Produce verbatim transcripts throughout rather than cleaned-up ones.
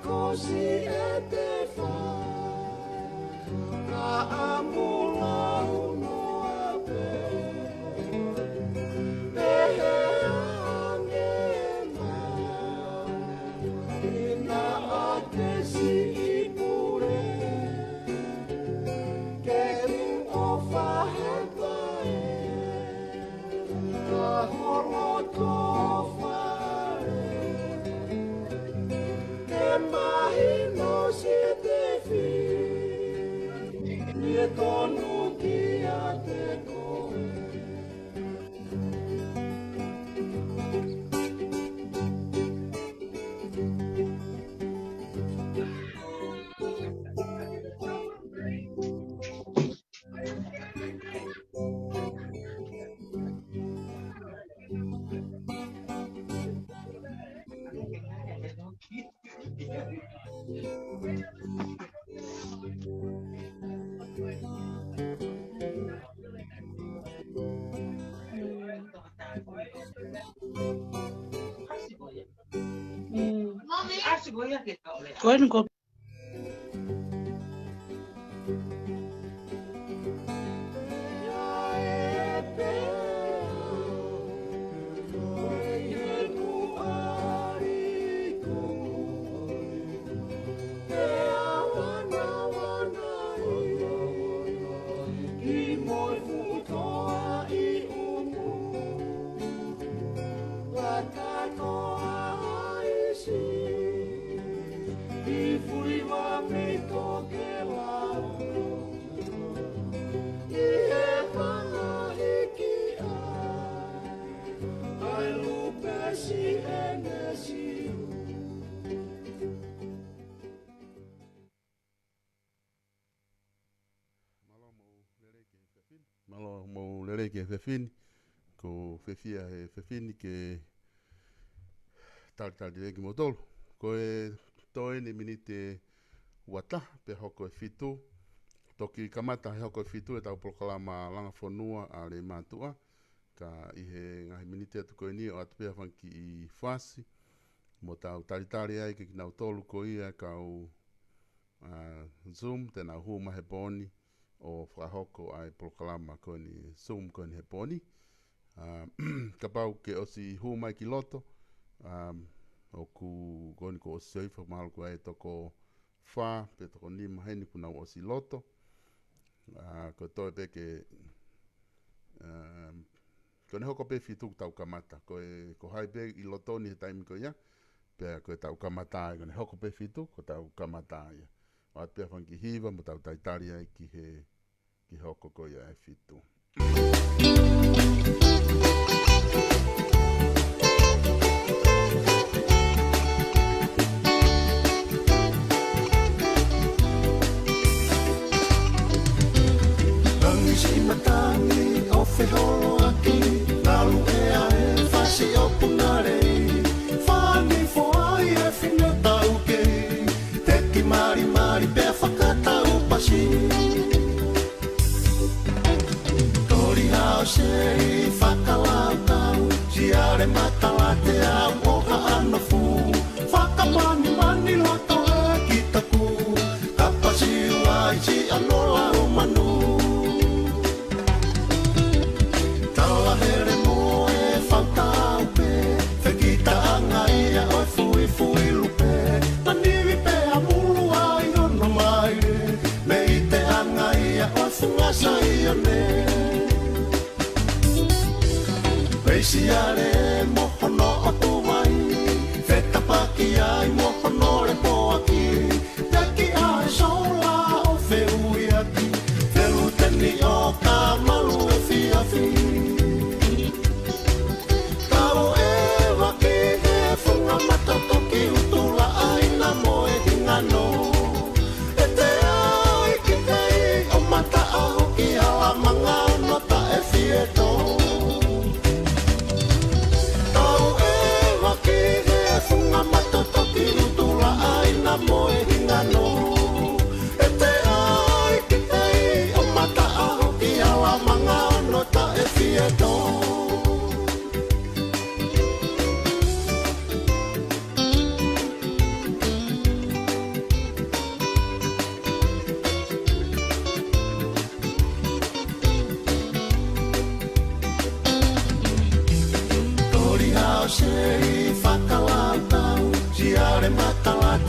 Kosi e te fā, ka ʻamu lau noa pē. Pehē ange mai, ʻi naʻa te siʻi pule, ke ʻofa he pae. Ka holo tō fale, ke mahino siʻete fili, ʻe tonu kiate koe. Ko eni ko Mālō hoʻomou lelei ki he efiafi ni. Mālō hoʻomou lelei ki he efiafi ni. Ko e fiefia he efiafi ni ke talitali lelei kimoutolu. Ko e toe eni miniti ʻe uataha pea hoko e fitu. Toki kamata he hoko e fitu ʻetau polokalama Langa Fonua ʻa Leimātuʻa. Ka ʻi he ngaahi miniti atu ko eni ʻoatu pē ha fanga kiʻi fasi mo tau talitali ai kia kinautolu ko ia kau, ā, Zoom, te nau hū mai he pō ni ʻo fakahoko ʻa e polokalama ko eni Zoom ko eni he pō ni. Ā, kapau ke ʻosi hū mai ki loto, ā, ʻoku ko eni kuo ʻosi siofi mahalo ko e toko fā pe toko nima heni kuo nau ʻosi loto. Ā, ko e toe pē ke, ā, ko ʻene hoko pē fitu kuo tau kamata. Ko e, ko hai pē ʻi loto ni he taimi ko ia, pea ko e tau kamata ai, ko ʻene hoko pē fitu kuo tau kamata ai. ʻOatu pē ha fanga kiʻi hiva mo tau talitali ai ki he, ki he hoko ko ia e fitu. Langi siʻi matangi ʻo feholoaki, ngalu ʻea e fasi ʻo Punalei, fani foʻi e fine taukei, teki malimali pea fakatau pasi. Toli hao sei fakalaukau, siale matala te au ʻo haʻa nofu, fakamanimani loto e kitaku, kapasi uaisi ano lau manu. Ta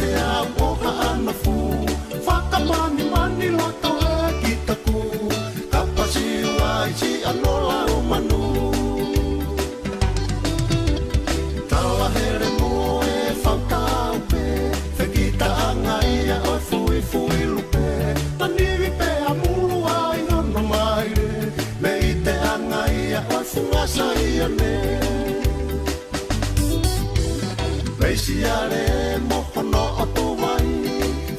Te au ʻo haʻana fū, fakamanimani loto e kitaku, kapasi uaisi ano lau manu. Tala hele mo e fautau pē, fekitaʻanga ia ʻo e fuifui lupe, tanivi pē ʻa mulu ai hono maile, mei te anga ia ʻo e funga Saione. Veisiale mo hono ʻotu vai,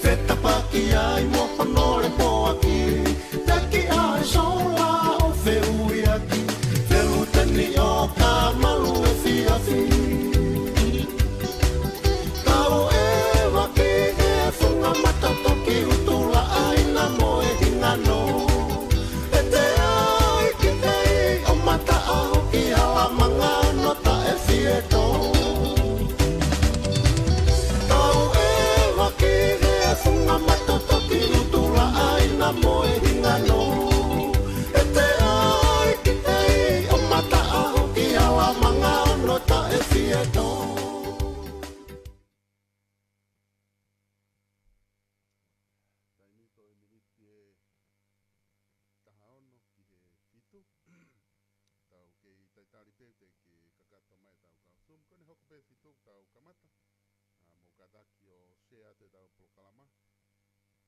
fetapaki ai mo hono lepoaki, taki ai sola ʻo feuiaki, feluteni ʻo ka malu efiafi. Tau ʻeva ki he funga mata toki utula ʻaina mo e hingano. ʻE te ai ki te i ʻo mata aho ki hala mangano taʻe fieto. Tau ʻeva ki he funga mata toki utula ʻaina mo e hingano. ʻE te ai ki te i ʻo mata aho ki hala mangano taʻe fieto. Taimi toe miniti ʻe taha ono ki he fitu. Tau kei talitali pē te ke kakato mai ʻetau kau Zoom. Ko ʻene hoko pē fitu tau kamata. ʻA, mou kātaki ʻo share atu ʻetau polokalama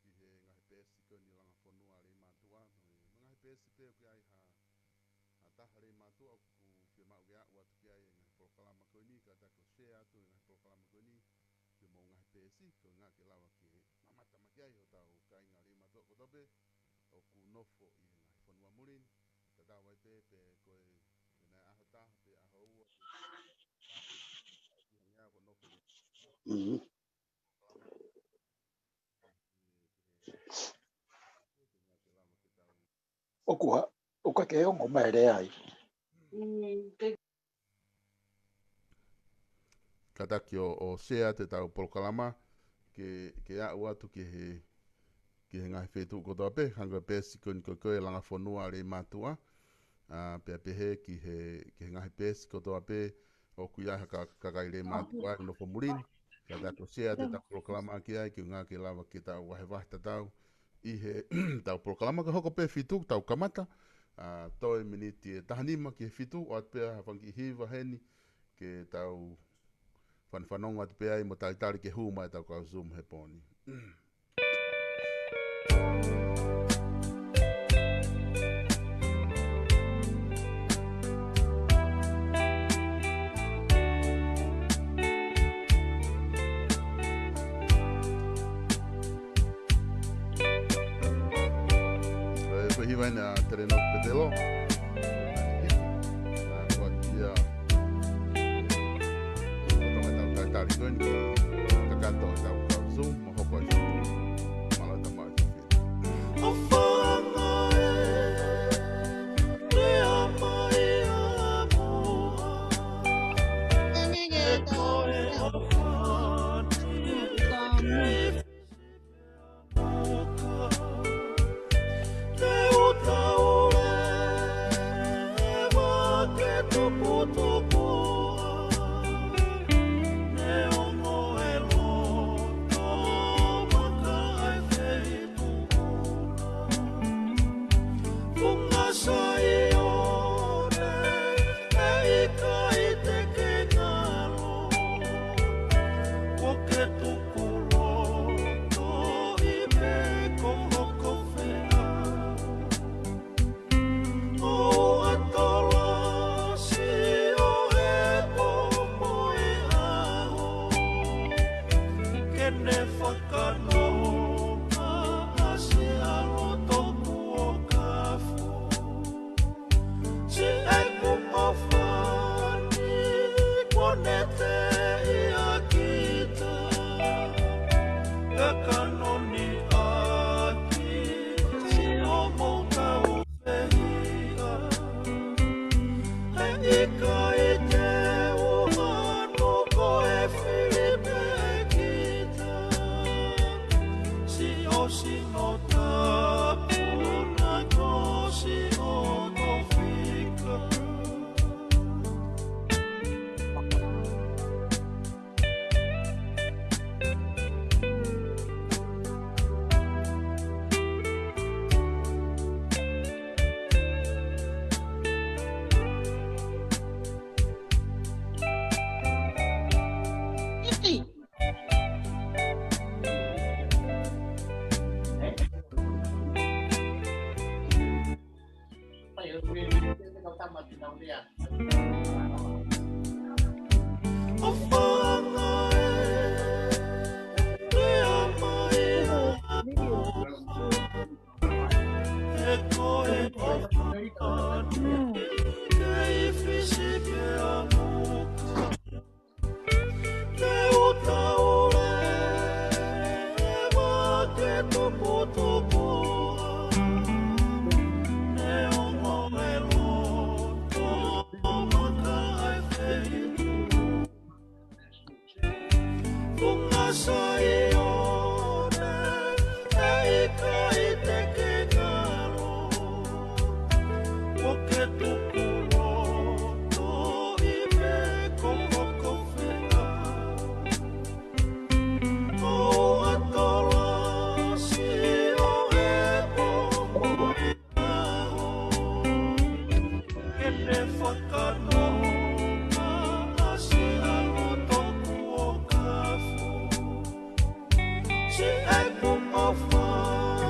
ki he ngaahi peesi ko eni Langa Fonua Leimātuʻa. Mo e ngaahi peesi pē ʻoku ʻi ai ha, ha taha Leimātuʻa ʻoku fiemaʻu ke aʻu atu ki ai e ngaahi polokalama ko eni, kātaki ʻo share atu e ngaahi polokalama ko eni ki homou ngaahi peesi, ko e ʻuhinga ke lava ke mamata mai ki ai hotau kāinga Leimātuʻa kotoa pē ʻoku nofo ʻi he ngaahi fonua muli ni. Tatau ai pē pe ko e, pe naʻe ʻaho taha pe ʻaho ua pe ʻaho ʻe hangē ko e nofo. Mhm. ʻOku ha, ʻoku ʻikai ke ongo mai e lea ai. Kātaki ʻo, ʻo share atu ʻetau polokalama ke, ke aʻu atu ki he, ki he ngaahi feituʻu kotoa pē, hangē ko e peesi ko eni ko ē Langa Fonua Leimātuʻa. ʻA, pea pehē ki he, ki he ngaahi peesi kotoa pē ʻoku ʻi ai ha ka-, kakai Leimātuʻa ʻoku nofo muli ni. Kātaki ʻo share atu ʻetau polokalama ki ai, ke ʻuhinga ke lava ke tau vahevahe tatau ʻi heʻetau polokalama. Ka hoko pē fitu tau kamata, ʻa, toe miniti ʻe taha nima ki he fitu, ʻoatu pē ha fanga kiʻi hiva heni ke tau fanafanongo atu pē ai mo talitali ke hū mai ʻetau kau Zoom he pō ni. Ko e, ko e hiva eni ʻa Telenoke Petelo. ʻA, ko ia. Ko e tau talitali ko eni, kakato ʻetau kau Zoom, mo hoko ai. Mālō e tamaiki.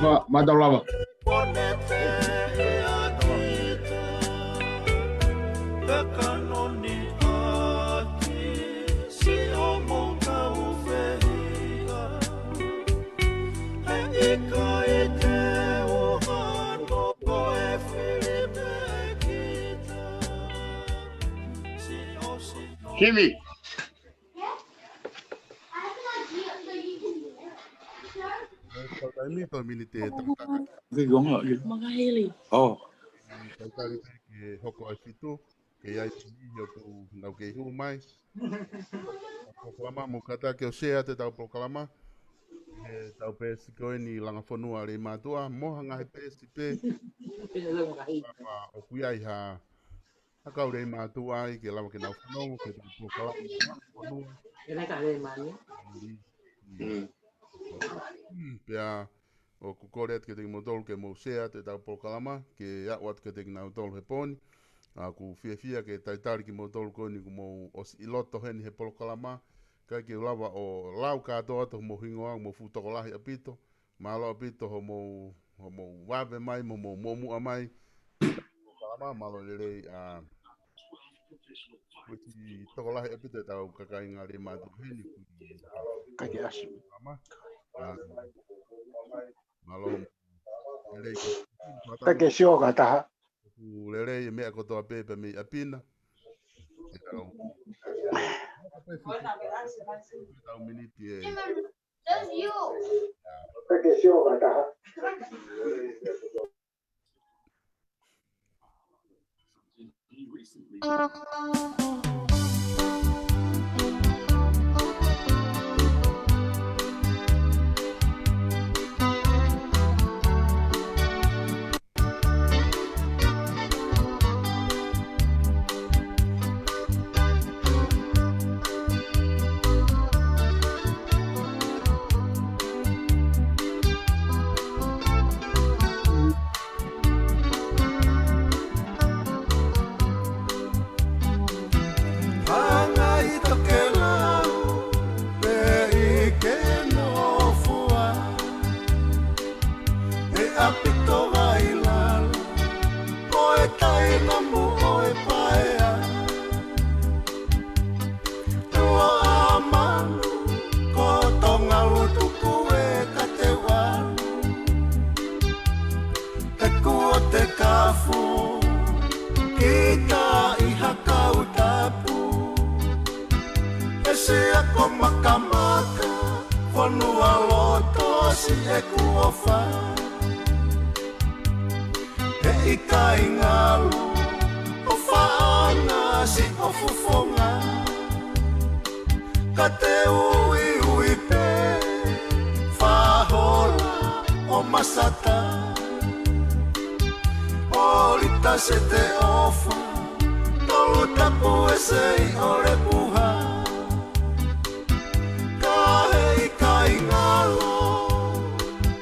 Ma, ma tau lava. Kimi. Kau taimi, tau miniti ʻe taha. Makahili. Oh. Tau tali ke hoko ʻa e fitu, ke ʻi ai pē ʻoku nau kei hū mai. Polokalama, mou kātaki ʻo share atu ʻetau polokalama. He ʻetau peesi ko eni Langa Fonua Leimātuʻa, mo ha ngaahi peesi pē. ʻOku ʻi ai ha ʻa e kau Leimātuʻa ai ke lava ke nau fanongo ki heʻetau polokalama. Ke nau ka Leimātuʻa. Mm. Mm, pea ʻoku kole atu kiate kimoutolu ke mou share atu ʻetau polokalama, ke aʻu atu kiate kinautolu he pō ni. ʻOku fiefia ke talitali kimoutolu ko eni kuo mou ʻosi ʻi loto heni he polokalama. Kae ke u lava ʻo lau kātoa atu homou hingoa, mou fuʻu tokolahi ʻaupito. Mālō ʻaupito hoʻomou, hoʻomou vave mai, mo hoʻomou muʻomuʻa mai. Polokalama, mālō e lelei, ʻa, ʻoku tokolahi ʻaupito ʻetau kakai Leimātuʻa heni. Kae ke ʻasi. Polokalama. ʻA, mālō e lelei. Kae ke sio ka taha. ʻOku lelei e meʻa kotoa pē pea mei ʻapi na. ʻEtau. ʻEtau miniti ē. Hanga ʻi tokelau, pea ʻi ke nofua. ʻE ʻapi toa ʻi lalo, ko e taina mo e paea. Tua ʻa manu, ko Tonga lutuku e ka te ua. He kuo te kafu, kita ʻi ha kau tapu. He sia ko Makamaka, fonua loto siʻeku ʻofa. He ʻikai ngalo, ʻo faʻana siʻo fofonga. Ka te uiui pē, fahola ʻo Masata. ʻOlita Sete ʻOfa, Tolutapu ʻe Sei ʻo Lepuha. Ka he ʻikai ngalo,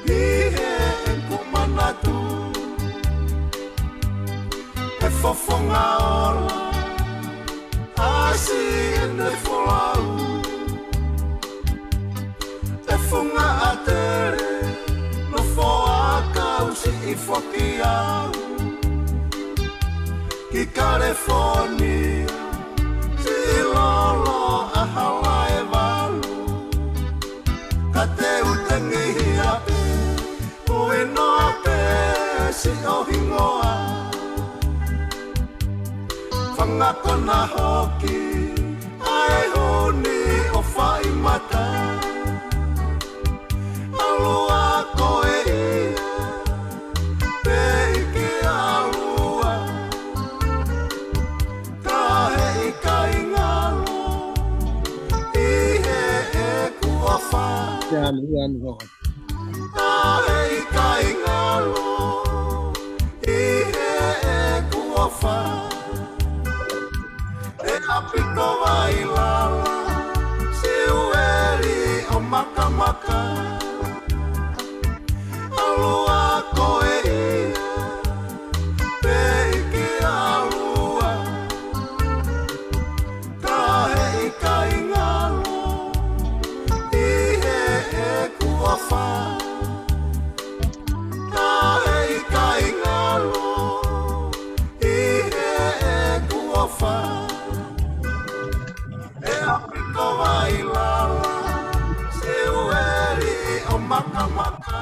ʻi heʻeku manatu. ʻE fofonga ola, ʻasi ʻene folau. ʻE funga ʻatele, nofo ʻa kau siʻi foki au. Ki California, Silolo, ʻAhala ʻe Valu, ka te u tengihia pē, ui noa pē siʻo hingoa. Fanga kona hoki, ʻa e huni ʻo Faimata. ʻAlua ko e ia, pē ʻi ke ʻalua, ka heʻikai ngalo ʻi heʻeku ʻofa. Te anu, anu, anu. Ka heʻikai ngalo ʻi heʻeku ʻofa. ʻE ʻapi ko Vailala, Siueli ʻo Makamaka. ʻAlua ko e ia, pē ʻi ke ʻalua, ka heʻikai ngalo ʻi heʻeku ʻofa. Ka heʻikai ngalo ʻi heʻeku ʻofa. ʻE ʻapi ko Vailala, Siueli ʻo Makamaka.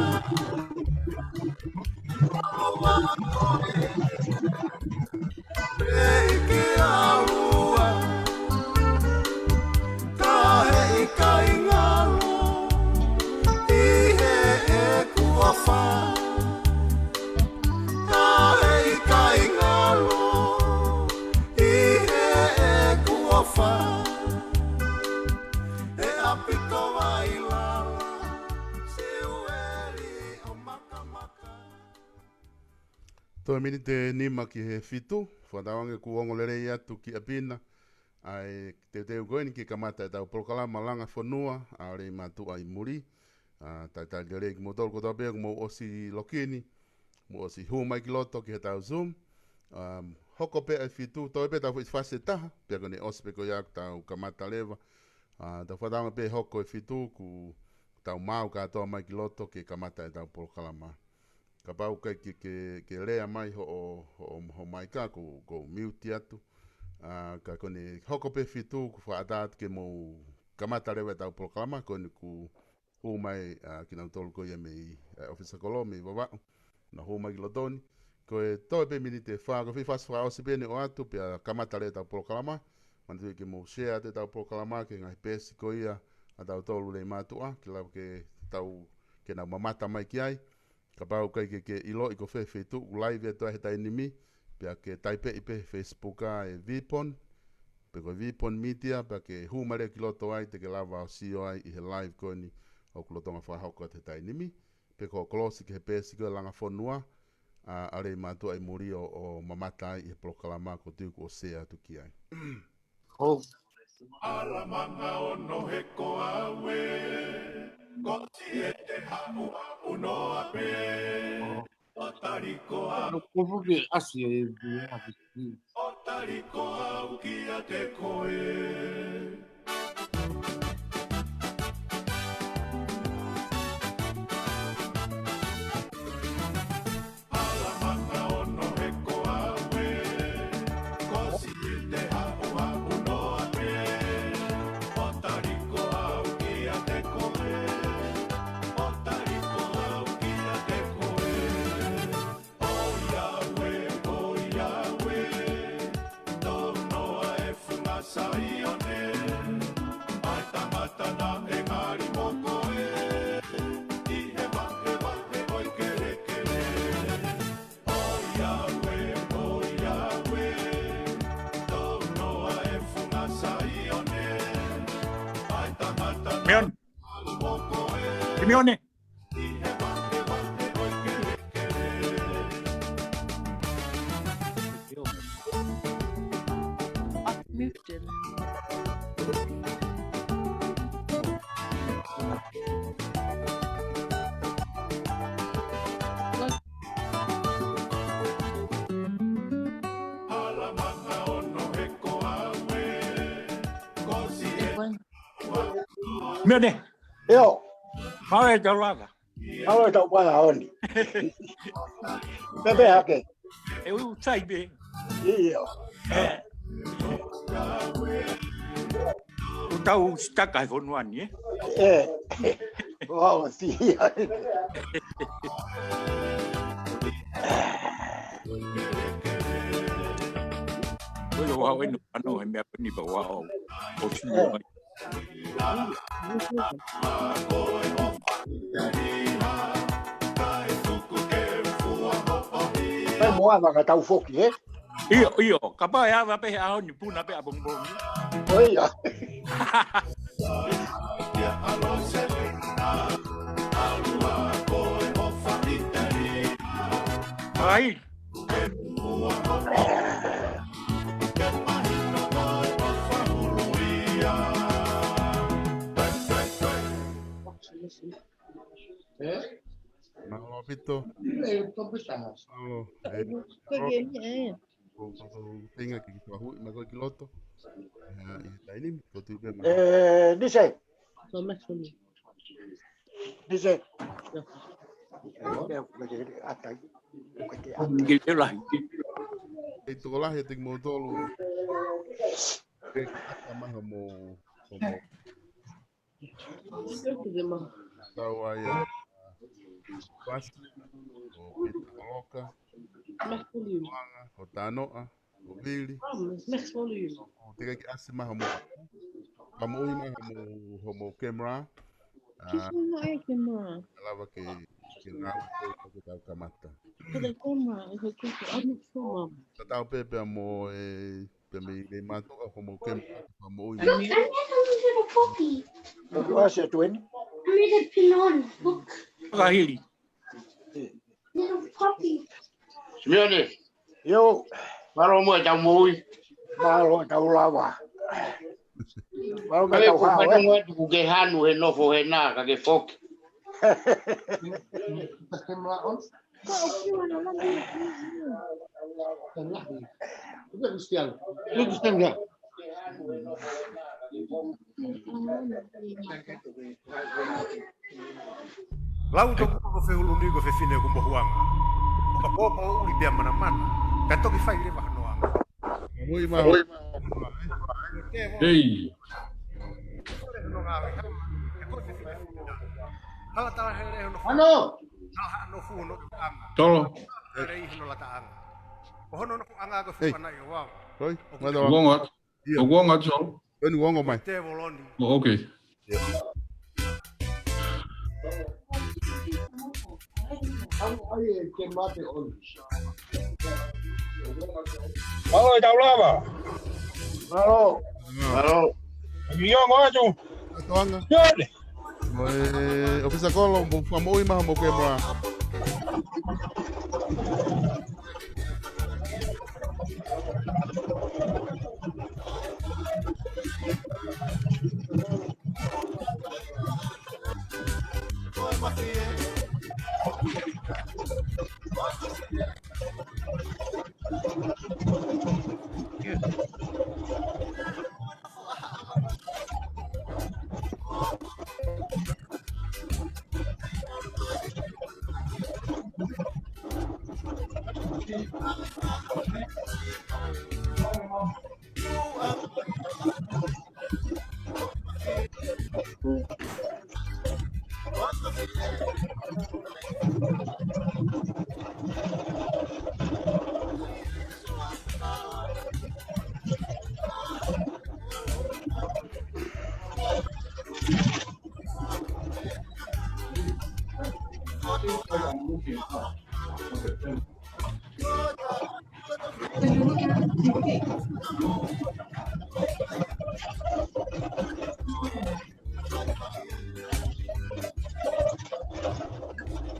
ʻAlua ko e ia, pē ʻi ke ʻalua, ka heʻikai ngalo ʻi heʻeku ʻofa. Ka heʻikai ngalo ʻi heʻeku ʻofa. ʻE ʻapi ko Vailala, Siueli ʻo Makamaka. Toe miniti ʻe nima ki he fitu, fakatauange kuo ongo lelei atu ki ʻapi na ʻa e teuteu ko eni ke kamata ʻetau polokalama Langa Fonua, ʻa Leimātuʻa ʻi Muli. ʻA, talitali lelei kimoutolu kotoa pē kuo mou ʻosi login, mou ʻosi hū mai ki loto ki heʻetau Zoom. Um, hoko pē ʻa e fitu, toe pē ʻetau foʻi fasi ʻe taha, pea ko ʻene ʻosi pē ko ia ʻoku tau kamata leva. ʻA, tau fakatauange pē hoko e fitu, kuo tau maʻu kātoa mai ki loto ke kamata ʻetau polokalama. Kapau ʻoku ʻikai ke, ke, ke lea mai hoʻo, hoʻo, hoʻo maika, ko, ko e mute atu. ʻA, ka ko ʻene hoko pē fitu, kuo fakaʻatā atu ke mou kamata leva ʻetau polokalama, ko ʻene kuo hū mai, ʻa, kinautolu ko ia mei, ʻa, ʻofisa kolo, mei Vavaʻu. Naʻa nau hū mai ki loto ni. Ko e toe pē miniti ʻe fā, ko e foʻi fasi fakaʻosi pē eni ʻoatu, pea kamata leva ʻetau polokalama. Manatuʻi ke mou share atu ʻetau polokalama ki he ngaahi peesi ko ia ʻa tautolu Leimātuʻa, ke lava ke tau, ke nau mamata mai ki ai. Kapau ʻoku ʻikai ke, ke ʻiloʻi ko fē feituʻu ʻoku live atu ai he taimi ni, pea ke taipeʻi pē he Facebook ʻa e Vipon, pe ko e Vipon Media, pea ke hū mai leva ki loto ai, te ke lava ʻo sio ai ʻi he live ko eni ʻoku lolotonga fakahoko atu he taimi ni, pe ko e kolosi ki he peesi ko e Langa Fonua, ʻa, ʻa Leimātuʻa ʻi Muli ʻo, ʻo mamata ai ʻi he polokalama ko ē ʻoku ou share atu ki ai. ʻO. ʻAlamanga ono he ko au ē, ko Siete haʻuhaʻu noa pē. ʻO tali ko au. No kupu ke asi e, e, e, ʻo tali ko au kiate koe. ʻAlamanga ono he ko au ē, ko Siete haʻuhaʻu noa pē. ʻO tali ko au kiate koe. ʻO tali ko au kiate koe. ʻOiauē, ʻoiauē, tō noa e funga Saione. ʻA e tangata naʻe ngali mo koe. ʻI he vahevahe ʻo e kelekele. ʻOiauē, ʻoiauē, tō noa e funga Saione. ʻA e tangata Mion. Mione. Mione. ʻIo. Mālō e tau lava. Mālō e tau pala oni. Pepe hake. ʻE u tai pē. ʻIo. ʻOku tau sitaka he fonua ni, ē? ʻE. Vau, sia. Ko e vau ʻeni, ʻa e meʻa ko eni pē vau. ʻO sio ai. Pea mo ʻa ka tau foki, ē? ʻIo, ʻio, kapau ʻe ava pē he ʻaho ni puna pē ʻapongipongi. ʻOi, ia. Ai. Mālō ʻaupito. Mālō. Ko e kiʻi, ē. Ko, ko, ko, tenga ki tuahu, ma ko ki loto. ʻE, ʻi taimi ni, ko tu pē ma. ʻE, Nise. Ko Max Fulu. Nise. Ata. Ki te lahi. ʻE tokolahi ʻe te kimoutolu. ʻE ata maha mo, mo, mo. Tau ai ʻa Pasi, ʻo Pita Koloka, Max Fulu. Wanga, ʻo Tanoa, ʻo Vili. Max Fulu. ʻO te ke ʻasi maha mo. Ka mo ui maha mo, ho mo camera. Kisi mo e camera. Lava ke, ke ngāue ko, ko tau kamata. Ko te camera, ko te camera. Tatau pē pea mo e Pea mei le mātuʻa ko mo ke mo ui. No, I never wanted a puppy. Ko ʻosi atu eni. I made a pin on. Look. Fakahili. Little puppy. Simeone. ʻIo. Mālō mo e tau moʻui. Mālō tau lava. Mālō mo e tau hao, ē? Mālō mo e tau ke hanu he nofo he nā, ka ke foki. Lau toku ko fehulu ni ko fefine ko mohuanga. Ka popo uli pea manamana. Ka toki fai leva hanoanga. Ui, ma. Ei. Hala tala hele hono. Ano. Hala no fu hono anga. Tolo. Hele i hono lata anga. Ko hono no anga ko fu ana i o wau. Oi, mata wa. Uongo atu. Ia. Uongo atu, Tolo. Eni uongo mai. Te voloni. Oh, okay. Ia. Au ai e ke mate on. Mālō e tau lava. Mālō. Mālō. Ki ongo atu. Atu anga. Ia ne. Mo e ʻofisa kolo, mo fakamoʻui maha mo ke moa.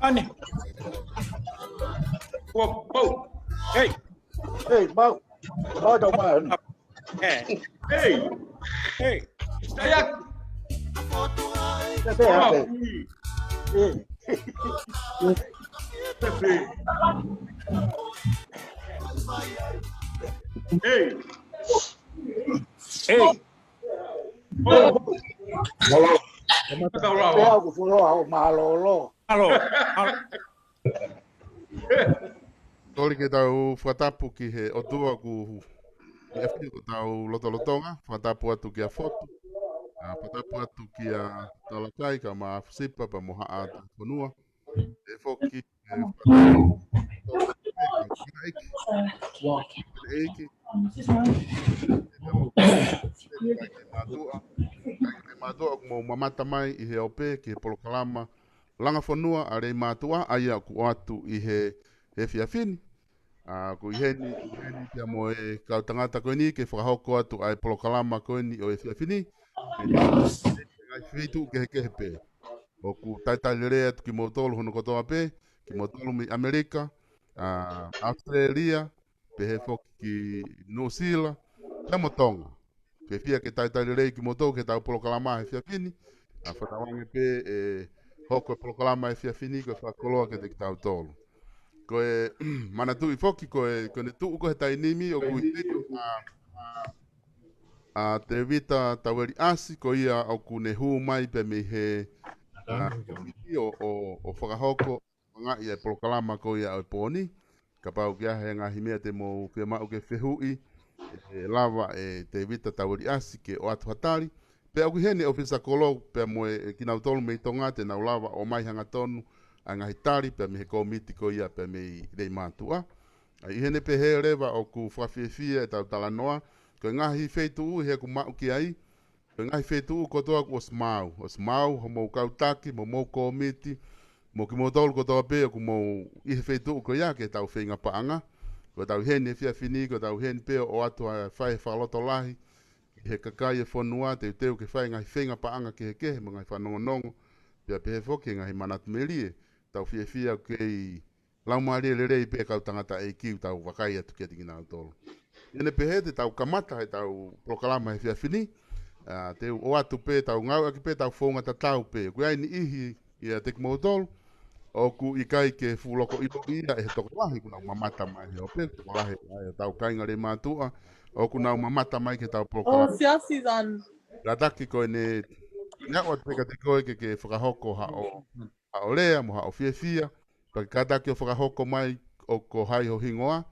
Ani. Whoa, whoa. Hey. Hey, mau. Mau tau mai. Hey. Hey. Hey. Stay up. Stay up. Hey. Hey. Hey. Oh. Mālō. Mālō. Mālō. Toli ke tau fakatapu ki he ʻOtua ʻoku ʻIo, ko ʻetau lotolotonga, fakatapu atu kia Fotu. ʻA, fakatapu atu kia Talakai, kae ʻumaʻā Fusipa, pea mo Haʻa Fonua. ʻE foki, ʻe fakatapu atu kia Talakai. Talakai. Mātuʻa. Mātuʻa, ʻoku mou mamata mai ʻi he ope ki he polokalama Langa Fonua ʻa Leimātuʻa, ʻa ia ʻoku ʻoatu ʻi he, he efiafi ni. ʻA, ko ʻi heni, ʻi heni pea mo e kau tangata ko eni ke fakahoko atu ʻa e polokalama ko eni ʻo e efiafi ni. ʻI he ngaahi feituʻu kehekehe pē. ʻOku talitali lelei atu kimoutolu hono kotoa pē, kimoutolu mei ʻAmelika, ʻa, ʻAositelēlia, pehē foki ki Nuʻusila, pea mo Tonga. Fiefia ke talitali lelei kimoutolu ki heʻetau polokalama he efiafi ni. ʻA, fakatauange pē ʻe hoko e polokalama he efiafi ni ko e fakakoloa kiate kitautolu. Ko e manatuʻi foki ko e, ko ʻene tuʻu ko ē he taimi ni ʻoku ʻi heni ʻa, ʻa Tēvita Taueli ʻAsi, ko ia ʻoku ne hū mai pē mei he, ʻa, kōmiti ʻo, ʻo, ʻo fakahoko ʻa e polokalama ko ia ʻo e pō ni. Kapau ʻoku ʻi ai ha ngaahi meʻa te mou fiemaʻu ke fehuʻi, ʻe lava ʻe Tēvita Taueli ʻAsi ke ʻoatu ha tali. Pea ʻoku ʻi heni e ʻōfisa kolo pea mo e, ʻe kinautolu mei Tonga te nau lava ʻo ʻomai hangatonu ʻa e ngaahi tali pea mei he kōmiti ko ia pea mei Leimātuʻa. ʻA, ʻi heʻene pehē leva ʻoku fakafiefia ʻetau talanoa, ko e ngaahi feituʻu ʻi heʻeku maʻu ki ai, ko e ngaahi feituʻu kotoa kuo ʻosi maau. ʻOsi maau homou kau taki, mo homou kōmiti, mo kimoutolu kotoa pē ʻoku mou ʻi he feituʻu ko ia ke tau feinga paʻanga. Ko ʻetau ʻi heni he efiafi ni, ko ʻetau ʻi heni pē ʻo ʻoatu ʻa e fai fakalotolahi ki he kakai e fonua, teuteu ke fai ngaahi feinga paʻanga kehekehe, mo e ngaahi fanongonongo, pea pehē foki ki he ngaahi manatu melie. Tau fiefia ʻoku kei laumālie lelei pē kau tangataʻeiki ʻoku tau vakai atu kiate kinautolu. ʻI heʻene pehē te tau kamata ʻetau polokalama he efiafi ni, ʻa, te u ʻoatu pē, tau ngāueʻaki pē ʻetau founga tatau pē. ʻOku ʻi ai e niʻihi ʻiate kimoutolu ʻoku ʻikai ke fuʻu loko ʻiloʻi ia ʻe he tokolahi ʻoku nau mamata mai he ope, tokolahi ʻa ʻetau kāinga Leimātuʻa ʻoku nau mamata mai ki heʻetau polokalama. Kātaki ko ʻene, ʻene ʻoatu pē kiate koe ke, ke fakahoko haʻo, haʻo lea mo haʻo fiefia, pea ke kātaki ʻo fakahoko mai ʻo ko hai ho hingoa,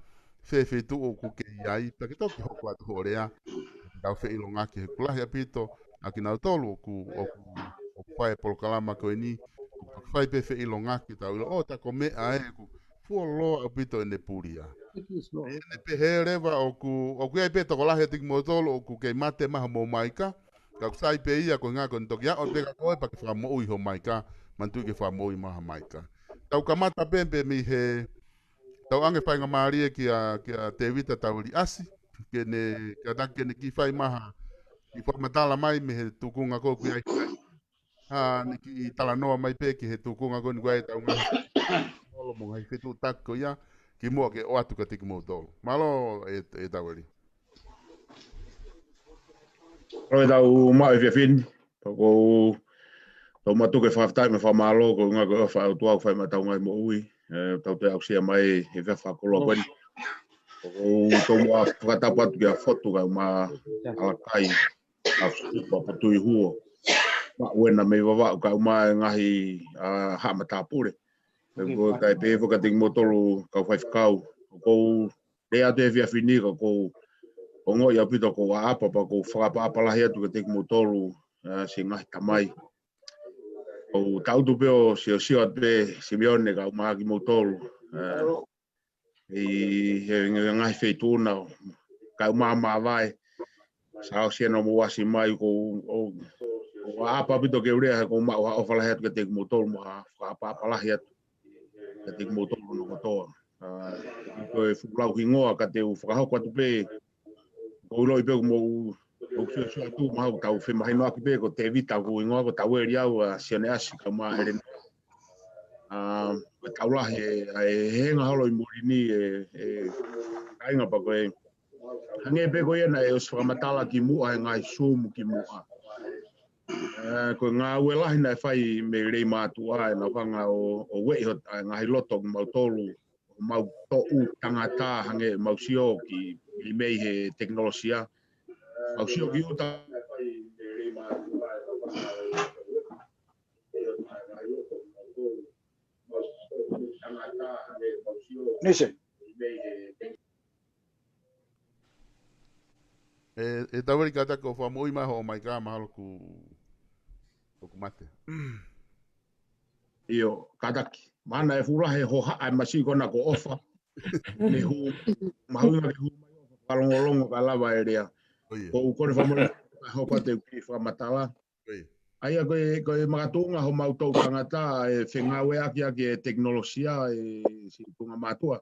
fē feituʻu ʻoku ke ʻi ai, pea ke toki hoko atu hoʻo lea, tau feʻilongaki he ʻoku lahi ʻaupito ʻa kinautolu ʻoku, ʻoku, ʻoku fai e polokalama ko eni, ʻoku fai pē feʻilongaki tau ʻilo, ʻo, tā ko e meʻa ē ʻoku fuoloa ʻaupito ʻene pulia. ʻI heʻene pehē leva ʻoku, ʻoku ʻi ai pē tokolahi ʻiate kimoutolu ʻoku kei mate mai homou maika, ka ʻoku sai pē ia ko e ʻuhinga ko ʻene toki aʻu pē kia koe pea ke fakamoʻui ho maika, manatuʻi ke fakamoʻui mai ha maika. Tau kamata pē pē mei he, tau ʻoange faingamālie kia, kia Tēvita Taueli ʻAsi, ke ne, kātaki ke ne kiʻi fai mai ha kiʻi fakamatala mai mei he tūkunga ko ē ʻoku ʻi ai. Ha, ne kiʻi talanoa mai pē ki he tūkunga ko eni ʻoku ʻi ai ʻetau ngaahi olo mo e ngaahi fetuʻutaki ko ia, kimuʻa ke ʻoatu kiate kimoutolu. Mālō ē, ē Taueli. Ko ʻetau maʻu e efiafi ni, pea ʻoku ou tau matuku e fakafetaʻi mo e fakamālō, ko e ʻuhinga ko e ʻofa ʻa e ʻOtua ʻoku fai maʻa ʻetau ngaahi moʻui, ē, tau toe aʻusia mai he efiafi fakakoloa ko eni. Pea ʻoku ou tau muʻa fakatapu atu kia Fotu kae ʻumaʻā Talakai, ʻa Fusipa pea mo Tuihuo. Maʻu ena mei Vavaʻu kae ʻumaʻā e ngaahi, ʻa, haʻa matāpule. Pea ʻoku ou kaipē foki kiate kimoutolu kau faifekau. ʻOku ou lea atu he efiafi ni ka ʻoku ou ongoʻi ʻaupito ʻoku ou ʻaʻapa pea ʻoku ou fakaʻapaʻapa lahi atu kiate kimoutolu, ʻa, siʻi ngaahi tamai. ʻOku ou tangutu pē ʻo siosio atu pē Simione kae ʻumaʻā kimoutolu, ʻa, ʻi he, he ngaahi feituʻu na kae ʻumaʻā māvae. Sa ʻosi ena mou ʻasi mai, ʻoku ou, ou, ou ʻaʻapa ʻaupito ke u lea he ʻoku ou maʻu ha ʻofa lahi atu kiate kimoutolu mo ha fakaʻapaʻapa lahi atu kiate kimoutolu hono kotoa. ʻA, ko e fuʻu lau hingoa ka te u fakahoko atu pē, ʻoku ou ʻiloʻi pē ʻoku mou, ʻoku siosio atu mahalo ʻoku tau femahinoʻaki pē ko Tēvita ʻoku hingoa, ko Taueli au, ʻa Sione ʻAsi kae ʻumaʻā ʻEleni. ʻA, ko e tau lahi ē, ʻa e henga holo ʻi muli ni ē, ē, kāinga pea ko e hangē pē ko ia naʻe ʻosi fakamatala kimuʻa he ngaahi Zoom kimuʻa. Ē, ko e ngāue lahi naʻe fai mei Leimātuʻa ʻenau hanga ʻo, ʻo ueʻi hotau ngaahi loto kimautolu, ʻo mau toʻu tangata hangē ʻemau sio ki, ki mei he tekinolosia. Mau sio ki ʻuta. Nise. ʻE, ʻe Taueli, kātaki ʻo fakamoʻui mai hoʻo maika, mahalo kuo, kuo mate. ʻIo, kātaki. Mahalo ʻe fuʻu lahi e hohaʻa e masiʻi ko ena ko ʻOfa. Ne hū, mahuʻinga ke hū mai ʻOfa fakalongolongo kae lava e lea. ʻO ia. Ko u kole fakamoʻui, hoko atu e kiʻi fakamatala. ʻO ia. ʻA ia ko e, ko e makatuʻunga homau toʻutangata, e fengāueʻaki ʻaki e tekinolosia, e siʻi tuʻunga mātuʻa.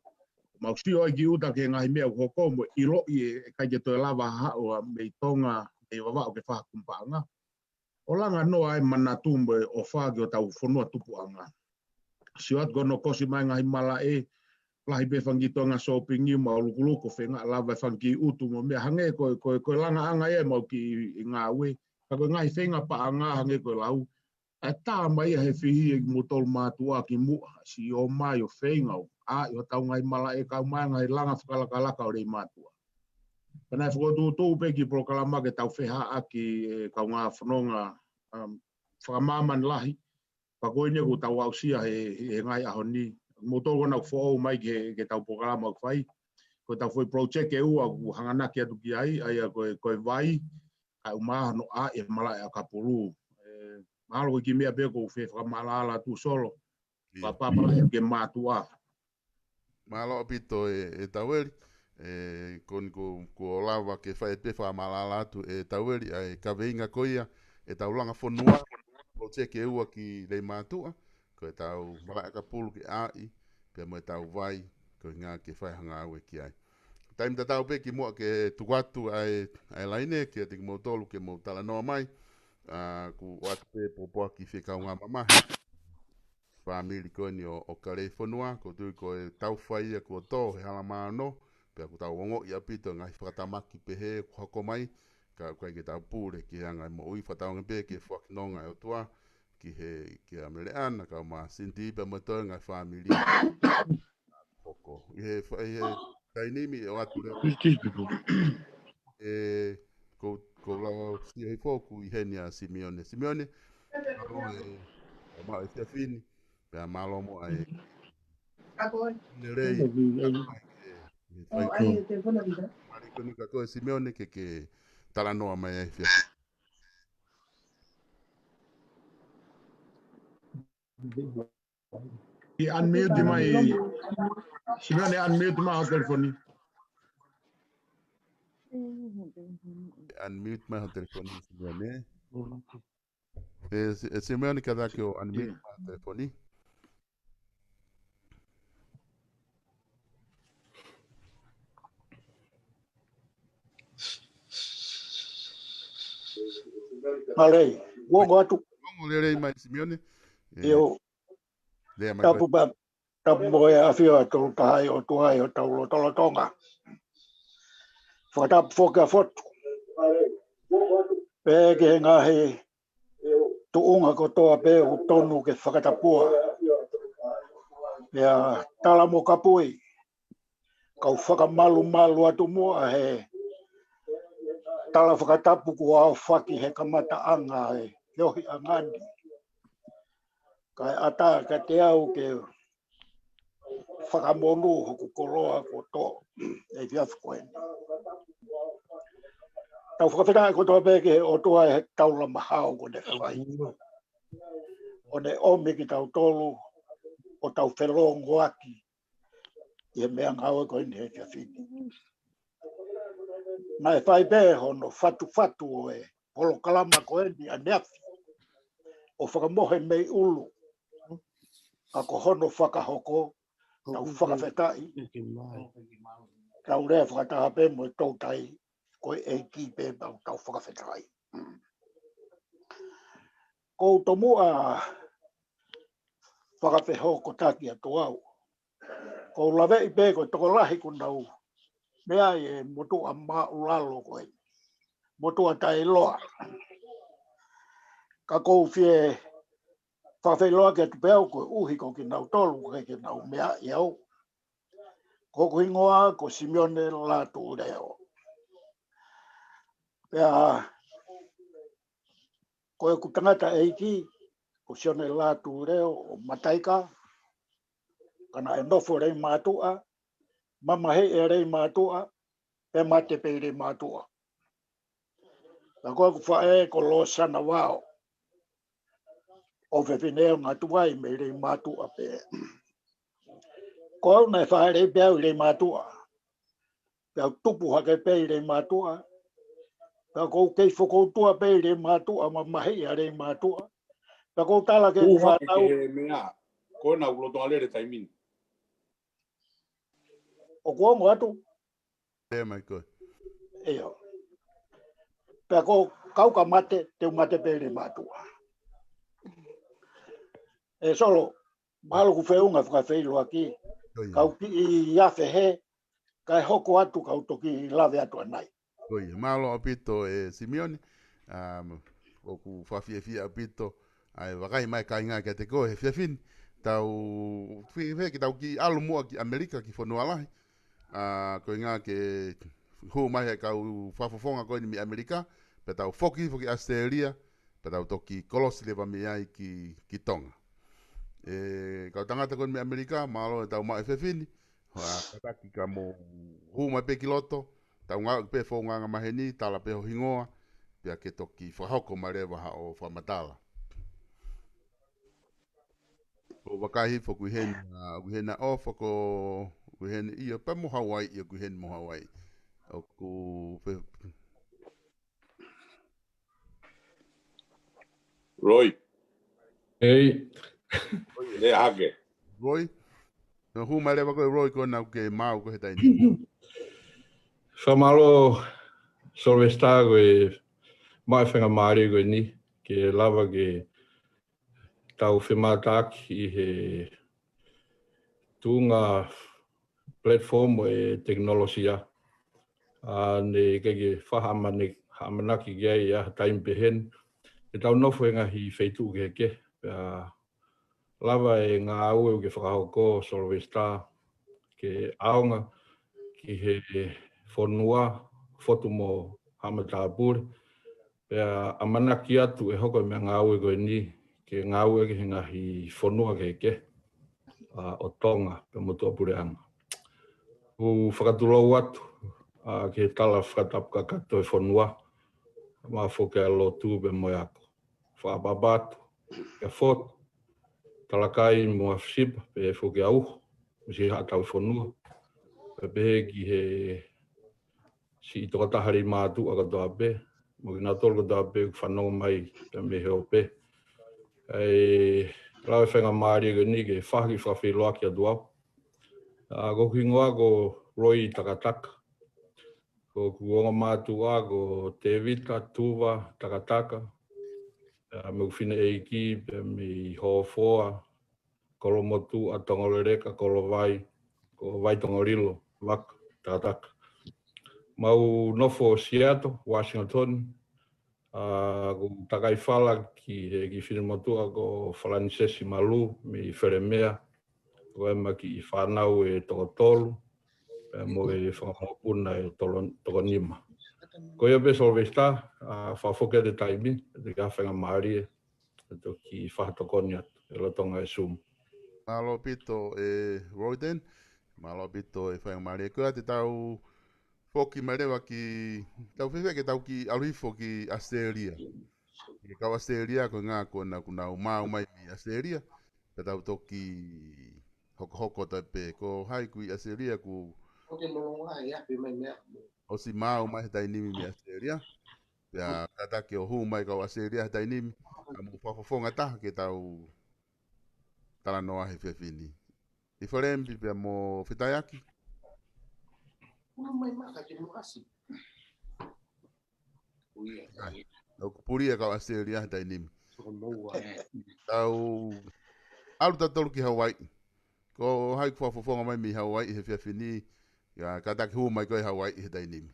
Mau sio ai ki ʻuta ki he ngaahi meʻa ʻoku hoko mo ʻiloʻi ʻe, ʻe ʻikai ke toe lava haʻu ʻa mei Tonga, mei Vavaʻu ke fai ha kumi paʻanga. ʻO langa noa e manatu mo e ʻofa ki hotau fonua tupuʻanga. Sio atu ko hono kosi mai ngaahi malaʻe, lahi pē fanga kiʻi toenga sōpingi, mau lukuluku, feinga lava e fanga kiʻi ʻutu mo e meʻa hangē ko e, ko e, ko e langaʻanga ia ʻemau kiʻi ngāue. Ka ko e ngaahi feinga paʻanga hangē ko e lau. ʻE tā mai ia he fihi ʻe kimoutolu mātuʻa ki muʻa, siʻi ō mai ʻo feinga ʻo ʻai hotau ngaahi malaʻe, kau mai ngaahi langa fakalakalaka ʻo Leimātuʻa. Pea naʻe fokotuʻutuʻu pē kiʻi polokalama ke tau feʻiloaki e kaungā fononga, um, fakamāmani lahi, pea ko eni ʻoku tau aʻusia he, he ngaahi ʻaho ni. Kimoutolu ko ena ʻoku foʻou mai ki he, ki heʻetau polokalama ʻoku fai. Ko ʻetau foʻi project ʻe ua ʻoku hanganaki atu ki ai, ʻa ia ko e, ko e vai, kae ʻumaʻā hono ʻai e malaʻe ʻakapulu. ʻE, mahalo ko e kiʻi meʻa pē ʻoku ou fie fakamaʻalaʻala atu Solo. ʻIo. Fakapapala ke mātuʻa. Mālō ʻaupito ʻe, ʻe Taueli. ʻE, ko eni kuo, kuo lava ke fai pē fakamaʻalaʻala atu ʻe Taueli ʻa e kaveinga ko ia ʻetau langa fonua, project ʻe ua ki Leimātuʻa, ko ʻetau malaʻe ʻakapulu ke ʻai, pea mo ʻetau vai, ko e ʻuhinga ke fai ha ngāue ki ai. Taimi tatau pē kimuʻa ke tuku atu ʻa e, ʻa e laine kiate kimoutolu ke mou talanoa mai, ʻa, kuo ʻoatu pē pōpoaki fie kaungā mamahi. Fāmili ko eni ʻo, ʻo Kalefonua, ʻoku ou tui ko ʻetau fai ia kuo tō he hala mano, pea ʻoku tau ongoʻi ʻaupito ngaahi fakatamaki pehē kuo hoko mai, ka ʻoku ʻikai ke tau pule ki he anga e moʻui, fakatauange pē ke foaki nonga e ʻOtua ki he, ki he ʻa Meleʻana, kau mai Cindy pea mo e toe ngaahi fāmili. Hoko. ʻI he fa-, ʻi he taimi ni ʻoatu leva. ʻE, ko, ko lau au si ai foku ʻi heni ʻa Simione. Simione, mālō e, ʻo maʻu e fiefia ni, pea mālō mo ʻa e. Ne lei, ʻe, ʻe, fai ko. Mālō ko eni kia koe Simione ke, ke talanoa mai ai fiefia. ʻI unmute mai, Simione, unmute mai ho telefoni. Unmute mai ho telefoni, Simione. ʻE, Si-, ʻe Simione, kātaki ʻo unmute mai ho telefoni. Mālō, ua ko atu. Ongo lelei mai Simione. ʻE, ʻIo, lea mai tapu koe. Pea, tapu mo e ʻafio ʻa Tolu Tahaʻi ʻOtua ʻi hotau lotolotonga. Fakatapu foki ʻa Fotu. Pea ki he ngaahi tuʻunga kotoa pē ʻoku tonu ke fakatapua. Pea tala mo kapui. Kau fakamalumalu atu muʻa he tala fakatapu kuo aofaki he kamataʻanga e feohiʻanga ni. Kae ʻatā kiate au ke fakamonū hoku koloa kuo tō he efiafi ko eni. Tau fakafetaʻi kotoa pē ki he ʻOtua he taula mahaoʻi ko ʻene fai. ʻO ne ʻomi kitautolu ʻo tau felōngoaki ʻi he meʻangāue ko eni he efiafi ni. Naʻe fai pē hono fatufatu ʻo e polokalama ko eni ʻaneafi ʻo fakamohe mei ʻulu. Ka ko hono fakahoko, tau fakafetaʻi. Tau lea fakataha pē mo e toutai, ko e ʻEiki pē tau, tau fakafetaʻi. Ko u tomuʻa fakafehokotaki atu au. Ko u laveʻi pē ko e tokolahi kuo nau meaʻi e motuʻa māʻulalo ko eni. Motuʻa taʻeʻiloa. Ka ko u fie fakafeʻiloaki atu pē au koeʻuhi ko kinautolu ʻoku ʻikai ke nau meaʻi au. Ko hoku hingoa ko Simione Lātūleo. Pea ko ʻeku tangataʻeiki ko Sione Lātūleo ʻo Mataika, ka naʻe nofo Leimātuʻa, mamahiʻi ʻe Leimātuʻa, pea mate pē ʻi Leimātuʻa. Ka ko ʻeku faʻē ko Losana Vao, ʻo fefine ʻo Ngatuai mei Leimātuʻa pē. Ko au naʻe fāʻeleʻi pē au ʻi Leimātuʻa. Pea u tupu hake pē ʻi Leimātuʻa. Pea ʻoku ou kei fokoutua pē ʻi Leimātuʻa, mamahiʻi ʻa Leimātuʻa. Pea ʻoku ou tala ki heʻeku fānau. He meʻa, ko ena ʻoku lolotonga lele taimi ni. ʻOku ongo atu. Pea mai koe. ʻIo. Pea ko au ka mate, te u mate pē ʻi Leimātuʻa. ʻE Solo, mahalo ʻoku feʻunga fakafeʻiloaki. Ko ia. Kau kiʻi afe hē, kae hoko atu kau toki lave atu ʻanai. Ko ia, mālō ʻaupito ʻe Simione, um, ʻoku fakafiefia ʻaupito ʻa e vakai mai kāinga kiate koe he efiafi ni. Tau, fie, fie ke tau kiʻi ʻalu muʻa ki ʻAmelika ki Fonualahi. ʻA, ko e ʻuhinga ke hū mai he kau fakafofonga ko eni mei ʻAmelika, pea tau foki, foki ʻAositelēlia, pea tau toki kolosi leva mei ai ki, ki Tonga. ʻE, kau tangata ko eni mei ʻAmelika, mālō e tau maʻu e efiafi ni, hoa, kātaki ka mou hū mai pē ki loto, tau ngāueʻaki pē founga maheni, tala pē ho hingoa, pea ke toki fakahoko mai leva haʻo fakamatala. ʻOku ou vakai hifo ʻoku ʻi heni, ʻa, ʻoku ʻi heni ʻa ʻOfa, ʻoku ʻi heni ia, pea mo Hawaii, ʻoku ʻi heni mo Hawaii. ʻOku pe-, Roy. Ei. Lea hake. Roy. Naʻa hū mai leva ko ē Roy ko ena ʻoku ke maʻu ko ē he taimi ni. Fakamālō Sylvester ko e maʻu e faingamālie ko eni ke lava ke tau femātaaki ʻi he tuʻunga platform ʻo e tekinolosia. ʻA, ne ke ke fakaʻamane-, ʻamanaki ki ai ʻa e taimi pehē ni. Ke tau nofo he ngaahi feituʻu kehekehe. Pea lava e ngāue ʻoku ke fakahoko Sylvester ke ʻaonga ki he fonua, Fotu mo Haʻa Matāpule. Pea ʻamanaki atu ʻe hoko e meʻangāue ko eni ke ngāueʻaki he ngaahi fonua kehekehe, ʻa, ʻo Tonga pea mo tuʻapuleʻanga. ʻOku fakatulou atu, ʻa, ki he tala fakatapu kakato e fonua, mo e foki ʻa e lotu pea mo e ako. Fakaʻapaʻapa atu kia Fotu, Talakai mo ʻAfisipa, pea foki ʻa Uho, mo siʻi haʻa tauhi fonua. Pea pehē ki he siʻi tokotaha Leimātuʻa kotoa pē, mo kinautolu kotoa pē ʻoku fanongo mai pea mei he ope. ʻE lava e faingamālie ko eni ke fakafeʻiloaki atu au. ʻA, ko hoku hingoa ko Roy Takataka. Ko hoku ongo mātuʻa ko Tēvita Tuva Takataka. ʻA, mo ʻeku fineʻeiki pea mei Hofoa, Kolomotuʻa, Tongoleleka, Kolovai, ko Vaitongolilo, Vaka, Takataka. Mau nofo Seattle, Washington, ʻa, ʻoku takai fala ki he kiʻi finemotuʻa ko Falanisesi Malū, mei Felemea, ko e ma kiʻi fānau ʻe toko tolu, pea mo e fanga mokopuna ʻe tolo-, toko nima. Ko ia pē Sylvester, ʻa, fakafoki atu e taimi, te ka faingamālie, ʻe toki fakatokoni atu, ʻe lolotonga e Zoom. Mālō ʻaupito ʻe Royden, mālō ʻaupito e faingamālie ko ia te tau foki mai leva ki, tau fefeka ke tau kiʻi ʻalu hifo ki ʻAositelēlia. Ki he kau ʻAositelēlia ko e ʻuhinga ko ena ʻoku nau maʻu mai mei ʻAositelēlia, pea tau toki hokohoko atu pē ko hai ʻoku ʻi ʻAositelēlia ʻoku ʻosi maʻu mai he taimi ni mei ʻAositelēlia. Pea kātaki ʻo hū mai kau ʻAositelēlia he taimi ni, ka mou fakafofonga taha ke tau talanoa he efiafi ni. ʻIfalemi pea mo Fetaiaki. ʻOku pulia kau ʻAositelēlia he taimi ni. Tau ʻalu tautolu ki Hawaii. Ko hai ʻoku fakafofonga mai mei Hawaii he efiafi ni, ia kātaki hū mai ko ē Hawaii he taimi ni.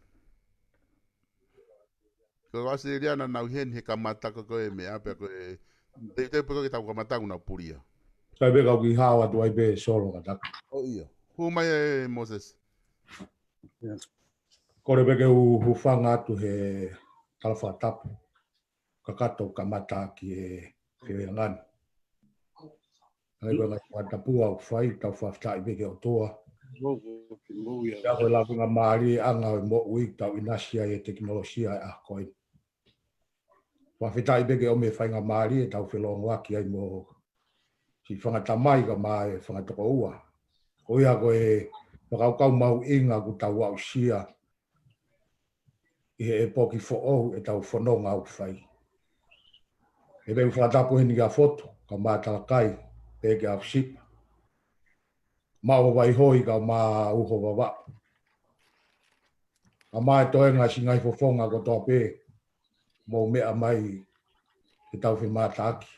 Ko ʻAositelēlia naʻa nau ʻi heni he kamata ko ē meʻa pea ko e, teuteu pē ko ē ke tau kamata ʻoku nau pulia. Sai pē kau kiʻi hao atu ai pē Solo Takataka. ʻO ia. Hū mai ʻe Moses. Kole pē ke u hūfanga atu he tala fakatapu kakato kamata ki he feohi ngani. Hangē ko e ngaahi fakatapu ʻoku fai, tau fakafetaʻi pē ki he ʻOtua. Ia ko e lavengamālie ʻanga ʻo e moʻui, tau ʻinasi ai he tekinolosia ʻa e ʻaho ko eni. Fakafetaʻi pē ke ʻomi e faingamālie ʻetau felongoaki ai mo siʻi fanga tamai kae ʻumaʻā e fanga tokoua. Ko ia ko e fakakaukau mahuʻinga kuo tau aʻusia ʻi he ʻepoki foʻou ʻetau fononga ʻoku fai. He pē ʻoku fakatapu heni kia Fotu, kae ʻumaʻā Talakai, pea ki ʻAfisipa. Maʻu Vaihoi kae ʻumaʻā Uho Vavaʻu. Kae ʻumaʻā e toenga siʻi ngaahi fofonga kotoa pē, mou meʻa mai ke tau femātaaki.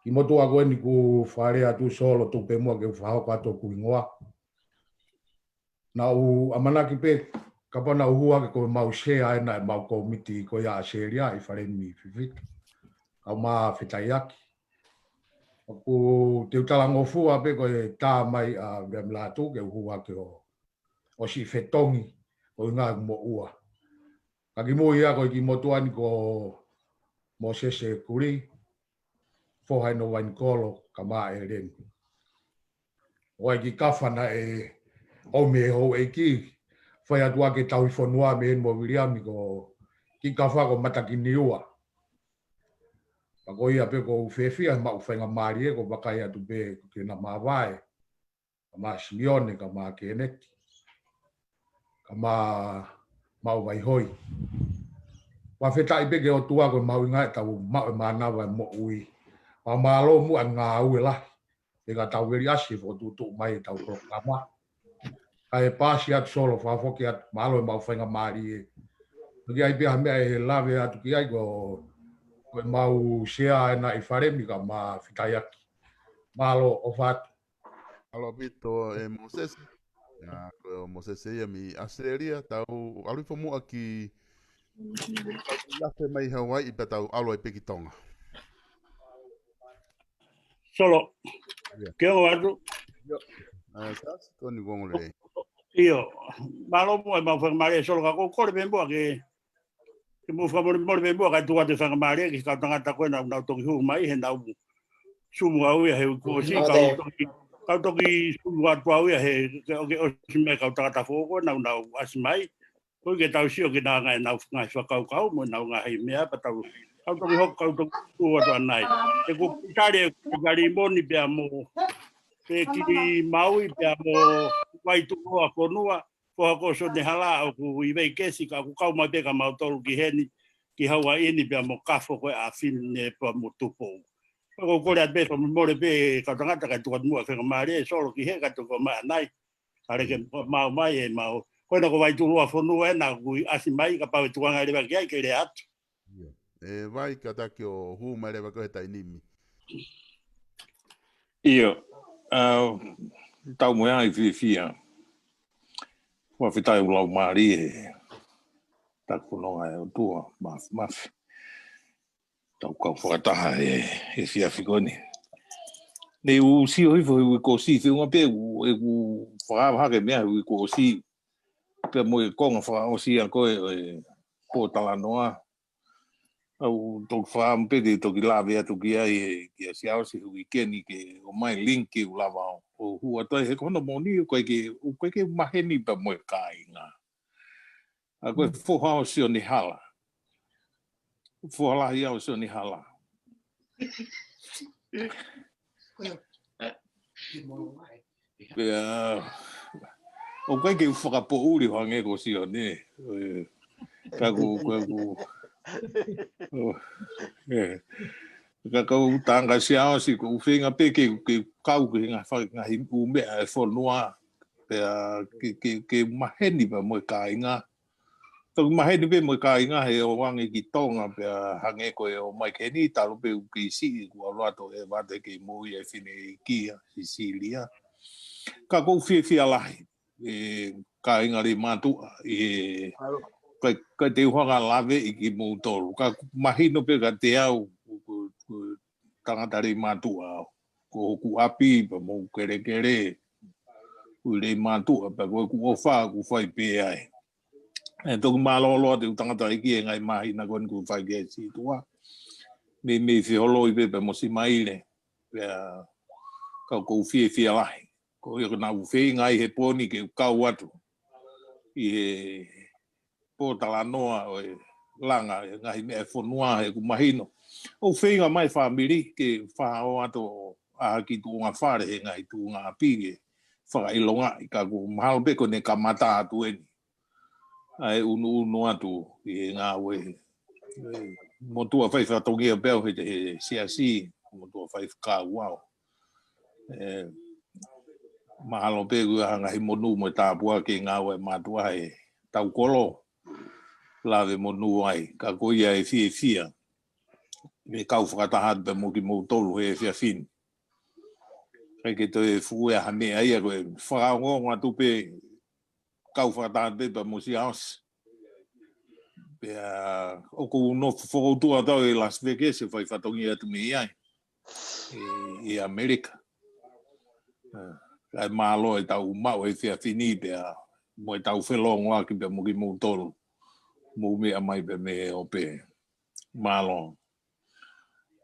Kiʻi motuʻa ko eni kuo u fakalea atu Solo, tuku pē muʻa ke u fakahoko atu hoku hingoa. Naʻa ku ʻamanaki pē, kapau naʻa ku hū hake ko e mau sea ʻena ʻemau kōmiti ko ia ʻAositelēlia ʻi Falemi Fifita. Kae ʻumaʻā Fetaiaki. ʻOku te u talangofua pē ko e tā mai ʻa Viliami Lātū ke u hū hake ʻo, ʻo siʻi fetongi ʻo ʻuhinga ʻeku moʻua. Ka kimuʻa ia ko e kiʻi motuʻa ni ko Mōsese Kulī, foha ʻi Novainikolo kae ʻumaʻā ʻEleni. ʻOku ʻi ai e kiʻi kafa naʻe ʻomi ʻe he houʻeiki, fai atu ʻaki e tauhi fonua mei heni mo Viliami, ko e kiʻi kafa ko Matakiniua. Pea ko ia pē ʻoku ou fiefia he maʻu faingamālie ko e vakai atu pē ki heʻena māvae, kae ʻumaʻā Simione, kae ʻumaʻā Keneti, kae ʻumaʻā Maʻu Vaihoi. Fakafetaʻi pē ki he ʻOtua ko e mahuʻinga ʻetau maʻu e mānava e moʻui. Pea mālō muʻa e ngāue lahi. Pea ka tau veli ʻasi e fokotuʻutuʻu mai ʻetau polokalama. Kae paasi atu Solo, fakafoki atu, mālō e maʻu faingamālie. Ka ʻi ai pē ha meʻa ʻe lave atu ki ai ko, ko e mau sea ʻena ʻi Falemi kae ʻumaʻā Fetaiaki. Mālō, ʻofa atu. Mālō ʻaupito ʻe Mōsese. ʻIa, ko Mōsese ia mei ʻAositelēlia, tau ʻalu hifo muʻa ki, ki afe mai Hawaiʻi pea tau ʻalu ai pē ki Tonga. Solo. ʻIa. Ke ongo atu. ʻIo. ʻA, Sasi, ko eni kuo ongo lelei. ʻIo. Mālō muʻa e maʻu faingamālie Solo, ka ʻoku ou kole pē muʻa ke, ke mou fakamolemole pē muʻa kae tuku atu e faingamālie ki he kau tangata ko ē naʻa nau toki hū mai, he naʻa ku Zoom au ia he uike kuo ʻosi, ka u toki, ka u toki Zoom atu au ia he, ke, ke ʻosi mai e kau tangata foʻou ko ē naʻa nau ʻasi mai. Koeʻuhi ke tau sio ki heʻenau ngaahi, ʻenau ngaahi fakakaukau mo ʻenau ngaahi meʻa pea tau, ka u toki hoko, ka u toki tuʻu atu ʻanai. He ko Pitali, e Pitali Moni pea mo, pea ki Maui pea mo Vaituʻuloa Fonua, foha ko Sione Hala ʻoku ʻi Veikesi, ka ʻoku kau mai pē kia mautolu ki heni, ki Hawaiʻi ni pea mo Kafo ko e ʻafine pea mo Tupou. Ka ʻoku ou kole atu pē fakamolemole pē kau tangata kae tuku atu muʻa e faingamālie Solo ki he kae tuku mai ʻanai. Kale ke mau mai e mau. Ko ena ko Vaituʻuloa Fonua ena ʻoku ʻasi mai, kapau ʻe tuku ange leva ki ai ke lea atu. ʻIo. ʻE Vai, kātaki ʻo hū mai leva ko e taimi ni. ʻIo, ʻa, tau mo e ʻai fiefia. Fakafetaʻi ʻoku lau mālie e taku fononga ʻa e ʻOtua, maf-, maf-, tau kau fakataha he, he efiafi ko eni. Naʻa ku sio hifo he uike kuo ʻosi, feʻunga pē ʻeku, ʻeku fakahā hake meʻa he uike kuo ʻosi, pea mo e konga fakaʻosi ʻa ko ē ʻo e pōtalanoa. ʻOku ou toki fakaʻamu pē ke toki lave atu ki ai, kia Siaosi he uike ni ke ʻomai link ke u lava ʻo, ʻo hū atu ai he ko hono moʻoni ʻoku ʻikai ke, ʻoku ʻikai ke maheni pea mo e kāinga. ʻA ko e foha ʻo Sione Hala. Foha lahi ʻo Sione Hala. Pea, ʻoku ʻikai ke u fakapoʻuli ʻo hangē ko Sione. ʻE, ka ʻoku, ka ʻoku, ʻo, ʻe. Ka ʻoku ou tangata Siaosi, ʻoku ou feinga pē ke, ke kau ki he ngaahi fa-, ngaahi ʻū meʻa ʻa e fonua. Pea ke, ke, ke maheni pea mo e kāinga. Toki maheni pē mo e kāinga he ō ange ki Tonga pea hangē ko e ō mai ki heni talu pē ʻeku kei siʻi kuo ʻalu atu ʻo ʻeva atu he kei moʻui ʻa e fineʻeiki ʻa Sisilia. Ka ʻoku ou fiefia lahi, ʻe kāinga Leimātuʻa, ʻe, ʻikai, ʻikai te u hanga ʻo laveʻi kimoutolu. Ka mahino pē kiate au, ko, ko, ko e tangata Leimātuʻa au. Ko hoku ʻapi, pea mo hoku kelekele, ʻoku ʻi Leimātuʻa, pea ko ʻeku ʻofa, ʻoku fai pē ai. ʻE toki mālōlō atu ʻeku tangataʻeiki he ngaahi māhina ko eni kuo fai ki ai e sītuʻa. Meimei feholoi pē pea mo Simaile, pea ka ʻoku ou fiefia lahi. Ko ia ko ʻeku feinga ʻi he pō ni ke u kau atu ʻi he pōtalanoa ʻo e langa e ngaahi meʻa e fonua he ʻoku mahino. ʻOku feinga mai fāmili ke fakaʻoatu ʻa e kiʻi tuʻunga fale he ngaahi tuʻunga ʻapi ke fakaʻilongaʻi ka ʻoku mahalo pē ko ʻene kamata atu eni ʻa e ʻunuʻunu atu ʻi he ngāue. ʻE, motuʻa fai fatongia pē au he, he siasi, motuʻa faifekau au. ʻE, mahalo pē ʻoku ʻi ai ha ngaahi monū mo e tāpuaki ngāue mātuʻa he taukolo. Lave monū ai, ka ko ia e fiefia. Me kau fakataha atu pē mo kimoutolu he efiafi ni. ʻIkai ke toe fuʻu ʻi ai ha meʻa ia ko e fakaongoongo atu pē kau fakataha pē pea mo Siaosi. Pea ʻoku ou nofo fokoutua atu au ʻi Las Vegas ʻo fai fatongia atu mei ai. ʻI, ʻi ʻAmelika. ʻE, kae mālō e tau maʻu e efiafi ni pea mo e tau felongoaki pea mo kimoutolu. Mou meʻa mai pē mei he ope. Mālō.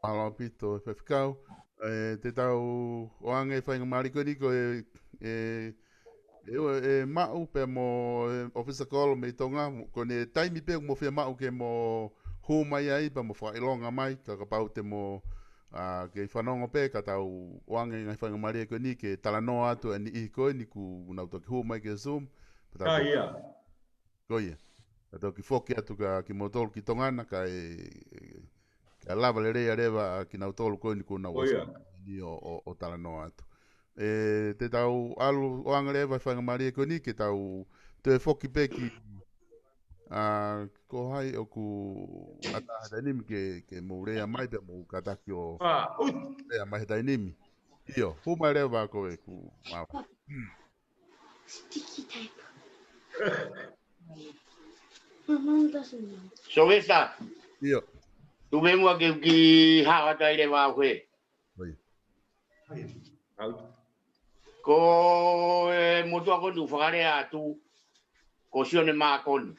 Mālō ʻaupito e faifekau. ʻE, te tau ʻoange e faingamālie ko eni ko e, ʻe, ʻe, ʻe maʻu pea mo e ʻofisa kolo mei Tonga, ko ʻene taimi pē mo fie maʻu ke mo hū mai ai pea mo fakaʻilonga mai, ka kapau te mo, ʻa, kei fanongo pē, ka tau ʻoange e ngaahi faingamālie ko eni ke talanoa atu e niʻihi ko eni kuo nau toki hū mai ki he Zoom. Pea tau ʻA, ia. Ko ia. Ka toki foki atu kia kimoutolu ki Tonga na kae, kae lava lelei ʻa leva ʻa kinautolu ko eni kuo nau Ko ia. ʻosi ni ʻo, ʻo, ʻo talanoa atu. ʻE, te tau ʻalu ʻoange leva e faingamālie ko eni ke tau toe foki pē ki, ʻa, ko hai ʻoku ʻatā ha taimi ke, ke mou lea mai pea mou kātaki ʻo ʻA, ui. lea mai ha taimi. ʻIo, hū mai leva ko e ku mau. Sticky tape. My mom doesn't know. Sovesa, ʻIo. tu me mua ke u ki hawa tai le vau he. ʻOi. Au. Ko e motuʻa ko eni ʻoku fakalea atu, ko Sione Mākoni.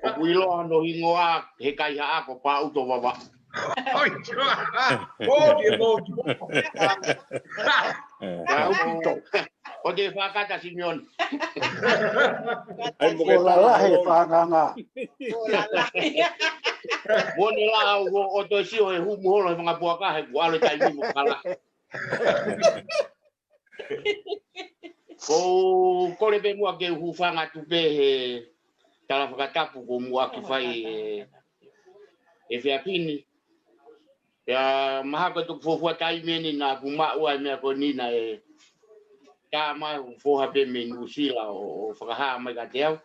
ʻOku ʻiloa hono hingoa he kaihaʻa ko Pāʻuto Vava. ʻOi, tua. ʻO, dia mau tua. Pea ʻoku, ʻo te fakata Simione. ʻAi mo ke Ko lalahi e fānganga. Mo ne la au ʻo, ʻo toe sio he humu holo he fanga puaka he kuo ʻalu e taimi mo kala. Ko u kole pē muʻa ke u hūfanga atu pē he tala fakatapu kuo muʻaki fai ʻe, ʻe Fiafini. Pea mahalo ko e tuku fuofua taimi eni naʻa ku maʻu ai e meʻa ko eni naʻe tā mai ʻe hoku foha pē mei Nuʻusila ʻo, ʻo fakahā mai kiate au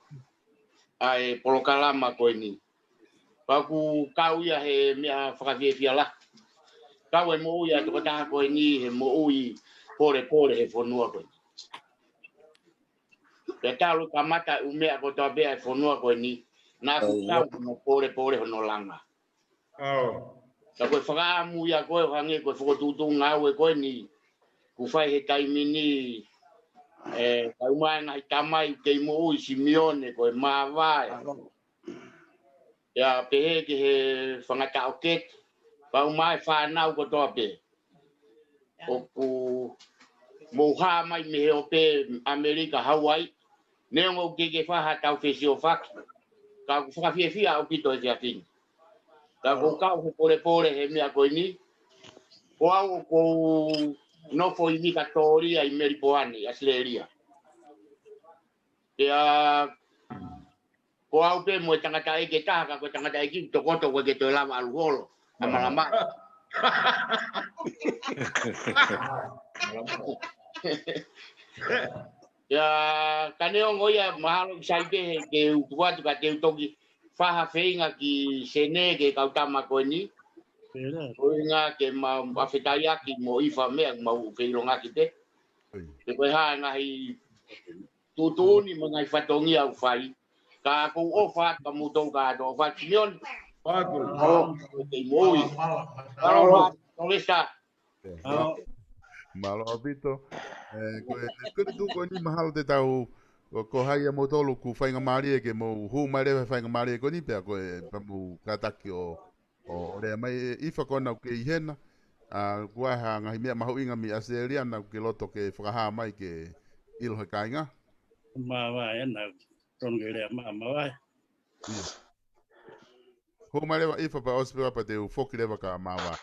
ʻa e polokalama ko eni. Pea ʻoku kau ia he meʻa fakafiefia lahi. Kau e moʻui ʻa e tokotaha ko eni he moʻui polepole he fonua ko eni. Pea talu kamata ʻū meʻa kotoa pē ʻa e fonua ko eni, naʻa ku Au. kau hono polepole hono langa. Au. Ka ko e fakaʻamu ia ko ē ʻo hangē ko e fokotuʻutuʻu ngāue ko eni, ʻoku fai he taimi ni, ʻe, kau mai ngaahi tamai kei moʻui Simione ko e māvae. Au. Ia pehē ki he fanga taʻokete, pea ʻū mai fānau kotoa pē. ʻOku mou hā mai mei he ope ʻAmelika Hawaii, neongo ʻoku ʻikai ke fai ha tau fesiofaki. Ka ʻoku fakafiefia ʻaupito e Fiafini. Ka ʻoku kau he polepole he meʻa ko eni, ko au ʻoku ou nofo ʻi Mikatōlia ʻi Melipoane, ʻAositelēlia. Pea ko au pē mo e tangataʻeiki ʻe taha, ka ko e tangataʻeiki tokoto ʻoku ʻikai ke toe lava ʻalu holo. ʻA malama. Ia, ka neongo ia mahalo ʻoku sai pē he ke u tuku atu ka te u toki fai ha feinga ki Sene ki he kau tama ko eni. Ko e ʻuhinga ke mau fakafetaʻi ʻaki mo ʻIfa meʻa mau feʻilongaki pē. Pe ko e hā e ngaahi tuʻutuʻuni mo e ngaahi fatongia ʻoku fai. Ka ʻoku ou ʻofa atu kia moutolu kātoa, ʻofa atu Simione. Mālō. Mālō. Mālō. Mālō. Mālō ʻaupito. ʻE, ko e, ko e tuʻu ko eni mahalo te tau, ko, ko hai ʻia moutolu ʻoku faingamālie ke mou hū mai leva he faingamālie ko eni pea ko e, pea mou kātaki ʻo ʻo, ʻo lea mai ʻe ʻIfa ko ena ʻoku kei hena. ʻA, ʻoku ʻi ai ha ngaahi meʻa mahuʻinga mei ʻAositelēlia naʻa ke loto ke fakahā mai ke ʻilo he kāinga. Māvae ena, tonu ke lea mā, māvae. ʻIo. Hū mai leva ʻIfa pea ʻosi pē pea te u foki leva kia Māvae.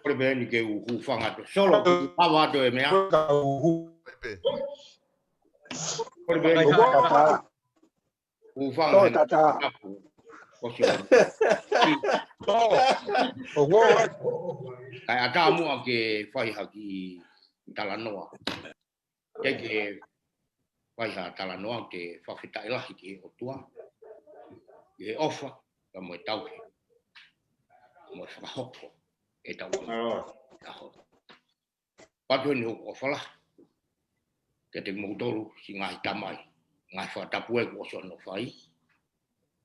Kole pē eni ke u hūfanga atu. Solo, hava atu e meʻa. Pē. Kole pē eni. Hūfanga atu. ʻOsi. ʻO ngō. Kae ʻatā muʻa ke fai ha kiʻi talanoa. Ke ke fai ha talanoa ke fakafetaʻi lahi ki he ʻOtua, ki he ʻofa, ka mo e tauhi, mo e fakahoko ʻetau ʻaho. Patu heni hoku ʻofa lahi kiate kimoutolu siʻi ngaahi tamai, ngaahi fakatapu ē kuo ʻosi hono fai,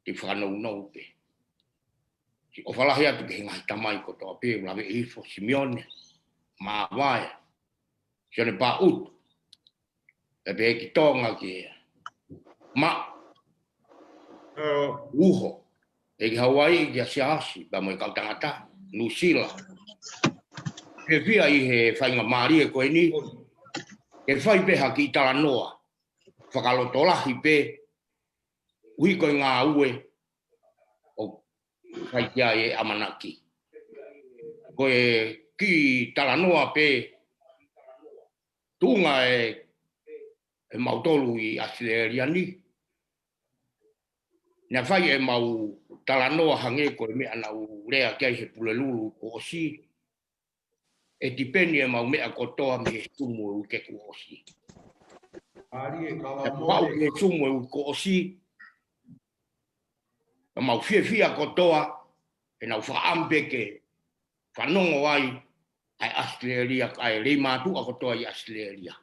ke fakanounou pē. Siʻi ʻofa lahi atu ki he ngaahi tamai kotoa pē, ʻoku laveʻi hifo Simione, Māvae, Sione Paʻutu, pea pehē ki Tonga ki he Maʻu, Uho, ʻEiki Hauaiʻi kia Siaosi, pea mo e kau tangata, Nuʻusila. Fiefia ʻi he faingamālie ko eni, ke fai pē ha kiʻi talanoa, fakalotolahi pē, ʻuhi ko e ngāue, ʻoku fai ki ai e ʻamanaki. Ko e kiʻi talanoa pē, tuʻunga e, ʻemautolu ʻi ʻAositelēlia ni. Naʻe fai ʻemau talanoa hangē ko e meʻa naʻa ku lea ki ai he Pulelulu kuo ʻosi. ʻE tipeni ʻemau meʻa kotoa mei he sumu e uike kuo ʻosi. Naʻe pau ki he sumu e uike kuo ʻosi. Naʻa mau fiefia kotoa, ʻenau fakaʻamu pē ke fanongo ai, ʻa e ʻAositelēlia, ʻa e lei mātuʻa kotoa ʻi ʻAositelēlia.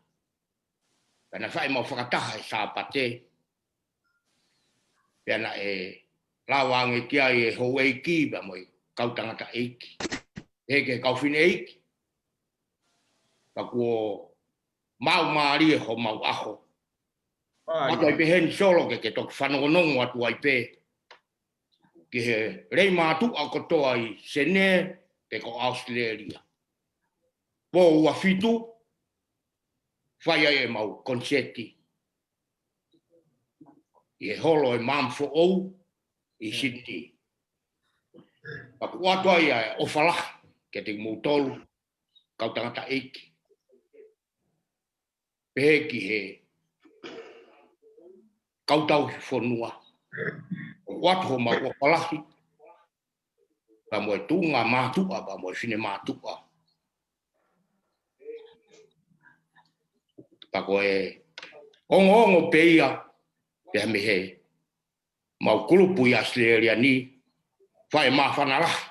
Pea naʻe fai ʻemau fakataha he Sāpate, pea naʻe lava ange ki ai e houʻeiki, pea mo e kau tangataʻeiki. Pehē ki he kau fineʻeiki, pea kuo maumālie homau ʻaho. ʻAtu ai pē heni Solo ke ke toki fanongonongo atu ai pē ki he lei mātuʻa kotoa ʻi Senē pe ko ʻAositelēlia. Pō ua fitu, fai ai ʻemau konisēti ʻi he holo e Maama Foʻou ʻi Sini. Pea ʻoku ʻoatu ai ʻa e ʻofa lahi kiate kimoutolu, kau tangataʻeiki. Pehē ki he kau tauhi fonua. ʻOatu homau ʻofa lahi, pea mo e tuʻunga mātuʻa, pea mo e finemātuʻa. Pea ko e ongoongo pē ia, pea mei he mau kulupu ʻi ʻAositelēlia ni, fai māfana lahi.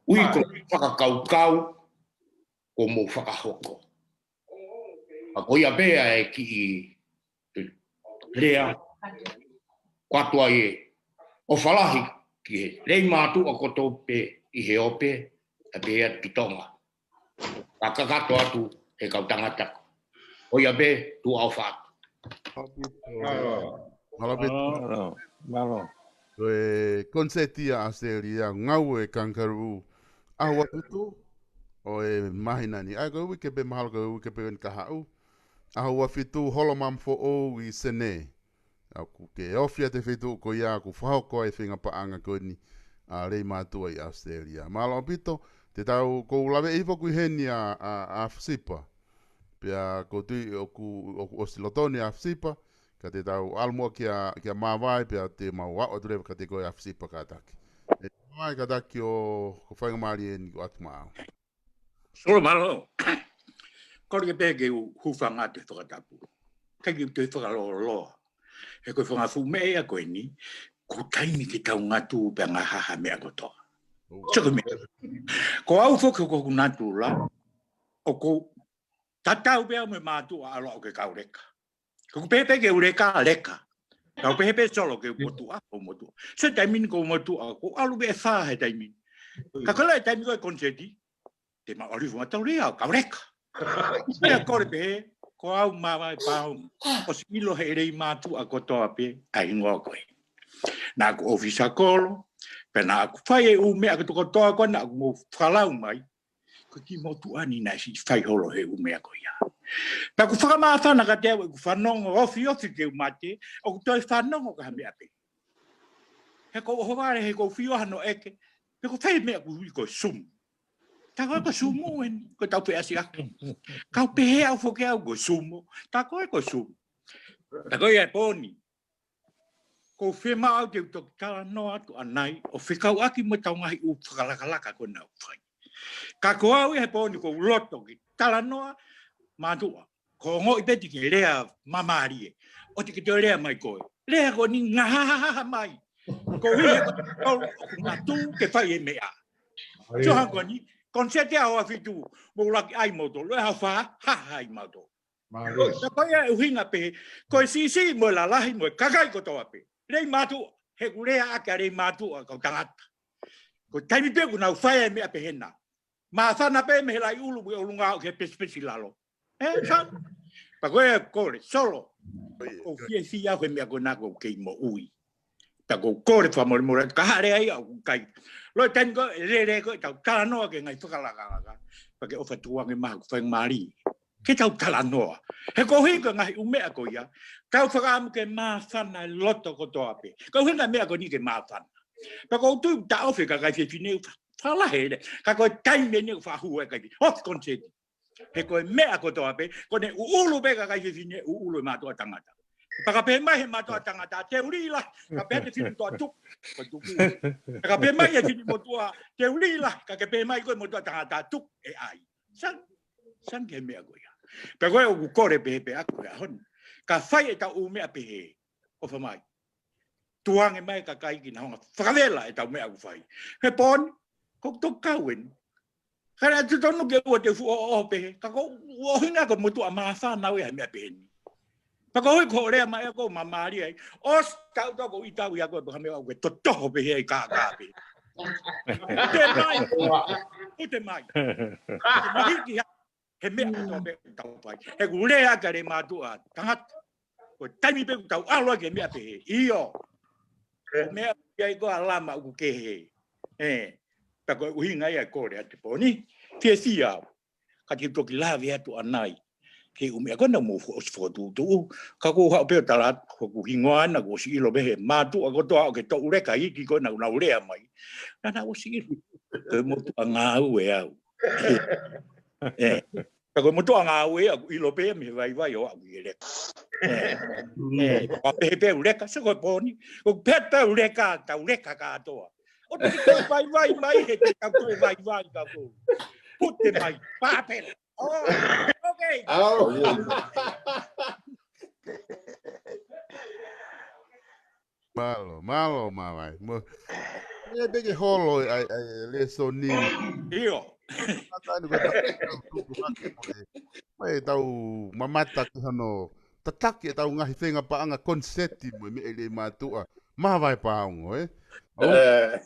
ʻUhi ko e fakakaukau kuo mou fakahoko. Pea ko ia pē ʻa e kiʻi lea, ʻoatu ai e ʻofa lahi ki he lei mātuʻa kotoa pē ʻi he ope, ʻa pē atu ki Tonga. Ka kakato atu he kau tangata. Ko ia pē, tuʻa ʻofa atu. Mālō ʻaupito. Mālō. Mālō. Ko e konisēti ʻa ʻAositelēlia, ngāue Kangaroo, ʻaho ua fitu ʻo e māhina ni. ʻA ia ko e uike pē mahalo ko e uike pē eni kahaʻu. ʻAho ua fitu holo Maama Foʻou ʻi Senē. ʻOku ke ofi ʻa e feituʻu ko ia ʻoku fakahoko ai e feinga paʻanga ko eni ʻa e lei mātuʻa ʻi ʻAositelēlia. Mālō ʻaupito, te tau, ʻoku ou laveʻi foki heni ʻa, ʻa, ʻa Fisipa. Pea ʻoku ou tui ʻoku, ʻoku ʻosi lotoni ʻa Fisipa, ka te tau ʻalu muʻa kia, kia Māvae, pea te mau aʻu atu leva kiate koe ʻa Fisipa kātaki. ʻE Māvae kātaki ʻo, ko e faingamālie eni kuo ʻoatu maʻau. Solo mālō. Kole ke pehē ke u hūfanga atu he fakatapu. Kae ke u toe fakalōloa. He ko e fanga fuʻu meʻa ia ko eni, ko e taimi ke tau ngatu pea ngaahi meʻa kotoa. Sio ki he meʻa. Ko au foki ko hoku natula, ʻoku ou tatau pē au mo e mātuʻa ʻalu ʻo ke kau leka. Ka ʻoku pehē pē ke u leka, leka. Ka ʻoku pehē pē Solo ke u motuʻa, ʻo motuʻa. Sio he taimi ni ʻoku ou motuʻa, ʻoku ou ʻalu pē ʻe fā he taimi ni. Ka ko e lahi e taimi ko e konisēti, te mau ʻalu hifo ʻo tau lea, kau leka. Pea kole pē, ko au Māvae Paonga. ʻOsi ʻilo he lei mātuʻa kotoa pē ʻa e hingoa ko ē. Naʻa ku ʻōfisa kolo, pea naʻa ku fai e ʻū meʻa kotoa ko ē naʻa mou fakalau mai. Ko e kiʻi motuʻa ni naʻe siʻi fai holo he ʻū meʻa ko ia. Pea ʻoku fakamāfana kiate au ʻeku fanongo, ofiofi ke u mate, ʻoku toe fanongo ki ha meʻa pē. He ʻoku ou ʻohovale, he ʻoku ou fio hano ʻeke. He ʻoku ou fai e meʻa ʻoku ui ko e sumo. Tā ko e ko e sumo eni, ko e tau pē ʻasi ake. Kau pehē au foki au ko e sumo. Tā ko e ko e sumo. Tā ko ia e pō ni. ʻOku ou fiemaʻu au ke u toki talanoa atu ʻanai, ʻo fekauʻaki mo e tau ngaahi ʻū fakalakalaka ko ena ʻoku fai. Ka ko au ia he pō ni ʻoku ou loto ke talanoa, mātuʻa. Ko e ongoʻi pē te ke lea māmālie. ʻOua te ke toe lea mai koe. Lea ko eni ngahahaha mai. Ko e ʻuhi he ko e tau ʻoku mātuʻa ke fai e meʻa. Sio hangē ko eni, koniseti ʻa hoʻo fitu, mou laki ai moutolu, ʻe ha fā, ha ha ai moutolu. Mālie. Tā ko ia e ʻuhinga pē, ko e siʻisiʻi mo e lalahi mo e kakai kotoa pē. Lei mātuʻa, he ʻoku lea ʻaki ʻa e lei mātuʻa kau tangata. Ko e taimi pē ʻoku nau fai e meʻa pehē na. Māfana pē mei he laʻi ʻulu mo e ʻolunga ʻo ke pesipesi lalo. ʻE, sa. Tā ko e kole, Solo. ʻOku ou fiefia au he meʻa ko ena ʻoku ou kei moʻui. Tā ʻoku ou kole fakamolemole, ka hare ai au kai. Loi taimi ko e lele ko e tau talanoa ki he ngaahi fakalakalaka. Pea ke ʻofa tuange maha ʻoku fai mālie. Ke tau talanoa. He koeʻuhi ko e ngaahi ʻū meʻa ko ia. Tau fakaʻamu ke māfana e loto kotoa pē. Ko e ʻuhinga e meʻa ko eni ke māfana. Pea ʻoku ou tui taʻofi e kakai fefine ʻoku fa-, falahe le. Ka ko e taimi ni ʻoku fahu e kai. Off concept. He ko e meʻa kotoa pē, ko ʻene ʻuʻulu pē kakai fefine, ʻuʻulu e mātuʻa tangata. Pea ka pehē mai he mātuʻa tangata, te u lī lahi, ka pehē atu e fefine motuʻa tuku, ko e tuku. Ka pehē mai he fefine motuʻa, te u lī lahi, ka ke pehē mai ko e motuʻa tangata tuku, ʻe ʻai. Sang, sang ke meʻa ko ia. Pea ko e ʻoku kole pē pē ʻaku he ʻaho ni. Ka fai e tau ʻū meʻa pehē, ʻofa mai. Tuange mai e kakai ke nau hanga fakavela e tau meʻa ʻoku fai. He pō ni, ʻoku ou toki kau eni. Ka naʻe totonu ke ʻoua te u fuʻu ʻoʻoho pehē. Ka ko e ʻuhinga ko e motuʻa māfana au ia he meʻa pehē ni. Pea ko e ʻuhi ko hoʻo lea mai ʻoku ou māmālie ai. ʻOsi tau toko i tau ia ko e pehē meʻa ʻoku ke totoho pehē ai kākā pē. Pute mai. Pute mai. Te mahiki ha He meʻa kotoa pē ʻoku tau fai. He ʻoku lea ʻaki ʻa e lei mātuʻa tangata. Ko e taimi pē ʻoku tau ʻalu ai ki he meʻa pehē. ʻIo. Ko e meʻa ia ʻi ko e ʻalama ʻoku kehe. ʻE. Pea ko e ʻuhinga ia e kole atu he pō ni. Fiefia au. Ka te u toki lave atu ʻanai. Ki he ʻū meʻa ko ena mou fo-, ʻosi fokotuʻutuʻu. Ka ʻoku ou haʻu pē ʻo tala atu, ko hoku hingoa ena, kuo ʻosi ʻilo pē he mātuʻa kotoa ʻoku ke toʻu leka iiki ko ena ʻoku nau lea mai. Naʻa nau ʻosi ʻilo. Ko e motuʻa ngāue au. ʻE. Ka ko e motuʻa ngāue au, ʻoku ʻilo pē mei he vaivai ʻo aʻu ki he leka. ʻE. ʻE. Ka pehē pē ʻoku leka, so ko e pō ni. ʻOku pehē pē ʻoku leka, tau leka kātoa. ʻOua te ke toe vaivai mai, he te tau toe vaivai ka ko. Pute mai, pāpela. Oh, okay. Au. Mālō, mālō, mālō. Mo, ia te ke holo ai, ai, lēsoni. ʻIo. Mata ni ko e tau, tau, tau, tau, mai tau mamata ki hono tataki e tau ngaahi fenga paʻanga koniseti mo e meʻa ʻi he mātuʻa. Māvae Paongo, ē? Au? ʻE.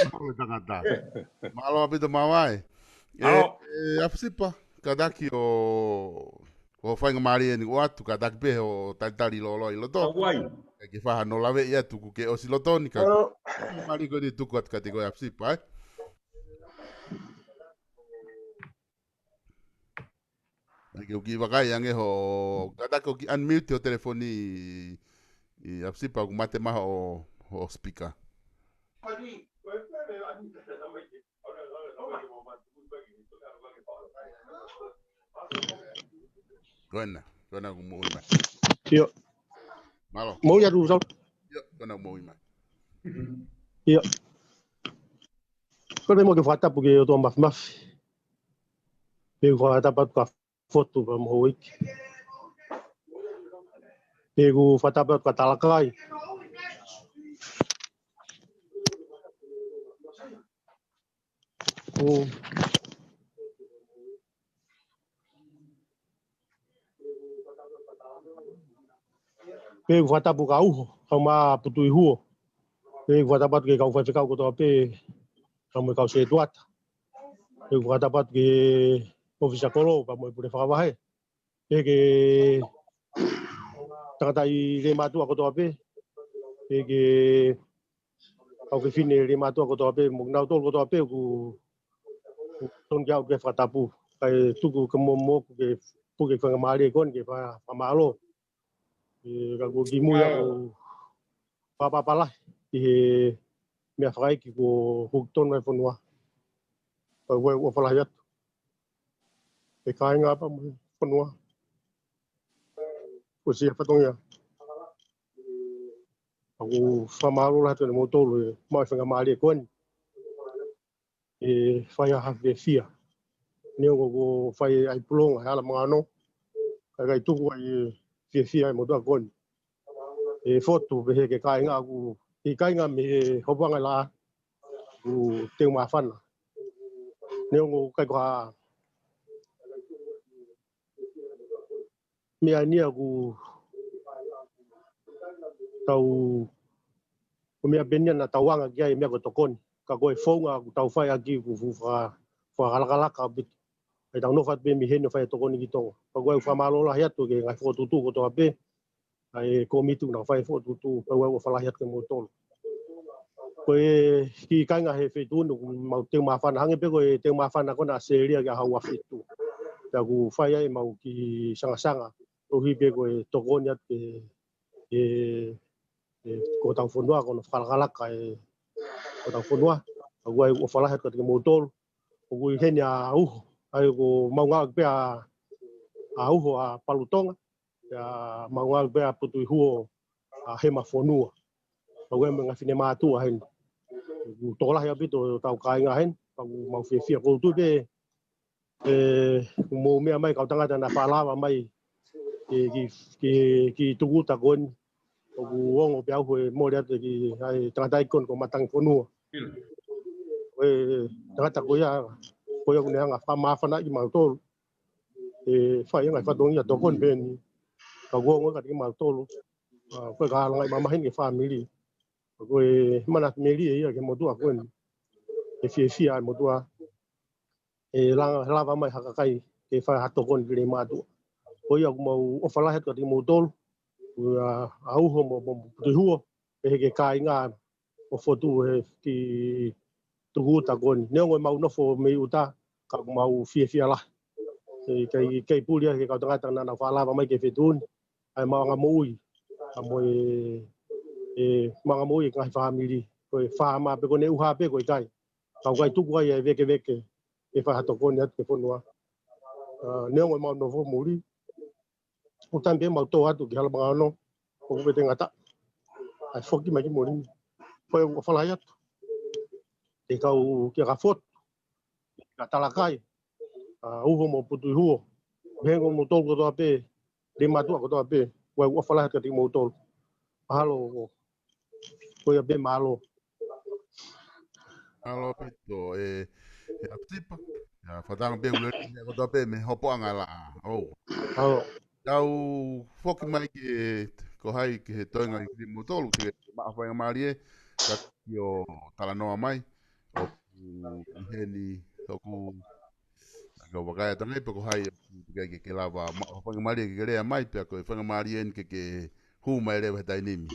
Mālō tangata. Mālō ʻaupito Māvae. ʻE, ʻAfisipa, kātaki ʻo, ʻo faingamālie ni ʻoatu, kātaki pē ʻo talitali lōloa ʻi loto. Hawaii. ʻE ke faha no lave ia tuku ke ʻosi loto ni ka. Mālō. Mālō ko eni tuku atu kiate koe ʻAfisipa, ē? ʻAi ke u kiʻi vakai ange ho, kātaki ʻo kiʻi unmute ho telefoni ʻi, ʻi ʻAfisipa ʻoku mate mai ho, ho speaker. Ko ena, ko ena ʻoku moʻui mai. ʻIo. Mālō. Moʻui atu, Solo. ʻIo, ko ena ʻoku moʻui mai. ʻIo. Ko e meʻa mo ke fakatapu ki he ʻOtua Mafimafi. Pea u fakatapu atu kia Fotu pea mo Houʻeiki. Pea u fakatapu atu kia Talakai. ʻO. Pea u fakatapu kia Uho, kau mā Putuihuo. Pea u fakatapu atu ki he kau faifekau kotoa pē, kau mo e kau setuata. Pea u fakatapu atu ki he ʻōfisa kolo, pea mo e pule fakavahe. Pea ki he tangataʻeiki lei mātuʻa kotoa pē. Pea ki he kau fefine lei mātuʻa kotoa pē, mo kinautolu kotoa pē, ʻoku, ʻoku tonu ke aʻu ke fakatapu. Kae tuku ke mo, mo, ke puke faingamālie ko eni ke fa-, fakamālō. ʻE, ka ʻoku ou kimuʻa ʻo fakapapālangi ʻi he meʻa fakaiki kuo hū ki tonu e fonua. Pea ʻoku ou ʻofa lahi atu ki he kāinga pea mo e fonua kuo ʻosi ʻi he fatongia. Pea ʻoku ou fakamālō lahi atu kiate kimoutolu ʻi he maʻu e faingamālie ko eni ʻe fai ai ha fiefia. Neongo kuo fai ai e pulonga he hala Mangano, ka ʻikai tuku ai e fiefia ʻa e motuʻa ko eni. ʻE fotu pehē ki he kāinga ʻoku ʻi he kāinga mei he hopoʻanga laʻā ʻoku teu māfana. Neongo ʻikai ko ha meʻa eni ia ʻoku tau, ko e meʻa pē eni ia naʻa tau anga ki ai e meʻa ko e tokoni. Ka ko e founga ʻoku tau fai ʻaki ʻoku fuʻu faka-, fakalakalaka ʻaupito. ʻE tau nofo atu pē mei heni ʻo fai e tokoni ki Tonga. Pea ʻoku ou fakamālō lahi atu ki he ngaahi fokotuʻutuʻu kotoa pē, ʻa e kōmiti naʻa nau fai e fokotuʻutuʻu, pea ʻoku ou ʻofa lahi atu kiate kimoutolu. Ko e kiʻi kāinga he feituʻu ni ʻoku mau teu māfana, hangē pē ko e teu māfana ko ena ʻa Selia ki he ʻaho ua fitu. Pea ʻoku fai ai ʻemau kiʻi sangasanga, koeʻuhi pē ko e tokoni atu ki he, ki he, ki hotau fonua, ko hono fakalakalaka e hotau fonua. Pea ʻoku ou ʻofa lahi atu kiate kimoutolu. ʻOku ʻi heni ʻa Uho, ʻa ia ʻoku mau ngāueʻaki pē ʻa, ʻa Uho ʻa Palu Tonga, pea mau ngāueʻaki pē ʻa Putuihuo ʻa Hema Fonua. Pea ʻoku ʻi ai mo e ngaahi finemātuʻa heni. ʻOku tokolahi ʻaupito hotau kāinga heni, pea ʻoku mau fiefia. ʻOku ou tui pē ʻe, ʻoku mou meʻa mai kau tangata naʻa faʻa lava mai ki, ki, ki, ki he tūkuta ko eni. ʻOku ongo pē ʻa Uho ʻe mole atu ki ai tangata ʻi kona ko Matangi Fonua. ʻE, tangata ko ia, ko ia ʻoku ne hanga ʻo fakamāfanaʻi kimautolu ʻe fai e ngaahi fatongia tokoni pehē ni. Ka ʻoku ongo kiate kimautolu, ʻa, ko e kalangaʻi mamahi eni ki he fāmili. Ko e mana melie ia ki he motuʻa ko eni. ʻE fiefia e motuʻa ʻe langa, lava mai ha kakai ke fai ha tokoni ki he mātuʻa. Ko ia ʻoku mau ʻofa lahi atu kiate kimoutolu, ʻa, ʻa Uho mo, mo Putuihuo, pehē ki he kāinga ʻo fotu he kiʻi tūkuta ko eni. Neongo ʻemau nofo mei ʻuta, ka ʻoku mau fiefia lahi. ʻE, kei, kei puli ai ki he kau tangata naʻa nau faʻa lava mai ki he feituʻu ni, ʻa ʻemau anga moʻui, ʻa mo e, ʻemau anga moʻui e ngaahi fāmili, ko e faama pē ko eni ʻuha pē ko e kai. Ka ʻoku ʻikai tuku ai e vēkeveke ke fai ha tokoni atu ki he fonua. ʻA, neongo ʻemau nofo muli, ʻoku taimi pē ʻemau tō atu ki hala Mangano, ʻoku pē te ngata ai foki mai ki muli ni. Ko ia ʻoku ou ʻofa lahi atu ki he kau, ki he kau fotu, ki he kau talakai, ʻa Uho mo Putuihuo, pehē ki he motuʻa kotoa pē, ki he mātuʻa kotoa pē, ʻoku ou ʻofa lahi atu kiate kimoutolu. Mahalo, ko ia pē, mālō. Mālō ʻaupito, ʻe, ʻe ʻApitipa, ʻa, fakatanga pē ʻoku lele meʻa kotoa pē mei he hopoʻanga laʻā. ʻOu. Mālō. Tau foki mai ki he, ko hai ki he toenga ʻi kimoutolu, ke maʻu ha faingamālie, ka ʻio talanoa mai, ʻoku ʻi heni, ʻoku ka vakai atu ange pe ko hai ʻoku ke, ke, ke lava, maʻu ha faingamālie ke, ke lea mai, pea ko e faingamālie eni ke, ke hū mai leva he taimi ni.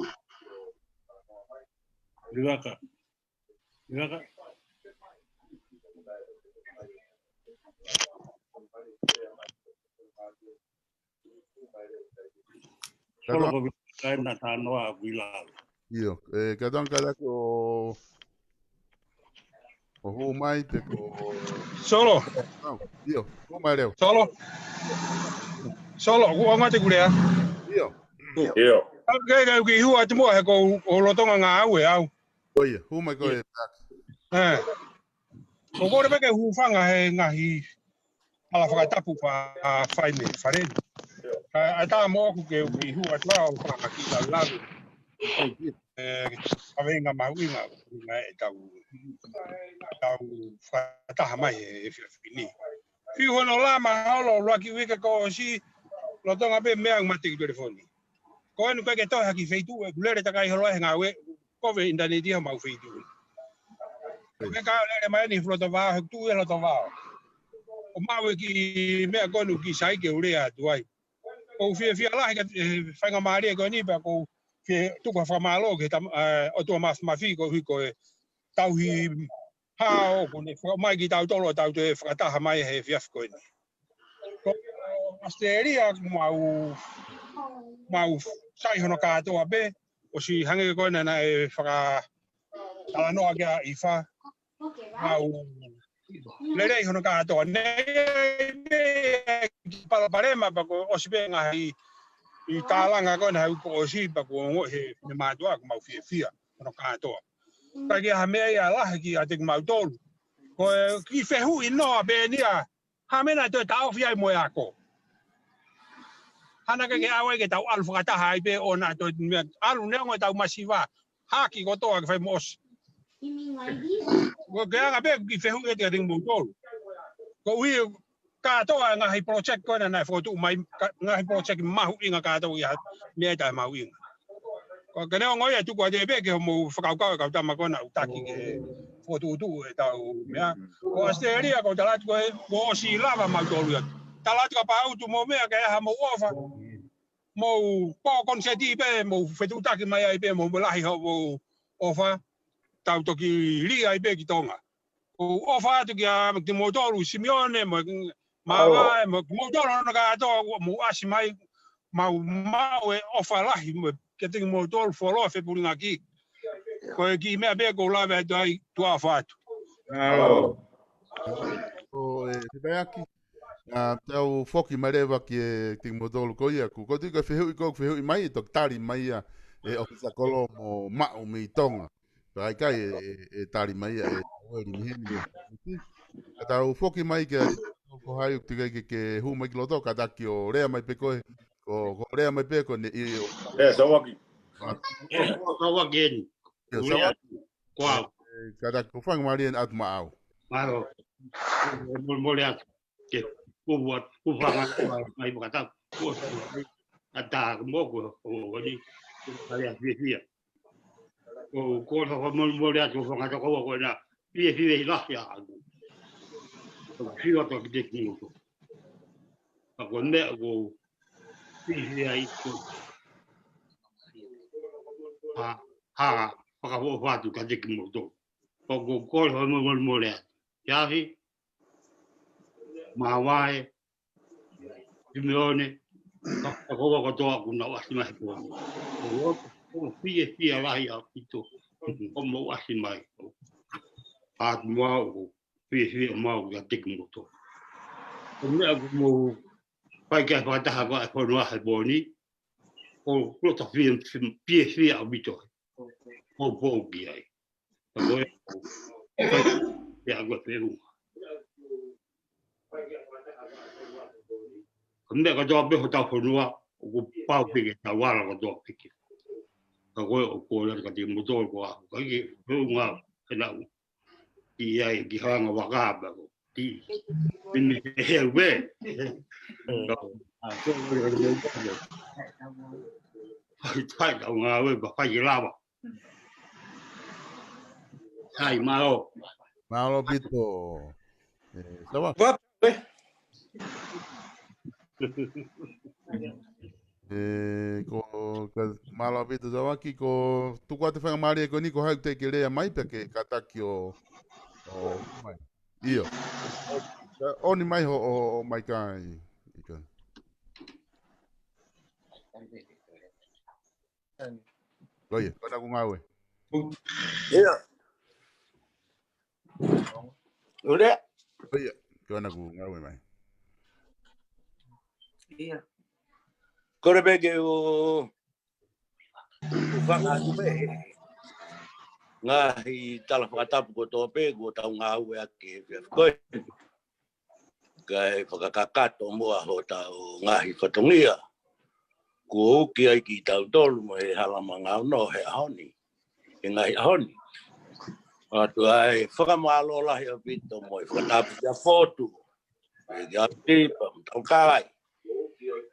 Vivaka. Vivaka. Solo ko Vivaka ena talanoa ʻoku ʻi lalo. ʻIo, ʻe, ka tau ʻai ke ʻo, ʻo hū mai pe ko Solo. ʻAu, ʻio, hū mai leva. Solo. Solo, ʻoku ʻaonga ʻeku lea? ʻIo. ʻIo. Ka, ka, ka, ke hū atu muʻa he ko, ʻoku lolotonga ngāue au. ʻOia, hū mai koe, Taki. ʻE. ʻOku ou kole pē ke u hūfanga he ngaahi hala fakatapu fa-, ʻa, fai mei fale ni. Ka, ʻatā moʻoku ke u kiʻi hū atu ʻo fakakiʻi lau lau. ʻE, kaveinga mahuʻinga, ʻuhinga ʻetau, ʻetau fakataha mai he, he efiafi ni. Fiu hono lama holo, ʻuluaki uike kuo ʻosi, lolotonga pē meʻa ʻoku mate ki telefoni. Ko eni ʻoku ʻikai ke toe ha kiʻi feituʻu, ʻoku lele takai holo he ngāue, kovi e ʻinitaneti ʻi homau feituʻu. ʻOku ʻikai ke lele mai eni he fuʻu loto vao, he tuʻu ia loto vao. ʻO maʻu e kiʻi meʻa ko eni ʻoku kiʻi sai ke u lea atu ai. ʻOku ou fiefia lahi ka, ʻe, faingamālie ko eni pea ʻoku ou fie tuku ha fakamālō ki he tam-, ʻe, ʻOtua Māfimafi koeʻuhi ko e tauhi hao ʻoku ne fakaʻomai kitautolu ʻo tau toe fakataha mai he efiafi ko eni. Ko ʻAositelēlia ʻoku mau, mau sai hono kātoa pē, ʻosi hangē ko ena naʻe faka-, talanoa ki ai ʻi fā. Mau lelei hono kātoa. Naʻe ʻi ai pē palopalema pea kuo ʻosi pē ngaahi tālanga ko ena he uike kuo ʻosi pea kuo ongoʻi he mātuʻa ʻoku mau fiefia hono kātoa. Ka ʻikai ha meʻa ia lahi kiate kimautolu. Ko e kiʻi fehuʻi noa pē eni ia, ha meʻa naʻe toe taʻofi ai mo e ako. Hangē ke ʻave ke tau ʻalu fakataha ai pē ʻo naʻa toe meʻa ʻalu neongo ʻetau masiva. Haki kotoa ke fai mo ʻosi. Ko e anga pē kiʻi fehuʻi atu kiate kimoutolu. Koeʻuhi kātoa ngaahi project ko ena naʻe fokotuʻu mai, ka-, ngaahi project mahuʻinga kātoa ia meʻa ʻe taha mahuʻinga. Ko e neongo ia tuku atu pē ke mou fakakaukau e kau tama ko ena ʻoku taki ke fokotuʻutuʻu ʻetau meʻa. Ko ʻAositelēlia ko e tala atu ko e, kuo ʻosi lava mautolu ia. Tala atu kapau ʻoku mou meʻa ke ʻai ha mou ʻofa. Mou pō konisēti pē, mou fetuʻutaki mai ai pē, mou mou lahi hoʻomou ʻofa. Tau toki lī ai pē ki Tonga. ʻOku ou ʻofa atu kiate kimoutolu, Simione, mo e, Māvae, mo kimoutolu hono kātoa, mou ʻasi mai, mau maʻu e ʻofa lahi, mo kiate kimoutolu, fuoloa fepulingaki. Ko e kiʻi meʻa pē ʻoku ou lave atu ai, tuʻa ʻofa atu. Mālō. ʻO, ē, Sipaiaki, ʻa, tau foki mai leva kiate kimoutolu ko ia, ʻoku, ʻoku ou tui ko e fehuʻi ʻoku fehuʻi mai, toki tali mai ia, ʻe ʻOfisa Kolo mo Maʻu mei Tonga. Ka ʻikai ʻe, ʻe, ʻe tali mai ia, ʻe, ʻo e limi heni. Ka tau foki mai ke, ko hai ʻoku teʻeki ke, ke hū mai ki loto, kātaki ʻo lea mai pē koe, ko, ko lea mai pē koe ne, ʻio. ʻE, Sawaki. Sawaki eni. ʻIo, Sawaki. Ko au. ʻE, kātaki ko fanga mali eni atu maʻau. Mālō. Mole, mole atu. Ke kupu atu, kupu anga mai, mai makatau. Kuo sa mai. Ata mo ko, o, o ni. Kaya fiefia. Ko, ko sa fa mole, mole atu, fanga toko ko na. Fiefia i lahi ʻaʻaku. Ko fiu atu ki te kimoutolu. Ka ko e meʻa ʻoku ou fiefia ai ko ha, ha, fakafoʻou atu kiate kimoutolu. ʻOku ou kole hoʻomou molemole atu. Siaosi, Māvae, Simione, ka, ka ko ua kotoa ʻoku nau ʻasi mai he pō ni. ʻOku ou, ʻoku ou fiefia lahi ʻaupito. Hoʻomou ʻasi mai. Pātu mau ʻoku fiefia mau kiate kimoutolu. Ko e meʻa ʻoku mou fai ki ai fakataha ko e fonua he pō ni, ʻoku ou loto fie, fie, fiefia ʻaupito. Poupou ki ai. Ka ko e, ko e, ko e fehuʻi. Ko e meʻa kotoa pē hotau fonua, ʻoku pau pē ke tau ala kotoa pē ki ai. Ka ko e ʻoku ou lea kiate kimoutolu ko au. Ka ʻikai ke fehuʻi ngā, ke nau. Ki ai, ki hanga waka pē ko. Ki. Pini he ue. Ka, a, ko, ko, ko, ko, ko. Fai, fai, tau ngāue, pea fai ke lava. Sai, mālō. Mālō ʻaupito. ʻE, Sava? Wa, e. ʻE, ko, ka, mālō ʻaupito, Savaki, ko, tuku atu fanga mali ko eni ko hai ʻoku teʻeki ke lea mai pea ke kātaki ʻo, ʻo, mai. ʻIo. Ka, ʻoni mai ho, ʻo, ʻo, mai kai. ʻIkai. Ko ia, ko ena kuo ngāue. ʻIo. ʻUlea. Ko ia, ko ena kuo ngāue mai. ʻIo. Kole pē ke u, u fakaʻatu pē he ngaahi tala fakatapu kotoa pē kuo tau ngāueʻaki he efiafi ko eni. Kae fakakakato muʻa hotau ngaahi fatongia. Kuo uki ai kitautolu mo e hala mangaono he ʻaho ni. He ngaahi ʻaho ni. ʻOatu ai fakamālō lahi ʻaupito mo e fakatapu kia Fotu. Pea kia Tipa, mo Taukai.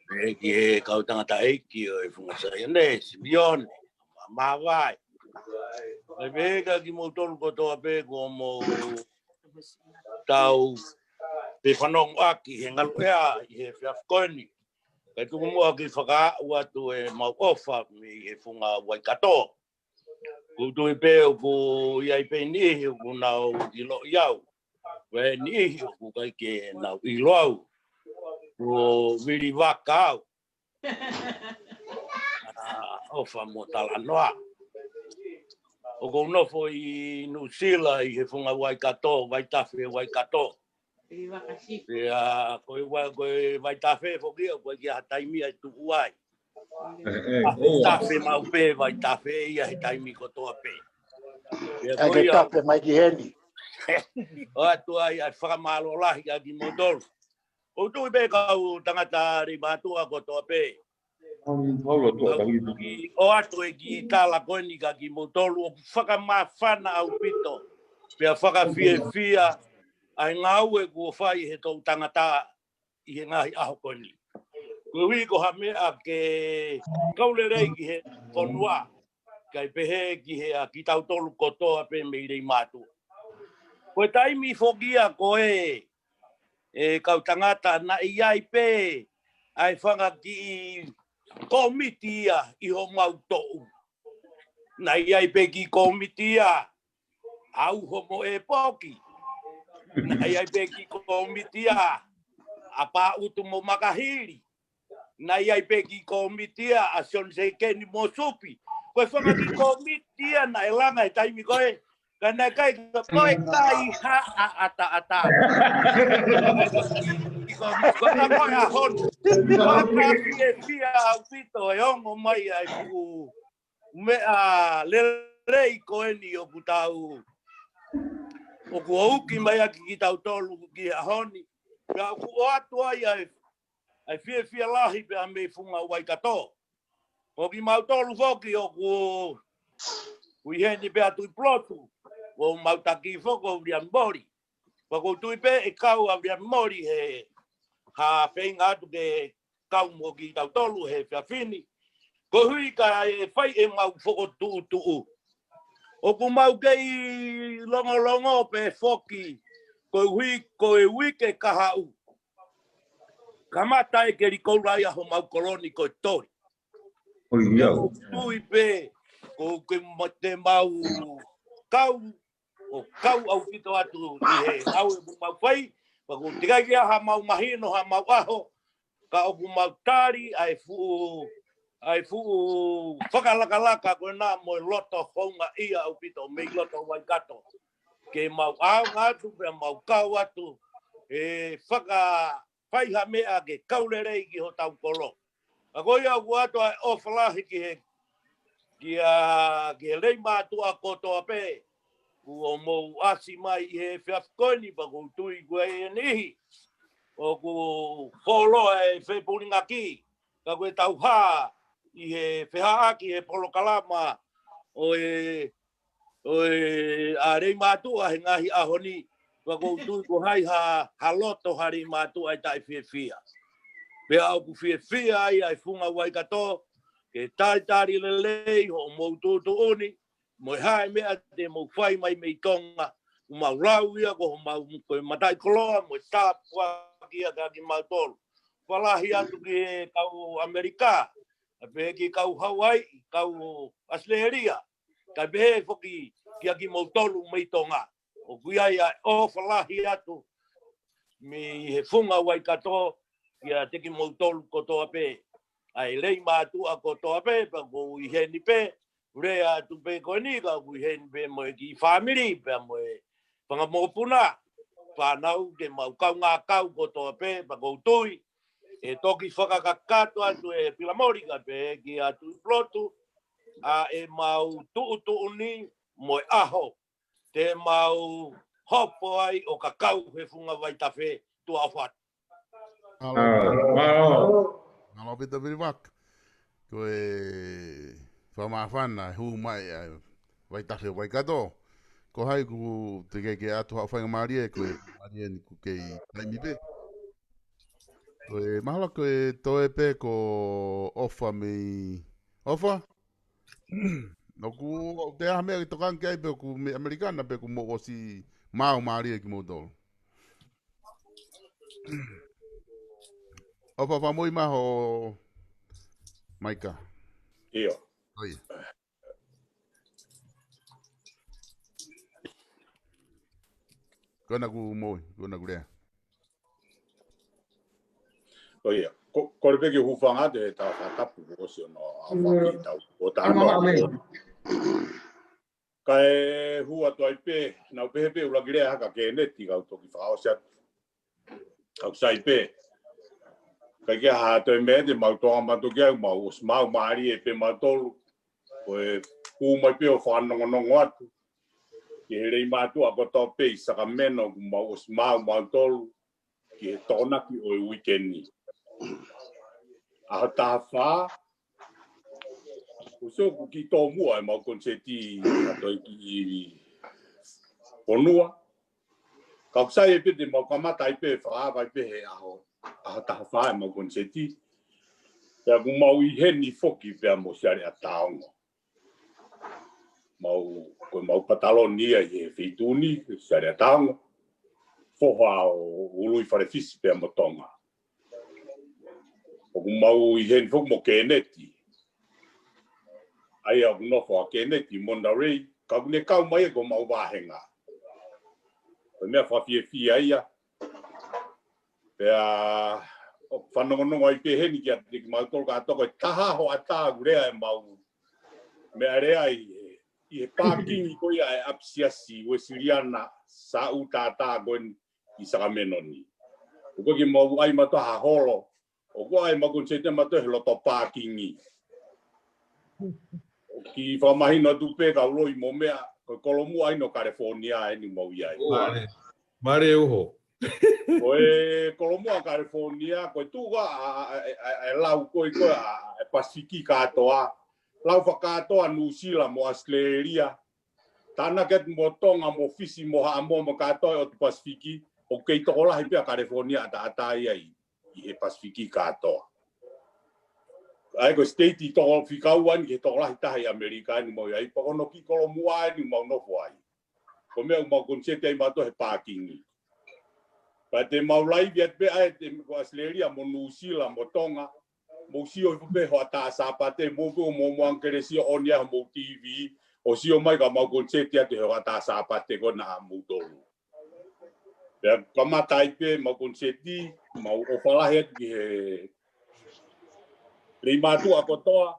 Pea ki he kau tangataʻeiki ʻo e Funga Saione, Simione, Māvae. Pea kia kimoutolu kotoa pē kuo mou tau pē fanongoʻaki he ngaluʻea ʻi he efiafi ko eni. Kae tuku muʻa ke fakaaʻu atu ʻemau ʻofa mei he funga Waikato. ʻOku ou tui pē ʻoku ʻi ai pē niʻihi ʻoku nau ʻiloʻi au. Pea niʻihi ʻoku ʻikai ke nau ʻilo au. Kuo vili vaka au. ʻA, ʻofa mo talanoa. ʻOku ou nofo ʻi Nuʻusila ʻi he funga Waikato, Vaitafe Waikato. Pea ko e, ko e Vaitafe foki ʻoku ʻikai ha taimi ai tuʻu ai. ʻA e tafe maʻu pē Vaitafe ia he taimi kotoa pē. Pea ko ia tafe mai ki heni. ʻOatu ai ʻa e fakamālō lahi kiate kimoutolu. ʻOku ou tui pē kau tangata leimātuʻa kotoa pē. ʻOatu e kiʻi tala ko eni kiate kimoutolu ʻoku fakamāfana ʻaupito. Pea fakafiefia ʻa e ngāue kuo fai he toʻutangata ʻi he ngaahi ʻaho ko eni. Koeʻuhi ko ha meʻa ke kau lelei ki he fonua. Kae pehē ki he ʻa kitautolu kotoa pē mei leimātuʻa. Ko e taimi foki ia ko ē, ʻe kau tangata naʻe ʻi ai pē ʻa e fanga kiʻi kōmiti ia ʻi homau toʻu. Naʻe ʻi ai pē kiʻi kōmiti ia ʻa Uho mo ʻEpoki. Naʻe ʻi ai pē kiʻi kōmiti ia ʻa Pāʻutu mo Makahili. Naʻe ʻi ai pē kiʻi kōmiti ia ʻa Sione Sekeni mo Supi. Ko e fanga kiʻi kōmiti ia naʻe langa he taimi ko ē. Ka naʻe ʻikai ka ko e kai ha ʻataʻatā. Ko e ka ko e ʻaho ni. Fakafiefia ʻaupito e ongo mai ʻa e fuʻu meʻa lelei ko eni ʻoku tau, ʻoku ʻuki mai ʻaki kitautolu ki he ʻaho ni. Pea ʻoku ʻoatu ai ʻa e, ʻa e fiefia lahi pea mei funga Waikato. Ko kimautolu foki ʻoku, ʻoku ʻi heni pē ʻa Tuʻipulotu, ʻoku mau taki foki ʻo Viliami Moli. Pea ʻoku ou tui pē ʻe kau ʻa Viliami Moli he ha feinga atu ke kau mo kitautolu he efiafi ni. Koeʻuhi kae fai ʻemau fokotuʻutuʻu. ʻOku mau kei longolongo pē foki, koeʻuhi ko e uike kahaʻu. Kamata ʻe Kelly Koula ia homau kolo ni ko e toli. ʻOku ou tui pē, ko ke mate mau kau ʻo kau ʻaupito atu ʻi he ngāue ʻoku mau fai, pea ʻoku teʻeki ai ke ʻi ai ha mau mahino, ha mau ʻaho, ka ʻoku mau tali ʻa e fuʻu, ʻa e fuʻu fakalakalaka ko ena mo e loto houngaʻia ʻaupito mei loto Waikato. Ke mau ʻaonga atu, pea mau kau atu, ʻe faka fai ha meʻa ke kau lelei ki hotau kolo. Ka ko ia ʻoku ʻoatu ʻa e ʻofa lahi ki he, ki he, ki he leimātuʻa kotoa pē. Kuo mou ʻasi mai ʻi he efiafi ko eni pea ʻoku ou tui ko e niʻihi ʻoku holo e fepulingaki. Ka ko e tau hā ʻi he fehaʻaki he polokalama ʻo e ʻo e, ʻa e leimātuʻa he ngaahi ʻaho ni, pea ʻoku ou tui ko hai ha, ha loto ha leimātuʻa ʻe taʻefiefia. Pea ʻoku fiefia ai ʻa e funga Waikato, ke talitali lelei hoʻomou tuʻutuʻuni, mo e hā e meʻa te mou fai mai mei Tonga, ʻoku mau lau ia ko homau ko e mataʻikoloa, mo e tāpuaki ia kiate kimautolu. Fakalahi atu ki he kau ʻAmelika, kae pehē ki he kau Hauaiʻi, kau ʻAositelēlia, kae pehē foki kiate kimoutolu mei Tonga. ʻOku ʻi ai ʻa e ʻofa lahi atu mei he funga Waikato kiate kimoutolu kotoa pē. ʻA e leimātuʻa kotoa pē, pea ʻoku ou ʻi heni pē, lea atu pē ko eni ka ʻoku ʻi heni pē mo e kiʻi fāmili, pea mo e fanga mokopuna, fānau ke mau kaungā kau kotoa pē, pea ʻoku ou tui ʻe toki fakakakato atu ʻe Pilamoli kae pehē kia Tuʻipulotu, ʻa ʻemau tuʻutuʻuni mo e ʻaho te mau hopo ai ʻo kakau he funga Vaitafe. Tuʻa ʻofa atu. Mālō. Mālō. Mālō ʻaupito Viliami. Ko e fakamāfana e hū mai ʻa e Vaitafe Waikato. Ko hai ʻoku teʻeki ke ʻoatu haʻo faingamālie, ko e mālie ni ʻoku kei taimi pē. Ko e mahalo ko e toe pē ko ʻOfa mei ʻOfa. ʻOku te aha meʻa ke tokanga ki ai pe ʻoku mei ʻAmelika na pe ʻoku mou ʻosi maau mālie kimoutolu. ʻOfa, fakamoʻui mai ho maika. ʻIo. ʻOi. Ko ena ʻoku moʻui, ko ena ʻoku lea. ʻOi, ko, ko le peki hūfanga te ta fatapu ko si ono a faki tau. O ta no. Kae hū atu ai pē, naʻa ku pehē pē ʻuluaki lea ʻa Keneti, kau toki fakaʻosi atu. Kau sai pē. Kae ʻikai ha toe meʻa te mau toʻo mautolu ki ai, mau ʻosi maʻu mālie pē mautolu. Ko e hū mai pē ʻo fanongonongo atu ki he lelei mātuʻa kotoa pē ʻi Sacramento, kuo mau ʻosi maʻu mautolu ki he Tokonaki ʻo e uike ni. ʻAho taha fā, ʻosi ʻoku kiʻi tōmuʻa ʻemau konisēti ʻa e kiʻi fonua. Kau sai pē te mau kamata ai pē, fakaava ai pē he ʻaho, ʻaho taha fā ʻemau konisēti. Pea kuo mau ʻi heni foki pea mo Siale ʻa Taongo. Mau, ko ʻemau pataloni ia ʻi he feituʻu ni, Siale ʻa Taongo. Foha ʻo Ului Falefisi pea mo Tonga. ʻOku mau ʻi heni foki mo Keneti. ʻA ia ʻoku nofo ʻa Keneti Monterey, ka ʻoku ne kau mai ia ko homau vāhenga. Ko e meʻa fakafiefia ia. Pea ʻoku fanongonongo ai pē heni kiate kimautolu kātoa, ko e taha hoʻatā ʻoku lea ʻemau meʻalea ʻi he, ʻi he pākingi ko ia ʻa e ʻapisiasi Uēsiliana Sāʻūtātā ko eni ʻi Sacramento ni. ʻOku ʻikai ke mau ʻai mautolu ha holo, ʻoku ʻai ʻemau konisēti mautolu he loto pākingi. Kiʻi fakamahino atu pē kau loi mo meʻa, ko e kolomuʻa ʻeni ʻo California ʻeni ʻoku mau ʻi ai. Mālie. Mālie uho. Ko e kolomuʻa California, ko e tuʻu ʻa, ʻa, ʻa, ʻa, ʻa e lau ko ē ko ē ʻa, ʻa e Pasifiki kātoa. Lau fakakātoa Nuʻusila mo ʻAositelēlia. Tānaki atu mo Tonga mo Fisi mo Haʻamoa mo kātoa ʻo e Pasifiki, ʻoku kei tokolahi pē ʻa California ʻataʻatā ia ʻi, ʻi he Pasifiki kātoa. ʻA ia ko e state ʻi toko fika ua ʻeni ki he tokolahi taha ʻi ʻAmelika ʻeni ʻoku mau ʻi ai, pea ko hono kiʻi kolomuʻa ʻeni ʻoku mau nofo ai. Ko e meʻa ʻoku mau konisēti ai mautolu he pākingi. Pea te mau laivi atu pē ʻa e te ko ʻAositelēlia mo Nuʻusila mo Tonga, mou sio hifo pē hoʻatā Sāpate, mou pē ʻo mou, mou ʻange ke sio ʻoni ʻa homou TV, ʻo sio mai ka mau konisēti atu he hoʻatā Sāpate ko ena ʻamoutolu. Pea kamata ai pē ʻemau konisēti, mau ʻofa lahi atu ki he lelei mātuʻa kotoa.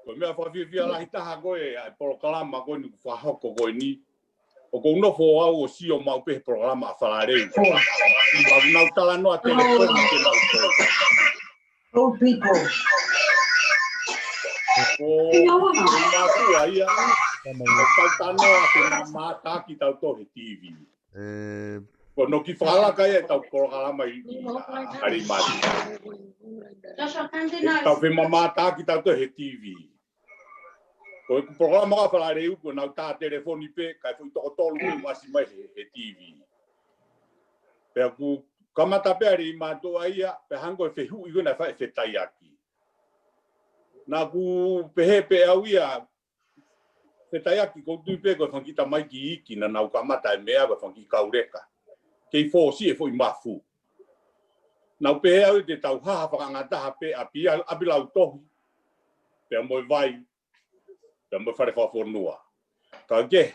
Ko e meʻa fakafiefia lahi taha ko ē ʻa e polokalama ko eni kuo fakahoko ko eni. ʻOku ou nofo au ʻo sio maʻu pē he polokalama ʻa Falaleu. Pea ʻoku nau talanoa telefoni ke nau tō. Old people. Ko e mātuʻa ia, ʻoku tau talanoa ke nau mātaki tautolu he TV. ʻE, ko hono kiʻi fakalaka ia ʻetau polokalama ʻi, ʻi, ʻa, ʻa e lelei mātuʻa. Tau femamātaki tautolu he TV. Ko e polokalama ko ē Falaleu ʻoku nau tā telefoni pē, kae foʻi toko tolu pē ʻoku ʻasi mai he, he TV. Pea kuo kamata pē ʻa e lelei mātuʻa ia, pea hangē ko e fehuʻi ko ē naʻe fai ʻe Fetaiaki. Naʻa ku pehē pē au ia, Fetaiaki, ʻoku ou tui pē ko e fanga kiʻi tamaiki iiki naʻa nau kamata e meʻa, ko e fanga kiʻi kauleka. Kei fōsiʻi e foʻi mafu. Naʻa ku pehē au te tau haha fakaʻangataha pē ʻapi, ʻapi lautohi. Pea mo e vai, pea mo e fale fakafonua. Ka ke,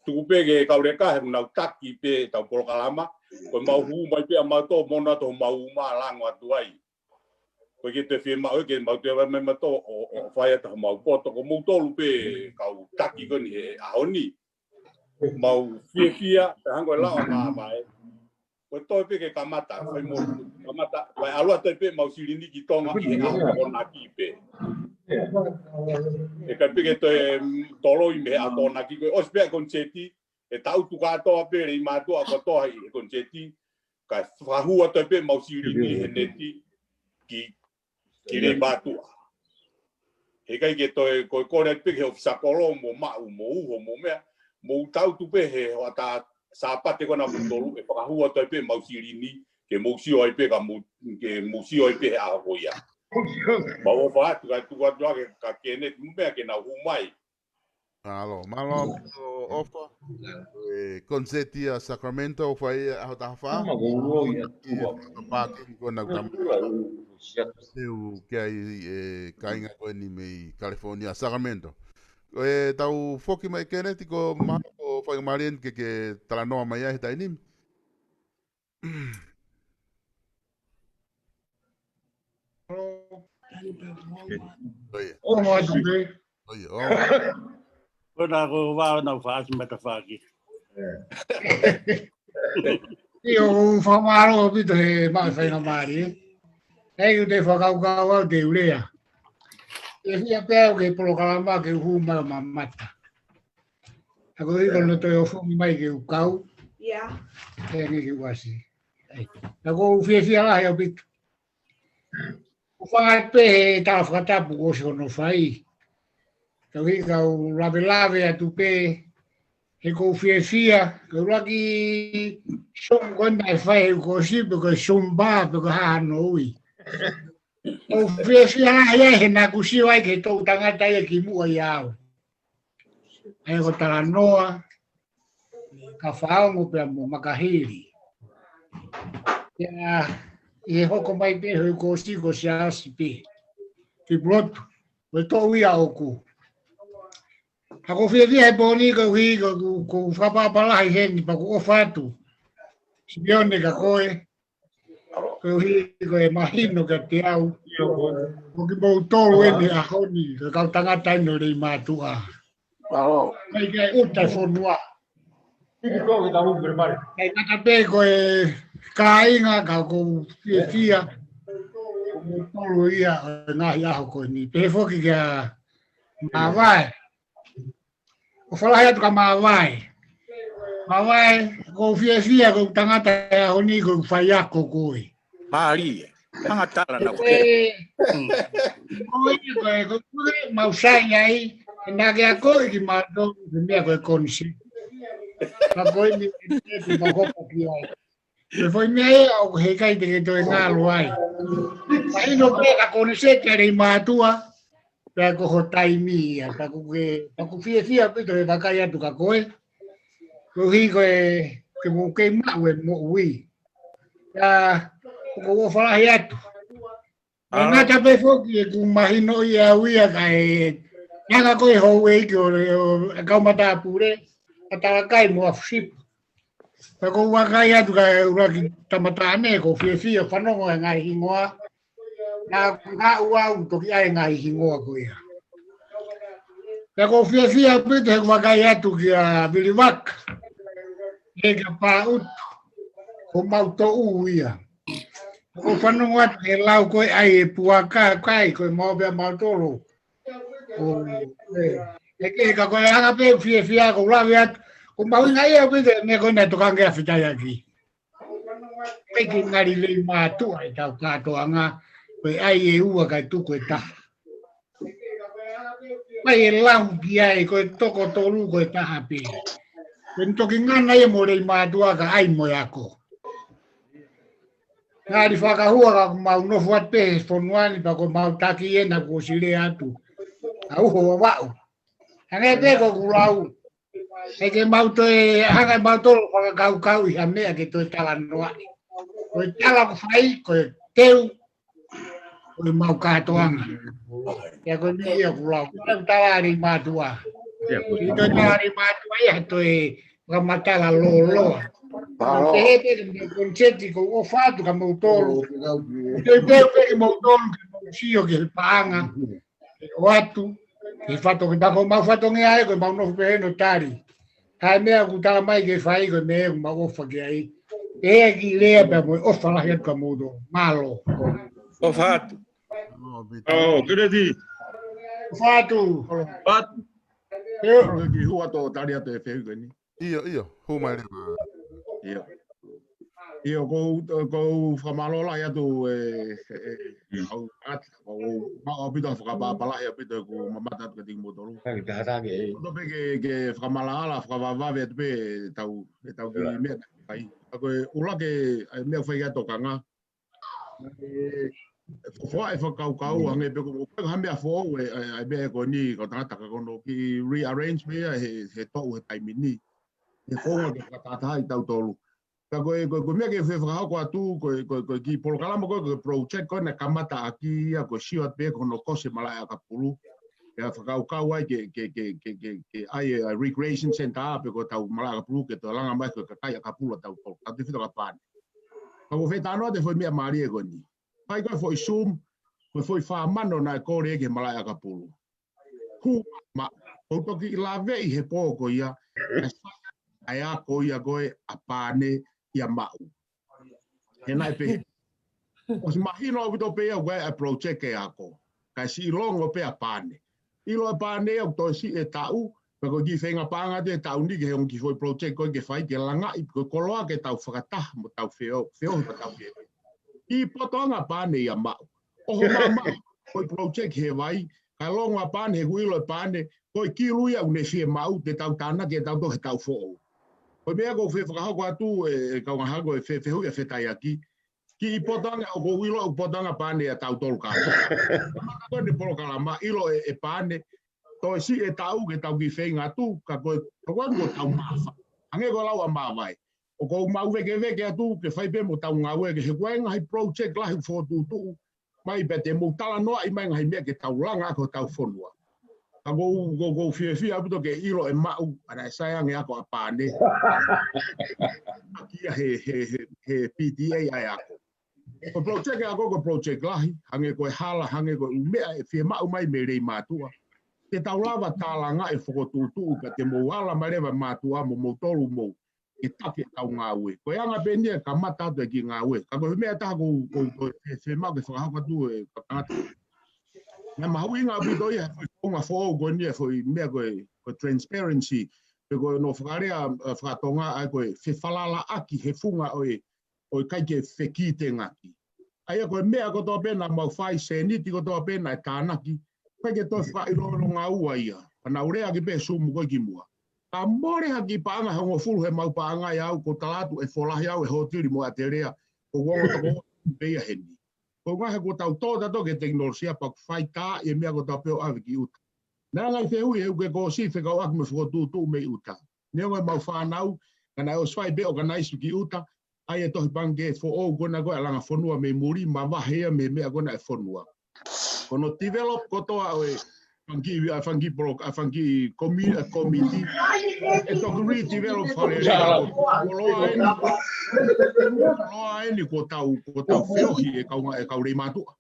tuku pē ke kauleka he ʻoku nau taki pē ʻetau polokalama, ko e mau hū mai pē ʻamautolu mo nau toʻo mau uma lango atu ai. Ko e ke te fiemaʻu ke mau te vai mai mautolu ʻo, ʻo, ʻo fai atu homau poto, ko moutolu pē kau taki ko eni he ʻaho ni. Mau fiefia, pea hangē ko e lau ʻa Māvae. Ko e toe pē ke kamata, fai mo kamata, fai ʻalu atu pē mau silini ki Tonga ʻi he ʻaho Tokonaki pē. ʻE ʻikai pē ke toe, mm, toloi mei he ʻaho Tokonaki ko ē. ʻOsi pē ʻa e konisēti, ʻe tau tuku kātoa pē lelei mātuʻa kotoa ʻi he konisēti, kae fakahū atu pē mau silini he neti ki, ki lelei mātuʻa. He ʻikai ke toe, ko e kole atu pē ki he ʻōfisa kolo mo maʻu, mo uho, mo meʻa, mou tau atu pē he hoʻatā Sāpate ko ena ʻamoutolu, ʻe fakahū atu pē mau silini, ke mou sio ai pē ka mou, ke mou sio ai pē he ʻaho ko ia. Mau ʻofa atu, kae tuku atu ake kia Keneti mo meʻa ke nau hū mai. Mālō, mālō, ʻofa. ʻE, konisēti ʻa Sacramento, ʻoku fai ʻaho taha fā. Mālō, ʻofa. Pākingi ko ena ʻoku tau teu ki ai e kāinga ko eni mei California, Sacramento. ʻE, tau foki mai Keneti ko ma, ko faingamālie eni ke, ke talanoa mai ai he taimi ni. ʻIo. ʻIo, ʻio. Ko e na ko e vā na u faʻasi mai tafaʻaki. ʻIo, ʻoku fakamālō ʻaupito he maʻu faingamālie. Thank you, te fakakaukau au te u lea. ʻE fiefia pē au ki he polokalama ke u hū mai ʻo mamata. Ka ko e hiko no toe ʻofongi mai ke u kau. ʻIo. Ke nge ke u ʻasi. ʻAi. Ka ʻoku ou fiefia lahi ʻaupito. ʻOku ou fakaʻamu pē he tala fakatapu kuo ʻosi hono fai. Ka ʻoku ʻikai ke u lavelave atu pē, he ʻoku ou fiefia, ka ʻoku ou laki Zoom ko ena ʻe fai he kuo ʻosi pe ko e Zumba pe ko e hā hano ui. ʻOku ou fiefia lahi ai he naʻa ku sio ai ki he toʻutangata ia kimuʻa ʻiate au. ʻA ia ko Talanoa, Kafaongo pea mo Makahili. Ia, ʻi he hoko mai pē he kuo ʻosi ko Siaosi pē. Ki Pulotu, ko e toʻu ia ʻoku. Ka ʻoku ou fiefia he pō ni ko hi, ko, ko, ko fakapapalahi heni pea ʻoku ou ʻofa atu. Simeone ka ko e, ko hi, ko e mahino kiate au. Ko kimoutolu eni ʻaho ni, ko e kau tangata eni ʻo Leimātuʻa. Mālō. Kai kai uta e fonua. Kai ngata pē ko e kāinga ka ʻoku ou fiefia. Ko kimoutolu ia ʻo e ngaahi ʻaho ko eni. Pehē foki kia Māvae. ʻOfa lahi atu kia Māvae. Māvae, ʻoku ou fiefia ko e tangata he ʻaho ni ko e faiako koe. Mālie. Hanga tala na ko e. Ko e, ko e, ko e, mau sai ai. Naʻa ke akoʻi kimautolu, ko e meʻa ko e koniseti. Ka ko e ni, ko e mau hopo ki ai. Ko e foʻi meʻa ia ʻoku heʻikai te ke toe ngalo ai. Mahino pē ka koniseti ʻa Leimātuʻa, pea ko ho taimi ia, pea ʻoku ke, pea ʻoku fiefia ʻaupito he vakai atu kia koe. Ko hi ko e, ke mo kei maʻu e moʻui. Pea, ʻoku ou ʻofa lahi atu. Ngata pē foki ʻeku mahinoʻi au ia ka e, hanga ko e houʻeiki ʻo, ʻo, ʻa e kau matāpule, ʻa Talakai mo ʻAfusipa. Pea ʻoku ou vakai atu ka e ʻuluaki tama taʻane, ʻoku ou fiefia fanongo he ngaahi hingoa. Naʻa ku haʻu au toki ʻai e ngaahi hingoa ko ia. Pea ʻoku ou fiefia ʻaupito he vakai atu kia Vili Vaka. He kia Pāʻutu. Ko mau toʻu ia. ʻOku ou fanongo atu he lau ko e ʻai e puaka kai, ko e mau pea mau tolo. ʻO, ē, ʻe ke ka ko e hanga pē fiefia ʻoku ou lave atu. ʻOku mahuʻinga ia ʻaupito e meʻa ko ena ʻe tokanga ke afitaiaki. Pea ke ngali Leimātuʻa ʻi he tau kātoanga, ko e ʻai e ua kae tuku e taha. Mai e lau ki ai, ko e toko tolu, ko e taha pē. Ko e toki ngana ia mo Leimātuʻa ka ʻai mo e ako. Ngali fakahua ka ʻoku mau nofo atu pē he fonua ni pea ko e mau taki ena kuo ʻosi lea atu. ʻA uho Vavaʻu. Hangē pē ko ʻeku lau. He ke mau toe, hanga ʻe mautolu fakakaukau ʻi ha meʻa ke toe talanoaʻi. Ko e tala ʻoku fai, ko e teu, ko e mau kātoanga. Pea ko e meʻa ia ʻoku lau. Ko e tala ʻa Leimātuʻa. ʻI he tala ʻa Leimātuʻa ia he toe fakamatala lōloa. Pehē pē ke mau koniseti ʻoku ou ʻofa atu kia mautolu. Toe pehē pē kia mautolu ke mau sio ki he paʻanga. ʻO atu, ke fatongia, ko mau fatongia ai, ko mau nofo pē heni ʻo tali. Ka e meʻa ʻoku tala mai ke fai, ko e meʻa ʻoku mau ʻofa ki ai. ʻE ki lea pea mo e ʻofa lahi atu kia mautolu. Mālō. ʻOfa atu. ʻO, Keneti. ʻOfa atu. ʻOfa atu. ʻIo. Ke hua tō tali atu e fehuʻi ko eni. ʻIo, ʻio, hū mai leva. ʻIo. ʻIo, ʻoku ou, ʻoku ou fakamālō lahi atu e, e, e, au atu, ʻoku ou maʻu ʻaupito fakapapalahi ʻaupito ʻeku mamata atu kiate kimoutolu. Kai, taha taha ke, ē. Koto pē ke, ke fakamalaʻala, fakavavevave atu pē ʻetau, ʻetau kiʻi meʻa ʻoku fai. ʻA ko e ʻuluaki, ʻa e meʻa ʻoku fai ki ai e tokanga. ʻE, ʻe fofoa e fakakaukau, hangē pē ko e, ko e ha meʻa foʻou e, e, e meʻa ko eni, ko e tangata ka ko hono kiʻi rearrange meʻa he, he toʻu he taimi ni. He founga ke fakatahatahaʻi tautolu. Ka ko e, ko e, ko e meʻa ke fefakahoko atu, ko e, ko e, ko e kiʻi polokalama ko e, ko e project ko ena kamata ʻaki ia, ko e sio atu pē ko hono kosi e malaʻe ʻakapulu. ʻE fakakaukau ai ke, ke, ke ʻai e recreation center pe ko e tau malaʻe ʻakapulu ke toe langa mai ko e kakai ʻakapulu ʻa tautolu. Tautefito Kapani. Ka ko e fetalanoaʻaki e foʻi meʻa mālie ko eni. Fai ko e foʻi Zoom, ko e foʻi fā mano naʻe kole ki he malaʻe ʻakapulu. Hū ma, ʻOku ou toki ʻi lave ʻi he pō ko ia, ʻa e ako ia ko ē ʻa Pane ʻia Maʻu. He naʻe pē. ʻOsi mahino ʻaupito pē ia ʻoku ʻi ai ʻa e project e ako. Kae siʻi longo pē ʻa Pane. ʻIlo ʻe Pane ia ʻoku toe siʻi e taʻu, pea ko e kiʻi feinga paʻanga atu e taʻu ni ke he ongo kiʻi foʻi project ko ē ke fai ke langaʻi, ko e koloa ke tau fakataha mo tau feo, feo mo tau feo. ʻI potoʻanga Pane ʻia Maʻu. ʻOho mamaʻo, ko e project he vai, kae longo ʻa Pane, he ʻoku ʻilo ʻe Pane, ko e kilu ia ʻoku ne fiemaʻu, te tau tānaki ʻe tautolu he taʻu foʻou. Ko e meʻa ʻoku ou fie fakahoko atu, e, e kau ngaahi ako e fe-, fehuʻi ʻa Fetaiaki, kiʻi potoʻanga, ʻoku ou ʻilo ʻoku potoʻanga Pane ʻia tautolu ka. Mata ko eni polokalama, ʻilo ʻe, ʻe Pane, toe siʻi e taʻu ke tau kiʻi feinga atu, ka ko e, ka ko e ʻoku tau māfana. Hangē ko e lau ʻa Māvae. ʻOku ou mau vekeveke atu, ke fai pē mo tau ngāue, ke he ko e ngaahi project lahi fokotuʻutuʻu, mai pē te mou talanoaʻi mai ngaahi meʻa ke tau langa ko tau fonua. Ka ʻoku ou, ʻoku ou, ʻoku ou fiefia ʻaupito ke ʻilo ʻe Maʻu, ʻa naʻe sai ange ako ʻa Pane. ʻAki ia he, he, he, he P T A ʻa e ako. Ko e project e ako, ko e project lahi, hangē ko e hala, hangē ko e ʻū meʻa ʻe fiemaʻu mai mei Leimātuʻa. Te tau lava tālanga e fokotuʻutuʻu, ka te mou ala mai leva mātuʻa mo moutolu mou ke taki ʻetau ngāue. Ko e anga pē eni ia kamata atu e kiʻi ngāue. Ka ko e meʻa ʻe taha ʻoku ou, ʻoku ou toe, ʻe, fiemaʻu ke fakahoko atu e kau tangata. Naʻe mahuʻinga ʻaupito ia, foʻi founga foʻou ko eni, foʻi meʻa ko e, ko e transparency. Pe ko hono fakalea, ʻa, fakatonga ʻa e ko e fefalalaʻaki he funga ʻo e, ʻo e ʻikai ke fekitengaki. ʻA ia ko e meʻa kotoa pē naʻa mau fai, sēniti kotoa pē naʻe tānaki, ʻikai ke toe fakaʻiloʻilo ngāue ia. Ka naʻa ku lea ki pē Sumu ko ē ki muʻa. Ka mole ha kiʻi paʻanga hongofulu he mau paʻanga ia ʻoku ou tala atu ʻe folahi au ʻe hōtili mo ʻAtelea, ko e ongo toko pē ia heni. Ko e ngaahi ʻoku tau tō tautolu ki he tekinolosia pea ʻoku fai tā e meʻa kotoa pē ʻo ʻave ki ʻuta. Naʻe ngaahi fehuʻi he ʻoku ke kōsi fekauʻaki mo e fokotuʻutuʻu mei ʻuta. Neongo ʻemau fānau, ka naʻe ʻosi fai pē ʻo ka naʻe ʻosi ki ʻuta, ʻa ia e tohi pangikē foʻou ko ena ko e ʻa Langa Fonua mei muli, mavahe ia mei he meʻa ko ena e fonua. Ko hono develop kotoa ʻo e fanga kiʻi, ʻa e fanga kiʻi polo-, ʻa e fanga kiʻi komi-, ʻa e komiti, ʻe toki redevelop fale lea, ko, koloa eni, koloa eni ko tau, ko tau feohi e kau nga-, e kau Leimātuʻa.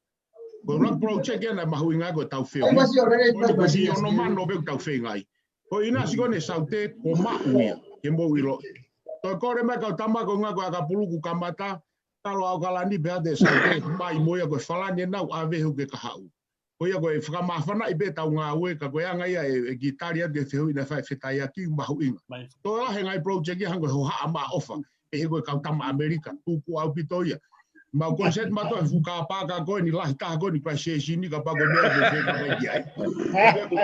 Ko e ʻuluaki project ia naʻe mahuʻinga ko e tau feohi. Ko e ono mano pē ʻoku tau feinga ai. Ko e ʻinasi ko eni Saute, ko Maʻu ia, ke mou ʻilo. Toe kole mai kau tama ko e ngaahi ko e ʻakapulu kuo kamata, talo ʻAokalani pea te Saute, mai mo ia ko e Falani ʻenau ʻave he ʻoku ke kahaʻu. Ko ia ko e fakamāfanaʻi pē tau ngāue, ka ko e anga ia e, e kiʻi tali atu ki he fehuʻi naʻe fai ʻe Fetaiaki, mahuʻinga. Toe lahi e ngaahi project ia hangē ko e hohaʻa maʻa ʻofa. ʻE he ko e kau tama ʻAmelika, tuku ʻaupito ia. Mau concert mautolu he fuʻu kapa ka ko eni lahi taha ko eni Christchurch ni kapau ko e meʻa ko e fē ka mai ki ai. Ko, ko,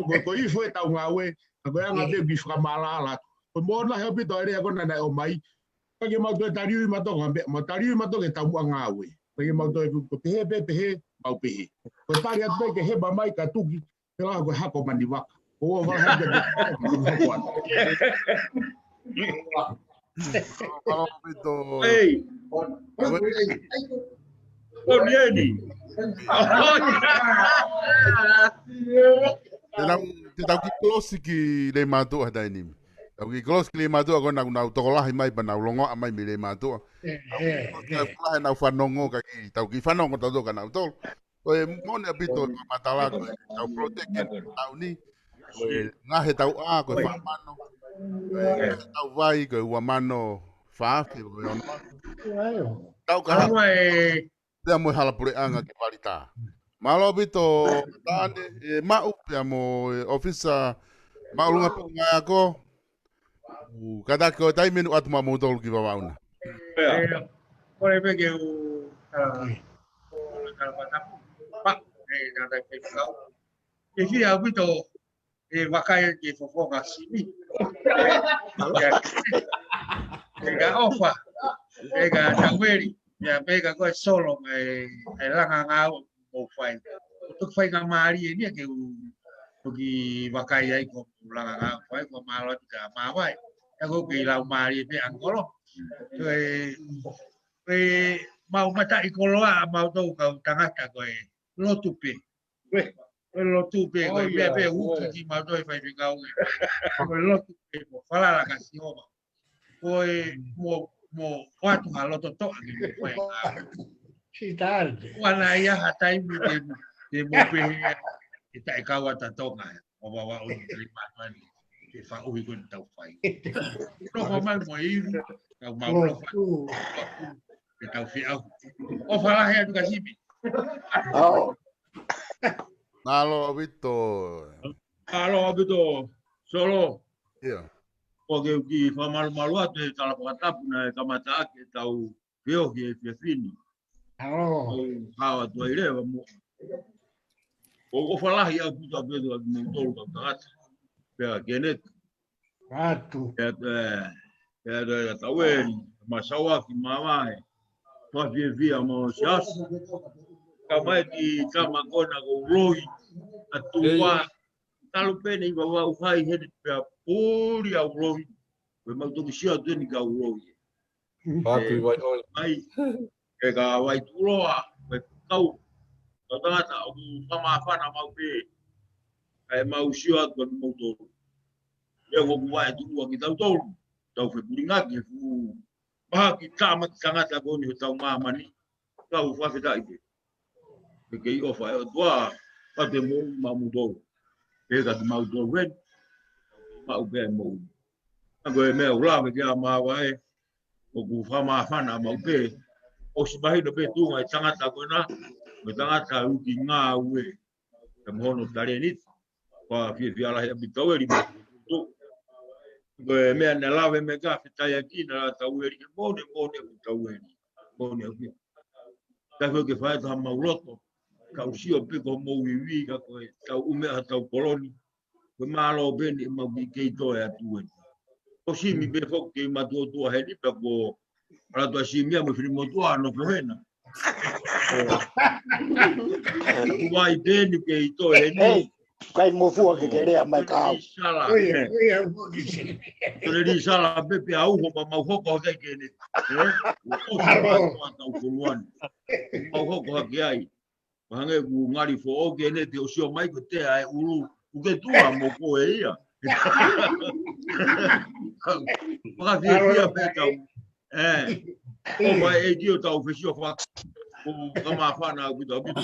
ko, ko e ifo e tau ngāue, ka ko e anga pē kiʻi fakamaʻalaʻala atu. Ko e moʻoni lahi ʻaupito e lea ko ena naʻe ʻomai. Ka ke mau toe taliui mautolu ka meʻa, mau taliui mautolu ki he taumuʻa ngāue. Ka ke mau toe ko e pehē pē pehē, mau pehē. Ko e tali atu pē ke hema mai ka tuki, Pela ko e hako manivaka. Ko ua wala hake te. Halo, halo, pito. Ei. Ko ni eni. Te tau, te tau kiʻi kolosi ki Leimātuʻa he taimi ni. Tau kiʻi kolosi ki Leimātuʻa ko ena kuo nau tokolahi mai pea nau longoaʻa mai mei Leimātuʻa. Ē, ē, ē. Tau kiʻi fanongo ka kiʻi, tau kiʻi fanongo tautolu kia nautolu. Ko e moʻoni ʻaupito e matala ko e tau project ʻi he taʻu ni. Ko e ngaahi tau ʻā, ko e fā mano. Ko e ngaahi tau vai, ko e ua mano fā afe, ko e ono mano. Tau ka hapa pea mo e hala puleʻanga ki Falita. Mālō ʻaupito Tane, ʻe Maʻu pea mo e ʻōfisa Maʻu Lunga Pea Ngaahi Ako. ʻOku kātaki ko e taimi eni ʻoatu maʻamoutolu ki Vavaʻu na. ʻIo. Kole pē ke u, ʻa, ʻo kala pata. Pa, ʻe, na tai pe kau. Ke fia ʻaupito, ʻe vakai ke fofonga simi. ʻIa, ʻe ka ʻofa, ʻe ka taueli, ʻia pe ka ko e solo, ʻe, ʻe langa ngāue. ʻOku fai. ʻOku toki fai ngā mālie eni ia ke u toki vakai ai ko u langa ngā fai ko mālō atu ka māvae. Ka ko ke lau mālie pē ʻangolo. Ko e, ko e mau mataʻikoloa ʻa mautolu kau tangata ko e lotu pē. Ko e, ko e lotu pē, ko e pea pē uki ki mautolu e faifekau ke. Ko e lotu pē, ko falala ka Sihova. Ko e mo, mo ʻoatu ha loto toʻa ke mo fai ngā. Sitari. Ua na ia ha taimi te, te mo pehē ʻe taʻe kau ata Tonga. ʻo vavaʻu ʻo ni tali mātuʻa ni. Ke faʻuhi ko ʻetau fai. Nofo mai mo e ivi, tau mau nofo. Ke tau fiʻau. ʻOfa lahi atu ka Simi. Mālō ʻaupito. Mālō ʻaupito. Solo. ʻIo. ʻOku ou kiʻi fakamalumalu atu he tala fakatapu naʻe kamata ʻaki ʻetau feohi he efiafi ni. ʻOku ou hao atu ai leva mo. ʻOku ou ʻofa lahi ʻaupito ʻaupito atu mo tolu kau tangata. Pea Keneti. Atu. Pea, pea, pea, pea Taueli, Masauaki, Mavae. Fakafiefia mo Siaosi. Ka mai ki tama ko ena ko Uloi. ʻAtu ua. Talu pē ʻeni ʻi Vavaʻu hai heni pea puli ʻa Uloi. Ko e mau toki sio atu ʻeni ka Uloi. Patu ʻi Vaiʻoi. Mai, ke ka Vaituloa, ko e kau, kau tangata ʻoku fakamāfana mau pē, kae mau sio atu ʻa mau tolu. Ia ʻoku vaetuʻua kitautolu, tau fepulingaki he fuʻu mahaki tāmaki tangata ko eni hotau māmani, tau fakafetaʻi pē. Ke kei ʻofa ʻe ʻOtua, pea te mou maʻu moutolu. Pea ka te mautolu ven, maʻu pē moʻui. Ka ko e meʻa ʻoku lave ki ai ʻa Mavae, ʻoku fakamāfana mau pē, ʻosi mahino pē tuʻunga e tangata ko ena, mo e tangata uki ngāue, ka mo hono talēniti, fakafiefia lahi ʻaupito Taueli mo. Ko e meʻa naʻe lave mai ka fetaiaki naʻa Taueli, moʻoni, moʻoni ʻaupito Taueli, moʻoni ʻaupito. Ka ko e ke fai atu ha mau loto, ka u sio pē ko mou ivi, ka ko e tau ʻume ha tau koloni, ko e mālō pē ʻeni ʻemau kiʻi kei toe atu eni. Ko Simi pē foki kei matuʻotuʻa heni pea ko ʻAlā tua Simi ia mo Filimotuʻa nofo hena. Ko Vai pē ʻeni kei toe heni. Kai mo fua ke ke lea mai ka au. Sala. Ko e lī sala pē pea uho ma mau hoko hake ke ne. Ē? Uho ma tau koluani. Mau hoko hake ai. Mahalo ʻoku ngali foʻou ke ne te ʻosi ʻomai ko te ʻai ʻulu. ʻOku ke tuʻa mo ko e ia. Fakafiefia pē tau. Ē. ʻOfa ʻEiki ʻo tau fesiofaki. ʻOku fakamāfana ʻaupito ʻaupito.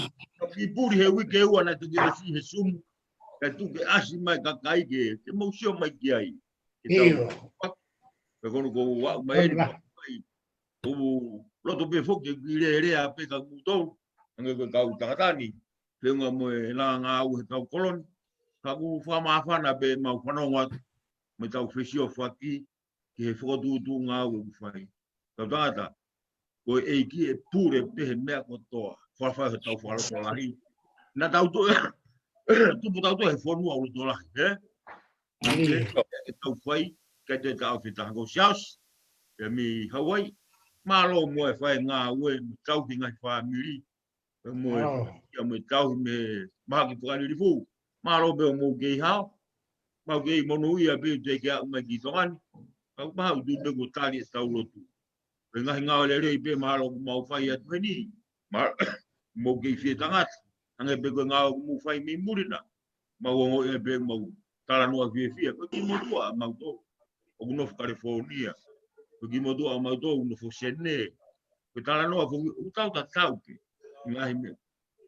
Ki puli he uike ua naʻe toki ʻasi he Zoom. Kae tuku ke ʻasi mai kakai ke, ke mou sio mai ki ai. Ke tau. Ke kono ko ua mai eni mai. ʻOku loto pē foki ke lelea pē ka kutolu. Hangē ko e kau tangata ni. Feʻunga mo e langa ngāue he tau koloni. Ka ʻoku fakamāfana pē mau fanongo atu. Mo e tau fesiofaki. Ki he fokotuʻutuʻu ngāue ʻoku fai. Tau tangata, ko e ʻEiki ʻe pule pē he meʻa kotoa. Fakafai he tau fakalotolahi. Naʻa tau toe, tupu tau toe he fonua ʻo lotolahi, ē? ʻE tau fai, kae te tau fetaha ko Siaosi. ʻE mi Hawaii, mālō mo e fai ngāue, mo tau ki ngaahi fāmili. Mo e, ia mo e tauhi mei he mahaki fakalilifu. Mālō pē ʻo mou kei hao. Mau kei monūʻia pē te ke aʻu mai ki Tonga ni. Kau maha utu pē ko tali e tau lotu. Pe ngaahi ngāue lelei pē mālō ʻoku mau fai atu heni. Mou kei fie tangata. Hangē pē ko e ngāue ʻoku mou fai mei muli na. Mau ongo ia pē mau talanoa fiefia. Ko e kiʻi motuʻa mau tō. ʻOku nofo California. Ko e kiʻi motuʻa mau tō, ʻoku nofo Senē. Ko e talanoa foki, ʻoku tau tatau pē. Ngaahi meʻa.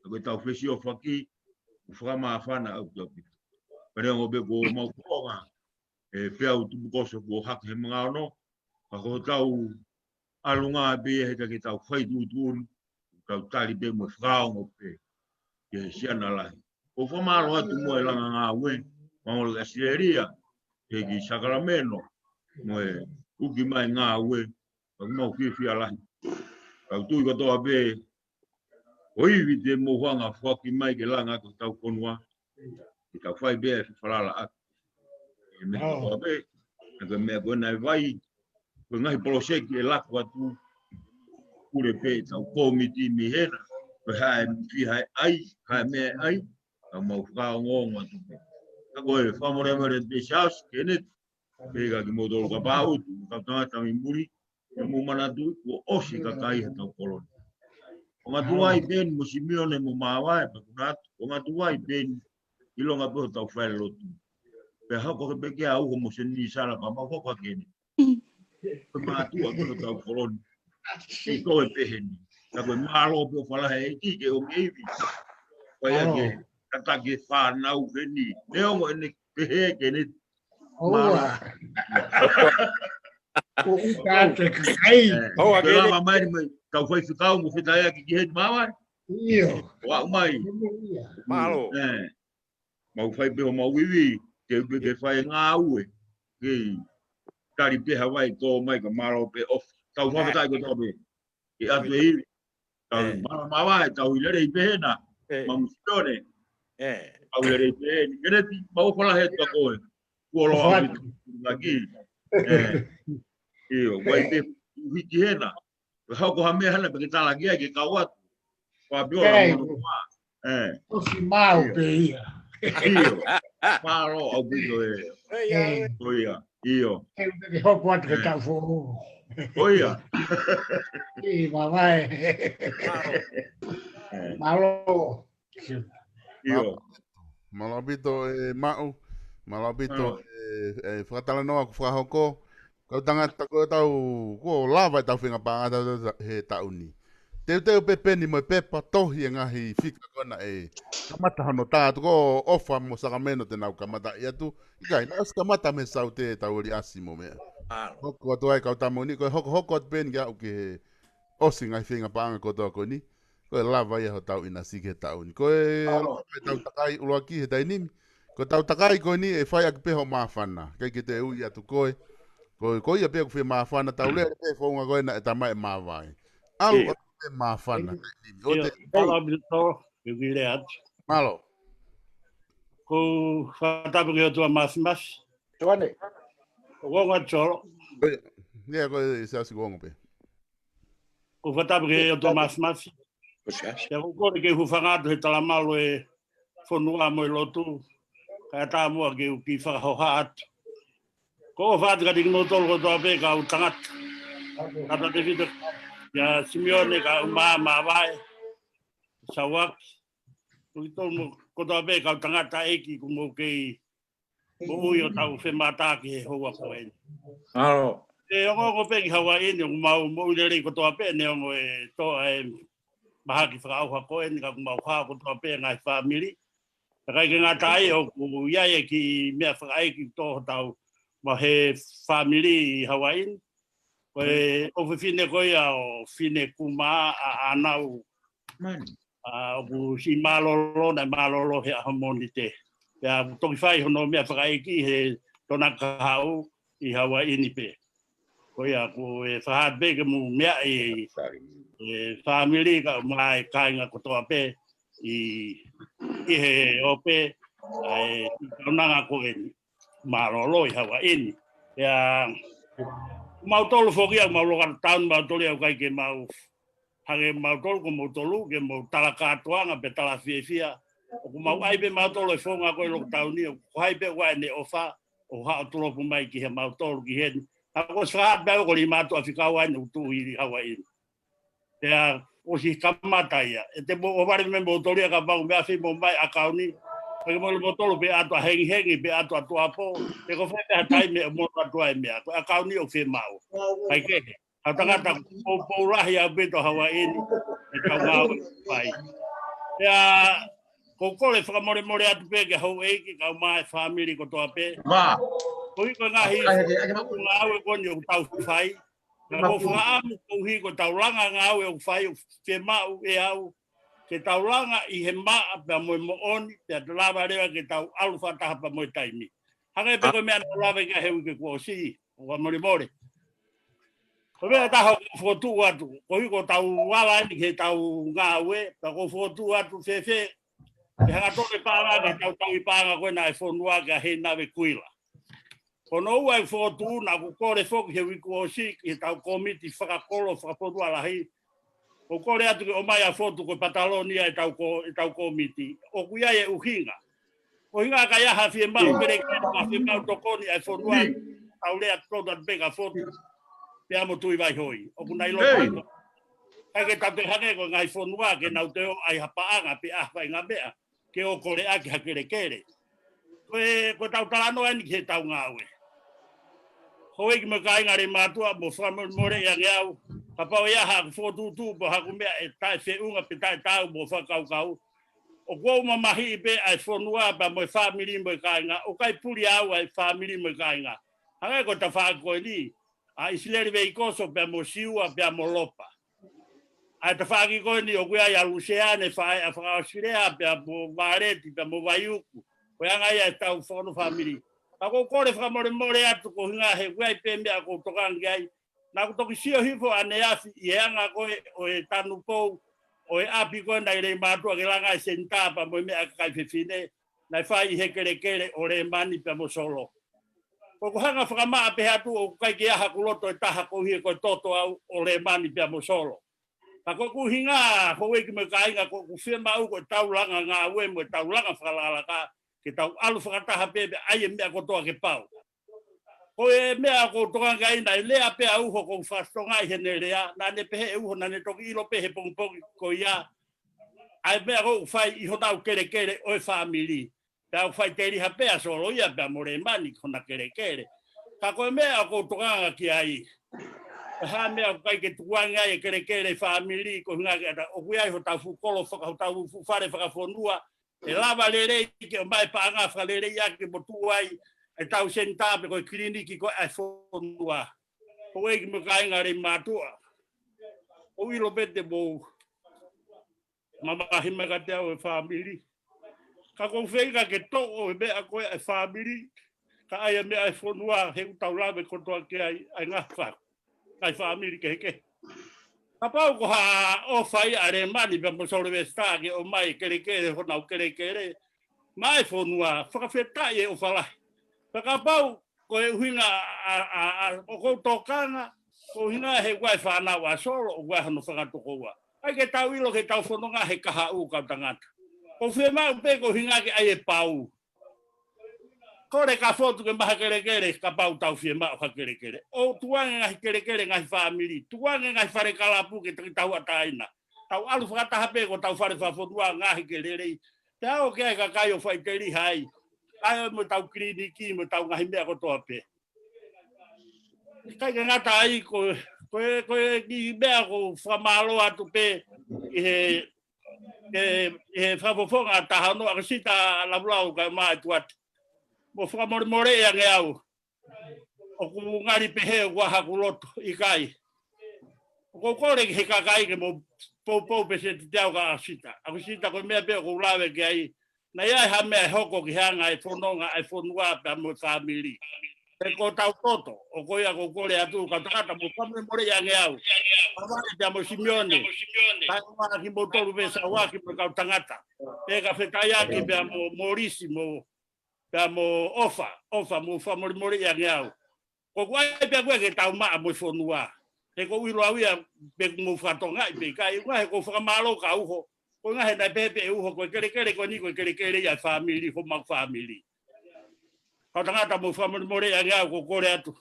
Ka ko e tau fesiofaki, ʻoku fakamāfana ʻaupito ʻaupito. Pea neongo pē ko mau konga, ē, pea u tupu koso kuo hake he manga ono, ka ko e tau ʻalunga pē ia he ka ke tau fai tuʻutuʻuni, tau tali pē mo e fakaongo pē, ki he siana lahi. ʻOku fakamālō atu mo e langa ngāue, mangolo ki ʻAositelēlia, ki he ki Sakalameno, mo e uki mai ngāue, ʻoku mau fiefia lahi. Kau tui kotoa pē, ʻo ivi te mou hanga foaki mai ke langa ko tau fonua. Ke tau fai pē e falala atu. E meʻa kotoa pē, ʻa ko e meʻa ko ena e vai, ko e ngaahi poloseki ʻe laku atu, pule pē tau kōmiti mei hena, ko e hae fiha e ʻai, hae meʻa e ʻai, ka mau fakaongoongo atu pē. Ka ko e fakamolemole pē Siaosi, Keneti, pea ka kimoutolu ka pāutu, ka tangata mei muli, ʻe mou manatu, kuo ʻosi e kakai he tau koloni. Ko ngā tuai pē eni mo Simione mo Māvae, pea kuna atu, ko ngā tuai pē eni, ʻilonga pē hotau fai lotu. Pea hoko ke peke a uho mo Seni Sala ka mau hoko hake eni. Ko e mātuʻa pē hotau koloni. ʻI ko e peheni. Ka ko e mālō pē ʻofa lahi ʻEiki ke ʻomi e ivi. Ko ia ke, Kata ke fānau heni. Neongo ʻene pehē ke ne ʻOua. Mālō. ʻO ʻuta atu e kakai. ʻOua ke lava mai ni mai. Tau fai fekau mo fetaʻaki ki heni māmani. ʻIo. ʻO aʻu mai. Mālō. Mau fai pē homau ivi, ke upe ke fai ngāue. Kei tali pē Havai tō mai ka mālō pē ʻofa. Tau fakafetaʻi kotoa pē. Ke ʻatu e ivi. Tau mālō māvae, tau ʻi lelei pē hena. Mamu Sione. Tau ʻi lelei pē heni. Keneti, mau ʻofa lahi atu kia koe. Kuo loa ʻofa atu. Ngaki. ʻIo, vai pē hiki hena. Ko e hoko ha meʻa hana pē ke talaki ai ke kau atu. Ko a piola mono ma. ʻOsi mau pē ia. ʻIo. Mālō ʻaupito e. Ko ia. ʻIo. Ke upe ke hoko atu ke tau foʻou. Ko ia. ʻI māvae. Mālō. ʻIo. Mālō ʻaupito e Maʻu. Mālō ʻaupito e, e fakatalanoa kuo fakahoko. Kau tangata ko tau, kuo lava e tau fenga pāngata he taʻu ni. Teuteu pē Peni mo e pepa tohi e ngaahi fika ko ena ʻe kamata hono tā atu ko ʻOfa mo Sakameno te nau kamata ʻi atu. ʻIkai, naʻe ʻosi kamata mei Saute tau oli ʻasi mo meʻa. Hoko atu ai kau tamo ni, ko e hoko hoko atu Peni ke aʻu ke ʻosi ngaahi fenga pānga kotoa ko eni. Ko e lava ia hotau ʻinasi ki he taʻu ni. Ko e lava e tau takai ʻuluaki he taimi ni. Ko e tau takai ko eni ʻe fai ʻaki pē hoʻo māfana. ʻIkai ke te ui atu koe. Ko, ko ia pē ʻoku fie māfana tau lele pē founga ko ena ʻe tamai e māvae. ʻAlu ʻo pē māfana. Mālō ʻaupito, ke u kile atu. Mālō. Ko e fakatapu ki he ʻOtua Māfimafi. Tuane. Ko e ongo atu Solo. Ia, ko e siasi ko e ongo pē. Ko e fakatapu ki he ʻOtua Māfimafi. Pea ko e kole ke u hūfanga atu he talamalu e fonua mo e lotu. Kae ʻatā muʻa ke u kiʻi fakahoha atu. Ko e ʻofa atu kiate kimoutolu kotoa pē kau tangata. Tata Tevita, kia Simione, kau mā, māvae, Sauaki. Ko kimoutolu kotoa pē kau tangata ʻeiki kuo mou kei moʻui ʻo tau femātaaki he houa ko eni. Mālō. ʻE ongoongo pē ki Havaiʻi ni, ʻoku mau moʻui lelei kotoa pē, neongo e toʻa e mahaki fakaʻauha ko eni, ka ʻoku mau hao kotoa pē ngaahi fāmili. Ka ʻikai ke ngata ai ʻoku ʻi ai e kiʻi meʻa fakaʻeiki tō hotau maʻu he fāmili ʻi Havaiʻi ni. Ko e ʻofefine ko ia ʻo Fine Kuma ʻa ʻAnau. ʻA, ʻoku siʻi mālōlō, naʻe mālōlō he ʻaho Mōnite. Pea ʻoku toki fai hono meʻa fakaʻeiki he Tonga Kahaʻu ʻi Havaiʻi ni pē. Ko ia ʻoku ou fakahā pē ke mou meaʻi e fāmili kae ʻumaʻā e kāinga kotoa pē ʻi, ʻi he ope ʻa e kaunanga ko eni. Mālōlō ʻi Havaiʻi ni. Pea mautolu foki ʻoku mau loka taun mautolu ia ʻoku ʻikai ke mau hangē mautolu ko mautolu ke mau tala kātoanga pe tala fiefia. ʻOku mau ʻai pē mautolu e founga ko e lockdown ni, ʻoku ʻi ai pē ʻoku ʻi ai ʻene ʻofa, ʻo haʻu ʻo tulopu mai ki he mautolu ki heni. ʻA ko e fakahā pē ʻoku lima atu ʻa fika ua ʻoku tuʻu ʻi Havaiʻi ni. Pea ʻosi kamata ia. ʻE te mou ʻohovale mei mautolu ia ka mau meʻa fei mo mai ʻakauni. Pea ke mou mautolu pē ʻatu ʻa hengihengi, pē ʻatu ʻa tuʻuapo. Pe ko fē pē ha taimi ʻe mono atu ai meʻa. Ko e ʻakauni ʻoku fiemaʻu. ʻIkai ke he. ʻA tangata poupou lahi ʻaupito Havaiʻi ni, ʻe tau ngāue fai. Pea, ʻoku ou kole fakamolemole atu pē ki he houʻeiki, kae ʻumaʻā e fāmili kotoa pē. Koeʻuhi ko e ngaahi ngāue ko eni ʻoku tau fai. Ka ʻoku ou fakaʻamu koeʻuhi ko ʻetau langa ngāue ʻoku fai, ʻoku fiemaʻu ʻe au ke tau langa ʻi he maʻa pea mo e moʻoni, pea te lava leva ke tau ʻalu fakataha pea mo e taimi. Hangē pē ko e meʻa naʻa ku lave ki ai he uike kuo ʻosi, ʻoku ou fakamolemole. Ko e meʻa ʻe taha ʻoku ou fokotuʻu atu, koeʻuhi ko ʻetau lava eni ki heʻetau ngāue, pea ʻoku ou fokotuʻu atu fēfē, ke hangatonu e paʻanga, ke tau tauhi paʻanga ko ena ʻa e fonua kia Heinave Kuila. Ko hono ua ʻeku fokotuʻu naʻa ku kole foki he uike kuo ʻosi ki heʻetau kōmiti fakakolo fakafonua lahi. ʻOku ou kole atu ke ʻomai ʻa e fotu ko e pataloni ʻa ʻetau ko, ʻetau kōmiti. ʻOku ʻi ai e ʻuhinga. ʻUhinga ka ʻi ai ha fiemaʻu pelekeni, ha fiemaʻu tokoni ʻa e fonua, tau lea tonu atu pē ki he fotu. Pea mo Tuʻi Vaihoi. ʻOku nau ʻilo pē. ʻIkai ke tau toe hangē ko e ngaahi fonua ke nau toe ʻai ha paʻanga pe ʻai ha faʻahinga meʻa ke ō koleʻaki ha kelekele. Ko e, ko ʻetau talanoa eni ki heʻetau ngāue. Houʻeiki mo e kāinga Leimātuʻa, mou fakamolemoleʻi ange au. Kapau ʻe ʻi ai haʻaku fokotuʻutuʻu pe haʻaku meʻa ʻe taʻefeʻunga pe taʻetaau mo e fakakaukau, ʻOku ou mamahiʻi pē ʻa e fonua pea mo e fāmili mo e kāinga, ʻoku ʻikai puli au ʻa e fāmili mo e kāinga. Hangē ko e tafaʻaki ko eni, ʻa ʻIsileli Veikoso pea mo Siua pea mo Lopa. ʻA e tafaʻaki ko eni ʻoku ʻi ai ʻa Luseane, faʻē ʻa Fakaosilea pea mo Valeti pea mo Vaiuku. Ko e anga ia ʻetau fono fāmili. Ka ʻoku ou kole fakamolemole atu ko e ʻuhinga he ʻoku ʻi ai pē meʻa ʻoku ou tokanga ki ai. Naʻa ku toki sio hifo ʻaneafi ʻi he anga ko ē ʻo e tanupou ʻo e ʻapi ko ē naʻe lei mātuʻa ke langa e senitā pea mo e meʻa kakai fefine, naʻe fai ʻi he kelekele ʻo Lēmani pea mo Solo. Ko ʻeku hanga fakamaʻa pē atu ʻoku ʻikai ke ʻi ai haku loto ʻe taha koeʻuhi ko e toto au ʻo Lēmani pea mo Solo. Ka ko ʻeku ʻuhinga, houʻeiki mo e kāinga, ko ʻeku fiemaʻu ko ʻetau langa ngāue mo ʻetau langa fakalakalaka, ke tau ʻalu fakataha pē pea ʻai e meʻa kotoa ke pau. Ko e meʻa ʻoku ou tokanga ki ai, naʻe lea pē ʻa Uho, ʻoku ou fakatongaʻi heʻene lea, naʻa ne pehē ʻe Uho, naʻa ne toki ʻilo pē he pongipongi ko ia ʻa e meʻa ʻoku fai ʻi honau kelekele ʻo e fāmili. Pea ʻoku faʻiteliha pē ʻa Solo ia pea mo Lēmani ki hona kelekele. Ka ko e meʻa ʻoku ou tokanga ki ai, ʻe hā meʻa ʻoku ʻikai ke tukuange ai e kelekele fāmili, ko e ʻuhinga ke ʻata, ʻoku ʻi ai hotau fuʻu kolo faka-, hotau fuʻu fale fakafonua, ʻe lava lelei ke ʻomai e paʻanga fakaleleiʻaki mo tuʻu ai ʻetau senitā pe ko e kiliniki ko ē ʻa e fonua. Houʻeiki mo e kāinga lei mātuʻa, ʻoku ou ʻilo pē te mou mamahi mai kiate au e fāmili. Ka ʻoku ou feinga ke toʻo e meʻa ko ē ʻa e fāmili, kae ʻai e meʻa ʻa e fonua he ʻoku tau lave kotoa ki ai, ʻa e ngaahi fā-, ngaahi fāmili kehekehe. Kapau ko ha ʻofa ia ʻa Lēmani pea mo Solivesitā ke ʻomai e kelekele honau kelekele maʻa e fonua, fakafetaʻi e ʻofa lahi. Pea kapau ko e ʻuhinga ʻa, ʻa, ʻa, ʻoku ou tokanga, ko e ʻuhinga he ʻoku ʻi ai e fānau ʻa Solo, ʻoku ʻi ai hono fanga tokoua. ʻIkai ke tau ʻilo ke tau fononga he kahaʻu, kau tangata. ʻOku ou fiemaʻu pē ko e ʻuhinga ke ʻai e pau. Kole ka fotu ke maʻu ha kelekele, kapau tau fiemaʻu ha kelekele. ʻO tukuange ngaahi kelekele, ngaahi fāmili. Tukuange ngaahi fale kalapu ke taki tau ʻataina. Tau ʻalu fakataha pē ko ʻetau fale fakafonua ngaahi kelekele. Pea ʻoku ʻi ai e kakai ʻoku faʻiteliha ai. ʻAi mo ʻetau kiliniki, mo ʻetau ngaahi meʻa kotoa pē. ʻIkai ke ngata ai, ko, ko e, ko e kiʻi meʻa ʻoku ou fakamālō atu pē ʻi he, he, he fakafofonga ʻa Taha Ono, ʻa Kasita Lavulau kae ʻumaʻā ʻa Tuate. Mo fakamolemoleʻi ange au. ʻOku ngali pehē ʻoku ʻi ai haku loto, ʻikai. ʻOku ou kole ki he kakai ke mou poupou pē seti te au kia Kasita. ʻA Kasita, ko e meʻa pē ʻoku ou lave ki ai, naʻe ʻi ai ha meʻa ʻe hoko ki he anga e fononga ʻa e fonua pea mo e fāmili. He ko hotau toto, ʻa ko ia ʻoku ou kole atu, kau tangata, mou fakamolemoleʻi ange au. Pavale pea mo Simione, kae ʻumaʻā kimoutolu Vesauaki mo e kau tangata. Pea ka fetaiaki pea mo, mo Lisi mo, pea mo ʻOfa, ʻOfa, mou fakamolemoleʻi ange au. ʻOku ʻi ai pē ʻa e ke tau maʻa mo e fonua. He ʻoku ou ʻilo au ia pe ʻoku mou fakatongaʻi pe ʻikai, ʻuhinga he ʻoku ou fakamālō kia Uho. Ko e ʻuhinga he naʻe pehē pē ʻe Uho, ko e kelekele ko eni, ko e kelekele ia ʻa e fāmili, homau fāmili. Kau tangata, mou fakamolemoleʻi ange au, ʻoku ou kole atu.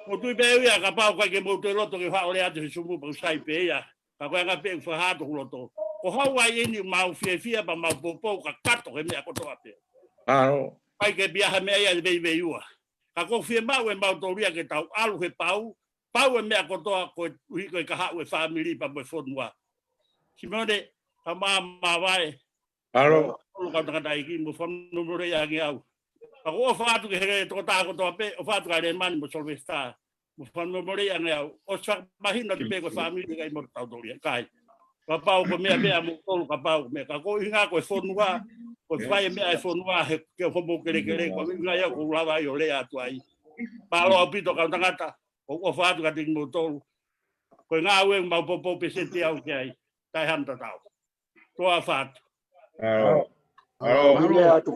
Mou tui pē ia kapau ʻoku ʻikai ke mou toe loto ke faʻa ʻalu atu he sumu pea ʻoku sai pē ia. Ka ko e anga pē ʻoku fakahā atu hoku loto. Ko Hauaiʻi eni, mau fiefia pea mau poupou kakato he meʻa kotoa pē. ʻIkai ke pē ʻi ai ha meʻa ia ʻe veiveiua. Ka ʻoku ou fiemaʻu ʻe mautolu ia ke tau ʻalu he pau, pau e meʻa kotoa koeʻuhi ko e kahaʻu e fāmili pea mo e fonua. Simione, ka mā, mā vae. ʻAlo. ʻOlo kau tangataʻeiki, mou fakamolemoleʻi ange au. Ka ʻoku ou ʻofa atu ki he tokotaha kotoa pē, ʻofa atu kia Lēmani mo Solivesitā. Mou fakamolemoleʻi ange au. ʻOsi fakamahino atu pē ko e fāmili ʻikai mo tautolu ia, ʻikai. Kapau ko e meʻa pē ʻamoutolu, kapau ko e meʻa. Ka ko e ʻuhinga ko e fonua, ko e fai e meʻa e fonua, he ke homou kelekele, ko e ʻuhinga ia ʻoku ou lava ai ʻo lea atu ai. Mālō ʻaupito kau tangata, ʻoku ou ʻofa atu kiate kimoutolu. Ko e ngāue mau poupou pē seti au ki ai. Taʻe hano tatau. Toa fatu. ʻAlo. ʻAlo. ʻOku ou lea atu.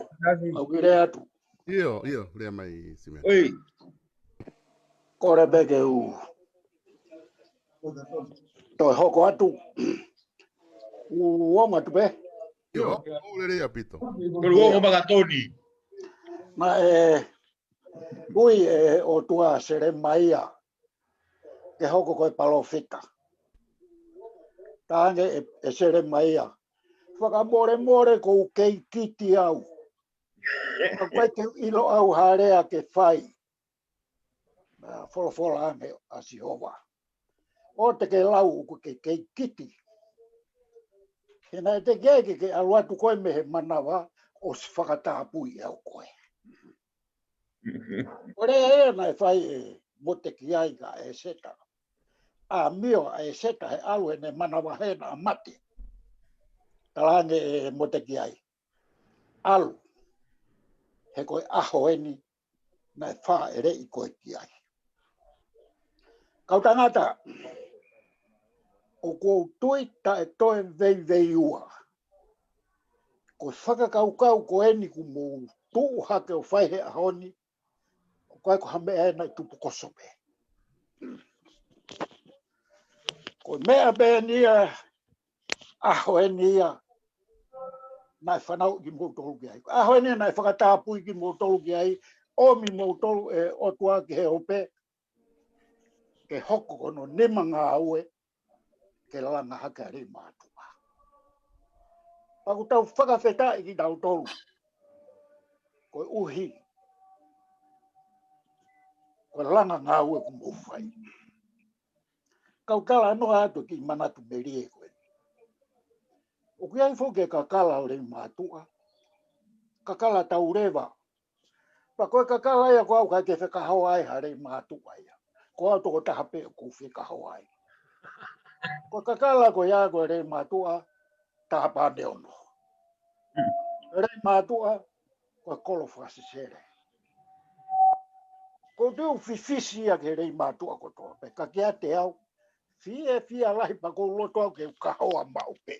ʻOku ou lea atu. ʻIo, ʻio, lea mai, Simione. ʻOi. Kole pē ke u toe hoko atu. U ongo atu pē. ʻIo, ʻoku lelei ʻaupito. Kole u ongo makatoni. Naʻe ui ʻe he ʻOtua ʻa Selemaia ke hoko ko e palōfita. Talaange ʻe, ʻe Selemaia, fakamolemole ʻoku ou kei kiti au. ʻOku ʻikai ke u ʻilo au ha lea ke fai. Naʻe folofola ange ʻa Sihova, ʻoua te ke lau ʻoku ke kei kiti. He naʻe teʻeki ai ke ke ʻalu atu koe mei he manava ʻosi fakatapui ʻe au koe. ʻO lea ē naʻe fai ʻe Motekiai kia ʻEseta. ʻAmio ʻa ʻEseta he ʻalu ʻene manava he naʻa mate. Talaange ʻe Motekiai, ʻalu, he ko e ʻaho eni naʻe fāʻeleʻi koe ki ai. Kau tangata, ʻoku ou tui taʻe toe veiveiua. Ko e fakakaukau ko eni kuo mou tuʻu hake ʻo fai he ʻaho ni, ʻoku ʻikai ko ha meʻa ena ʻi tupukoso pē. Ko e meʻa pē eni ia, ʻaho eni ia naʻe fanauʻi kimoutolu ki ai. ʻAho eni naʻe fakatapui kimoutolu ki ai, ʻomi moutolu ʻe he ʻOtua ki he ope, ke hoko ko hono nima ngāue, ke langa hake ʻa Leimātuʻa. Pea ʻoku tau fakafetaʻi kitautolu, koeʻuhi ko e langa ngāue kuo mou fai. Kau talanoa atu ki he manatu melie ko eni. ʻOku ʻi ai foki e kakala ʻo Leimātuʻa, kakala tauleva. Pea ko e kakala ia ko au ʻikai ke fekahoa ai ha Leimātuʻa ia. Ko au tokotaha pē ʻoku fekahoa ai. Ko e kakala ko ia ko e Leimātuʻa Taha Pane Ono. Leimātuʻa ko e kolo fakasesele. Ko e tuʻu fifisi ia ki he Leimātuʻa kotoa pē, ka kiate au, fiefia lahi pea ʻoku ou loto au ke u kahoa maʻu pē.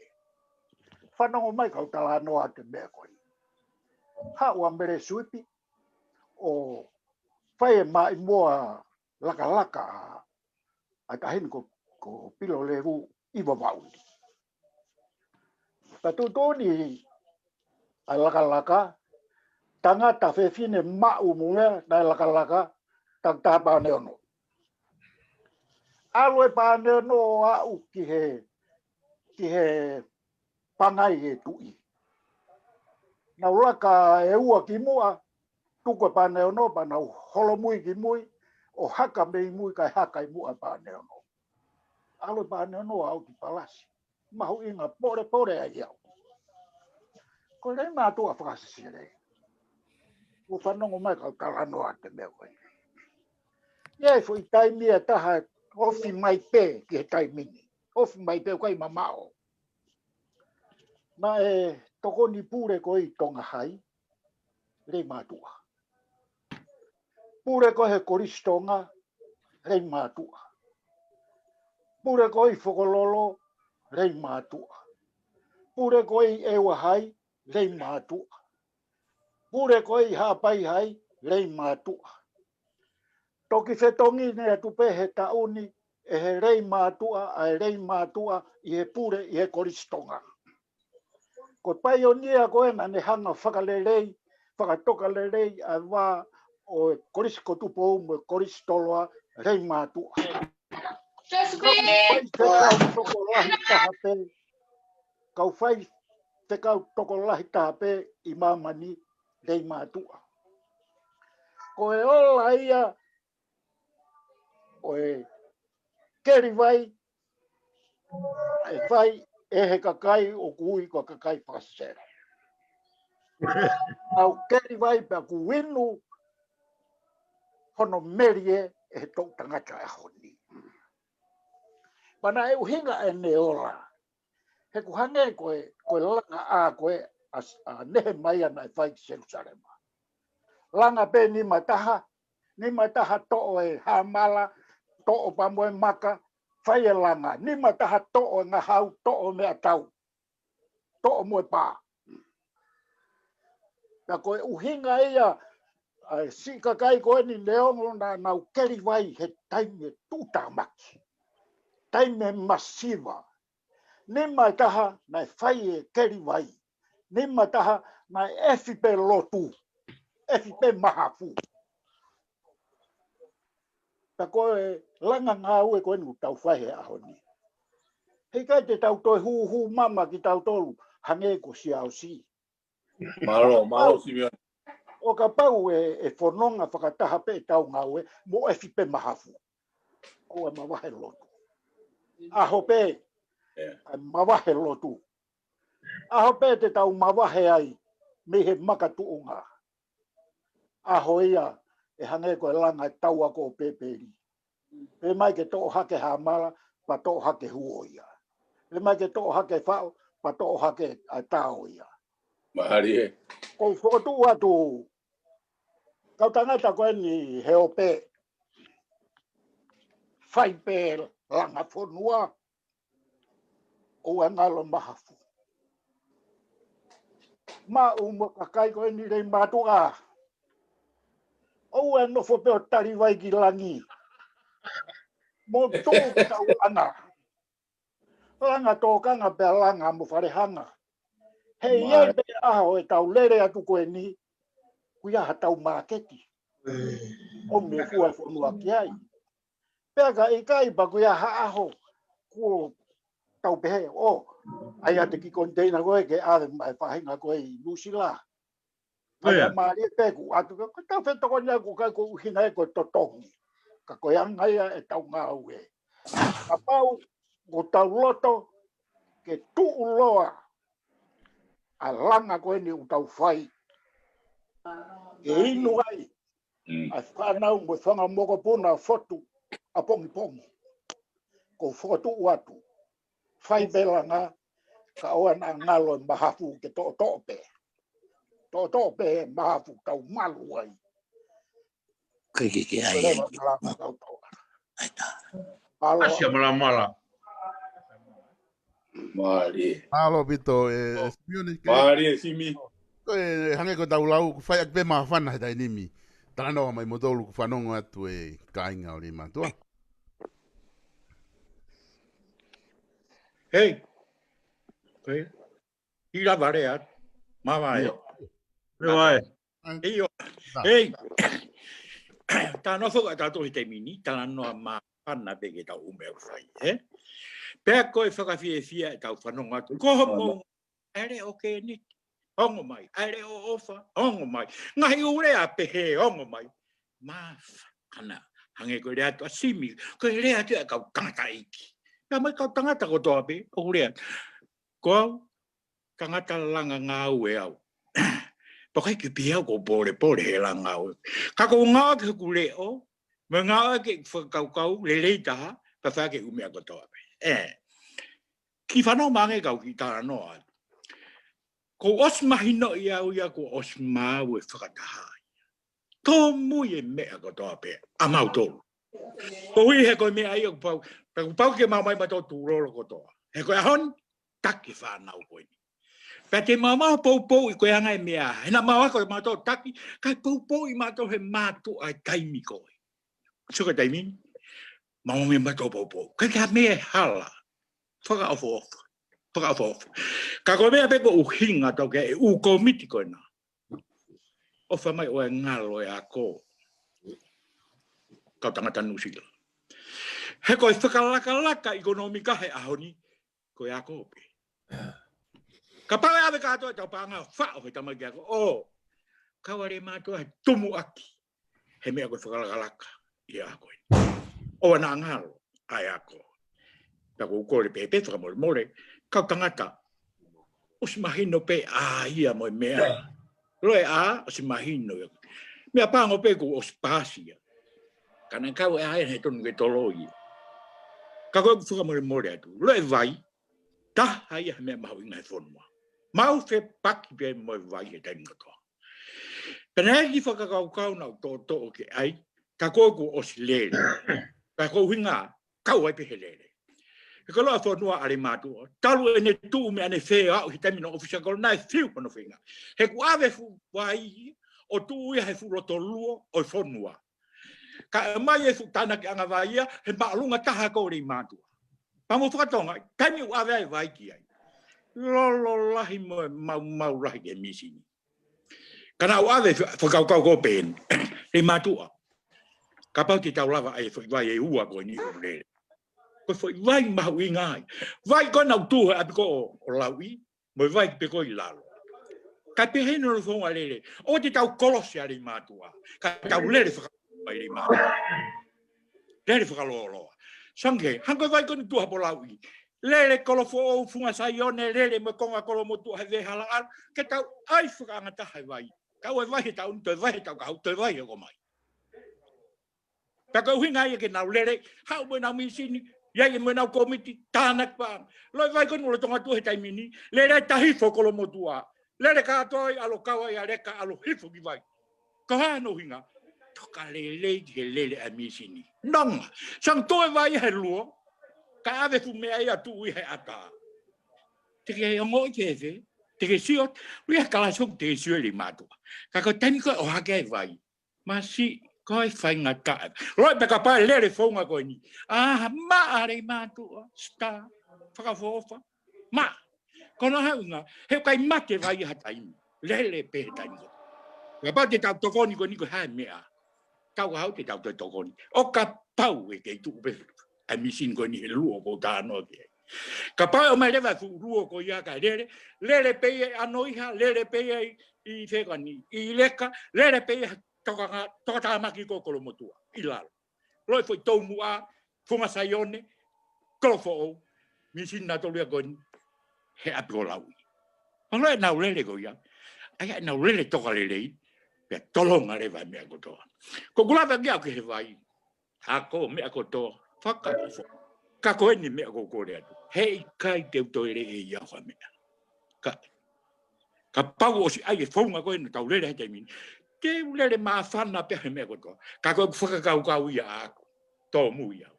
Fanongo mai kau talanoa atu e meʻa ko ia. Haʻu ʻa Mele Suipi ʻo fai e maʻimoa lakalaka ʻa e taʻahine ko, ko Pilolevu ʻi Vavaʻu ni. Pea tuʻutuʻuni ʻa e lakalaka, tangata fefine maʻu mo e meʻa naʻe lakalaka, ta, Taha Pane Ono. ʻAlu e Pane Ono ʻo aʻu ki he, ki he pangai e tuʻi. Nau laka ʻe ua ki muʻa, tuku e Pane Ono pea nau holomui ki mui, ʻo haka mei mui kae haka ʻi muʻa e Pane Ono. ʻAlu e Pane Ono ʻo aʻu ki palasi. Mahuʻinga polepole ai au. Ko e Leimātuʻa fakasesele. ʻOku fanongo mai kau talanoa atu e meʻa ko ē. ʻI ai e foʻi taimi ʻe taha ofi mai pē ki he taimi ni. Ofi mai pē ʻoku ʻikai mamaʻo. Naʻe tokoni pule ko ē ʻi Tonga Hai, Leimātuʻa. Pule ko ē he Kolisi Tonga, Leimātuʻa. Pule ko ē ʻi Fokololo, Leimātuʻa. Pule ko ē ʻi ʻEua Hai, Leimātuʻa. Pule ko ē ʻi Haʻapai Hai, Leimātuʻa. Toki fetongi atu pē he taʻu ni ʻe he Leimātuʻa, ʻa e Leimātuʻa ʻi he pule ʻi he Kolisi Tonga. Ko e paionia ko ē naʻa ne hanga fakalelei, fakatoka lelei ʻa e vā ʻo e Kolisi ko Tupou mo e Kolisi Toloa, Leimātuʻa. Kau fai fekau tokolahi taha pē, kau fai fekau tokolahi taha pē ʻi māmani, Leimātuʻa. Ko e ola ia ʻo e keli vai, ʻe fai ʻe he kakai ʻoku ui ko e kakai fakasesele. Nau keli vai pea ʻoku inu hono melie ʻe he toʻu tangata ʻaho ni. Pea naʻe ʻuhinga ʻene ola. He ʻoku hangē ko e, ko e langa ʻa ko ē ʻa, ʻa Nehemaia naʻe fai ki Selusalema. Langa pē nima taha, nima taha toʻo e hāmala, toʻo pea mo e maka, fai e langa. Nima taha toʻo e ngahau, toʻo e meʻatau, toʻo mo e pā. Pea ko e ʻuhinga ia, ʻa e siʻi kakai ko eni neongo naʻa nau keli vai he taimi ʻe tuʻutāmaki, taimi ʻe masiva. Nima ʻe taha naʻe fai e keli vai. Nima ʻe taha naʻe ʻefi pē lotu, ʻefi pē mahafu. Pea ko e langa ngāue ko eni ʻoku tau fai he ʻaho ni. Heʻikai te tau toe hūhū mama kitautolu hangē ko Siaosi. Mālō, mālō Simione. ʻO kapau ʻe, ʻe fononga fakataha pē ʻetau ngāue mo ʻefi pē mahafu, ʻoua ʻe mavahe lotu. ʻAho pē, ʻe mavahe lotu. ʻAho pē te tau mavahe ai mei he makatuʻunga. ʻAho ia ʻe hangē ko e langa e taua ko Pēpeli. Pē mai ke toʻo hake ha mala, pea toʻo hake huo ia. Pē mai ke toʻo hake faʻo, pea toʻo hake ʻa e tao ia. Mālie. Ko u fokotuʻu atu, kau tangata ko eni he ope. Fai pē langa fonua, ʻoua ngalo mahafu. Maʻu mo e kakai ko eni Leimātuʻa. ʻOua nofo pē ʻo tali vai ki langi. Mo tuʻu ki tau ʻana. Langa tōkanga pea langa mo falehanga. He ʻi ai pē ʻaho ʻe tau lele atu ko eni, kuo ʻi ai ha tau māketi. ʻO me fua fonua ki ai. Pea ka ʻikai pea kuo ʻi ai ha ʻaho, kuo tau pehē, ʻo, ʻai ʻa e kiʻi koniteina ko ē ke ʻave mai faʻahinga ko ē ʻi Nuʻusila. Pea mālie pē kuo ʻatu ke, ko tau fetokoni ʻa e ko kai ko ʻuhinga ē ko e totongi. Ka ko e anga ia ʻetau ngāue. Kapau ko tau loto ke tuʻuloa ʻa e langa ko eni ʻoku tau fai. Ke inu ai ʻa e fānau mo e fanga mokopuna fotu ʻapongipongi. Ko u fokotuʻu atu. Fai pē langa, ka ʻoua naʻa ngalo e mahafu ke toʻotoʻo pē. Toʻotoʻo pē mahafu tau malu ai. Kai ke ke ai ai. Leva malanga kau toa. ʻAita. Mālō. Asia malamala. Mālie. Mālō ʻaupito, ʻe, ʻe Simione ke. Mālie, Simi. Ko e hangē ko ʻetau lau, kuo fai ʻaki pē māfana he taimi ni. Talanoa mai moutolu kuo fanongo atu e kāinga ʻo Leimātuʻa. Hei. Hei. ʻI lava lea. Mavae. ʻIo. Mavae. ʻIo. Hei. Talanoa foki ʻa tautolu he taimi ni, talanoa māfana pē ke tau ʻume ʻo fai, ē? Pea ko e fakafiefia ʻetau fanongo atu. Ko hoʻomou ʻai leʻo kēniti, ongo mai. ʻAi leʻo ʻofa, ongo mai. Ngaahi ʻū lea pehē, ongo mai. Māfana. Hangē ko e lea atu ʻa Simi, ko e lea atu ʻa e kau tangataʻeiki. Pea mai kau tangata kotoa pē, ʻoku lea. Ko au, tangata langa ngāue au. Pea ʻikai ke pehē au ʻoku ou pōlepole he langa ngāue. Ka ʻoku ou ngāueʻaki hoku leʻo, mo e ngāueʻaki e fakakaukau lelei taha, pea fai ʻaki e ʻū meʻa kotoa pē. ʻE. Kiʻi fanongo mai ange kau kiʻi talanoa atu. Kuo ʻosi mahinoʻi au ia kuo ʻosi maau e fakataha ia. Tōmui e meʻa kotoa pē, ʻa mautolu. Koeʻuhi he ko e meʻa ia kuo pau, pea kuo pau ke maʻu mai mautolu tūlolo kotoa. He ko e ʻaho ni, taki fānau ko eni. Pea te maumau poupouʻi ko e anga e meʻa, he naʻa mau ako mautolu taki, kae poupouʻi mautolu he mātuʻa e taimi ko ē. Sio ki he taimi ni, maumau mautolu poupou. ʻIkai ke ha meʻa ʻe hala. Fakaʻofoʻofa. Fakaʻofoʻofa. Ka ko e meʻa pē ko e ʻuhinga tau ke e ʻū kōmiti ko ena. ʻOfa mai ʻoua ʻe ngalo e ako. Kau tangata Nuʻusila. He ko e fakalakalaka ʻekonōmika he ʻaho ni, ko e ako pē. Kapau ʻe ʻave kātoa ʻetau paʻanga ʻo faʻo he tamaiki ako. ʻO. Kau ʻa Leimātuʻa he tumuʻaki he meʻa ko e fakalakalaka ʻi he ako eni. ʻOua naʻa ngalo ʻa e ako. Pea ʻoku ou kole pē, pē fakamolemole, kau tangata. ʻOsi mahino pē ʻa ia mo e meʻa. Loea, ʻosi mahino ia. Meʻa pango pē kuo ʻosi pāsi ia. Ka naʻe kau ʻa ia he tonu ke toloi ia. Ka ko ʻeku fakamolemole atu. Loea vai, taha ia he meʻa mahuʻinga he fonua. Mau fepaki pē mo e vai he taimi kotoa. Pea naʻe ʻi ai e kiʻi fakakaukau naʻa ku toʻotoʻo ke ʻai, ka ko ʻeku ʻosi lele. Ka ko e ʻuhinga, kau ai pē he lele. He ko e loea fonua ʻa Leimātuʻa. Talu ʻene tuʻu mei ʻanefē ʻo aʻu he taimi naʻe ʻofisa kolo naʻe fiu hono feinga. He kuo ʻave e fuʻu vai ʻo tuʻu ia he fuʻu loto luo ʻo e fonua. Kae ʻomai e fuʻu tānakiʻanga vai ia, he māʻolunga taha ko Leimātuʻa. Pea mou fakatonga, taimi ʻoku ʻave ai e vai ki ai. Lolo lahi mo e maumau lahi ki he mīsini. Ka naʻa ku ʻave e fa-, fakakaukau ko ē pehē ni. Leimātuʻa. Kapau te tau lava ʻai e foʻi vai ʻe ua ko eni ʻo lele. Ko e foʻi vai mahuʻinga ai. Vai ko ē naʻa ku tuʻu he ʻapi ko ē ʻo, ʻo lauʻi. Mo e vai pē ko ē ʻi lalo. Kae pehē hono founga lele. ʻOua te tau kolosi ʻa Leimātuʻa. Ka tau lele faka-, ʻa Leimātuʻa. Lele fakalōloa. Sange, hangē ko e vai ko eni tuʻu hapō lauʻi. Lele Kolofoʻou, Funga Saione, lele mo e konga Kolomotuʻa he veʻehala ʻalu, ke tau ʻai fakaʻangataha e vai. Tau ʻai e vai he taʻu ni, toe vai he taʻu kahaʻu, toe vai he ʻoku mai. Pea ko e ʻuhinga ia ke nau lele, haʻu mo ʻenau mīsini, ʻi ai mo ʻenau kōmiti, tānaki paʻanga. Loi vai ko eni ʻo Lolotonga Tuʻi he taimi ni, lele ʻa e tahi fo Kolomotuʻa. Lele kātoa ʻi ʻAlo Kava ʻi ʻAleka, ʻalu hifo ki vai. Ko e hā hono ʻuhinga? Toka lelei ki he lele ʻa e mīsini. Nonga, sai ange toe vai he luo, ka ʻave fuʻu meʻa ia ʻo tuʻu ʻi he ʻatā. Te ke ongoʻi ke fē, te ke sio, ui a kala sio, te ke sio ʻi Leimātuʻa. Ka ko e taimi ko ē ʻohake ai e vai, masiʻi, ko e faingataʻa. Loi pē kapau ʻe lele founga ko eni. ʻA, maʻa Leimātuʻa, star, fakaʻofoʻofa, maʻa. Ko hono ʻuhinga, he ʻikai mate vai ha taimi. Lele pē he taimi ko ē. Kapau te tau tokoni ko eni ko e hā e meʻa. Tau haʻu te tau toe tokoni. ʻO kapau ʻe kei tuʻu pē ʻa e mīsini ko eni he luo ʻoku ou talanoa ki ai. Kapau ʻe ʻomai leva e fuʻu luo ko ia kae lele, lele pē ia ʻi ʻAnoiha, lele pē ia ʻi, ʻi fē ko eni, ʻi ʻAleka, lele pē ia he tokanga, tokatāmaki ko Kolomotuʻa, ʻi lalo. Loi foʻi toumuʻa, Funga Saione, Kolofoʻou, mīsini nautolu ia ko eni, he ʻapi ko Lauʻi. Pea loi ʻenau lele ko ia, ʻa ia ʻenau lele toka lelei, pea tolonga leva e meʻa kotoa. Ko ʻeku lave ʻaki au ki he vai, ako meʻa kotoa, fakaʻofoʻofa. Ka ko eni meʻa ʻoku ou kole atu. He ʻikai te u toe lele ia ha meʻa. Ka, kapau ʻosi ʻai e founga ko ē naʻa tau lele he taimi ni, te u lele māfana pē he meʻa kotoa. Ka ko ʻeku fakakaukau ia ʻaʻaku. Tōmui au.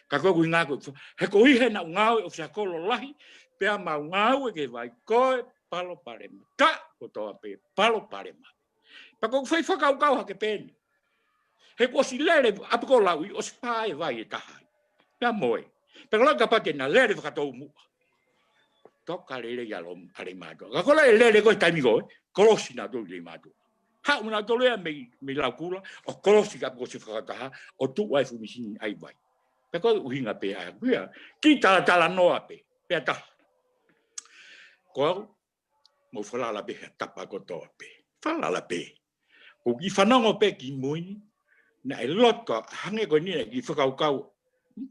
Ka ko ʻeku ʻuhinga ko ē, he ko ia he naʻa ku ngāue ʻo fia kolo lahi, pea mau ngāue ki he vai ko e palopalema. Ka kotoa pē palopalema. Pea ko ʻeku fai fakakaukau hake pē eni. He kuo ʻosi lele ʻapi ko Lauʻi, ʻosi pā e vai ʻe taha. Pea mo e. Pea ko e laka pē ke na lele fakatoumuʻa. Toka lelei ʻa Leimātuʻa. Ka ko e lele ko e taimi ko ē, kolosi nautolu ʻi Leimātuʻa. Haʻu nautolu ia mei, mei Laukula, ʻo kolosi ka kuo ʻosi fakataha, ʻo tuʻu ai e fuʻu mīsini ʻai vai. Pea ko e ʻuhinga pē ʻaʻaku ia, kiʻi talatalanoa pē, pea taha. Ko au, mou falala pē he tapa kotoa pē. Falala pē. ʻOku ou kiʻi fanongo pē ki mui, naʻe loto, hangē ko eni naʻe kiʻi fakakaukau,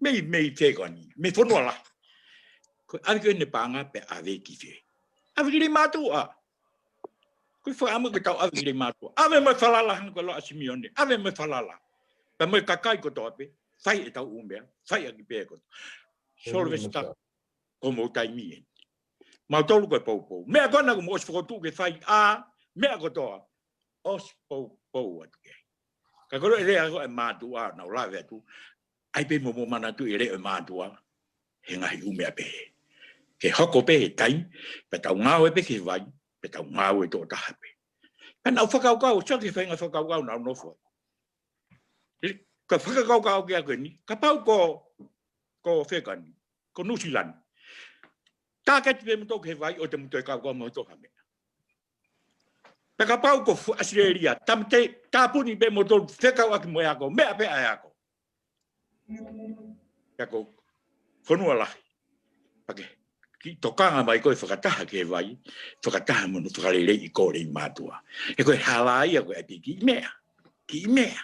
mei, mei fē ko eni, mei Fonua Lahi. Ko e ʻave ko eni e paʻanga pea ʻave ki fē. ʻAve ki Leimātuʻa. Ko e fakaʻamu ke tau ʻave ki Leimātuʻa. ʻAve mo e falala hangē ko e lau ʻa Simione. ʻAve mo e falala. Pea mo e kakai kotoa pē. Fai ʻetau ʻū meʻa. Fai ʻaki pē kotoa. Sylvester. Ko hoʻomou taimi eni. Mautolu ko e poupou. Meʻa ko ena kuo mou ʻosi fokotuʻu ke fai ʻa, meʻa kotoa. ʻOsi poupou atu ke. Ka ko e lea ko ē ʻa e mātuʻa, naʻa ku lave atu. ʻAi pē mo mou manatuʻi e lea ʻa e mātuʻa. He ngaahi ʻū meʻa pē. Ke hoko pē he taimi, pea tau ngāue pē ki he vai, pea tau ngāue tokotaha pē. Pea naʻa ku fakakaukau, sio ki he faʻahinga fakakaukau naʻa ku nofo ai. Ka fakakaukau ki ai ko eni, kapau ko, ko fē ko eni, ko Nuʻusila ni. Tāketi pē moutolu ki he vai ʻo te moutolu kaukau mo toha meʻa. Pea kapau ko fu-, ʻAositelēlia, tam-, te, tāpuni pē moutolu fekauʻaki mo e ako, meʻa pē ʻa e ako. Pea ko Fonua Lahi. Pea ke kiʻi tokanga mai ko e fakataha ki he vai, fakataha mo hono fakaleleiʻi ko Leimātuʻa. He ko e hala ia ko e ʻapi kiʻi meʻa, kiʻi meʻa.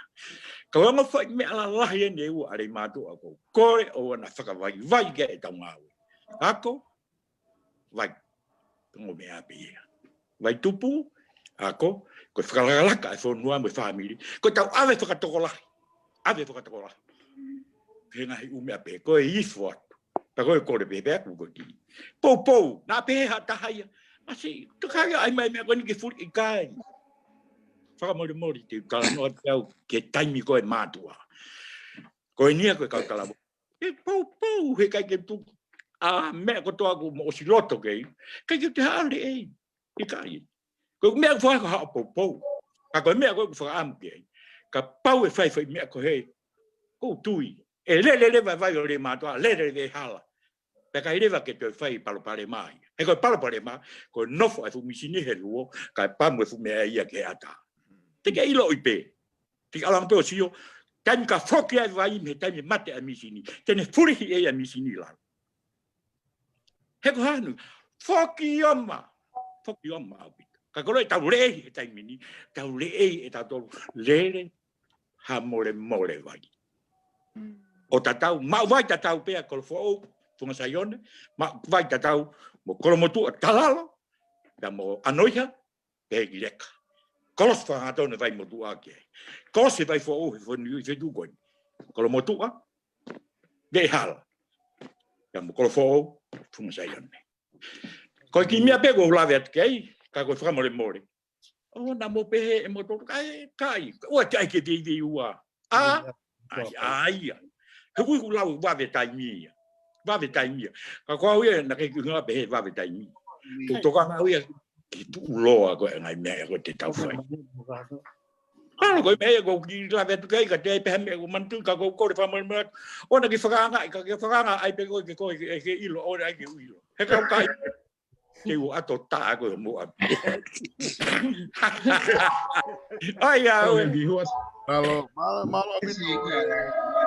Ka ʻoku ongo foʻi meʻa lalahi eni ʻe ua ʻa Leimātuʻa ʻoku ou kole ʻoua naʻa fakavaivai ki ai ʻetau ngāue. Ako, vai. Ongo meʻa pē ia. Vai tupu, ako, ko e fakalakalaka e fonua mo e fāmili. Ko ʻetau ʻave fakatokolahi. ʻAve fakatokolahi. He ngaahi ʻū meʻa pē, ko e ifo atu. Pea ko e kole pē, pea ʻoku ou kiʻi poupou, naʻa pehē ha taha ia. Masiʻi, toka ia ʻai mai meʻa ko eni ke fuli ʻikai. Fakamolemole te u talanoa atu au ki he taimi ko e mātuʻa. Ko eni ia ko e kau talavou. ʻE poupou, he ʻikai ke tuku. ʻA, meʻa kotoa kuo mou ʻosi loto ki ai. ʻIkai ke te haʻu lelei. ʻIkai. Ko e meʻa ko ē ko haʻo poupou. Ka ko e meʻa ko ē ʻoku ou fakaʻamu ki ai. Kapau ʻe fai foʻi meʻa ko ē. ʻOku ou tui. ʻE lele leva e vai ʻo Leimātuʻa, lele leva e hala. Pea ʻikai leva ke toe fai palopalema ia. He ko e palopalema, ko e nofo e fuʻu mīsini he luo, kae pamu e fuʻu meʻa ia ki he ʻatā. Te ke ʻiloʻi pē. Te ke ʻalu ange pē ʻo sio, taimi ka foki ai e vai mei he taimi mate ʻa e mīsini. Te ne fulihi ʻe ia e mīsini ʻi lalo. He ko e hā hono, foki ʻo ma, foki ʻo ma ʻaupito. Ka ko e loi ʻetau lelei he taimi ni, tau lelei ʻe tautolu lele, ha molemole vai. Mm. ʻO tatau, maʻu vai tatau pē ʻa Kolofoʻou, Funga Saione, maʻu vai tatau mo Kolomotuʻa Talalo, pea mo Anoiha, pea ki Leka. Kolosi fakahangatonu e vai motuʻa ki ai. Kolosi e vai foʻou he fonua ʻi he feituʻu ko eni. Kolomotuʻa, Veʻehala. Pea mo Kolofoʻou, Funga Saione. Ko e kiʻi meʻa pē ʻoku ou lave atu ki ai, ka ko e fakamolemole. ʻO, naʻa mou pehē ʻe moutolu, ka ʻe, ka ʻi, ʻoua te ʻai ke teitei ua. ʻA, ʻa ia, ʻa ia. He ʻoku ʻikai ke u lau vave taimi ia. Vave taimi ia. Ka ko au ia, naʻe ʻikai ke u ʻuhinga pehē vave taimi. Ko e tokanga au ia, ke tuʻuloa ko e ngaahi meʻa ko ē te tau fai. Mālō ko e meʻa ia ʻoku ou kiʻi lave atu ki ai, ka te ai pē ha meʻa ʻoku ou manatuʻi ka ʻoku ou kole fakamolemole atu. ʻOua naʻa ke fakaangaʻi, ka ke fakaangaʻi pē koe ke koe ke, ke ʻilo, ʻoua naʻa ke u ʻilo. He kau kai. Ke u ʻato taʻa ko e moʻa. ʻAi, ʻa, ʻoe. Mālō, mālō, mālō ʻaupito.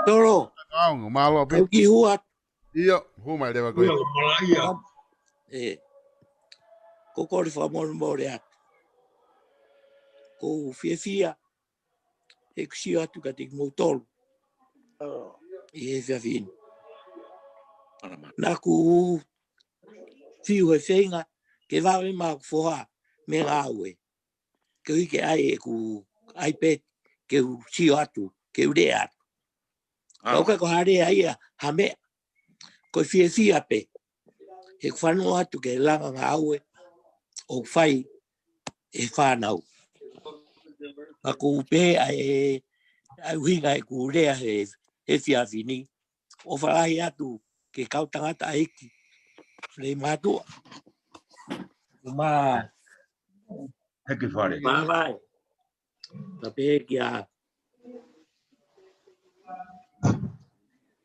Tolo. Mālō, mālō ʻaupito. Kau ki hua. ʻIo, hū mai leva koe. ʻIo, mālō ia. ʻE, ʻoku ou kole fakamolemole atu. ʻOku ou fiefia he ʻeku sio atu kiate kimoutolu ʻi he efiafi ni. Naʻa ku fiu he feinga ke vave mai hoku foha mei he ngāue. Ke u ʻai ʻeku iPad ke u sio atu, ke u lea atu. Ka ʻoku ʻikai ko ha lea ia ha meʻa. Ko e fiefia pē. He ʻoku ou fanongo atu ki he langa ngāue ʻoku fai ʻe he fānau. Ka ʻoku ou pehē ʻa e, ʻa e ʻuhinga ʻeku lea he, he efiafi ni. ʻOfa lahi atu ki he kau tangataʻeiki. Leimātuʻa. Uma. Heke fale. Māvae. Ka pehē kia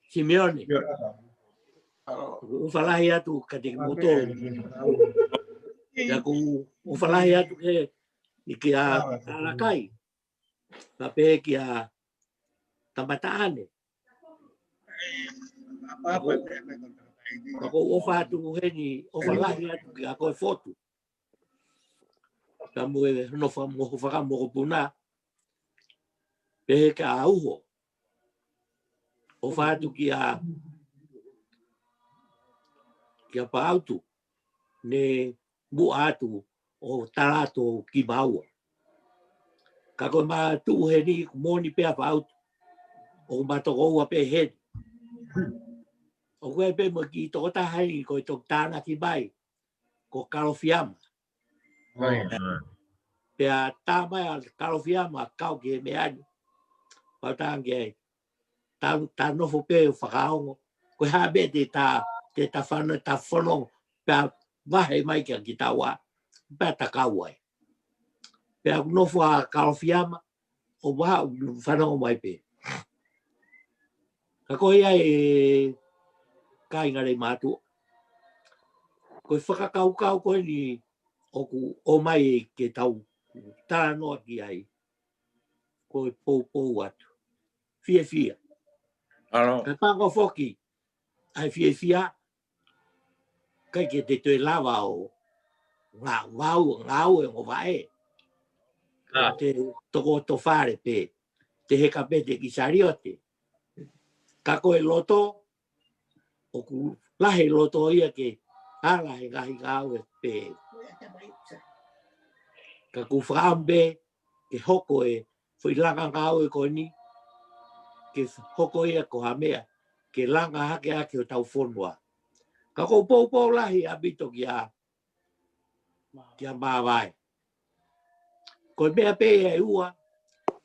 Simione. ʻIo. ʻOfa lahi atu kiate kimoutolu. Pea ʻoku ou ʻofa lahi atu ki he, ʻi kia Alakai. Ka pehē kia Tamataʻane. Ka ʻoku ou ʻofa atu heni, ʻofa lahi atu kia koe Fotu. Ka mo e hono fa-, mo ho fakamokopuna. Pehē kia Uho. ʻOfa atu kia, kia Paʻautu. Ne muʻa atu ʻo tala atu ki māua. Ka ko e mātuʻa heni, ʻoku moʻoni pē ʻa Paʻautu. ʻOku ma tokoua pē heni. ʻOku ʻi ai pē mo e kiʻi tokotaha heni, ko e toki tānaki mai. Ko Kalofiama. Pea tā mai ʻa Kalofiama, kau ki he meʻa ni. Pau tangi ai. Ta, ta nofo pē ʻo fakaongo. Ko e hā pē te ta, te ta fano, ta fano. Pea vahe mai kia kitaua. Pea ta kau ai. Pea ʻoku nofo ʻa Kalofiama. ʻO vaha ʻo fanongo mai pē. Ka ko ia e kāinga Leimātuʻa. Ko e fakakaukau ko eni ʻoku ʻomai ke tau talanoa ki ai. Ko e poupou atu. Fiefia. Ka pango foki. ʻA e fiefia. ʻIkai ke te toe lava ʻo ngā-, vau, ngāue ʻo vaʻe. Te toko tofale pē. Te heka pē te ki saliote. Ka ko e loto, ʻoku lahi loto ia ke hala he ngaahi ngāue pē. Ka ʻoku ou fakaʻamu pē ke hoko e foʻi langa ngāue ko eni, ke hoko ia ko ha meʻa, ke langa hake ʻaki hotau fonua. Ka ʻoku ou poupou lahi ʻaupito kia, kia Māvae. Ko e meʻa pē ia ʻe ua,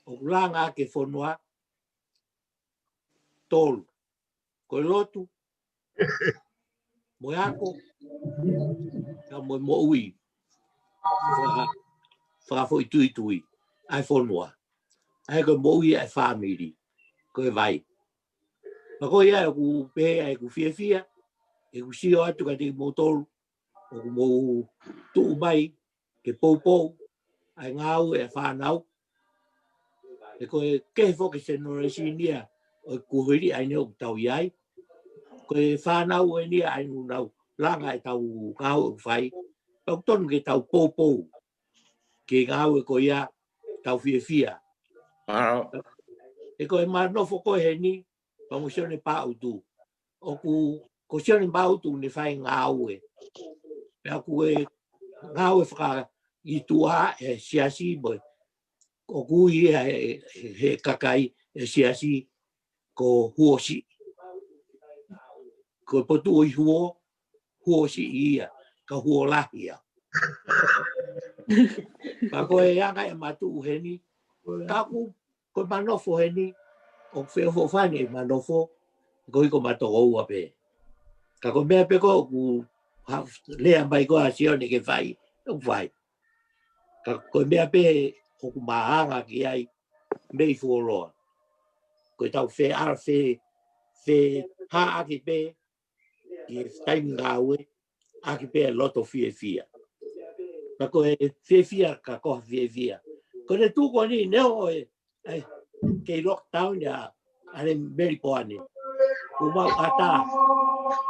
ʻoku langa ʻaki e fonua, tolu. Ko e lotu, mo e ako, ka mo e moʻui. Faka-, fakafoʻituitui, ʻa e fonua. ʻA e ko e moʻui ʻa e fāmili, ko e vai. Ka ko ia ʻoku pehē ʻa ʻeku fiefia, ʻeku sio atu kiate kimoutolu, ʻoku mou tuʻu mai, ke poupou, ʻa e ngāue ʻa e fānau. He ko e kehe foki e senolesini ia, ʻo e kuohili ʻa eni ʻoku tau ʻi ai. Ko e fānau eni ia ʻa eni ʻoku nau langa ʻetau ngāue ʻoku fai. Pea ʻoku tonu ke tau poupou, ke ngāue ko ia tau fiefia. He ko e ma nofo ko ē heni, pea mo Sione Paʻautu. ʻOku Ko Sione Maʻutu ne fai ngāue. Pea ko e ngāue fakaʻitua ʻe he siasi mo e, ʻoku ui ia he, he, he kakai ʻe he siasi ko Huosiʻi. Ko e potu ʻo e huo, Huosiʻi ia, ka huo lahi ia. Ka ko e anga ʻema tuʻu heni, ka ʻoku, ko ʻema nofo heni, ʻoku feʻofoʻofani ʻema nofo, ko e hiko ma tokoua pē. Ka ko e meʻa pē ko ē ʻoku ha-, lea mai ko ē ʻa Sione ke fai, ʻoku fai. Ka ko e meʻa pē ʻoku ma hanga ki ai mei fuoloa. Ko e tau feʻa-, fe-, feʻaʻaki pē ʻi he taimi ngāue, ʻaki pē loto fiefia. Ka ko e fiefia, ka ko ha fiefia. Ko ʻene tuʻu ko eni, neongo e, ʻe, kei lockdown ia, ʻa e Melipoane. Kuo mau ʻatā,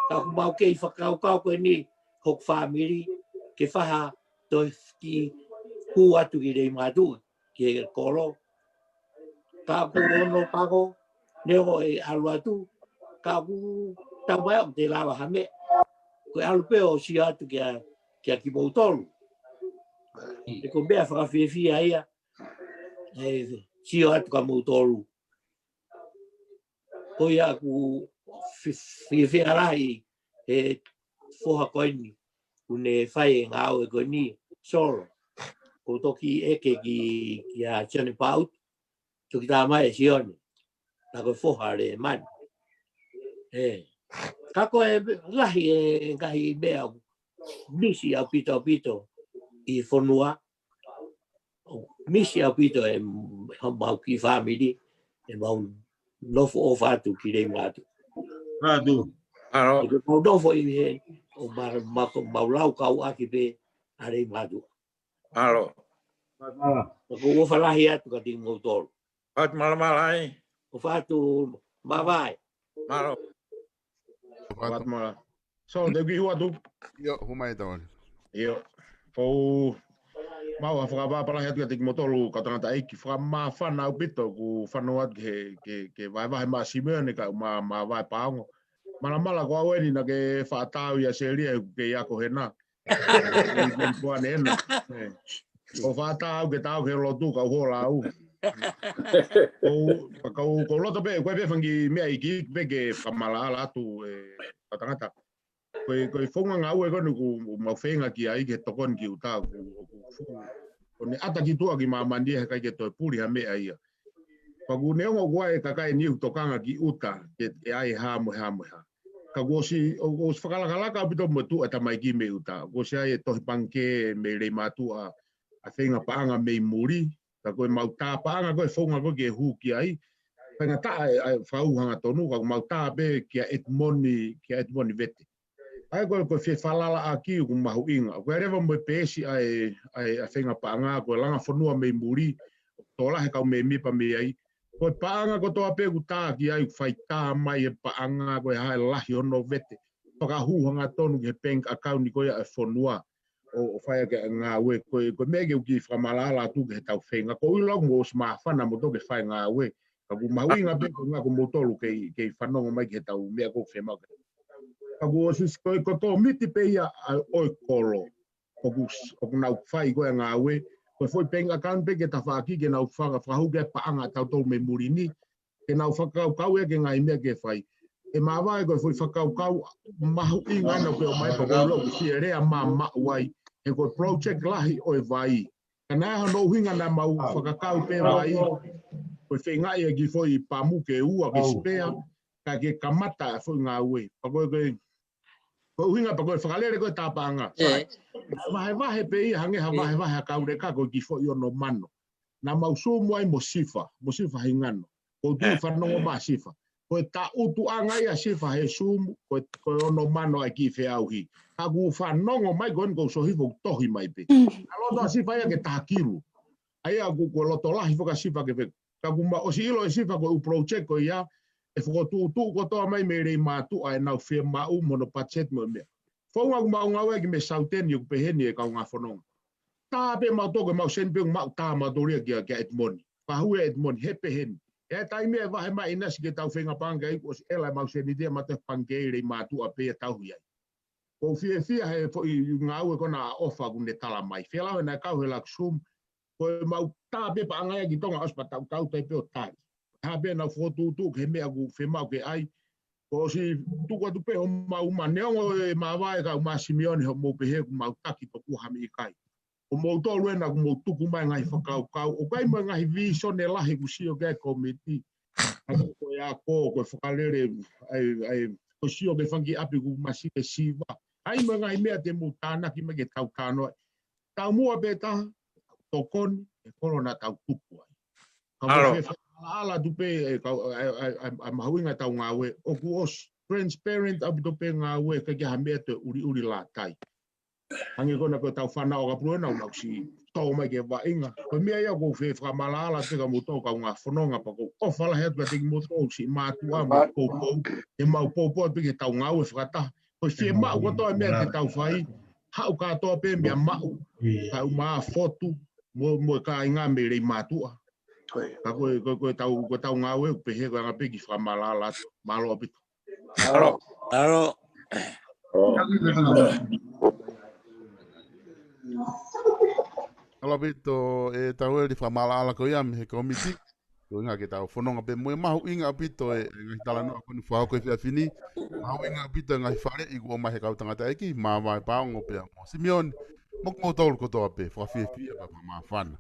ka kuo mau kei fakakaukau ko eni, hoku fāmili, ke fai ha toe kiʻi hū atu ki Leimātuʻa, ki he kolo. Ka ʻoku ou ono pango, neongo e ʻalu atu, ka ʻoku tau mai ʻoku te lava ha meʻa. Ko e ʻalu pē ʻo sio atu kia, kia kimoutolu. ʻE ko e meʻa fakafiefia ia, ʻe sio atu kia moutolu. Ko ia ʻoku fi-, fiefia lahi he foha ko eni, ʻoku ne fai e ngāue ko eni, Solo. Ko e toki ʻeke ki, kia Sione Maʻutu, toki tā mai ʻe Sione. Ka ko e foha ʻa Lemani. ʻE. Ka ko e lahi e ngaahi meʻa ʻoku misi ʻaupito ʻaupito ʻi he fonua. ʻOku misi ʻaupito e mau kiʻi fāmili, ʻemau nofo ʻofa atu ki Leimātuʻa. Mālō. Mālō. ʻOku mau nofo ʻi he, ʻo ma-, ma-, mau laukau ʻaki pē ʻa Leimātuʻa. Mālō. Mālō. ʻOku ou ʻofa lahi atu kiate kimoutolu. Atu malamala ai. ʻOfa atu, māvae. Mālō. ʻOfa atu. Mālō. So, te u kiʻi hū atu. ʻIo, hū mai Tavani. ʻIo. ʻOku mau ʻa fakapapālangi atu kiate kimoutolu kau tangataʻeiki, fakamāfana ʻaupito ʻoku fanongo atu ki he, ki he, ki he vahevahe ʻa Simione kae ʻumaʻā ʻema vahevahe paongo. Malamala ko au eni naʻa ke faʻa tau ia Selia ʻoku kei ako hena. Ko ane ena. ʻE. ʻO faʻa tau ke tau ke lotu kau hola au. Ko, ka u, ko u loto pē, ko e pē fanga kiʻi meʻa iiki pē ke fakamalaʻala atu ʻe kau tangata. Ko e, ko e founga ngāue ko eni ʻoku mau feinga ki ai ke tokoni ki ʻuta, ʻoku, ʻoku fuʻu, ʻoku ne ʻata ki tuʻa ki māmani he ʻikai ke toe puli ha meʻa ia. Pea ʻoku neongo ʻoku ʻi ai e kakai ʻe niʻihi ʻoku tokanga ki ʻuta, ke, ke ʻai ha mo ha mo ha. Ka kuo ʻosi, ʻo, ʻosi fakalakalaka ʻaupito mo tuʻa tamaiki mei ʻuta. Kuo ʻosi ʻi ai e tohi pangikē mei Leimātuʻa, ʻa e feinga paʻanga mei muli. Ka ko e mau tā paʻanga ko e founga ko ē ke hū ki ai. Faingataʻa e, ʻa e fau hangatonu, ka ʻoku mau tā pē kia Edmoni, kia Edmoni Vete. ʻA ia ko e, ko e fefalalaʻaki ʻoku mahuʻinga. Ko e leva mo e peesi ʻa e, ʻa e, ʻa e feinga paʻanga, ko e langa fonua mei muli, tokolahi e kau mēmipa mei ai. Ko e paʻanga kotoa pē ʻoku tā ki ai, fai tā mai e paʻanga, ko e hā e lahi hono vete. Fakahū hangatonu ki he bank account ko ia ʻa e fonua. ʻO, ʻo fai ʻaki e ngāue, ko e, ko e meʻa ke u kiʻi fakamalaʻala atu ki he tau feinga. Ko u ʻilo ʻoku mou ʻosi māfana moutolu ke fai ngāue. Ka ʻoku mahuʻinga pē ko e ngāue ko moutolu kei, kei fanongo mai ki he tau meʻa ʻoku fiemaʻu. Ka kuo ʻosi ko e, ko e kōmiti pē ia ʻa e ʻo e kolo. ʻOku, ʻoku nau fai ko e ngāue. Ko e foʻi bank account pē ke tafaʻaki ke nau faka-, fakahū ki ai e paʻanga ʻatautolu mei muli ni. Ke nau fakakaukau ia ki he ngaahi meʻa ke fai. ʻE māvae ko e foʻi fakakaukau mahuʻinga ʻena ʻoku ʻomai pea ko e ʻilo ʻoku fie lea maʻamaʻa ai. He ko e project lahi ʻo e vai. Ka naʻe ʻi ai hono ʻuhinga naʻa mau fakakau pē vai. Ko e feingaʻi e kiʻi foʻi pamu ke ua ke spare. Ka ke kamata e foʻi ngāue. Pea ko e, ko e, ko e ʻuhinga pea ko e fakalele ko e tā paʻanga. ʻE. Vahevahe pē ia hangē ha vahevahe ʻa Kauleka ko e kiʻi foʻi ono mano. Naʻa mau Zoom ai mo Sifa, mo Sifa Hingano. Ko u tui fanongo mai Sifa. Ko e taʻutuʻanga ia Sifa he Zoom, ko e, ko e ono mano ʻa e kiʻi feʻauhi. Ka ʻoku fanongo mai ko eni ko u sohi foʻi tohi mai pē. Naʻe loto ʻa Sifa ia ke taha kilu. ʻA ia ʻoku, ko e loto lahi foki ʻa Sifa ke fe-, ka ʻoku ma ʻosi ʻilo ʻe Sifa ko e ʻū project ko ia, ʻe fokotuʻutuʻu kotoa mai mei Leimātuʻa ʻenau fiemaʻu mo hono budget mo e meʻa. Founga ʻoku mau ngāue ki mei Sauteni ʻoku pehē ni e kaungā fononga. Tā pē mautolu ke mau send pē ʻoku mau tā mautolu ia kia, kia Edmoni. Fakahū ʻe Edmoni, he pehē ni. ʻI he taimi ʻe vahe mai ʻinasi ke tau feinga pangikē ai, kuo ʻosi ʻela ʻemau sēniti ʻa e mate pangikē ʻi Leimātuʻa pē ia tauhi ai. Ko u fiefia he foʻi ngāue ko ena ʻa ʻOfa ʻoku ne tala mai. Fēlā ʻena kau he lakusum, ko ʻemau tā pē paʻanga ia ki Tonga ʻosi pea tau tau tai pē ʻo tali. Hā pē ʻenau fokotuʻutuʻu ki he meʻa ʻoku fiemaʻu ke ʻai. Kuo ʻosi tuku atu pē homau uma neongo ʻe māvae ka ʻoku māsimioni hoʻomou pehē ʻoku mau taki tokua ha meʻa ʻikai. Ko moutolu ena ʻoku mou tuku mai ngaahi fakakaukau. ʻOku ʻi ai mo e ngaahi vīsone lahi ʻoku sio ki ai e kōmiti. ʻA ia ko e ako, ko e fakalele, ʻa e, ʻa e, ko e sio ki he fanga kiʻi ʻapi ʻoku masiva siva. ʻI ai mo e ngaahi meʻa te mou tānaki mai ke tau talanoa. Taumuʻa pē taha, tokoni, ʻe kolo naʻa tau tuku ai. Ka mou fie fakaʻalaʻala atu pē, ʻe, ka, ʻa e, ʻa e, ʻa e, ʻa e mahuʻinga ʻetau ngāue, ʻoku ʻosi transparent ʻaupito pē ngāue, ʻikai ke ʻi ai ha meʻa te ʻuliʻuli lātai. Hangē ko ena ko ʻetau fānau ʻakapulu ena, ʻoku nau siʻi tō mai ke vaʻinga. Ko e meʻa ia ʻoku ou fie fakaʻalaʻala atu pē kia moutolu kaungā fononga pea ʻoku ou ʻofa lahi atu kiate kimoutolu siʻi mātuʻa mo e poupou. ʻE mau poupou atu pē ke tau ngāue fakataha. Ko e fiemaʻu kotoa e meʻa te tau fai, haʻu kātoa pē meʻa maʻu, kae ʻumaʻā fotu, mo, mo e kāinga mei Leimātuʻa. Ka ko e, ko e, ko ʻetau, ko ʻetau ngāue, ʻoku pehē ko e anga pē ke fakaʻalaʻala atu. Mālō ʻaupito. Mālō. Mālō. Mālō ʻaupito, ʻe Taueli, fakaʻalaʻala ko ia mei he kōmiti. Ko e ʻuhinga ke tau fononga pē mo e mahuʻinga ʻaupito e, e ngaahi talanoa ko eni fakahoko he efiafi ni. Mahuʻinga ʻaupito e ngaahi faleʻi kuo ʻomai he kau tangataʻeiki, Māvae, Paongo pea mo Simioni. Mo kimoutolu kotoa pē, fakafiefia pea fakamāfana.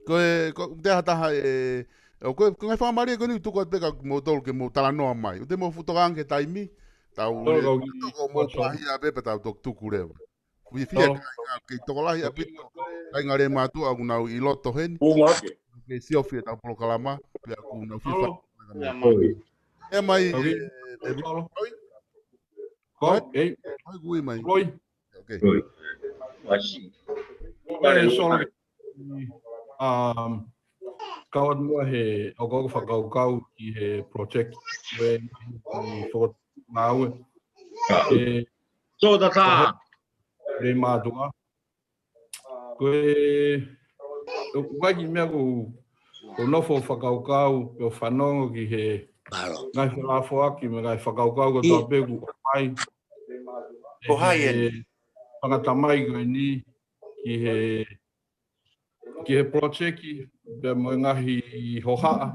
Ko e, ko e, te aha taha e, ʻo ko e, ko e ngaahi faingamālie ko eni ʻoku tuku atu pē kia moutolu ke mou talanoa mai. ʻOku te mou fuʻu tokanga ki he taimi, tau toko mou pāhia pē pea tau toki tuku leva. Fiefia kāinga, kei tokolahi ʻaupito kāinga Leimātuʻa ʻoku nau ʻi loto heni. Kei siofi ʻetau polokalama, pea ʻoku nau fie fai. ʻE mai, ʻe, ʻe, Loi? Ko, Loi? ʻEi. Loi, kui mai. Loi. Okay. Loi. Kau atu muʻa he ʻoku ou fakakaukau ki he project ko e ngaahi fokotuʻu ngāue. ʻE, Leimātuʻa. Ko e, ʻoku ʻi ai e kiʻi meʻa ʻoku ou, ʻoku ou nofo ʻo fakakaukau, pe ʻo fanongo ki he ngaahi felāfoaki, mo e ngaahi fakakaukau kotoa pē ʻoku ʻomai. Ko hai eni? Fanga tamai ko eni, ki he, ki he project, pea mo e ngaahi hohaʻa.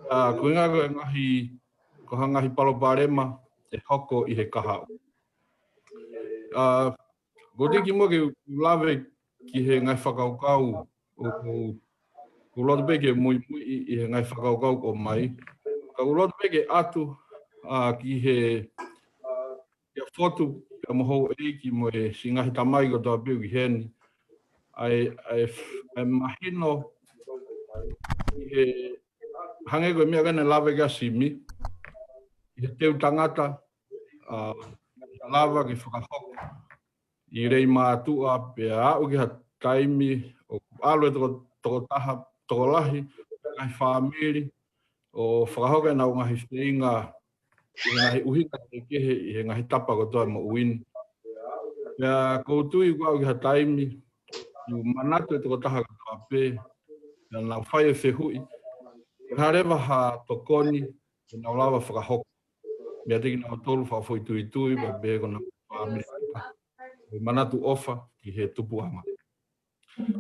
ʻA, ko e ʻuhinga ko e ngaahi, ko ha ngaahi palopalema ʻe hoko ʻi he kahaʻu. ʻA, ʻoku ou tiki mo ke lave ki he ngaahi fakakaukau, ʻoku, ʻoku ou loto pē ke muimui ʻi, ʻi he ngaahi fakakaukau ʻoku ʻomai. Ka ʻoku ou loto pē ke ʻatu, ʻa, ki he, kia Fotu, pea mo houʻeiki mo e siʻi ngaahi tamai kotoa pē ʻoku ʻi heni. ʻA e, ʻa e, ʻa e mahino, ʻi he, hangē ko e meʻa ko ena naʻe lave ki ai ʻa Simi, ʻi he teu tangata, ʻa, lava ke fakahoko ʻi Leimātuʻa pea aʻu ki ha taimi ʻoku ʻalu e toko, tokotaha, tokolahi, ngaahi fāmili, ʻo fakahoko ʻenau ngaahi feinga, ʻi he ngaahi ʻuhinga kehekehe ʻi he ngaahi tapa kotoa ʻo e moʻui ni. Pea ʻoku ou tui kuo aʻu ki ha taimi, ʻoku manatu e tokotaha kotoa pē, pea nau fai e fehuʻi, ko e hā leva ha tokoni, ʻe nau lava fakahoko. Meiate kinautolu fakafoʻituitui, pea pehē ki honau fāmili. Ko e manatu ʻofa ki he tupuʻanga.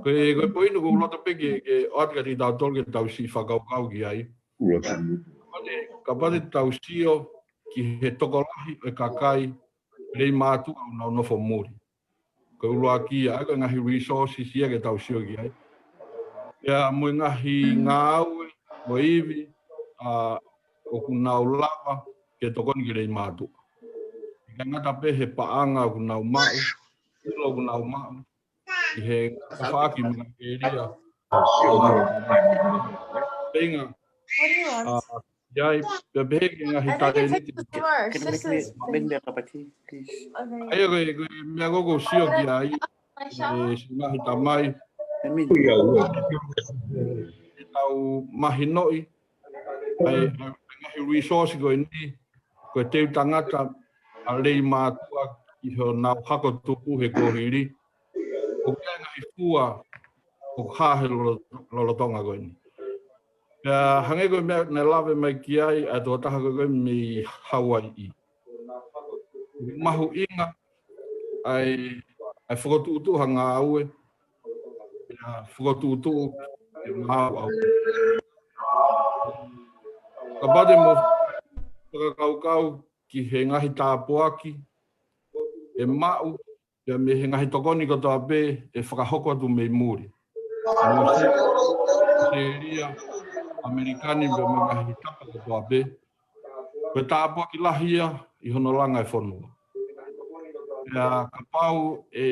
Ko e, ko e poini ʻoku ou loto pē ke, ke ʻoatu kiate kitautolu ke tau siʻi fakakaukau ki ai. Kapau te, kapau te tau sio ki he tokolahi ʻo e kakai Leimātuʻa ʻoku nau nofo muli. Ko e ʻuluaki ia, ʻa ia ko e ngaahi resources ia ke tau sio ki ai. Pea mo e ngaahi ngāue, mo e ivi, ʻa, ʻoku nau lava ke tokoni ki Leimātuʻa. ʻIkai ngata pē he paʻanga ʻoku nau maʻu, ʻilo ʻoku nau maʻu, ʻi he tafaʻaki mo e ngaahi ʻēlia. Feinga, ʻa, ʻi ai, pea pehē ki he ngaahi talēniti. Can I make me, make me a cup of tea, please? ʻA ia ko e, ko e meʻa ʻoku ou sio ki ai, ʻe siʻi ngaahi tamai. ʻE tau mahinoʻi, ʻa e, ʻa e ngaahi resource ko eni, ko e teu tangata ʻa Leimātuʻa ʻi honau hako tupu he kuohili. ʻOku ʻi ai e ngaahi fua ʻoku hā he lolo-, lolotonga ko eni. Pea hangē ko e meʻa naʻe lave mai ki ai ʻa e tokotaha ko ē mei Hauaiʻi. Mahuʻinga ʻa e, ʻa e fokotuʻutuʻu ha ngāue, pea fokotuʻutuʻu e maau au. Kapau te mou fakakaukau ki he ngaahi tāpuaki ʻe maʻu, pea mei he ngaahi tokoni kotoa pē ʻe fakahoko atu mei muli. Mo se, Australia, ʻAmelika ni, pea mei he ngaahi tapa kotoa pē. Ko e tāpuaki lahi ia ʻi hono langa e fonua. Pea kapau ʻe,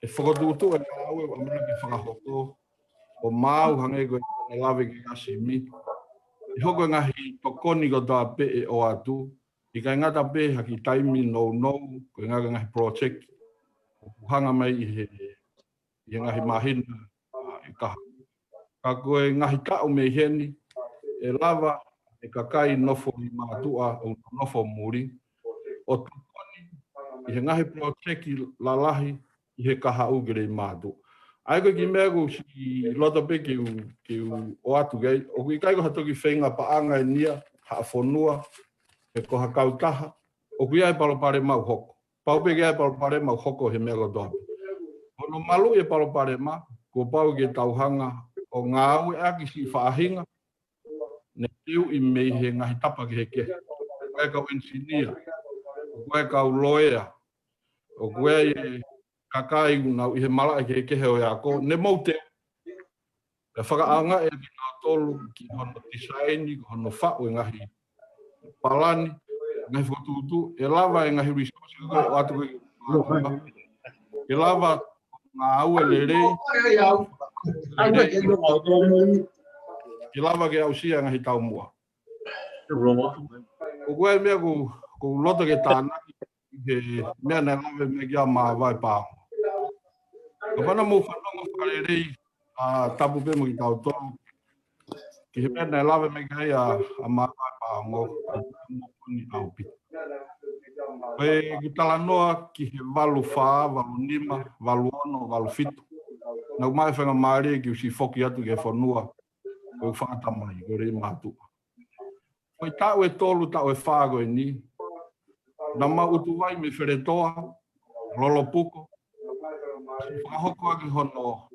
ʻe fokotuʻutuʻu e ngāue ʻoku ʻamanaki ke fakahoko, ʻo maau hangē ko e lave ki ai ʻa Simi, ʻe hoko e ngaahi tokoni kotoa pē ʻe ʻoatu, ʻikai ngata pē ha kiʻi taimi nounou, ko e ngaahi, ngaahi project ʻoku hanga mai ʻi he, ʻi he ngaahi māhina, ʻa, ʻe taha. Ka ko e ngaahi taʻu mei heni, ʻe lava e kakai nofo ʻi mātuʻa ʻo nofo muli, ʻo tokoni ʻi he ngaahi project lalahi ʻi he kahaʻu ki Leimātuʻa. ʻA ia ko e kiʻi meʻa ʻoku siʻi loto pē ke u, ke u ʻoatu ki ai, ʻoku ʻikai ko ha toki feinga paʻanga eni ia ha fonua, pe ko ha kautaha, ʻoku ʻi ai e palopalema ʻoku hoko. Pau pē ke ʻi ai e palopalema ʻoku hoko he meʻa kotoa pē. Hono maluʻi e palopalema, kuo pau ke tau hanga ʻo ngāueʻaki siʻi faʻahinga ne teuʻi mei he ngaahi tapa kehekehe. ʻOku ʻi ai e kau engineer, ʻoku ʻi ai e kau loea, ʻoku ʻi ai e kakai ʻoku nau ʻi he malaʻe kehekehe ʻo e ako, ne mou teuʻi. Pea fakaʻaongaʻi ʻe kinautolu ki hono tisaini, ki hono faʻu e ngaahi palani, ngaahi fokotuʻutuʻu, ʻe lava e ngaahi resource ko ē ʻoatu ko ē, ʻe lava ngāue lelei, ʻe lava ke aʻusia e ngaahi taumuʻa. ʻOku ʻi ai e meʻa ʻoku, ʻoku ou loto ke tānaki, he meʻa naʻe lave mai ki ai ʻa Māvae Paongo. Kapau naʻa mou fanongo fakalelei, ʻa, tapu pē mo kitautolu, ki he meʻa naʻe lave mai ki ai ʻa, ʻa Māvae Paongo, ʻoku mokoni ʻaupito. Ko e kiʻi talanoa ki he valu fā, valu nima, valu ono, valu fitu. Naʻa ku maʻu e faingamālie ke u siʻi foki atu ki he fonua ʻoku fakatamai, ko Leimātuʻa. Ko e taʻu ʻe tolu, taʻu ʻe fā ko eni, naʻa mau ʻutuvai mei Feletoa, Lolopuko, fakahoko ʻaki hono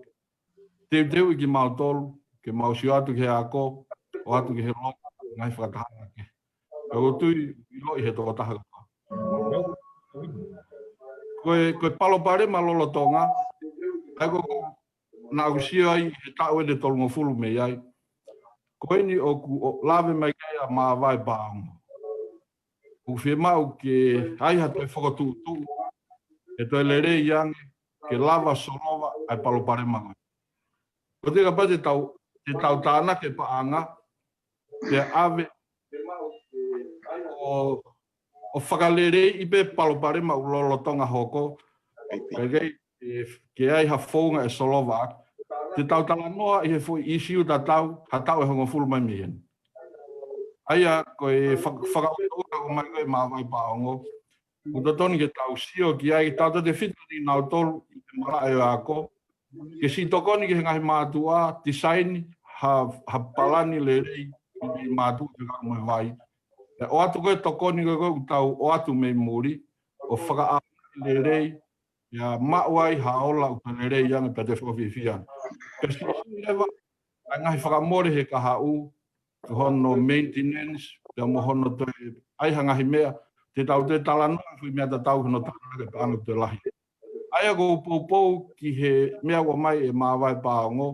teuteuʻi kimautolu, ke mau sio atu ki he ako, ʻo atu ki he lotu, ngaahi fakatahaʻanga kehe. Pea ʻoku ou tui ʻiloʻi ʻe he tokotaha kotoa. Ko e, ko e palopalema lolotonga, ʻa ia ko ē naʻa ku sio ai he taʻu ʻe tolungofulu mei ai. Ko eni ʻoku, ʻo lave mai ki ai ʻa Māvae Paongo. ʻOku fiemaʻu ke ʻi ai ha toe fokotuʻutuʻu, ʻe toe lelei ange, ke lava solova ʻa e palopalema ko ē. Ko e kapau te tau, te tau tānaki e paʻanga, ke ʻave ʻo, ʻo fakaleleiʻi pē palopalema ʻoku lolotonga hoko. Kae kei, ʻe, ke ʻi ai ha founga ʻe solova ʻaki. Te tau talanoa ʻi he foʻi ʻīsiu tatau, ha taʻu ʻe hongofulu mai mei heni. ʻA ia, ko e fak-, fakaʻutoʻuta ʻoku ʻomai ko ē ʻe Māvae Paongo. ʻOku totonu ke tau sio ki ai, tautautefito kinautolu ʻi he malaʻe ʻo e ako. Ke siʻi tokoni ki he ngaahi mātuʻa, tisaini ha, ha palani lelei ʻi he mātuʻa ki he kaunga mo e vai. ʻE ʻoatu ko ē tokoni ko ē ʻoku tau ʻoatu mei muli, ʻo fakaʻaongaʻi lelei, ʻe maʻu ai ha ola ʻoku lelei ange pea toe fakafiefia ange. Pea siʻisiʻi leva ʻa e ngaahi fakamole he kahaʻu, ko hono maintenance, pea mo hono toe ʻai ha ngaahi meʻa, te tau toe talanoa, foʻi meʻa tatau hono tānaki e paʻanga toe lahi. ʻA ia ʻoku ou poupou ki he meʻa ʻoku ʻomai ʻe Māvae Paongo,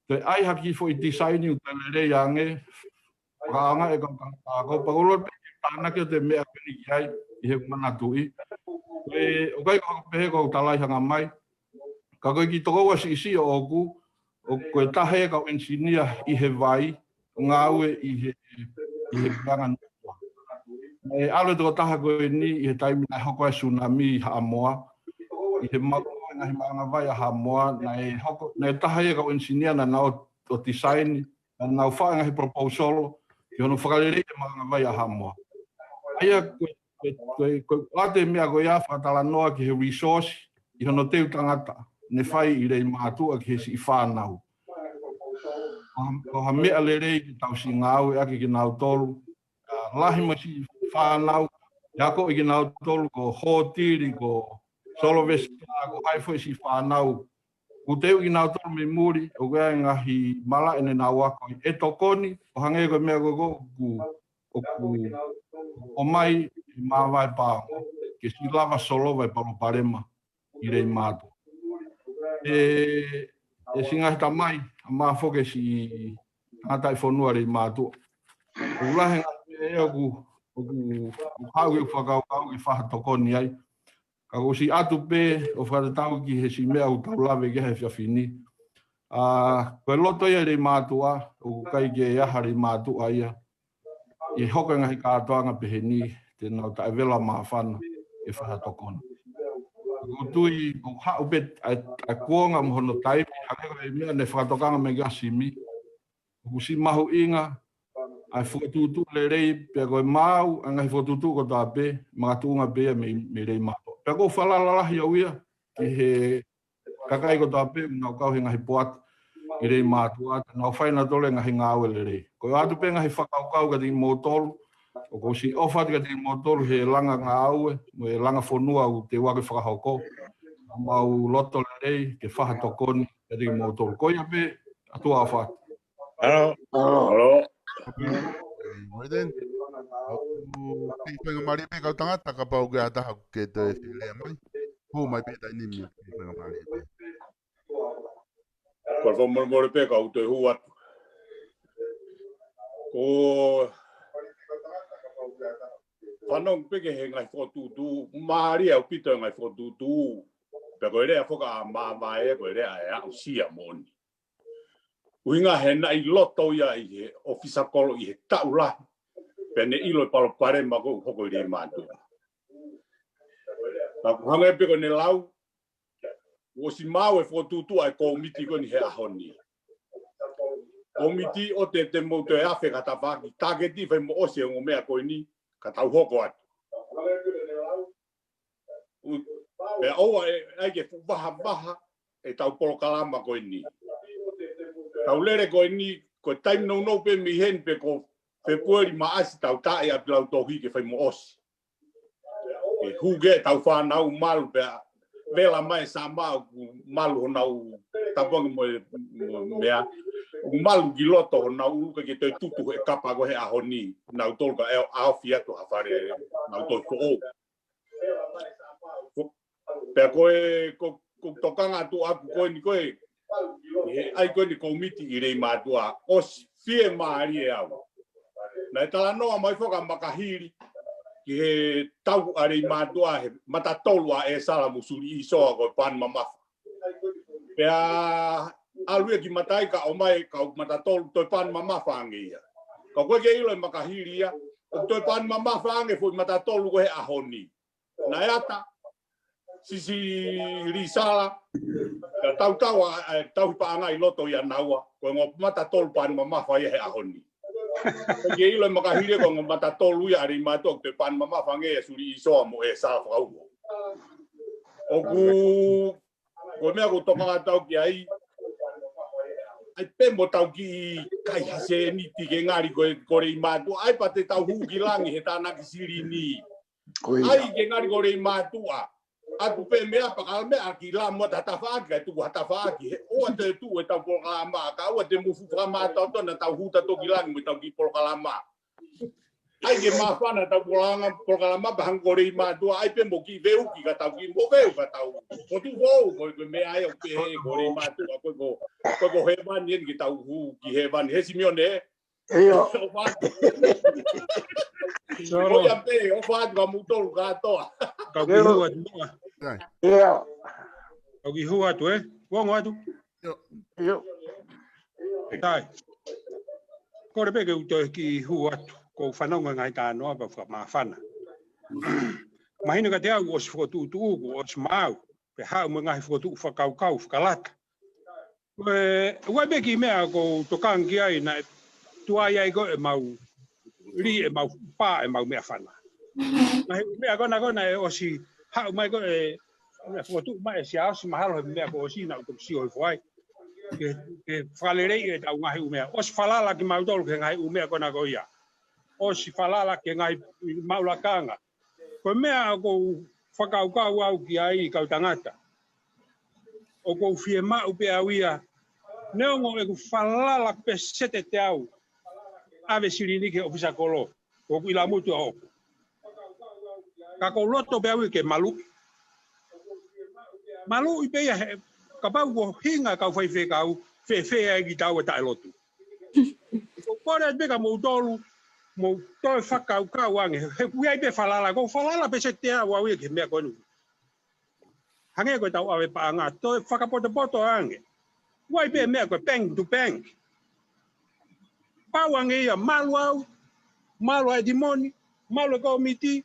toe ʻai ha kiʻi foʻi tisaini ʻoku toe lelei ange, fakaʻaongaʻi e kau tangata ako, pea ʻoku ou loto pē ke tānaki atu e meʻa ko eni ki ai, ʻi heʻeku manatuʻi. Ko e, ʻoku ʻikai ko haʻaku pehē ʻoku ou talaihanga mai, ka ko e kiʻi tokoua siʻisiʻi ʻoʻoku, ʻoku ou taha e kau engineer ʻi he vai, ngāue ʻi he, ʻi he puleʻanga Nukuʻalofa. Naʻe ʻalu e tokotaha ko eni ʻi he taimi naʻe hoko ai e tsunami ʻi Haʻamoa, ʻi he maʻu e ngaahi maʻanga vai ʻa Haʻamoa, naʻe hoko, naʻe taha e kau engineer naʻa nau ō ʻo tisaini, naʻa nau faʻu e ngaahi proposal, ki hono fakaleleiʻi e maʻanga vai ʻa Haʻamoa. ʻA ia ko e, ko e, ko e, ko e ʻoatu e meʻa ko ia fakatalanoa ki he resource, ʻi hono teu tangata, ne fai ʻi Leimātuʻa ki he siʻi fānau. ko ha, ko ha meʻa lelei ke tau siʻi ngāueʻaki kinautolu. ʻA, lahi mo siʻi fānau, ʻe akoʻi kinautolu ko Hōtili, ko Solovesita, ko hai foʻi siʻi fānau. ʻOku teuʻi kinautolu mei muli, ʻoku ʻi ai e ngaahi malaʻe ne nau ako ai. ʻE tokoni, ʻo hangē ko e meʻa ko ē ʻoku, ʻoku, ʻomai ʻe Māvae Paongo, ke siʻi lava solova e palopalema ʻi Leimātuʻa. ʻE, ʻe siʻi ngaahi tamai, ʻa Mafoke siʻi ngaahi tangataʻi fonua Leimātuʻa. ʻOku lahi e ngaahi meʻa ʻoku, ʻoku, ʻoku haʻu ke fakakaukau ke fai ha tokoni ai. Ka ʻoku ou siʻi ʻatu pē ʻo fakatatau ki he siʻi meʻa ʻoku tau lave ki ai he efiafi ni. ʻA, ko e loto ia Leimātuʻa, ʻoku ʻikai ke ʻi ai ha Leimātuʻa ia. ʻI he hoko e ngaahi kātoanga pehē ni, te nau taʻevela māfana ke fai ha tokoni. ʻOku ou tui, ʻoku haʻu pē ʻa e, ʻa e kuonga mo hono taimi, hangē ko e meʻa ne fakatokanga mai kia Simi. ʻOku siʻi mahuʻinga ʻa e fokotuʻutuʻu lelei, pea ko e maau ʻa e ngaahi fokotuʻutuʻu kotoa pē, makatuʻunga pē ia mei, mei Leimātuʻa. Pea ʻoku ou falala lahi au ia ki he kakai kotoa pē ʻoku nau kau he ngaahi poate ʻi Leimātuʻa, te nau fai nautolu e ngaahi ngāue lelei. Ko e ʻoatu pē ngaahi fakakaukau kiate kimoutolu, ʻoku ou siʻi ʻofa atu kiate kimoutolu he langa ngāue, mo e langa fonua ʻoku teu ʻaki e fakahoko. Mau loto lelei ke fai ha tokoni kiate kimoutolu. Ko ia pē, ʻOtua ʻofa atu. Hello. Hello. Hello. President. ʻOku kei faingamālie pē kau tangata kapau ʻoku ʻi ai ha taha ʻoku ke toe lea mai. Hū mai pē taimi ni, kei faingamālie pē. Ko e fakamolemole pē ka u toe hū atu. Ko fanongo pē ki he ngaahi fokotuʻutuʻu, mālie ʻaupito e ngaahi fokotuʻutuʻu. Pea ko e lea foki ʻa Māvae, ko e lea ʻe aʻusia moʻoni. ʻUhinga he naʻe ʻi loto ia ʻi he ʻōfisa kolo ʻi he taʻu lahi. Pea ne ʻilo e palopalema ʻoku hoko ʻi Leimātuʻa. Ka ʻoku hangē pē ko ʻene lau, kuo ʻosi maau e fokotuʻutuʻu ʻa e kōmiti ko eni he ʻaho ni. Kōmiti ʻoku te, te mou toe afe ka tafaʻaki, tāketi fai mo ʻosi e ongo meʻa ko eni, ka tau hoko atu. ʻU, pea ʻoua ʻe, ʻai ke fuʻu vahavaha ʻetau polokalama ko eni. Tau lele ko eni, ko e taimi nounou pē mei heni pē ko Fēpueli, Maʻasi, tau taʻe ʻa Pilau Tohi ke fai mo ʻosi. Ke hū ke tau fānau malu pea vela mai e sama ʻoku malu honau tapuangi mo e, mo e meʻa. ʻOku malu ki loto honau ʻulu ka ke toe tutu he kapa ko he ʻaho ni. Nautolu ka ʻe ʻaofi atu ha fale nautolu foʻou. Ko, pea ko e, ko, ko tokanga atu ʻaku ko eni ko e, he ʻai ko eni kōmiti ʻi Leimātuʻa, ʻosi fiemālie au. Naʻe talanoa mai foki ʻa Makahili, ki he tau ʻa Leimātuʻa, he mata tolu ʻa ʻEsala mo Suliʻisoa ko e pani mamafa. Pea ʻalu ia ki Mataika ʻomai ka ʻoku mata tolu toe pani mamafa ange ia. Ka ʻoku ʻikai ke ʻilo ʻe Makahili ia, ʻoku toe pani mamafa ange foʻi mata tolu ko he ʻaho ni. Naʻe ʻata, Sisi Lisala, ka tautau ʻa, ʻa, tauhi paʻanga ʻi loto ia naua, ko e ongo mata tolu pani mamafa ia he ʻaho ni. ʻIkai ke ʻilo ʻe Makahili ko e ongo mata tolu ia ʻa Leimātuʻa ʻoku toe pani mamafa ange ia Suliʻisoa mo ʻEsala fakauho. ʻOku, ko e meʻa ʻoku tokanga atu au ki ai, ʻai pē mo tau kiʻi kai ha sēniti ke ngali ko e, ko Leimātuʻa, ʻai pē te tau hū ki langi he tānaki silini. ʻAi ke ngali ko Leimātuʻa. ʻAtu pē meʻa pea ka meʻa ki la mo ta tafaʻaki, kae tuku ha tafaʻaki. He ʻoua te tuʻu ʻetau polokalama, ka ʻoua te mou fuʻu fakamātoato na tau hū tautolu ki langi mo tau kiʻi polokalama. ʻAi ke māfana tau polokalama, polokalama pea hangē ko Leimātuʻa, ʻai pē mo kiʻi veuki ka tau kiʻi mo veu ka tau. Ko tu fou, ko, ko e meʻa ia ʻoku pehē ko Leimātuʻa, ko, ko, ko, ko hēvani eni ke tau hū ki hēvani. He Simione, ʻIo. ʻOfa atu. Solo. Ko ia pē, ʻofa atu ka mou tolu kātoa. Kau kiʻi hū atu muʻa. ʻIo. Kau kiʻi hū atu, ē? Kuo ongo atu? ʻIo. Tai. Kole pē ke u toe kiʻi hū atu. Ko u fanongo ngaahi talanoa pea fakamāfana. Mahino kiate au ʻosi fokotuʻutuʻu, kuo ʻosi maau. Pea haʻu mo e ngaahi fokotuʻu fakakaukau, fakalata. Ko e, ʻoku ʻi ai pē kiʻi meʻa ʻoku ou tokanga ki ai naʻe tuai ai ko ē ʻemau, li ʻemau pā ʻemau meʻafana. Ngaahi meʻa ko ena ko ena ʻe ʻosi haʻu mai ko ē, meʻa fokotuʻu mai ʻe Siaosi mahalo he meʻa kuo ʻosi naʻa ku toki sio hifo ai. ke, ke fakaleleiʻi ʻetau ngaahi ʻū meʻa. ʻOsi falala kimautolu ki he ngaahi ʻū meʻa ko ena ko ia. ʻOsi falala ki he ngaahi maʻu lakanga. Ko e meʻa ʻoku ou fakakaukau au ki ai, kau tangata. ʻOku ou fiemaʻu pē au ia, neongo ʻeku falala peseti ʻe teau ʻave silini ki he ʻōfisa kolo, ʻoku ʻilamutu ʻa hoku. Ka ʻoku ou loto pē au ia ke maluʻi. Maluʻi pē ia he, kapau ko e hinga kau faifekau, fēfē ai kitaua taʻelotu. ʻOku ou kole pē kia moutolu, mou toe fakakaukau ange, he ʻoku ʻi ai pē falala, ʻoku ou falala peseti ʻe teau au ia ki he meʻa ko eni. Hangē ko ʻetau ʻave paʻanga, toe fakapotopoto ange. ʻOku ʻi ai pē meʻa ko e bank to bank. Pau ange ia, malu au, malu ʻa e timoni, malu e kōmiti,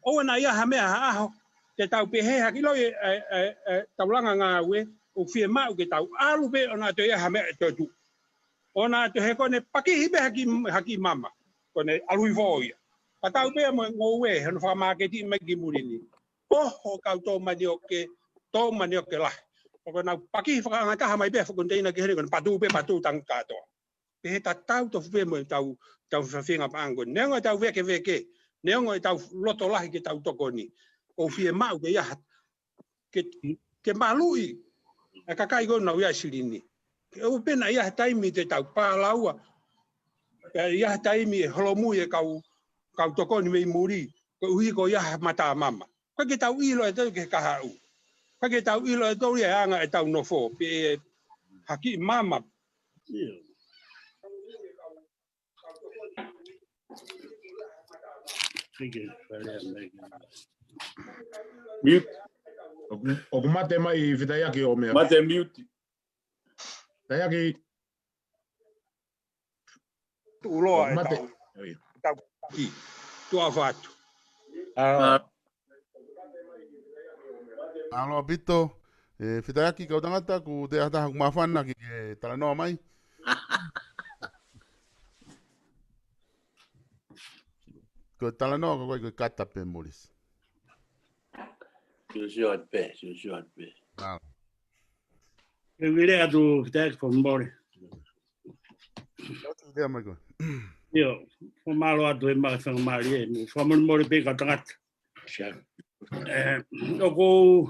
ʻoua naʻa ʻi ai ha meʻa ha ʻaho, te tau pehē hake ʻilo e, e, e, e, taulanga ngāue, ʻoku fiemaʻu ke tau ʻalu pē ʻo naʻa toe ʻi ai ha meʻa ʻe toe tuʻu. ʻO naʻa toe he ko ʻene pakihi pē ha kiʻi, ha kiʻi mama, ko ʻene ʻalu hifo ia. Ka tau pē mo e ngoue, he ʻoku fakamāketiʻi mai ki muli ni. ʻOho kau tō manioke, tō manioke lahi. ʻOku nau pakihi fakaʻangataha mai pē ha foʻi koniteina ki heni, ko ʻene patu pē patu tangi kātoa. Pehē tatau tofu pē mo ʻetau, tau fafenga paʻanga ko eni. Neongo ʻetau vekeveke, neongo ʻetau loto lahi ke tau tokoni. ʻOku fiemaʻu ke ʻi ai ha, ke, ke maluʻi ʻa e kakai ko ē ʻoku nau ʻi ai silini. Ke ʻoua pē naʻa ʻi ai ha taimi te tau pālaua. Pea ʻi ai ha taimi ʻe holomui e kau, kau tokoni mei muli. Koeʻuhi ko e ʻi ai ha mata mama. ʻIkai ke tau ʻilo ʻe tautolu ki he kahaʻu. ʻIkai ke tau ʻilo ʻe tautolu ia e anga ʻetau nofo, pe ʻe ha kiʻi mama. Mute. ʻOku, ʻoku mate mai Fetaiaki ʻo meʻa. Mate, mute. Fetaiaki. Tuʻuloa ʻe tau. Oi. Tau ki. Tuʻa fatu. Ah. Mālō ʻaupito. ʻE, Fetaiaki kau tangata, ʻoku ʻi ai ha taha ʻoku māfana ke, ke talanoa mai. Ko e talanoa, ko e, ko e kata pē Morris. Sio, sio atu pē, sio, sio atu pē. Mālō. Ke vile atu Fetaiaki fo more. Lea mai koe. ʻIo, fakamālō atu he maʻu faingamālie, mo fakamolemole pē kau tangata. Sure. ʻE, ʻoku ou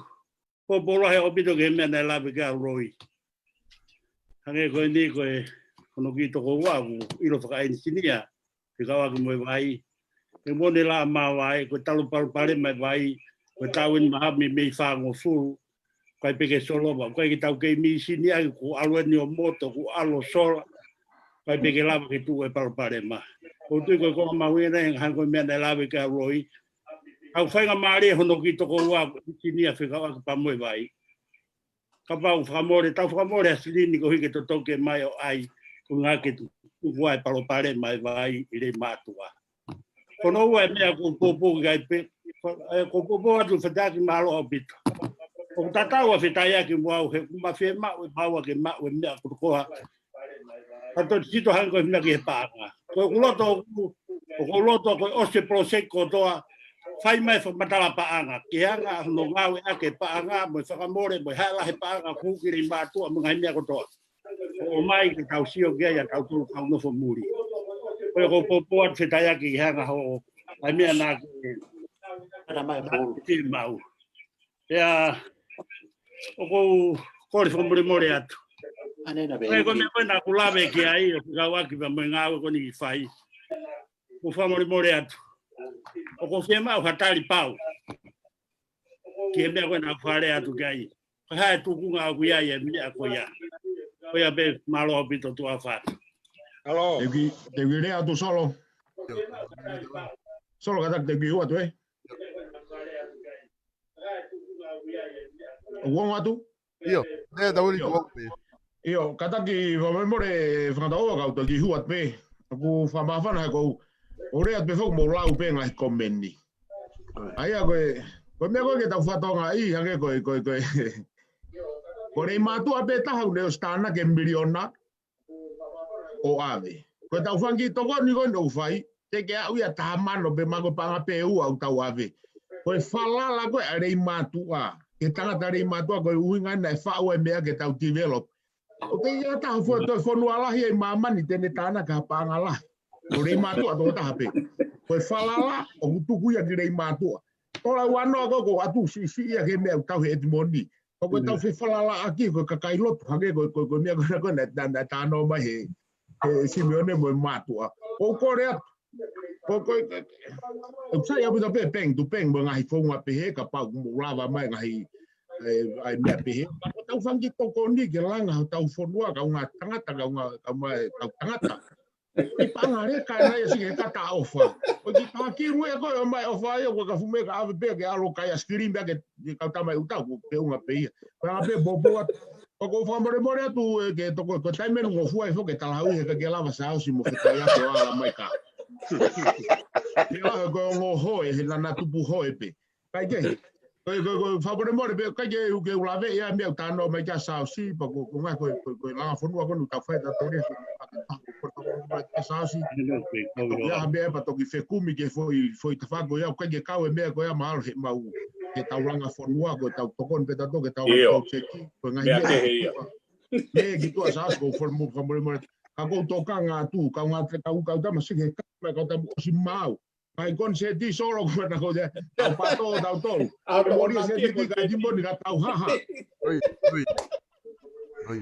poupou lahi ʻaupito ki he meʻa naʻe lave ki ai ʻa Loi. Hangē ko eni ko e, ko hono kiʻi tokoua ʻoku ʻilo fakaʻenisinia, fekauʻaki mo e vai. He mo ne la ma vai, ko e talu palopalema e vai, ko e tau eni mahalo mei, mei fāngofulu, ʻikai pē ke solova, ʻikai ke tau kei misini ai, kuo ʻalu eni ʻo moto, kuo ʻalu ʻo sola, ʻikai pē ke lava ke tuʻu e palopalema. ʻOku ou tui ko e konga mahuʻinga ʻeni, hangē ko e meʻa naʻe lave ki ai ʻa Loi. Kau faingamālie hono kiʻi tokoua, ʻenisinia fekauʻaki pea mo e vai. Kapau fakamole, tau fakamole ha silini koeʻuhi ke totoke mai ʻo ʻai, ko e ʻuhinga ke tu-, tuku ai e palopalema e vai ʻi Leimātuʻa. Ko hono ua e meʻa ʻoku ou poupou ki ai pē, ʻe, ʻoku ou poupou atu Fetaiaki mālō ʻaupito. ʻOku tatau ʻa Fetaiaki mo au he ʻoku ma fiemaʻu ʻe maua ke maʻu e meʻa kotoa. Ka totonu ke tau hanga ko e meʻa ki he paʻanga. Ko ʻeku loto ʻoku, ʻoku ou loto ko e ʻosi e poloseki kotoa, fai mai fakamatala paʻanga. Ke hanga hono ngāueʻaki e paʻanga, mo e fakamole, mo e haʻele he paʻanga, kuki Leimātuʻa, mo e ngaahi meʻa kotoa. ʻO ʻomai ke tau sio ki ai ʻa tautolu kau nofo muli. Ko ia ʻoku ou poupou atu Fetaiaki ke hanga hoʻo, ʻai meʻa naʻa ke, naʻa ke fiemaʻu. ʻIa, ʻoku ou kole fakamolemole atu. Ane na pē. Ko e meʻa ko ē naʻa ku lave ki ai, ʻo fekauʻaki pea mo e ngāue ko eni ke fai. ʻOku ou fakamolemole atu. ʻOku ou fiemaʻu ha tali pau. Ki he meʻa ko ē naʻa ku fale atu ki ai. Ko e hā e tuʻunga ʻoku ʻi ai e meʻa ko ia. Ko ia pē mālō ʻaupito tuʻa fatu. Hello. Te u kiʻi, te u kiʻi lea atu Solo. Solo kātaki te u kiʻi hū atu, ē? ʻOku ongo atu? ʻIo, lea tau eni ʻIo. Tuʻa pē. ʻIo, kātaki fakamolemole fanga tau ʻoku ou toe kiʻi hū atu pē. ʻOku fakamāfana he ʻoku ou, ʻoku ou lea atu pē foki mo lau pē ngaahi komeni. ʻA ia ko e, ko e meʻa ko ē ke tau fakatokangaʻi, hangē ko e, ko e, ko e. Ko Leimātuʻa pē taha ʻoku ne ʻosi tānaki e miliona ʻo ʻave. Ko e tau fanga kiʻi tokoni ko eni ʻoku fai, teʻeki ke aʻu ia taha mano pe mahalo ko e paʻanga pē ʻe ua ʻoku tau ʻave. Ko e falala ko ē ʻa Leimātuʻa. Ke tangata Leimātuʻa ko e ʻuhinga naʻe faʻu ai e meʻa ke tau develop. ʻOku ʻikai ke ʻi ai ha taha fua toe fonua lahi ʻi māmani te ne tānaki ha paʻanga lahi. Ko Leimātuʻa tokotaha pē. Ko e falala ʻoku tuku ia ki Leimātuʻa. Ko lau ʻanoa ko ē ʻoku ʻatu siʻisiʻi ia ki he meʻa ʻoku tau he ʻetimoni. Ko ʻetau fefalalaʻaki ko e kakai lotu hangē ko e, ko e, ko e meʻa ko ena ko ē naʻe, naʻe, naʻe talanoa mai he, he Simione mo e mātuʻa. ʻOku ou kole atu. Ko, ko, ko, ʻoku sai ʻaupito pē peng, tu peng mo e ngaahi founga pehē, kapau ʻoku mou lava mai ngaahi, ʻe, ʻai meʻa pehē. Ka ko ʻetau fanga kiʻi tokoni ke langa hotau fonua, kaungā tangata, kaungā, kaungā, kau tangata. ʻI paʻanga leka ena ia sike kata ʻofa. ʻOku ʻikai ke taki lue ko e ʻomai ʻofa ia, ko e ka fume ka ʻave pē ke ʻalu kai ʻaisikilimi pē ke, ke kau tama ʻi ʻuta, ko e feʻunga pē ia. Ko e ʻa pē bobo atu. ʻOku ou fakamolemole atu ē ke toko, ko e taimi ʻeni ngofua ʻi foki e talahau he ʻikai ke lava Saosi mo fetaiaki ʻo ala mai ka. Ke lava ko e ongo hoe, he naʻa na tupu hoe pē. ʻIkai ke. Ko e, ko e, ko e fakamolemole pē, ʻikai ke u, ke u lave ia meʻa ʻoku talanoa mai kia Saosi, pea ko, ko e ngaahi ko e, ko e, ko e langa fonua ko eni ʻoku tau fai ʻetau tōlia, ko e, ko e, ko e, ko e Saosi. Ko e ʻa meʻa pea toki fekumi ki he foʻi, foʻi tafaʻaki ko ia, ʻikai ke kau e meʻa ko ia mahalo he mau. Ke tau langa fonua, ko ʻetau tokoni pē tautolu, ke tau project, ko e ngaahi meʻa kehe ia. Meʻa ki tuʻa Saosi, ʻoku ou fakamolemole. Ka ʻoku ou tokanga atu, kau ngā, kau, kau tama sike, kau, kau tama ʻosi mau. Mai kon se ti solo ko na ko te. Tau pato, tau tolu. Au tau mori se ti ka ti moni ka tau haha. Oi, oi. Oi.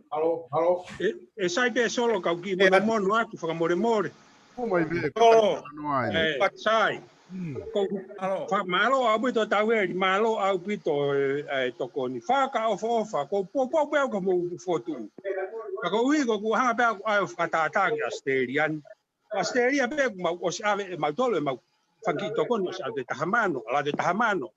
Halo, halo. ʻE, ʻe sai pē solo kau kiʻi mono mono atu fakamolemole. Ko mai pē, ko Solo. Ano ai. ʻE, Pat Sai. Hmm. Ko, Halo. Fa-, mālō ʻaupito Taueli, mālō ʻaupito ē, ʻe tokoni. Fakaʻofoʻofa, ko poupou pē au ka mou fotu. Ka ko ui ko ku hanga pē au ʻai ʻo fakatātā ki ʻAositelēlia ni. ʻAositelēlia pē ʻoku mau ʻosi ʻave ʻe mautolu ʻemau fanga kiʻi tokoni ʻosi ʻave taha mano, ʻa ʻave taha mano.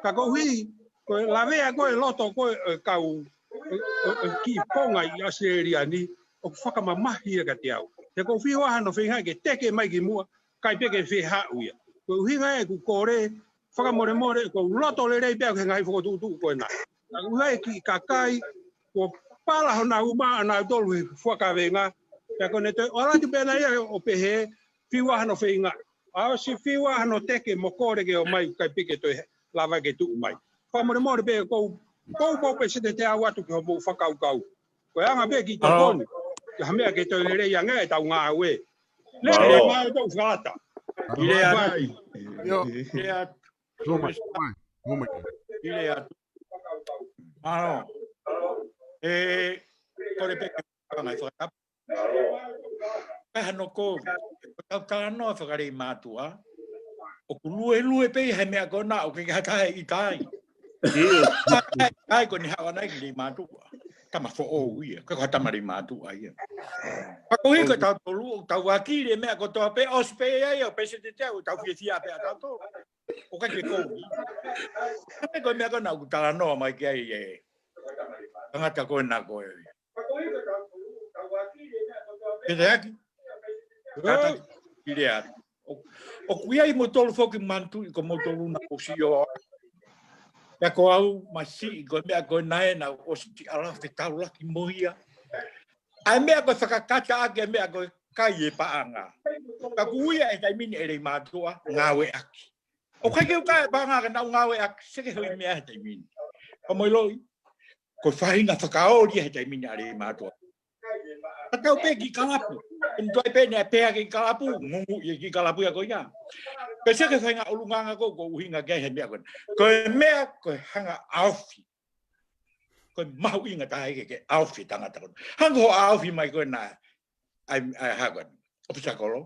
Ka koeʻuhi, ko e lavea ko e loto ko e, ʻe kau, ʻe, ʻe, ʻe kiʻi konga ʻi ʻAositelēlia ni, ʻoku fakamamahi ia kiate au. He ʻoku ou fiu ʻa hono feinga ke teke mai ki muʻa, ʻikai pē ke fehaʻu ia. Ko e ʻuhinga ē ʻeku kole, fakamolemole, ʻoku ou loto lelei pē au ki he ngaahi fokotuʻutuʻu ko ena. Ka ʻoku ʻi ai e kiʻi kakai, kuo pala honau uma ʻanautolu he fuakaveinga. Pea ko ʻene toe ʻalu atu pē ʻana ia ʻo pehē, fiu ʻa hono feinga. ʻOsi fiu ʻa hono teke mo kole ke ō mai ʻikai pē ke toe lava ke tuʻu mai. Fakamolemole pē ʻoku ou, ʻoku ou pau pē sete te au atu ki hoʻomou fakakaukau. Ko e anga pē kiʻi tokoni. Ke ha meʻa ke toe lelei ange ʻetau ngāue. Lelei ngāue tau fakata. Ile atu. Io. Ile atu. Tuma, tuma, tuma. Ile atu. Mālō. ʻE, kole pē ke fakaʻamu fakatapu. Kae hano ko, ko ʻetau talanoa fakaLeimātuʻa. ʻOku luelue pē he meʻa ko ena, ʻoku ʻikai ke ha taha ʻe ʻita ai. ʻIkai, ʻikai ko eni haʻu ʻana ia ki Leimātuʻa. Tama foʻou ia, ko ha tama Leimātuʻa ia. Ka koeʻuhi ko tautolu, ʻoku tau ʻakili e meʻa kotoa pē, ʻosi pē ia, ʻo pē se te te au, tau fiefia pē ʻa tautolu. ʻOku ʻikai ke kovi. Ka ko e meʻa ko ena ʻoku talanoa mai ki ai e tangata ko ena ko e. Pete aki. Kātaki. Ile atu. ʻO, ʻoku ʻi ai moutolu foki manatuʻi ko moutolu naʻa ku sio. Pea ko au masiʻi ko e meʻa ko ena ē naʻa ku ʻosi ʻalu ʻo fetaulaki mo ia. ʻA e meʻa ko e fakakata ʻaki e meʻa ko e kai e paʻanga. Ka ʻoku ui ia he taimi ni ʻe Leimātuʻa, ngāueʻaki. ʻOku ʻikai ke u kai e paʻanga ka naʻa ku ngāueʻaki, seke hoi meʻa he taimi ni. Ka mou ʻiloʻi, ko e faʻahinga fakaoli ia he taimi ni ʻa Leimātuʻa. Ka tau pē ki kalapu. Ko eni tuai pē naʻe pehē ki kalapu, ngungu ia ki kalapu ia ko ia. Pea seke faʻahinga ʻulungaanga ko, ko e ʻuhinga ki ai he meʻa ko ena. Ko e meʻa, ko e hanga ʻaofi. Ko e mahuʻinga taha ia ke, ke ʻaofi e tangata ko ena. Hanga ʻo ʻaofi mai ko ena. ʻAi, ʻai hako. ʻOfisa kolo.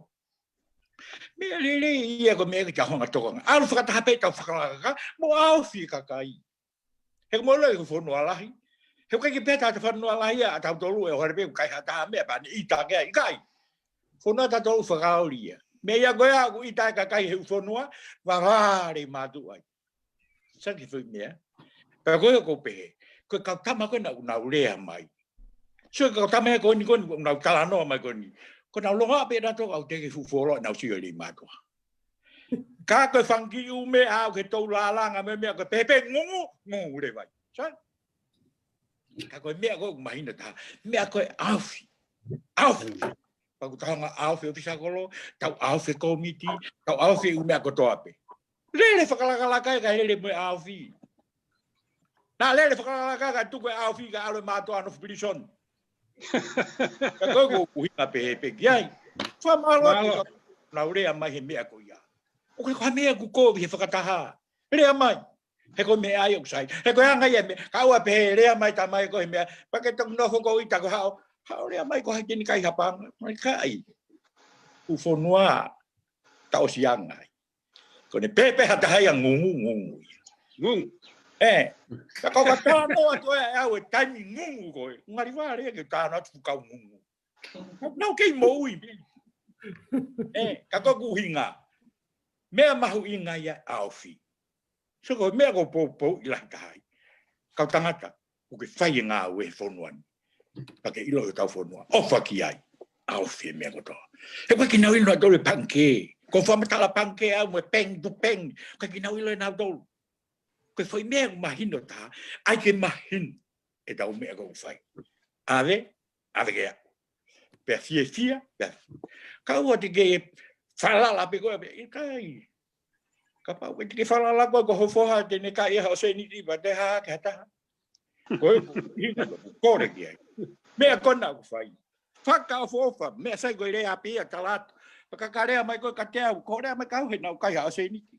Meʻa lelei ia ko e meʻa ke tau hanga tokanga. ʻAlu fakataha pē tau fakalaka, mo ʻaofi e kakai. He ko mou ʻilo ko e fonua lahi. He ʻoku ʻikai ke pehē ʻe ha taha fonua lahi ia, ʻa tautolu ʻe ʻohovale pē ʻoku ʻikai ha taha meʻa pea ne ʻita ki ai, ʻikai. Fonua ʻa tautolu fakaoli ia. Meʻa ia ko ia ʻoku ʻita e kakai he ʻū fonua, vavale mātuʻa ai. Sio ki he foʻi meʻa. Pea ko e ʻoku ou pehē. Ko e kau tama ko ena ʻoku nau lea mai. Sio ki he kau tama ko eni ko eni ʻoku nau talanoa mai ko eni. Ko ʻenau longoaʻa pē ʻanautolu ʻoku teʻeki fuʻu fuoloa ʻenau sio ʻi Leimātuʻa. Ka ko e fanga kiʻi ʻū meʻa ʻoku ke tou lālanga meʻa meʻa ko e pehē pē ngungu, ngungu leva ai. Sio? Ka ko e meʻa ko ē ʻoku mahino taha. Meʻa ko e ʻaofi. ʻAofi. Pea ʻoku tau hanga ʻaofi ʻofisa kolo, tau ʻaofi e kōmiti, tau ʻaofi e ʻū meʻa kotoa pē. Lele fakalakalaka ē kae lele mo e ʻaofi. Naʻa lele fakalalaka ka tuku e ʻaofi ka ʻalu e mātuʻa ʻo nofo pilīsone. Ka ko e ʻuhinga pē he pē ki ai. Fakamālō atu ka nau lea mai he meʻa ko ia. ʻOku ʻikai ko ha meʻa ʻoku kovi he fakataha. Lea mai. He ko e meʻa ia ʻoku sai. He ko e anga ia e meʻa. Ka ʻoua pē he lea mai tamai ko e meʻa. Pea ke toki nofo ko ita ko haʻo. Haʻo lea mai ko hai te ne kai ha paʻanga. Mai kai. ʻOku fonua. Taʻosiʻanga ai. Ko ʻene pehē pē ha taha ia ngungu, ngungu ia. Ngungu. ʻE. Ka ko ka talanoa atu ʻe au e taimi ngungu ko ē. Ngali vale ke talanoa atu fukau ngungu. Nau kei moʻui pē. ʻE, ka ko e ʻuhinga. Meʻa mahuʻinga ia ʻaofi. So ko e meʻa ko poupou ʻi lahi taha ai. Kau tangata, ʻoku ke fai e ngāue he fonua ni. Pea ke ʻilo ʻi hotau fonua. ʻOfa ki ai. ʻAofi e meʻa kotoa. He ʻoku ʻikai ke nau ʻilo nautolu e pangikē. Ko e fakamatala pangikē au mo e peng tu peng. ʻIkai ke nau ʻilo ʻe nautolu. Ko e foʻi meʻa ʻoku mahino taha. ʻAi ke mahino. ʻEtau meʻa ʻoku fai. ʻAve, ʻave ke aʻu. Pea fiefia, pea. Ka ʻoua te ke falala pē koe, pea ʻikai. Kapau ʻe te ke falala koe, ko ho foha, te ne kai ha ʻo sēniti, pea te hā ke ha taha. Ko e, ʻuhinga, kole ki ai. Meʻa ko ena ʻoku fai. Fakaʻofoʻofa, meʻa sai ko e lea pē ia, tala atu. Pea ka ka lea mai koe kiate au, ko e lea mai kau he naʻa ku kai ha ʻo sēniti.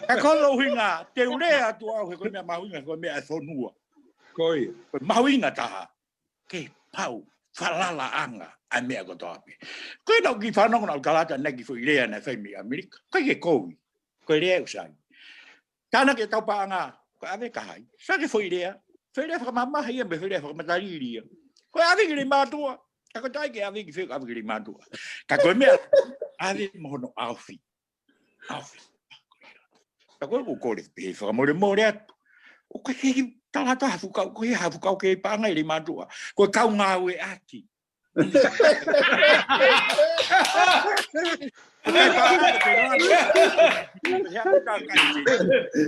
Ka ko hono ʻuhinga, te u lea atu au he ko e meʻa mahuʻinga, ko e meʻa e fonua. Ko ia. Ko e mahuʻinga taha. Ke pau, falalaʻanga, ʻa e meʻa kotoa pē. Ko e naʻa ku kiʻi fanongo naʻa ku tala atu ʻanenai kiʻi foʻi lea naʻe fai mei ʻAmelika. Ko e ke kovi. Ko e lea ʻoku sai. Tānaki ʻetau paʻanga, ko e ʻave ka hai. Sai ke foʻi lea. Foʻi lea fakamamahi ia, mo e foʻi lea fakamatalili ia. Ko e ʻave ki he mātuʻa. Ka ko e taʻe ke ʻave ki fē, ʻave ki he mātuʻa. Ka ko e meʻa, ʻave mo hono ʻaofi. ʻAofi. Ka ko e ʻoku kole pē fakamolemole atu. ʻOku ʻikai ke tala atu ha fukau, ko e ha fukau ke paʻanga ʻi he mātuʻa. Ko e kau ngāueʻaki. Ka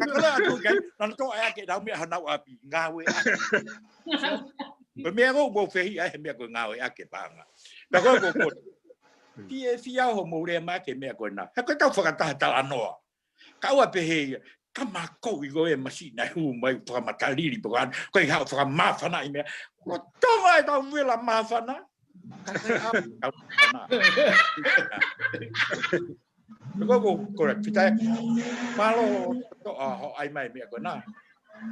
ko e ʻoku ʻikai, nana toʻa ʻaki ʻenau meʻa honau ʻapi, ngāueʻaki. Ko e meʻa ʻoku mou fehiʻa he meʻa ko e ngāueʻaki e paʻanga. Ka ko e ʻoku kole. Fiefia hoʻomou lea mai ki he meʻa ko ena. He ko ʻetau fakataha talanoa. Ka ʻoua pē he ia, ka makovi ko e masina hū mai fakamatalili pē ko ʻene, ko e haʻu fakamāfanaʻi meʻa. Ko Tonga ʻetau vela māfana. Ka ko e haʻu tau māfana. Ko, ko, ko e fitai. Mālō, toʻa hoʻo ʻai mai meʻa ko ena.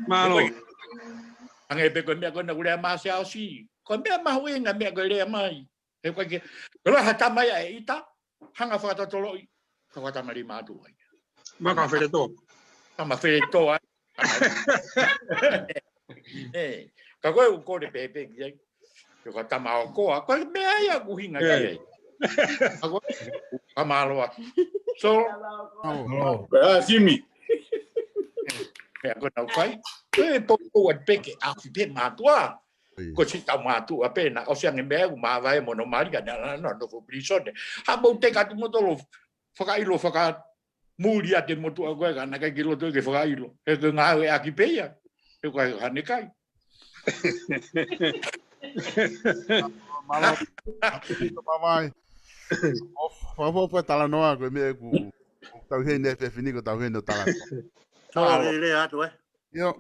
Mālō. Hangē pē ko e meʻa ko ena ʻoku lea mai ʻa Siaosi. Ko e meʻa mahuʻinga meʻa ko e lea mai. He ko e ke, ko e lea ha tama ia ʻe ʻita, hanga fakatotoloʻi, ka ko e tama lima atu ai. Maka feletoa. Tama feletoa. ʻE, ka ko e ʻoku kole pē pē ki ai. Ko e tama ʻoku koa, ko e meʻa ia ʻoku ʻuhinga ki ai. Ka ko e, ka mālō atu. So, Mālō. Pea Simi. Pea ko e nau kai. Ko e poupou atu pē ke ʻaofi pē mātuʻa. Ko e siʻi tau mātuʻa pē naʻa ʻosi ange meʻa ʻoku māvae mo hono mali ka naʻa, naʻa, naʻa nofo pilīsone. Haʻamou teka atu mo tolo fakaʻilo fakamuli ʻa e motuʻa ko ē ka naʻe ʻikai ke loto ke fakaʻilo. He ko e ngāueʻaki pē ia. He ko e hane kai. Mālō. Mālō. ʻOfa, ʻofa, ʻofa talanoa ko e meʻa ʻoku, ʻoku tau heni e fefini ko tau heni ʻo talanoa. Tau lele atu, ē. ʻIo.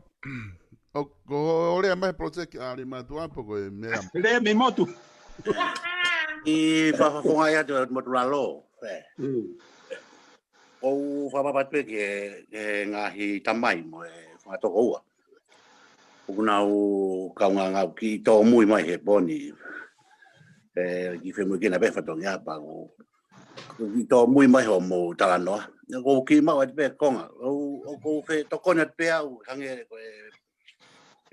ʻO, ko hoʻo lea mai project ʻa Limatuʻa pe ko e meʻa. Lea mei motu. ʻI fakafofongaʻi atu ʻa Motu Lalo. ʻE. Mm. ʻOku ou fakapapauʻi pē ki he, ki he ngaahi tamai mo e fanga tokoua. ʻOku nau kaungā ngāue kiʻi tōmui mai he pō ni. ʻE, kiʻi femuʻi kina pē fatongia pau. Kiʻi tōmui mai hoʻomou talanoa. ʻOku ou kiʻi maʻu atu pē konga. ʻOku, ʻoku ou fetokoni atu pē au hangē ko e,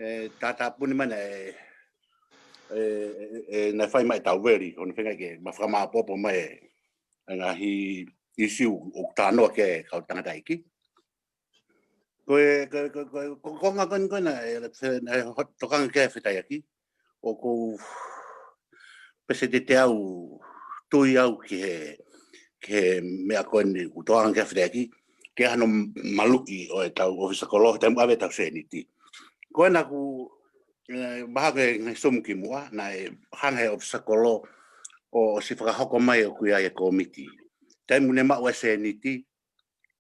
e tātāpuni mai naʻe, e, e, e, naʻe fai mai e Tauveli. Hono feinga ke ma fakamāʻopoʻopo mai e, e ngaahi ʻisiū ʻoku talanoa ki ai e kau tangataʻeiki. Ko e, ko e, ko e, ko e, ko e, ko e konga ko eni ko ena, e, e, e, hot-, tokanga ki he fetaiaki. ʻOku ou pesetete au, tui au ki he, ki he meʻa ko eni, ʻoku tokanga ki he fetaiaki, ke ʻi ai hano maluʻi ʻo ʻetau ʻōfisa kolo, taimi ʻave ʻetau sēniti. Ko ena ʻoku, e, mahalo ko e ngaahi sumu kimuʻa, naʻe hanga he ʻōfisa kolo, ʻo, ʻosi fakahoko mai ʻoku ʻi ai e kōmiti. Taimi ʻoku ne maʻu ai e sēniti,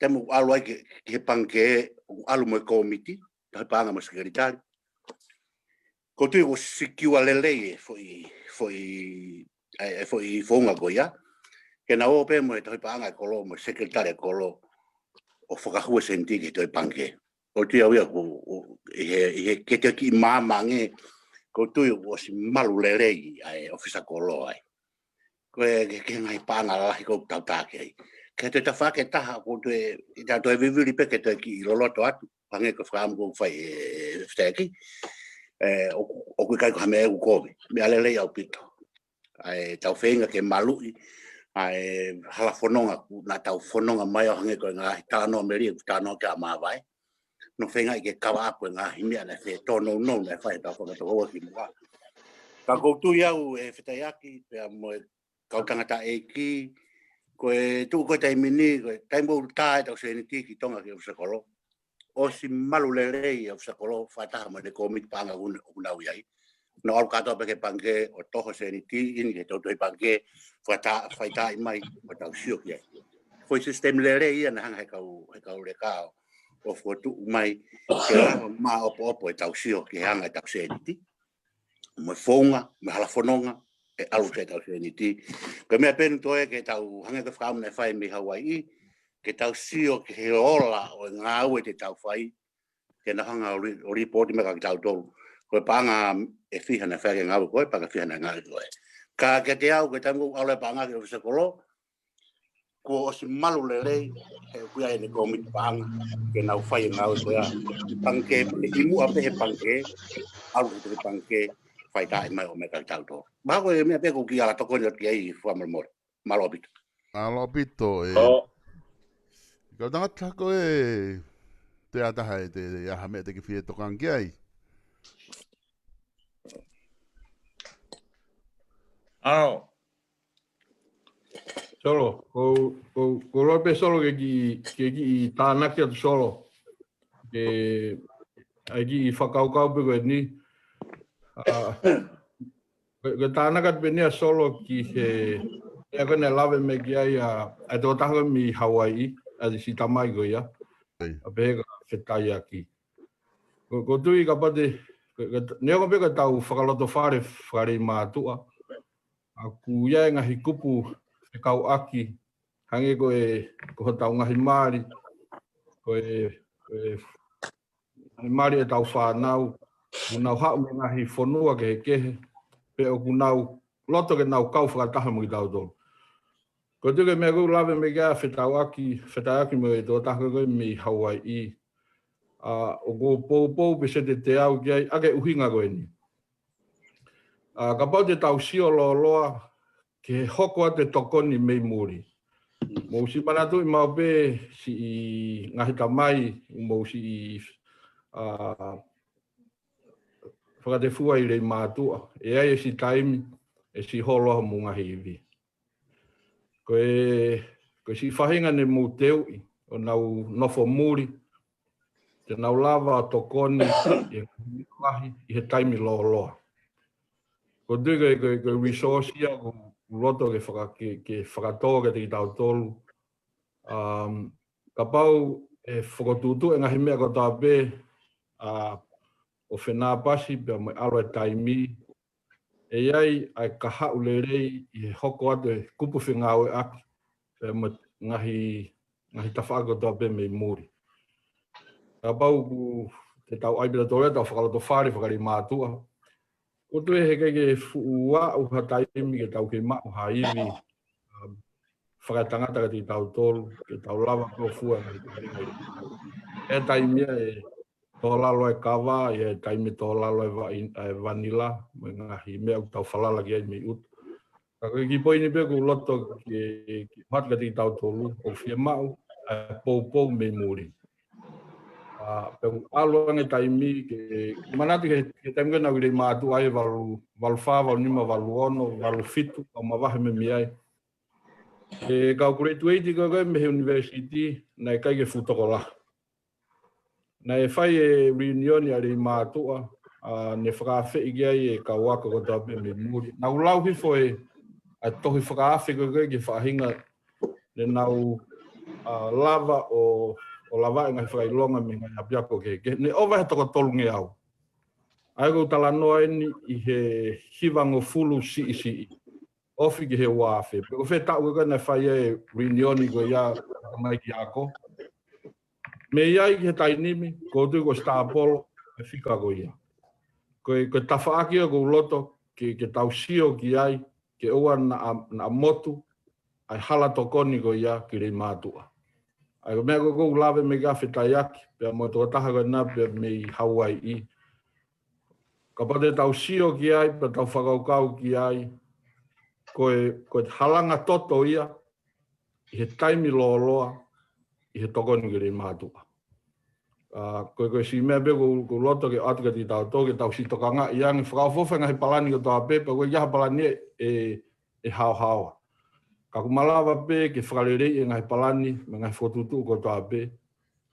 taimi ʻoku ʻalu ai ki, ki he pangikē, ʻoku ʻalu mo e kōmiti, tohi paʻanga mo e sekelitali. ʻOku ou tui ʻoku sikiua lelei e foʻi, foʻi, e, e foʻi founga ko ia. Ke nau ō pē mo e tohi paʻanga e kolo, mo e sekelitali e kolo, ʻo fakahū e sēniti ki he tohi pangikē. ʻOku ou tui au ia ʻoku, ʻo, ʻi he, ʻi he ke te kiʻi maama ange, ʻoku ou tui ʻoku ʻosi malu lelei ʻa e ʻōfisa kolo ai. Ko e, ke, ke ngaahi paʻanga lahi ʻoku tau taki ai. Ke te tafaʻaki taha, ʻoku ou tui, ʻi ta toe vivili pē ke toe kiʻi loloto atu, hangē ko e fakaʻamu ʻoku fai ʻe, ʻe Fetaiaki. ʻE, ʻoku, ʻoku ʻikai ko ha meʻa ʻoku kovi. Meʻa lelei ʻaupito. ʻA e tau feinga ke maluʻi, ʻa e hala fononga, ʻoku na tau fononga mai ʻo hangē ko e ngaahi talanoa melie, ʻoku talanoa ki ai ʻa Māvae. Nau feinga ke kava ʻapu e ngaahi meʻa naʻe fetōnounou naʻe fai ʻe he tau fakatokouaʻi ki muʻa. Ka ʻoku ou tui au ʻe Fetaiaki, pea mo e kau tangataʻeiki, ko e tuʻu ko e taimi ni, ko e taimi ʻoku tā e tau sēniti ki Tonga ki he ʻōfisa kolo. ʻOsi malu lelei e ʻōfisa kolo, fakataha mo ʻene kōmiti paʻanga ʻoku, ʻoku nau ʻi ai. Nau ʻalu kātoa pē ki he pangikē, ʻo toho sēniti ʻi he tohi pangikē, fakata-, faitaaʻi mai, ʻo tau sio ki ai. Foʻi sisitemi lelei ia naʻe hanga ʻe he kau, ʻe he kau leka ʻo, ʻo fokotuʻu mai, ke lava maʻopoʻopo e tau sio ki he anga e tau sēniti. Mo e founga, mo e hala fononga, ʻe ʻalu ki he tau sēniti. Ko e meʻa pē eni toe ke tau hangē ko e fakaʻamu naʻe fai mei Hauaiʻi, ke tau sio ki he ola ʻo e ngāue te tau fai, ke nau hanga ʻo li-, ʻo lipooti mai kia kitautolu. Ko e paʻanga ʻe fiha naʻe fai ki he ngāue ko ē, paʻanga ʻe fiha naʻe ngāue ko ē. Ka kiate au, ko e taimi ʻoku ʻalu e paʻanga ki he ʻōfisa kolo, kuo ʻosi malu lelei, he ʻoku ʻi ai ʻene kōmiti paʻanga, ke nau fai e ngāue ko ia. Pangikē, ʻi muʻa pē he pangikē, ʻalu ki he pangikē, faitaaʻi mai ʻo meʻa kia kitautolu. Mahalo ko e meʻa pē ʻoku ou kiʻi ala tokoni atu ki ai fakamolemole. Mālō ʻaupito. Mālō ʻaupito, ē. ʻO. Kau tangata ko e te ataha e te, ʻi ai ha meʻa te ke fie tokanga ki ai. ʻAo. Solo, ko, ko, ʻoku ou loto pē Solo ke kiʻi, ke kiʻi tānaki atu Solo. Ke, ʻai kiʻi fakakaukau pē ko eni. ʻA, ko, ko e tānaki atu pē eni ʻa Solo ki he, ʻa ē ko ē naʻe lave mai ki ai ʻa, ʻa e tokotaha ko ē mei Hauaiʻi, ʻa e siʻi tamai ko ia. ʻEi. ʻA pehē kia Fetaiaki. Ko, ʻoku ou tui kapau te, ko, ko, neongo pē ko e tau fakalotofale, fakalei mātuʻa. ʻOku ʻi ai e ngaahi kupu fekauʻaki, hangē ko e, ko hotau ngaahi mali, ko e, ko e ngaahi mali ʻetau fānau, ʻoku nau haʻu mei he ngaahi fonua kehekehe, pe ʻoku nau loto ke nau kau fakataha mo kitautolu. Ko e tuʻu ki he meʻa ʻoku lave mai ki ai ʻa Fetauaki, Fetaiaki mo e tokotaha ko ē mei Hauaiʻi. ʻA, ʻoku ou poupou pē se te te au ki ai, ʻa e ʻuhinga ko eni. ʻA, kapau te tau sio lōloa, ke hoko atu e tokoni mei muli. Mou siʻi manatuʻi maʻu pē siʻi ngaahi tamai, mou siʻi, ʻa, fakatefua ʻi lei mātuʻa. ʻE ʻi ai e siʻi taimi, ʻe siʻi holo ai homou ngaahi ivi. Ko e, ko e siʻi faʻahinga ne mou teuʻi, ʻo nau nofo muli, te nau lava tokoni ʻi he ngaahi, ʻi he taimi lōloa. ʻOku ou tui ko e, ko e, ko e resource ia ʻoku ou loto ke faka-, ke, ke fakatō kiate kitautolu. Um, kapau ʻe fokotuʻutuʻu e ngaahi meʻa kotoa pē, ʻa, ʻo fenāpasi pea mo e ʻalu e taimi, ʻe ʻi ai ʻa e kahaʻu lelei ʻi he hoko atu e kupu fengāueʻaki, pea mo e ngaahi, ngaahi tafaʻaki kotoa pē mei muli. Kapau ʻoku te tau ʻai pē tautolu ia ʻetau fakalotofale, fakalei mātuʻa. ʻOku ou tui heʻikai ke fuʻu aʻu ha taimi ke tau kei maʻu ha ivi, um, fakatangata kiate kitautolu, ke tau lava ko fua ngaahi kavenga. ʻE taimi ia ʻe tō lalo e kava, ʻi he taimi ʻe tō lalo e va-, e vanila, mo e ngaahi meʻa ʻoku tau falala ki ai mei ʻuta. Ka ko e kiʻi poini pē ʻoku ou loto ke, ke ʻoatu kiate kitautolu, ʻoku fiemaʻu ʻa e poupou mei muli. ʻA, pea ʻoku ʻalu ange taimi ke, ke manatu ki he, ki he taimi ko ē naʻa ku ʻi lei mātuʻa ai valu, valu fā, valu nima, valu ono, valu fitu, ʻo mavahe mei ai. ʻE kau graduate ko ē mei he university, naʻe ʻikai ke fuʻu tokolahi. Naʻe fai e reunion ʻa lei mātuʻa, ʻa, ne fakaafeʻi ki ai e kau ako kotoa pē mei muli. Naʻa ku lau hifo e, ʻa e tohi fakaafe ko ē ki he faʻahinga ne nau, ʻa, lava ʻo ʻo lava e ngaahi fakaʻilonga mei he ngaahi ʻapiako kehekehe. Ne ʻova he toko tolungeau. ʻA ia ʻoku ou talanoa eni ʻi he hivangofulu siʻisiʻi. Ofi ki he ua afe. Pe ko fē taʻu ko ē naʻe fai ai e reunion ko ia, mai ki ako. Mei ai ki he taimi ni, ʻoku ou tui ko Star Polo, e fika ko ia. Ko e, ko e tafaʻaki ia ʻoku ou loto, ke, ke tau sio ki ai, ke ʻoua naʻa, naʻa motu, ʻa e hala tokoni ko ia ki Leimātuʻa. ʻA ia ko e meʻa ko ē ʻoku ou lave mei he fakafetaʻiaki, pea mo e tokotaha ko ena pea mei Hauaiʻi. Kapau te tau sio ki ai, pea tau fakakaukau ki ai, ko e, ko e halanga toto ia, ʻi he taimi lōloa, ʻi he tokoni ki Leimātuʻa. ʻA, ko e, ko e siʻi meʻa pē ʻoku, ʻoku ou loto ke ʻoatu kiate kitautolu, ke tau siʻi tokangaʻi ange, fakaʻofoʻofa e ngaahi palani kotoa pē, pea ʻoku ʻikai ha palani ʻe, ʻe, ʻe haohaoa. Ka ʻoku malava pē ke fakaleleiʻi e ngaahi palani, mo e ngaahi fokotuʻutuʻu kotoa pē,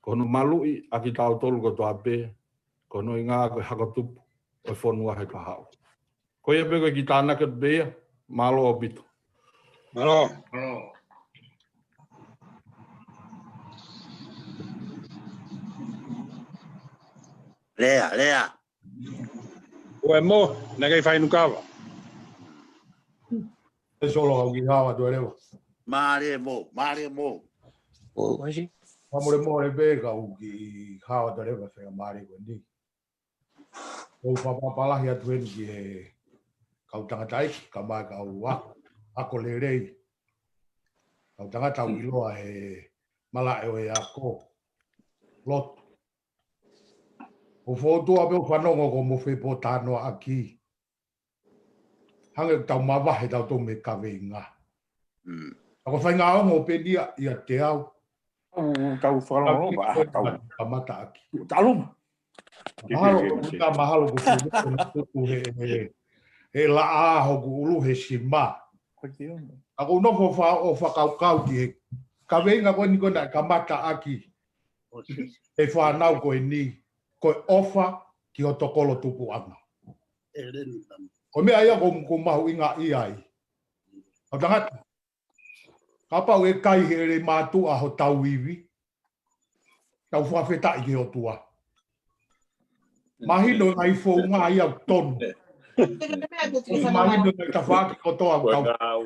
ko hono maluʻi ʻa kitautolu kotoa pē, ko hono ʻuhinga ko e hako tupu ʻo e fonua he kahaʻu. Ko ia pē ko e kiʻi tānaki atu pē ia, mālō ʻaupito. Mālō. Lea, lea. Ue mo, naʻe kei fai nukava. E solo au ki hawa tu leva. Mālie mo, mālie mo. ʻO, ʻasi. Mālie mo le pē kau ki hawa tu leva fea mālie ko ni. ʻOku ou fakapapālangi atu heni ki he kau tangataʻeiki, kae ʻumaʻā e kau ako, ako lelei. Kau tangata ʻoku ʻiloa he malaʻe ʻo e ako. Lotu. ʻOku ou fokotuʻu pē ʻo fanongo ko mo fepōtalanoaʻaki. Hangē ʻoku tau mavahe tautolu mei he kaveinga. Mm. Ka ko e faʻahinga ongo pē ia ʻiate au. Tau, tau fakalongo, tau, tau kamataʻaki. Tau luma. Mahalo, ka mahalo ko e tuku he, he, he laʻā hoku ʻulu he sima. Ko e ongo. Ka ʻoku ou nofo fa-, ʻo fakakaukau ki he kaveinga ko eni ko ena kamataʻaki. He fānau ko eni, ko e ʻofa ki hoto kolo tupuʻanga. Ko e meʻa ia ʻoku, ʻoku mahuʻinga ia ai. Kau tangata, kapau ʻe kai he Leimātuʻa hotau ivi, tau fakafetaʻi ki he ʻOtua. Mahino e ngaahi founga ia ʻoku tonu. Mahino e ngaahi tafaʻaki kotoa ʻoku tau.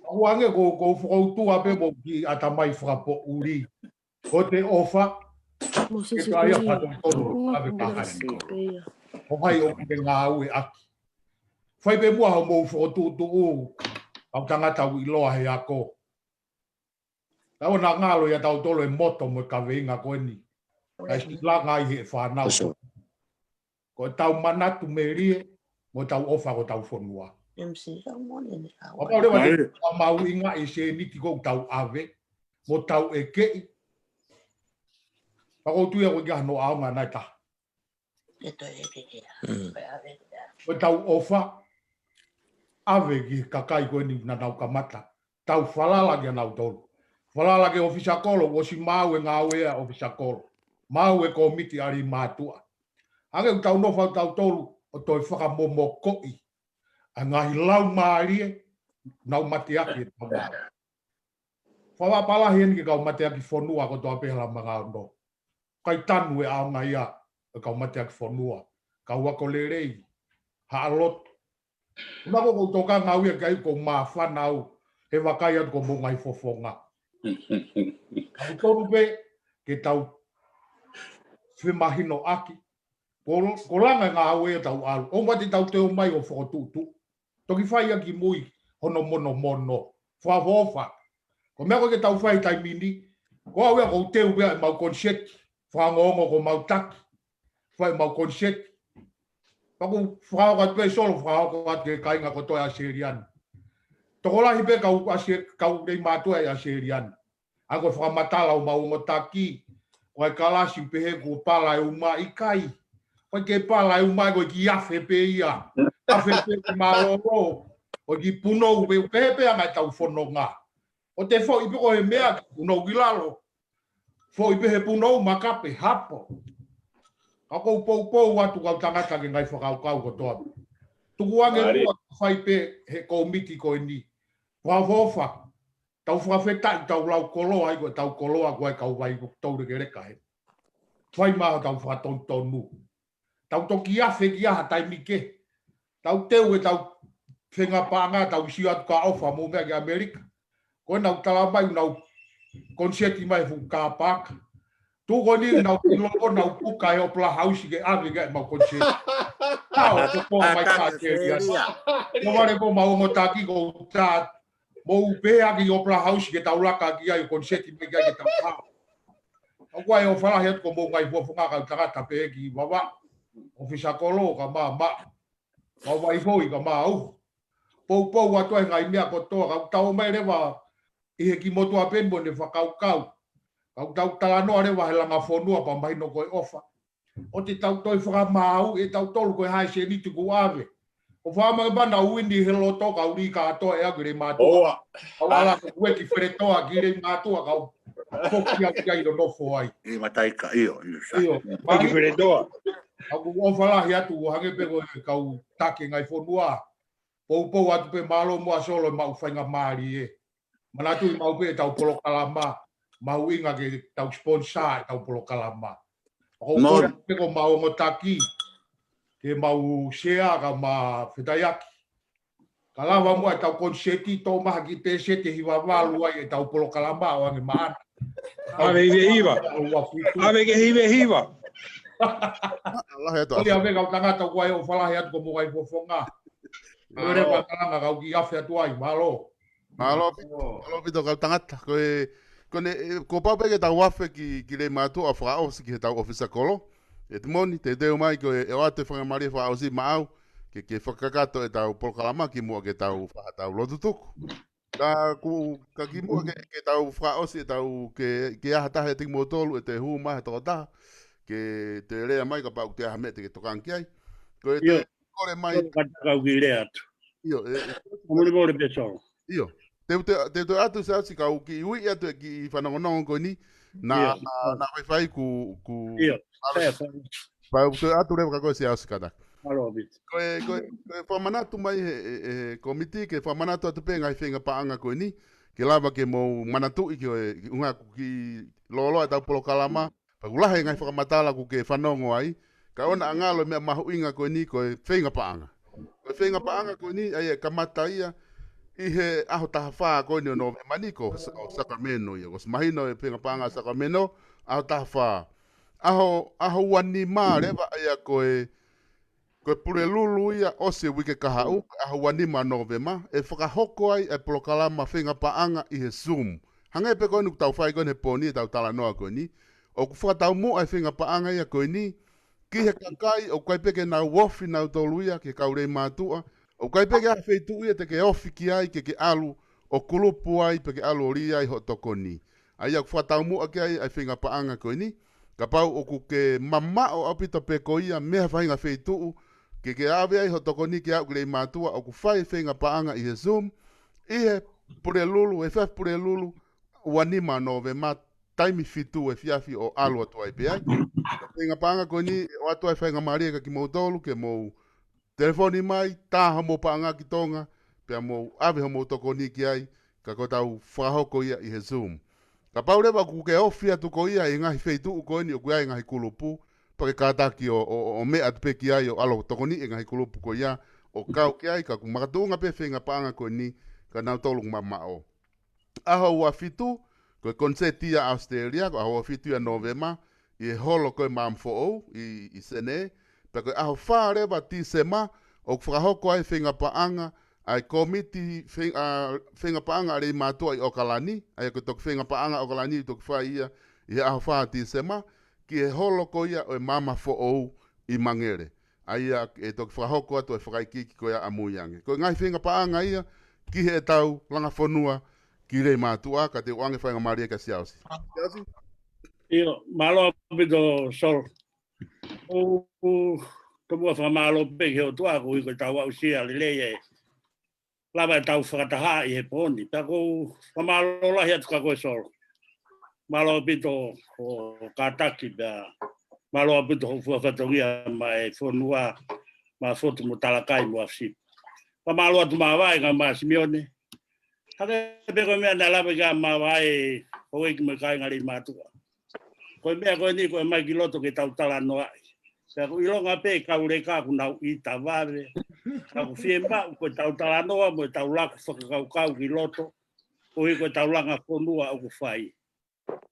ʻOku ange ko, ʻoku ou fokoutua pē mo e kiʻi ʻatamai fakapoʻuli. Ko e ʻofa, ke kai ia fakatotonu, ʻave ka hai. Ko hai ʻoku ke ngāueʻaki. Fai pē muʻa hoʻomou fokotuʻutuʻu, kau tangata ʻoku ʻiloa he ako. Ka ʻoua naʻa ngalo ia tautolu e moto mo e kaveinga ko eni. Kae siʻi langa ai he fānau. Ko ʻetau manatu melie, mo ʻetau ʻofa ki hotau fonua. M C, ka mone ni ka. Kapau leva te tau mahuʻingaʻi e sēniti ʻoku tau ʻave, mo tau ʻekeʻi. Ka ʻoku ou tui au ʻoku ʻikai hano ʻaonga naʻe taha. Ko ʻetau ʻofa, ʻave ki he kakai ko eni naʻa nau kamata. Tau falala kia nautolu. Falala ki he ʻofisa kolo, ʻosi maʻu e ngāue ʻa e ʻofisa kolo. Maʻu e kōmiti ʻa Leimātuʻa. Hangē ʻoku tau nofo tautolu ʻo toe fakamomokoʻi ʻa e ngaahi laumālie, nau mateaki e tau ngāue. Fakapapālangi eni ki he kau mateaki fonua kotoa pē hala manga ono. ʻIkai tanu e ʻaonga ia e kau mateaki fonua. Kau ako lelei, haʻa lotu. Naʻa ko ʻeku tokanga au ia ki ai ʻoku ou māfana au he vakai atu ki homou ngaahi fofonga. Ka ʻoku tonu pē ke tau femahinoʻaki. Ko, ko e langa e ngāue ia ʻoku tau ʻalu. ʻOua te tau toe ō mai ʻo fokotuʻutuʻu. Toki fai ia ki mui hono monomono. Fakaʻofoʻofa. Ko e meʻa ko ē ke tau fai he taimi ni. Ko au ia ʻoku ou teu pē ʻemau koniseti. Fakaongoongo ko ʻemau taki. Fai ʻemau koniseti. Pea ʻoku ou fakahoko atu pē solo, fakahoko atu ki he kāinga kotoa ʻi ʻAositelēlia ni. Tokolahi pē kau ʻAose-, kau Leimātuʻa ʻi ʻAositelēlia ni. ʻA ia ko e fakamatala ʻo ʻemau ongo taki, ko e kalasi pehē kuo pala e uma, ʻikai. ʻOku ʻikai ke pala e uma, ko e kiʻi afe pē ia. Afe pē ki mālōlō, ko e kiʻi punou pē, pehē pē ʻa e ngaahi tau fononga. ʻOua te foʻi pē ko e meʻa, punou ki lalo. Foʻi pē he punou makape, hapo. Ka ʻoku ou poupou atu kau tangata ki he ngaahi fakakaukau kotoa. Tukuange muʻa fai pē he kōmiti ko eni. Fakaʻofoʻofa. Tau fakafetaʻi, tau lau koloa, ʻa ia ko e tau koloa ko e kau vai ko tau lekeleka he. Fai mai ʻetau fakatonutonu. Tau toki afe ki ha taimi kehe. Tau teu ʻetau feinga paʻanga, tau sio atu ka ʻofa mo meʻa ki ʻAmelika. Ko ʻenau tala mai, nau koniseti mai fuʻu kāpaka. Tuʻu ko eni nau kilo ko nau puka he Opera House ke ʻave ke mau koniseti. Tau ko ko mai ka te ia. Ko vale ko mau ongo taki ko ta mo u pehē ʻaki Opera House ke tau laka ki ai koniseti mai ki ai ke tau hao. ʻA ia ko e ʻofa lahi atu ko mo ngaahi fuafuanga kau tangata pē ki vava. ʻOfisa kolo ka mama. Mau vai hoi ka mau. Poupou atu ai ngaahi meʻa kotoa, kau tau mai leva ʻi he ki motu a peni mo ne fakakaukau. Kau tau talanoa leva he langa fonua pea mahino ko e ʻofa. ʻO te tau toe fakamau, ʻe tau tolu ko e hai seniti ku ave. ʻO fama e mana uini he loto kau li kātoa ʻe aku le mātua. ʻOua. Kau ala ko ue ki Feretoa ki le mātua kau. Poki au ki ai lo nofo ai. ʻI mataika, ʻio, ʻio, sa. ʻIo. Ue ki Feretoa. Aku ʻofa lahi atu ʻo hangē pē ko e kau taki ngaahi fonua. Poupou atu pē mālō mo a Solo maʻu faingamālie. Manatuʻi maʻu pē ʻetau polokalama. Mahuʻinga ke tau sponsor ʻetau polokalama. Ako kore pē ko mau ongo taki. Ke mau sea ka ma fetaiaki. Ka lava mo ʻetau koniseti tō maha ki pēseti hiva valu ai ʻetau polokalama ʻo ange maana. ʻAve hiva hiva. ʻAve ke hiva hiva. Lahi atu. Oli ʻave kau tangata ko e ʻofa lahi atu ko mo ngaahi fuafuanga. Ko le makalanga kau ki afe atu ai, mālō. Mālō ʻaupito, mālō ʻaupito kau tangata. Ko e, ko ne, e, ko pau pē ke tau afe ki, ki le mātua ʻo fakaʻosi ki he tau ʻofisa kolo. ʻEtimoni, te teu mai ko e, ʻe ʻoatu e faingamālie fakaʻosi maʻau, ke, ke fakakakato ʻetau polokalama ki muʻa ke tau faʻa tau lotu tuku. Ka ku, ka ki muʻa ke, ke tau fakaʻosi ʻetau ke, ke ʻi ai ha taha ʻiate kimoutolu ʻe toe hū mai ha tokotaha, ke toe lea mai kapau ʻoku ʻi ai ha meʻa te ke tokanga ki ai. Ko e toe kole mai. Kau ki lea atu. ʻIo, e, e, Ko mole mole pē Solo. ʻIo. Te, te, te, te ʻoatu Siaosi kau kiʻi ui atu e kiʻi fanongonongo ko eni, na, na, na faifai ku, ku. ʻIo. Pau te atu leva ka ko e Siaosi kata. Mālō ʻaupito. Ko e, ko e, ko e fakamanatu mai he, e, e, komiti ke fakamanatu atu pē ngaahi feinga paʻanga ko eni, ke lava ke mou manatuʻi ki he ʻuhinga ʻoku kiʻi lōloa ʻetau polokalama, pea ʻoku lahi ngaahi fakamatala ʻoku ke fanongo ai, ka ʻoua naʻa ngalo e meʻa mahuʻinga ko eni ko e feinga paʻanga. Ko e feinga paʻanga ko eni, ʻa ia ʻe kamata ia, ʻi he ʻaho taha fā ko eni ʻo Nōvema ni ko Sa-, ʻo Sacramento ia, ko e mahino e feinga paʻanga Sacramento, ʻaho taha fā. ʻAho, ʻaho ua nima leva ʻa ia ko e, ko e Pulelulu ia ʻosi e uike kahaʻu, ko e ʻaho ua nima Nōvema, ʻe fakahoko ai e polokalama feinga paʻanga ʻi he Zoom. Hangē pē ko eni ʻoku tau fai ko eni he pō ni ʻetau talanoa ko eni. ʻOku fakataumuʻa e feinga paʻanga ia ko eni, ki he kakai, ʻoku ʻikai pē ke nau ofi nautolu ia, ki he kau lei mātuʻa. ʻOku ʻikai pē ke ʻi ai ha feituʻu ia te ke ofi ki ai, ke ke ʻalu ʻo kulupu ai, pe ke ʻalu ʻo lī ai hoʻo tokoni. ʻA ia ʻoku fakataumuʻa ki ai, ʻa e feinga paʻanga ko eni. Kapau ʻoku ke mamaʻo ʻaupito pē ko ia, mei ha faʻahinga feituʻu, ke ke ʻave ai hoʻo tokoni ke aʻu ki lei mātuʻa, ʻoku fai e feinga paʻanga ʻi he Zoom, ʻi he Pulelulu, he efiafi Pulelulu, ua nima Nōvema, taimi fitu efiafi ʻo ʻalu atu ai pē ai. Feinga paʻanga ko eni, ʻoatu ai faingamālie kia kimoutolu, ke mou telefoni mai, tā homou paʻanga ki Tonga, pea mou ʻave homou tokoni ki ai, ka ko ʻetau fakahoko ia ʻi he Zoom. Kapau leva ʻoku ke ofi atu ko ia ʻi he ngaahi feituʻu ko eni ʻoku ʻi ai e ngaahi kulupu, pea ke kātaki ʻo, ʻo, ʻo, ʻo meʻa atu pē ki ai ʻo ʻalu ʻo tokoni ʻi he ngaahi kulupu ko ia, ʻo kau ki ai, ka ʻoku makatuʻunga pē feinga paʻanga ko eni, kia nautolu ʻoku mamaʻo. ʻAho ua fitu, ko e koniseti ia ʻAositelēlia, ko e ʻaho ua fitu ia Nōvema, ʻi he holo ko e Maama Foʻou, ʻi, ʻi Senē, pea ko e ʻaho fā leva Tīsema, ʻoku fakahoko ai e feinga paʻanga, ʻa e komiti fei-, ʻa, feinga paʻanga ʻa lei mātuʻa ʻi ʻOkalani, ʻa ia ko e toki feinga paʻanga ʻOkalani ʻoku toki fai ia, ʻi he ʻaho fā Tīsema, ki he holo ko ia ʻo e Maama Foʻou ʻi Mangele. ʻA ia ʻe toki fakahoko atu e fakaikiiki ko ia ʻamui ange. Ko e ngaahi feinga paʻanga ia ki heʻetau langa fonua ki lei mātuʻa, ka te u ʻoange faingamālie kia Siaosi. Siaosi? ʻIo, mālō ʻaupito Solo. ʻOku, ʻoku tomuʻa fakamālō pē ki he ʻOtua koeʻuhi ko ʻetau aʻusia lelei e lava ʻetau fakataha ʻi he pō ni. Pea ʻoku ou fakamālō lahi atu kia koe Solo. Mālō ʻaupito hoʻo kātaki pea mālō ʻaupito hoʻo fua fatongia maʻa e fonua, maʻa Fotu mo Talakai mo ʻAfisipi. Fakamālō atu maʻa Vaʻe kae ʻumaʻā Simione. Hangē pē ko e meʻa naʻe lave ki ai ʻa Mavae, houʻeiki mo e kāinga Leimātuʻa. Ko e meʻa ko eni ko e ʻomai ki loto ke tau talanoaʻi. Pea ʻoku ʻilonga pē kau leka ʻoku nau ʻita vave. Ka ʻoku fiemaʻu ko ʻetau talanoa mo ʻetau laka fakakaukau ki loto. Koeʻuhi ko ʻetau langa fonua ʻoku fai.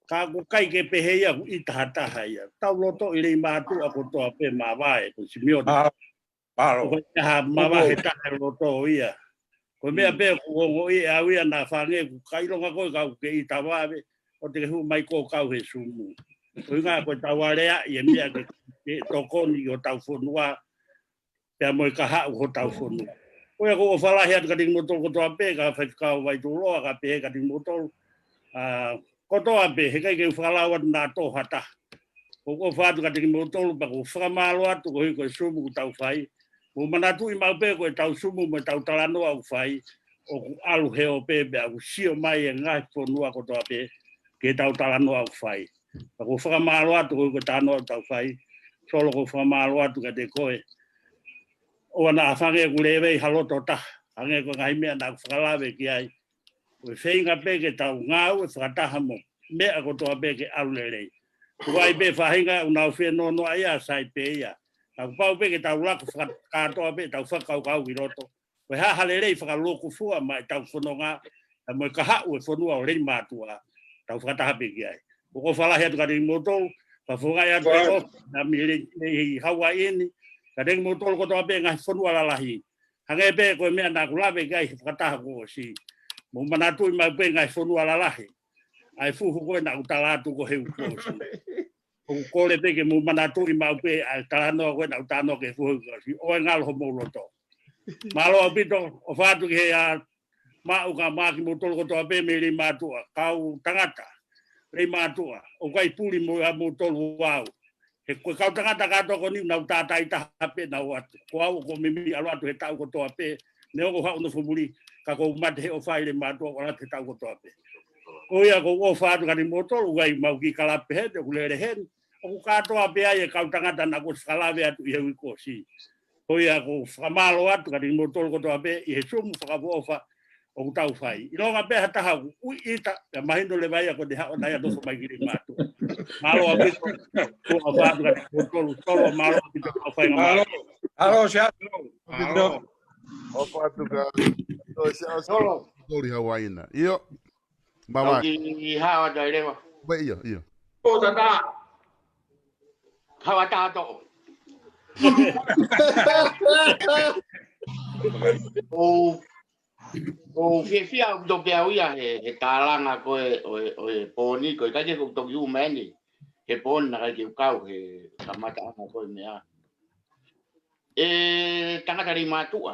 Ka ʻoku ʻikai ke pehē ia ʻoku ʻita ha taha ia. Tau lotoʻi Leimātuʻa kotoa pē, Mavae, ko Simione. Mālō. ʻOku ʻikai ha Mavae taha ʻe loto ia. Ko e meʻa pē ʻoku ongoʻi ʻe au ia naʻa fāngeku, ka ʻilonga ko e kau ke ʻita vave, ʻoua te ke hū mai ʻo kau he sumu. Ko e ʻuhinga ko ʻetau aleaʻi e meʻa ke, ke tokoni ʻi hotau fonua, pea mo e kahaʻu hotau fonua. Ko ia ʻoku ou ʻofa lahi atu kiate kimoutolu kotoa pē, kau faifekau Vaituloa, kae pehē kiate kimoutolu, ʻa, kotoa pē, heʻikai ke u fakalau atu naʻa tō ha taha. ʻOku ou ʻofa atu kiate kimoutolu, pea ʻoku ou fakamālō atu koeʻuhi ko e sumu ʻoku tau fai. Mou manatuʻi maʻu pē ko ʻetau sumu mo ʻetau talanoa ʻoku fai, ʻoku ʻalu he ope pea ʻoku sio mai e ngaahi fonua kotoa pē ki heʻetau talanoa ʻoku fai. Pea ʻoku ou fakamālō atu koeʻuhi ko e talanoa ʻoku tau fai. Solo, ʻoku ou fakamālō atu kiate koe. ʻOua naʻa fāngeku levei ha loto taha, hangē ko e ngaahi meʻa naʻa ku fakalave ki ai. Ko e feinga pē ke tau ngāue fakataha mo e meʻa kotoa pē ke ʻalu lelei. Ko e ʻai pē faʻahinga ʻoku nau fenonoaʻi ʻa Saipeia. Naʻa ku pau pē ke tau laka fakakātoa pē ʻetau fakakaukau ki loto. Ko e hā ha lelei fakalūkufua maʻa ʻetau fononga, pea mo e kahaʻu e fonua ʻo Leimātuʻa, tau fakataha pē ki ai. ʻOku ou ʻofa lahi atu kiate kimoutolu, pea fakafofongaʻi atu e ʻofa, naʻa mei Lei, Lei Hauaiʻi ni, kiate kimoutolu kotoa pē ngaahi fonua lalahi. Hangē pē ko e meʻa naʻa ku lave ki ai he fakataha kuo ʻosi. Mou manatuʻi maʻu pē ngaahi fonua lalahi. ʻA e fuhu ko ē naʻa ku tala atu ko e hū kuo ʻosi. ʻOku ou kole pē ke mou manatuʻi maʻu pē ʻa e talanoa ko ē naʻa ku talanoa ki he fuhu kuo ʻosi. ʻOua ʻe ngalo homou loto. Mālō ʻaupito, ʻofa atu ki he ʻa Maʻu ka maʻa kimoutolu kotoa pē mei Leimātuʻa, kau tangata Leimātuʻa, ʻoku ʻikai puli mo ia moutolu au. He ko e kau tangata kātoa ko eni ʻoku nau tātāitaha pē ʻenau ʻatu. Ko au ʻoku ou meimei ʻalu atu he taʻu kotoa pē, neongo ʻoku ou haʻu nofo muli, ka ʻoku ou mate he ʻofa ʻi Leimātuʻa, ʻoku ou ʻalu atu he taʻu kotoa pē. Ko ia ʻoku ou ʻofa atu kiate kimoutolu, ʻoku ʻi ai ʻemau kiʻi kalapu heni, ʻoku lele heni, ʻoku kātoa pē ai e kau tangata naʻa ku ʻosi fakalave atu ʻi he uike kuo ʻosi. Ko ia ʻoku ou fakamālō atu kiate kimoutolu kotoa pē ʻi he sumu fakaʻofoʻofa ʻoku tau fai. ʻIlonga pē ha taha ʻoku ʻita, ʻe mahino leva ia ko ʻene haʻu ʻana ia nofo mai ki Leimātuʻa. Mālō ʻaupito, ʻoku ou ʻofa atu kiate kimoutolu, Solo, mālō ʻaupito, ʻofa lahi. Mālō. Mālō, Siaʻatouloa. Mālō. ʻOfa atu ka, Siaʻatouloa. Solo. Solo Hauaiʻi na. ʻIo. Bye bye. Au ki hao atu ai leva. Bye, ʻio, ʻio. ʻO tata. Hao atu ʻo toʻo. ʻOku ou fiefia ʻaupito pē au ia he, he tālanga ko ē ʻo e, ʻo e pō ni, ko e ʻikai ke u toki ʻuma eni he pō ni naʻe ʻikai ke u kau he kamataʻanga ko ē meʻa. ʻE tangata Leimātuʻa.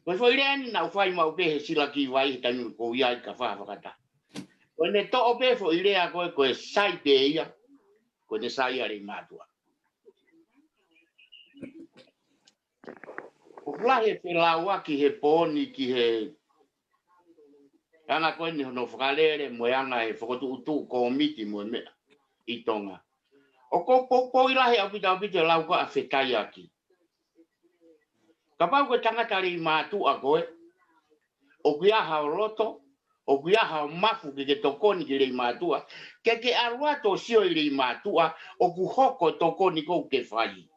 Ko e foʻi lea eni naʻa ku fai maʻu pē he sila ki vai he taimi ko ia ʻi ka faha fakata. Ko ʻene toʻo pē foʻi lea ko ē ko e sai pē ia, ko ʻene sai ʻa Leimātuʻa. ʻOku lahi e felauʻaki he pō ni ki he anga ko eni hono fakalele mo e anga e fokotuʻutuʻu kōmiti mo e meʻa ʻi Tonga. ʻOku ou poupou lahi ʻaupito ʻaupito e lau ko ē ʻa Fetaiaki. Kapau ko e tangata Leimātuʻa koe, ʻoku ʻi ai haʻo loto, ʻoku ʻi ai haʻo mafu ke ke tokoni ki Leimātuʻa, ke ke ʻalu atu ʻo sio ʻi Leimātuʻa, ʻoku hoko e tokoni ʻoku ke fai.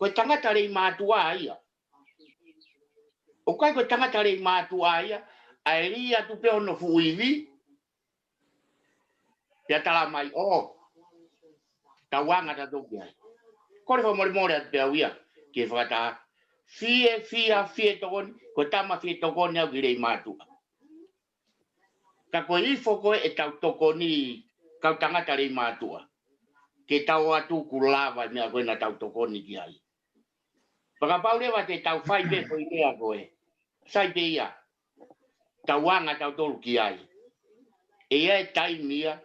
Ko e tangata Leimātuʻa ia. ʻOku ʻikai ko e tangata Leimātuʻa ia, ʻa e lī atu pē hono fuʻu ivi, pea tala mai, ʻō, tau anga tautolu ki ai. Kole fakamolemole atu pē au ia, ke fakataha. Fie, fie, fie tokoni, ko e tama fie tokoni au ki Leimātuʻa. Ka ko e ifo ko ē ʻetau tokoni kau tangata Leimātuʻa. Ke tau ō atu ʻoku lava e meʻa ko ē naʻa tau tokoni ki ai. Pea kapau leva te tau fai pē foʻi lea ko ē. Sai pē ia. Tau anga tautolu ki ai. ʻE ʻi ai e taimi ia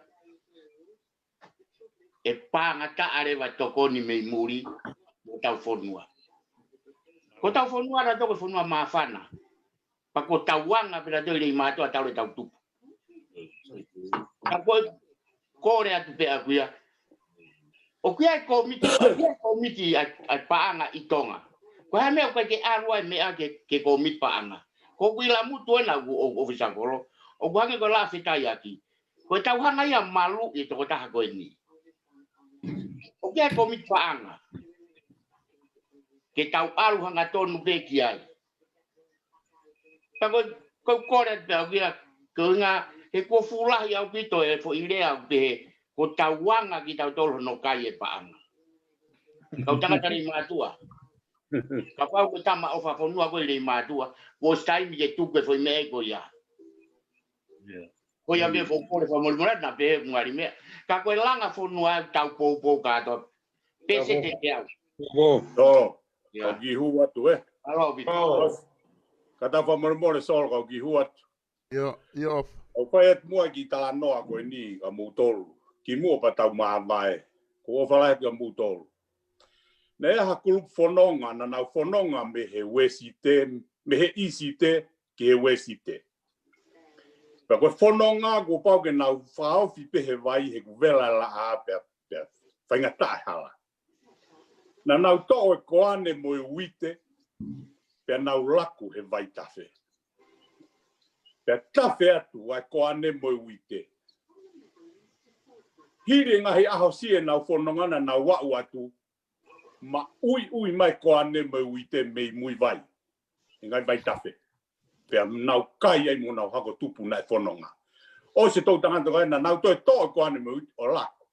ʻe paʻanga taʻa leva tokoni mei muli mo hotau fonua. Ko hotau fonua naʻa toko fonua māfana. Pea ko hotau anga pē naʻa toko ʻi Leimātuʻa tau le tau tupu. Ka ko e kole atu pē ʻaku ia. ʻOku ʻi ai e kōmiti, ʻoku ʻi ai e kōmiti ʻa e, ʻa e paʻanga ʻi Tonga. Ko e hā e meʻa ʻoku ʻikai ke ʻalu ai e meʻa ki he, ki he kōmiti paʻanga. Ko ʻeku ʻilamutu ena ʻoku, ʻo, ʻo ʻofisa kolo. ʻOku hangē ko e lea fetaiaki. Ko e tau hanga ia malu ʻi he tokotaha ko eni. ʻOku ʻi ai e kōmiti paʻanga. Ke tau ʻalu hangatonu pē ki ai. Ka ko, ko u kole atu pē au kia, ko e ʻuhinga, he kuo fuʻu lahi ʻaupito e foʻi lea ʻoku pehē, ko tau anga kitautolu hono kai e paʻanga. Kau tangata Leimātuʻa. Kapau ko e tama ʻofa fonua ko e Leimātuʻa, kuo ʻosi taimi ke tuku e foʻi meʻa ko ia. Ko ia pē foʻi kole fakamolemole naʻa pehē ʻoku ngali meʻa. Ka ko e langa fonua ʻoku tau poupou kātoa. Pese te te au. Solo, kau kiʻi hū atu, ē. Alo, Pita. Ka tau fakamolemole, Solo, kau kiʻi hū atu. ʻIo, ʻio. ʻOku fai atu muʻa e kiʻi talanoa ko eni kia moutolu. Kimuʻa pea tau māvae. Ko u ʻofa lahi atu kia moutolu. Naʻe ʻi ai ha kulupu fononga, naʻa nau fononga mei he Uēsite, mei he ʻIsite, ki he Uēsite. Pea ko e fononga kuo pau ke nau fakaofi pē he vai he ʻoku vela e laʻā pea, pea faingataʻa e hala. Naʻa nau toʻo e koane mo e uite, pea nau laku he vaitafe. Pea tafe atu ʻa e koane mo e uite. Hili e ngaahi ʻaho siʻi ʻenau fononga naʻa nau aʻu atu, maʻuiʻui mai e koane mo e uite mei mui vai. ʻI he ngaahi vaitafe. Pea nau kai ai mo nau hako tupu naʻe fononga. ʻOsi e toʻutangata ko ē naʻa nau toe toʻo e koane mo e uite ʻo laku.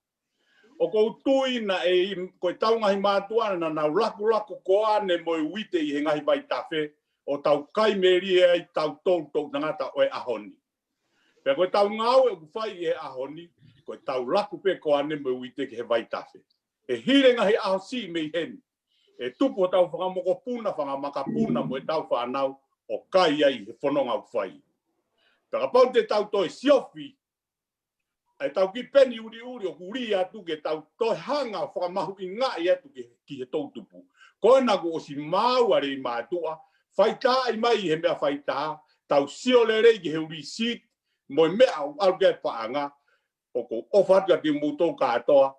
ʻOku ou tui naʻe ʻi, ko e tau ngaahi mātuʻa naʻa nau lakulaku koane mo e uite ʻi he ngaahi vaitafe, ʻo tau kai melie ai tautolu toʻutangata ʻo e ʻaho ni. Pea ko e tau ngāue ʻoku fai ʻi he ʻaho ni, ko e tau laku pē koane mo e uite ki he vaitafe. ʻE hili e ngaahi ʻaho siʻi mei heni, ʻe tupu hotau fanga mokopuna, fanga makapuna mo e tau fānau ʻo kai ai he fononga ʻoku fai. Pea kapau te tau toe siofi, ʻa e tau kiʻi peni uliuli ʻoku lī atu ke tau toe hanga ʻo fakamahuʻingaʻi atu ki, ki he toʻutupu. Ko ena kuo ʻosi maau ʻa Leimātuʻa, faitāʻi mai ʻi he meʻa faitā, tau sio lelei ki he receipt, mo e meʻa ʻoku ʻalu ki ai e paʻanga, ʻoku ou ʻofa atu kia moutolu kātoa,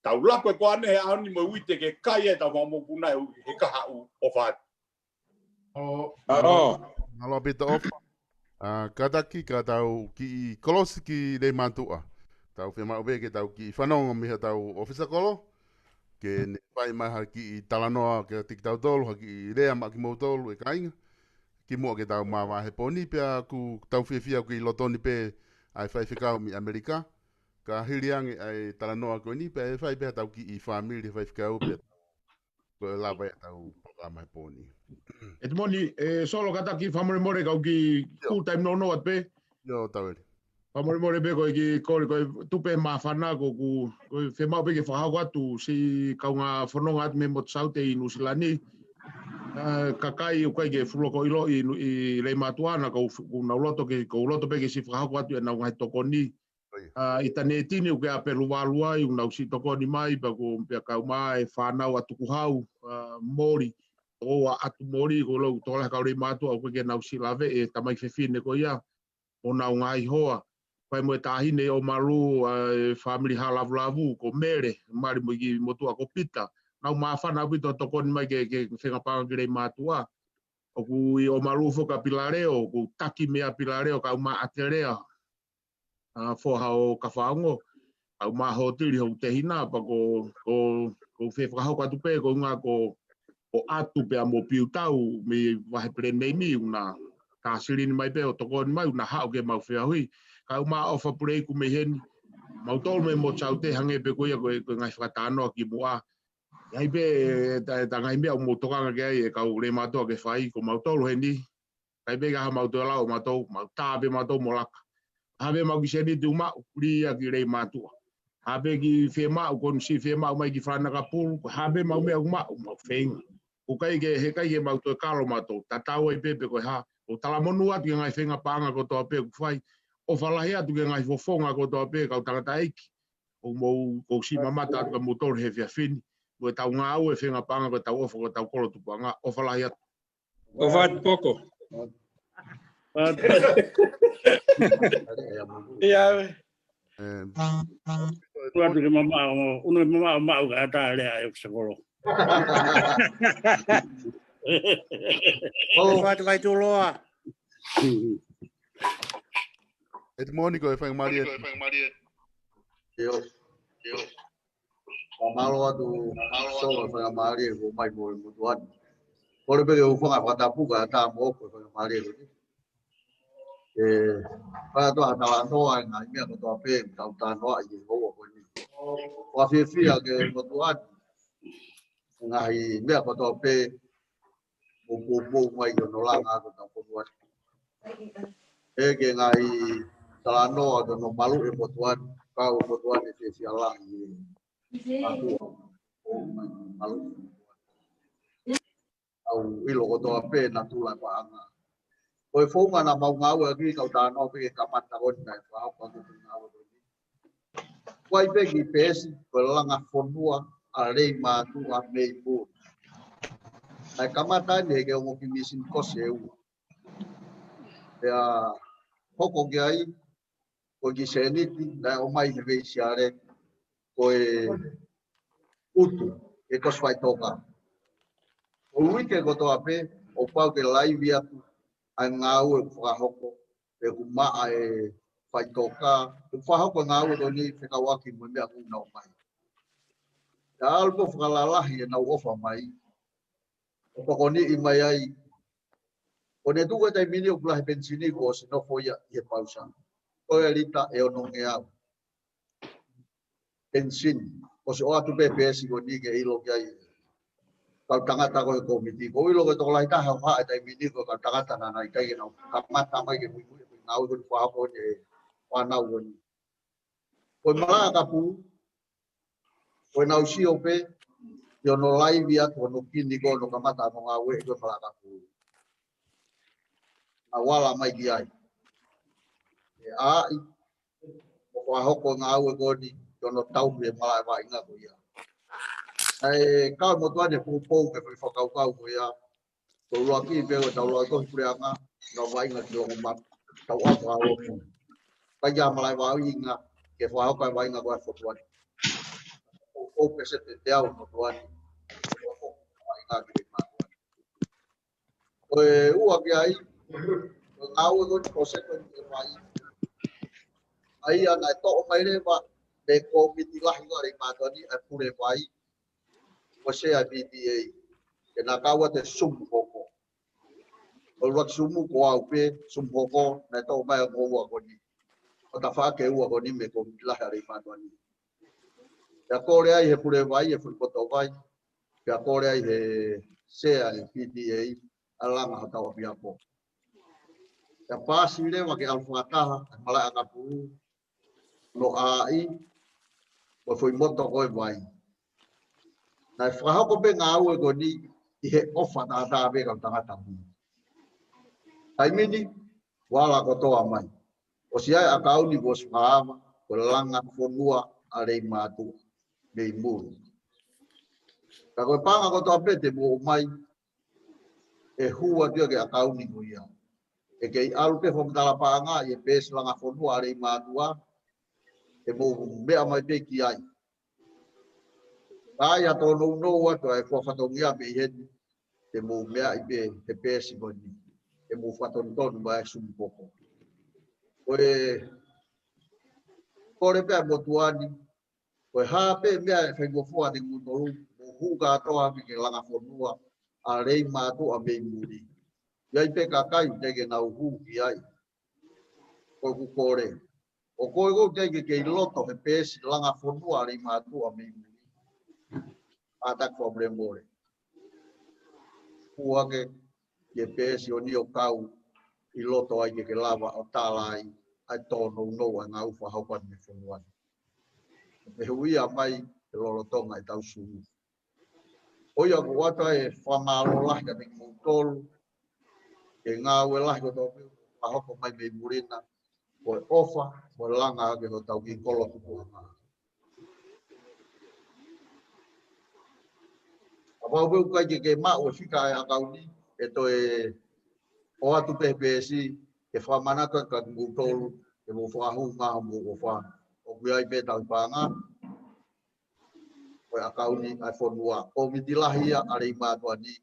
tau laku e koane he ʻaho ni mo e uite ke kai ai ʻetau fanga mokopuna he, he kahaʻu, ʻofa atu. ʻO, ʻo. Mālō ʻaupito ʻofa. ʻA, kātaki ka tau kiʻi kolosi ki Leimātuʻa. Tau fiemaʻu pē ke tau kiʻi fanongo mei haʻatau ʻofisa kolo. Ke ne fai mai ha kiʻi talanoa kiate kitautolu, ha kiʻi lea maʻa kimoutolu e kāinga. Kimuʻa ke tau māvae he pō ni pea ʻoku tau fiefia ʻoku ʻi loto ni pē ʻa e faifekau mei ʻAmelika. Ka hili ange ʻa e talanoa ko eni pea ʻe fai pē haʻatau kiʻi fāmili he faifekau pea ko e lava ia ʻetau polokalama he pō ni. ʻE Timoni, ʻe Solo kātaki fakamolemole kau kiʻi full time nounou atu pē. ʻIo, taueli. Fakamolemole pē ko e kiʻi kole ko e tupe māfana ko ʻeku, ko e fiemaʻu pē ke fakahoko atu siʻi kaungā fononga atu mei Motu Saute ʻi Nuʻusila ni. ʻA, kakai ʻoku ʻikai ke fuʻu loko ʻiloʻi ʻi Nu-, ʻi Leimātuʻa naʻa ʻoku, ʻoku nau loto ke, ʻoku ou loto pē ke siʻi fakahoko atu ʻenau ngaahi tokoni. ʻA, ʻi Tanetini ʻoku ʻi ai ʻa Peluvalu ai, ʻoku nau siʻi tokoni mai, pea ko, pea kau mai e fānau ʻa Tukuhau, ʻa, Moli, ʻo ʻa ʻAtu Moli, ko e lau tokolahi kau Leimātuʻa, ʻoku ʻikai ke nau siʻi lave e tamaiki fefine ko ia, ʻo nau ngaahi hoa. Pea mo e taʻahine ʻo Malu, ʻa, e fāmili Halavulavu, ko Mele, mali mo e kiʻi motuʻa ko Pita. Nau māfana ʻaupito tokoni mai ke, ke fengapanga ki Leimātuʻa. ʻOku ʻi ʻo Malu foki ʻa Pilaleo, ʻoku taki mei ʻa Pilaleo, kau mai ʻa Telea. ʻA, foha ʻo Kafaongo, ʻa, ʻoku ma hotili hoku tehina, pea ko, ko, ko u fie fakahoko atu pē, ko e ʻuhinga ko, ko ʻAtu pea mo Piutau, mei Vahe Peleni mei ni, ʻoku na tā silini mai pē ʻo tokoni mai, ʻoku na haʻu ke mau feohi. Ka ʻoku ma ʻofa pule iku mei heni, mautolu mei Motu Saute hangē pē ko ia ko e, ko e ngaahi fakatalanoa kimuʻa. ʻI ai pē, ta, ta ngaahi meʻa ʻoku mou tokanga ki ai e kau Leimātuʻa ke fai, ko mautolu heni, ʻikai pē ke ʻi ai ha mau toe lau ʻo mautolu, mau tā pē mautolu mo laka. Hā pē mau kiʻi sēniti ʻoku maʻu, lī ia ki Leimātuʻa. Hā pē kiʻi fiemaʻu, ko eni siʻi fiemaʻu mai ki Falanakapulu, ko e hā pē mau meʻa ʻoku maʻu, mau feinga. ʻOku ʻikai ke, he ʻikai ke mau toe kalo mautolu, tatau ai pē pe ko e hā, ʻoku talamonū atu ki he ngaahi fengapanga kotoa pē ʻoku fai, ʻofa lahi atu ki he ngaahi fofonga kotoa pē, kau tangataʻeiki, ʻoku mou, ʻoku ou siʻi mamata atu kia moutolu he efiafi ni, mo e tau ngāue fengapanga ko e tau ʻofa ko e tau kolo tupuʻanga, ʻofa lahi atu. ʻOfa atu Poko. ʻIa. ʻE, ʻofa atu ke mamaʻo, ʻunu ke mamaʻo maʻu ka ʻatā lea e ʻofisa kolo. ʻOfa atu Vaituloa. Edmond, ko e faingamālie. ʻIo. Fakamālō atu, Solo, faingamālie kuo ʻomai mo e motuʻa ni. Kole pē ke u hūfanga he fakatapu kae ʻatā mo ʻoku faingamālie ko eni. ʻE, fai atu ha talanoa ʻi he ngaahi meʻa kotoa pē, tau talanoaʻi he houa ko eni. Fakafiefia ki he motuʻa ni, ngaahi meʻa kotoa pē, ʻoku poupou mai ʻi hono langa ʻo hotau fonua ni. ʻE, ki he ngaahi talanoa ki hono maluʻi e motuʻa ni, kau e motuʻa ni he siasi ʻa langi ʻi he mātuʻa. ʻO mai maluʻi. ʻOku ʻilo kotoa pē natula e paʻanga. Ko e founga naʻa mau ngāueʻaki, kau talanoa pē ki he kamata ko eni naʻe fakahoko ʻaki e ngāue ko eni. Kuo ʻai pē ki peesi, ko e langa fonua ʻa Leimātuʻa mei muli. Naʻe kamata eni he ongo kiʻi mīsini kosi ʻe ua. Pea hoko ki ai, ko e kiʻi sēniti naʻe ʻomai he veisiale, ko e utu, ʻe kosi faʻitoka. ʻO uike kotoa pē, ʻoku pau ke laivi atu ʻa e ngāue ʻoku fakahoko, pe ʻoku maʻa e faʻitoka, ʻoku fakahoko e ngāue ko eni fekauʻaki mo e meʻa ʻoku nau ʻomai. Pea ʻalu pē ʻo fakalalahi ʻenau ʻofa mai, ʻo tokoniʻi mai ai. ʻO ne tuku e taimi ni ʻoku lahi e penisini kuo ʻosi nofo ia ʻi he pausa. Ko e lita ʻe onongeau. Penisini. ʻOsi ʻoatu pē peesi ko eni ke ʻilo ki ai. Kau tangata ko e kōmiti. ʻOku ʻilo ko e tokolahi taha ʻoku haʻu he taimi ni ko e kau tangata naʻa nau ʻikai ke nau kamata mai ke muimui ko e ngāue ko eni fakahoko ʻe he fānau ko eni. Ko e Malaʻakapulu, ko ʻenau sio pē, ʻi hono laivi atu hono kini ko hono kamata hono ngāue ko e Malaʻakapulu. Naʻa nau ala mai ki ai. ʻE ʻai, ʻo fakahoko e ngāue ko eni, ʻi hono tauhi e malaʻe vaʻinga ko ia. ʻE kau motuʻa ni ʻe poupou ki he foʻi fakakaukau ko ia, Tau ʻuluaki pē ʻo tau lau ko e puleʻanga, nau vaʻinga ki Longomaka, tau ʻalu ʻo ʻomi. Kai ʻa e malaʻe vaʻinga, ke fakahoko e vaʻinga ko e fokotuʻu ni. ʻO, ʻo pēseti ʻe teau fokotuʻu ni. Vaʻinga ki Longomaka. Ko e ua ki ai, ko e ngāue ko eni ko e sekoeni ʻe fai. ʻA ia naʻe toʻo mai leva, mei he kōmiti lahi ʻa Leimātuʻa ni, ʻa e pule vai, ko e sea ʻa e P T A, ke na kau atu e sumu hoko. ʻO ʻuluaki sumu ko au pē, sumu hoko, naʻe toʻo mai ʻa e ongo ua ko eni. ʻO tafaʻaki e ua ko eni mei he kōmiti lahi ʻa Leimātuʻa ni. Pea kole ai he pule vai, e foʻi poto vai. Pea kole ai he sea ʻa e P T A, ʻa e langa hotau ʻapiako. Pea paasi leva ke ʻalu fakataha, ʻa e malaʻe ʻakapulu, ʻo ʻai, ko e foʻi moto ko e vai. Naʻe fakahoko pē ngāue ko eni ʻi he ʻofa tatau pē kau tangata mui. Taimi ni, ʻoku ala kotoa mai. ʻOsi ʻi ai e ʻakauni kuo ʻosi fakaava, ko e langa fonua ʻa Leimātuʻa, mei muli. Ka ko e paʻanga kotoa pē te mou ʻomai, ʻe hū atu ia ki he ʻakauni ko ia. ʻE kei ʻalu pē fakamatala paʻanga ʻi he peesi langa fonua ʻa Leimātuʻa, ʻe mou meʻa mai pē ki ai. Ka ʻi ai ha tōnounou atu ʻa e fua fatongia mei heni, te mou meʻa ai pē he peesi ko eni. Te mou fatonutonu mai e sumu hoko. Ko e, kole pē ʻa e motuʻa ni, ko e hā pē meʻa ʻe faingofua ʻiate kimoutolu, mou hū kātoa ki he langa fonua ʻa Leimātuʻa mei muli. ʻI ai pē kakai ʻoku teʻeki ke nau hū ki ai. Ko ʻeku kole. ʻO ko e ʻoku teʻeki ke kei loto he peesi langa fonua ʻa Leimātuʻa mei muli, ʻatā ke fakamolemole. Hū hake ki he peesi ʻo ʻikai ke u kau ʻi loto ai ke ke lava ʻo tala ai ʻa e tōnounou ʻa e ngāue fakahoko atu mei he fonua ni. Pea hū ia mai he lolotonga ʻetau sumu. ʻO ia ʻoku ʻoatu ai e fakamālō lahi kiate kimoutolu, he ngāue lahi kotoa pē ʻoku fakahoko mai mei muli na, ko e ʻofa, ko e langa ʻaki hotau kiʻi kolo tupuʻanga. Kapau pē ʻoku ʻikai ke ke maʻu e fika ʻa e ʻakauni, ʻe toe ʻoatu pē he peesi, ke fakamanatu atu kiate kimoutolu, ke mou fakahū mai homou ʻofa. ʻOku ʻi ai pē tauhi paʻanga, ko e ʻakauni ʻa e fonua. Kōmiti lahi ia ʻa Leimātuʻa ni,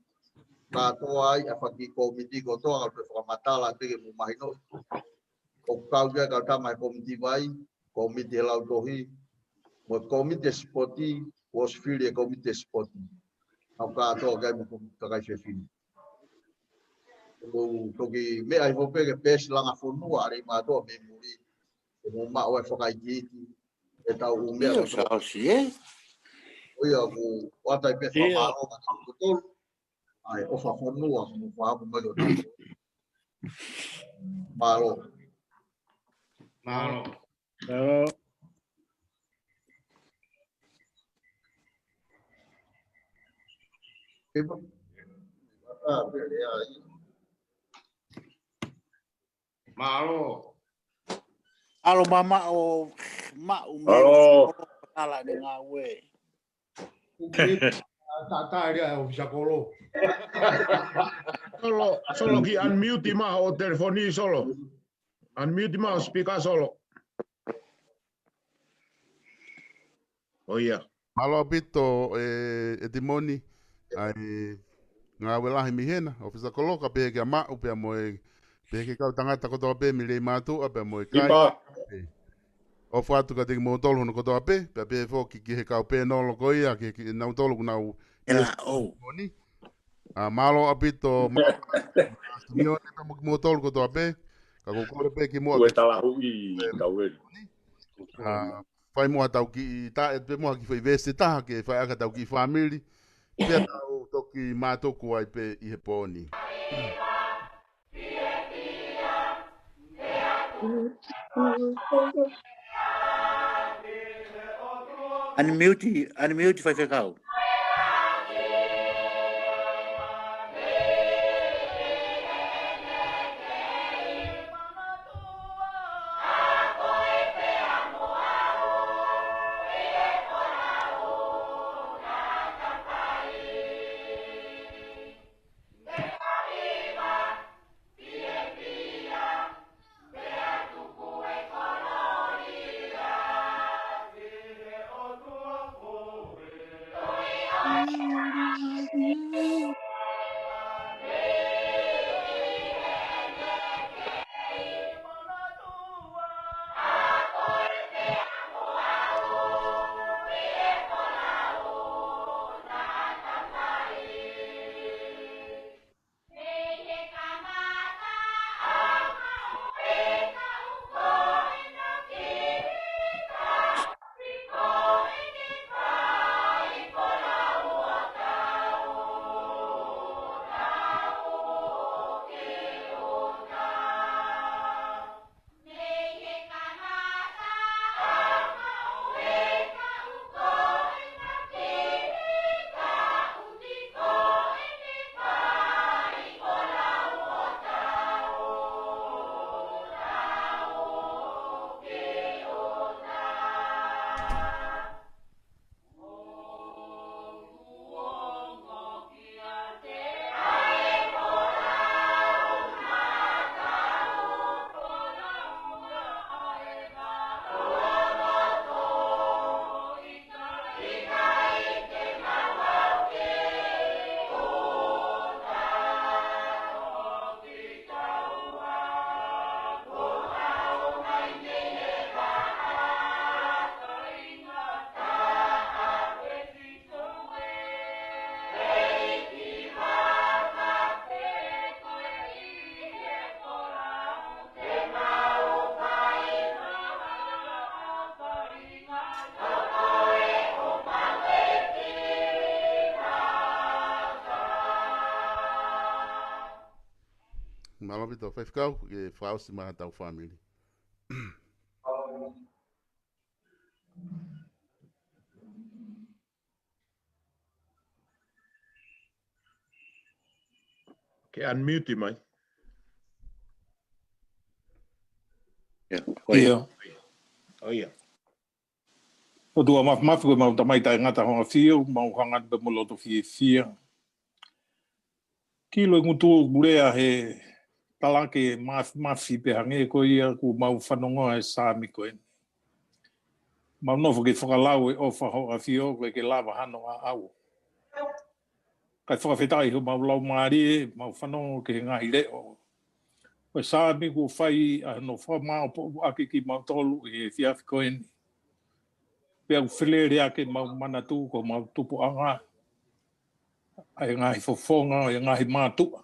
kātoa ai ʻa e fanga kiʻi kōmiti kotoa, ka ʻoku fakamatala atu ke mou mahinoʻi. ʻOku kau ki ai e kau tama he kōmiti vai, kōmiti he lautohi, mo e kōmiti sipoti, kuo ʻosi fili e kōmiti sipoti. Kau kātoa ki ai mo e kōmiti kakai fefine. Mou toki meʻa hifo pē ke pēsi langa fonua, ʻa e mātuʻa mei muli. Ke mou maʻu e fakaikiiki, e tau ʻū meʻa. ʻIo, kotoa. Sa ʻosi, ē? ʻIo, ʻoku ʻoatu ai pē fakamālō kia kimoutolu. ʻA e ʻofa fonua, mo fakaʻamu mai o tau. Mālō. Mālō. Mālō. Mālō. Mālō. Mālō, mamaʻo, maʻu mei Mālō. Ala ni ngāue. Tātā lia ʻofisa kolo. Solo, Solo, kiʻi unmute mai hoʻo telefoni, Solo. Unmute mai hoʻo speaker, Solo. ʻOia. Mālō ʻaupito, ē, ʻEtimoni, ʻa e ngāue lahi mei hena, ʻofisa kolo, ka pehē kia Maʻu, pea mo e, pehē ki he kau tangata kotoa pē, mei Leimātuʻa, pea mo e kai. ʻOfa atu kiate kimoutolu hono kotoa pē, pea pehē foki ki he kau pēnolo ko ia, ki, kinautolu ʻoku nau ʻi he ʻEtimoni. ʻA, mālō ʻaupito, mālō, Simione, pea mo kimoutolu kotoa pē, ka ʻoku ou kole pē kimuʻa ke talahuʻi, ē, kau ē. ʻA, fai muʻa ha tau kiʻi taʻe pē muʻa ha kiʻi foʻi veesi ʻe taha ke fai ʻaki ha tau kiʻi fāmili. Pea tau toki mātuku ai pē ʻi he pō ni. Unmute, unmute faifekau. Mālō ʻaupito, faifekau, ke fakaʻosi mai ha tau fāmili. Ke unmute mai. ʻIo, ko ia. ʻIo. ʻOtua Māfimafi, ko e mau Tamai taʻengata hoʻo ʻafio, mau hanga pē mo loto fiefia. Ki he ngutu ʻoku lea he talaki mafimafi pē hangē ko ia ʻoku mau fanongoa he Saame ko eni. Mau nofo ke fakalau e ʻofa hoʻo ʻafio, ʻoku ʻikai ke lava hano ʻaʻau. Kae fakafetaʻi homau laumālie, mau fanongo ki he ngaahi leʻo ʻo e Saame kuo fai ʻa hono fakamāʻopoʻopo ʻaki kimautolu ʻi he efiafi ko eni. Pea ʻoku felele ʻaki ʻemau manatu ko homau tupuʻanga ʻa e ngaahi fofonga ʻo e ngaahi mātuʻa.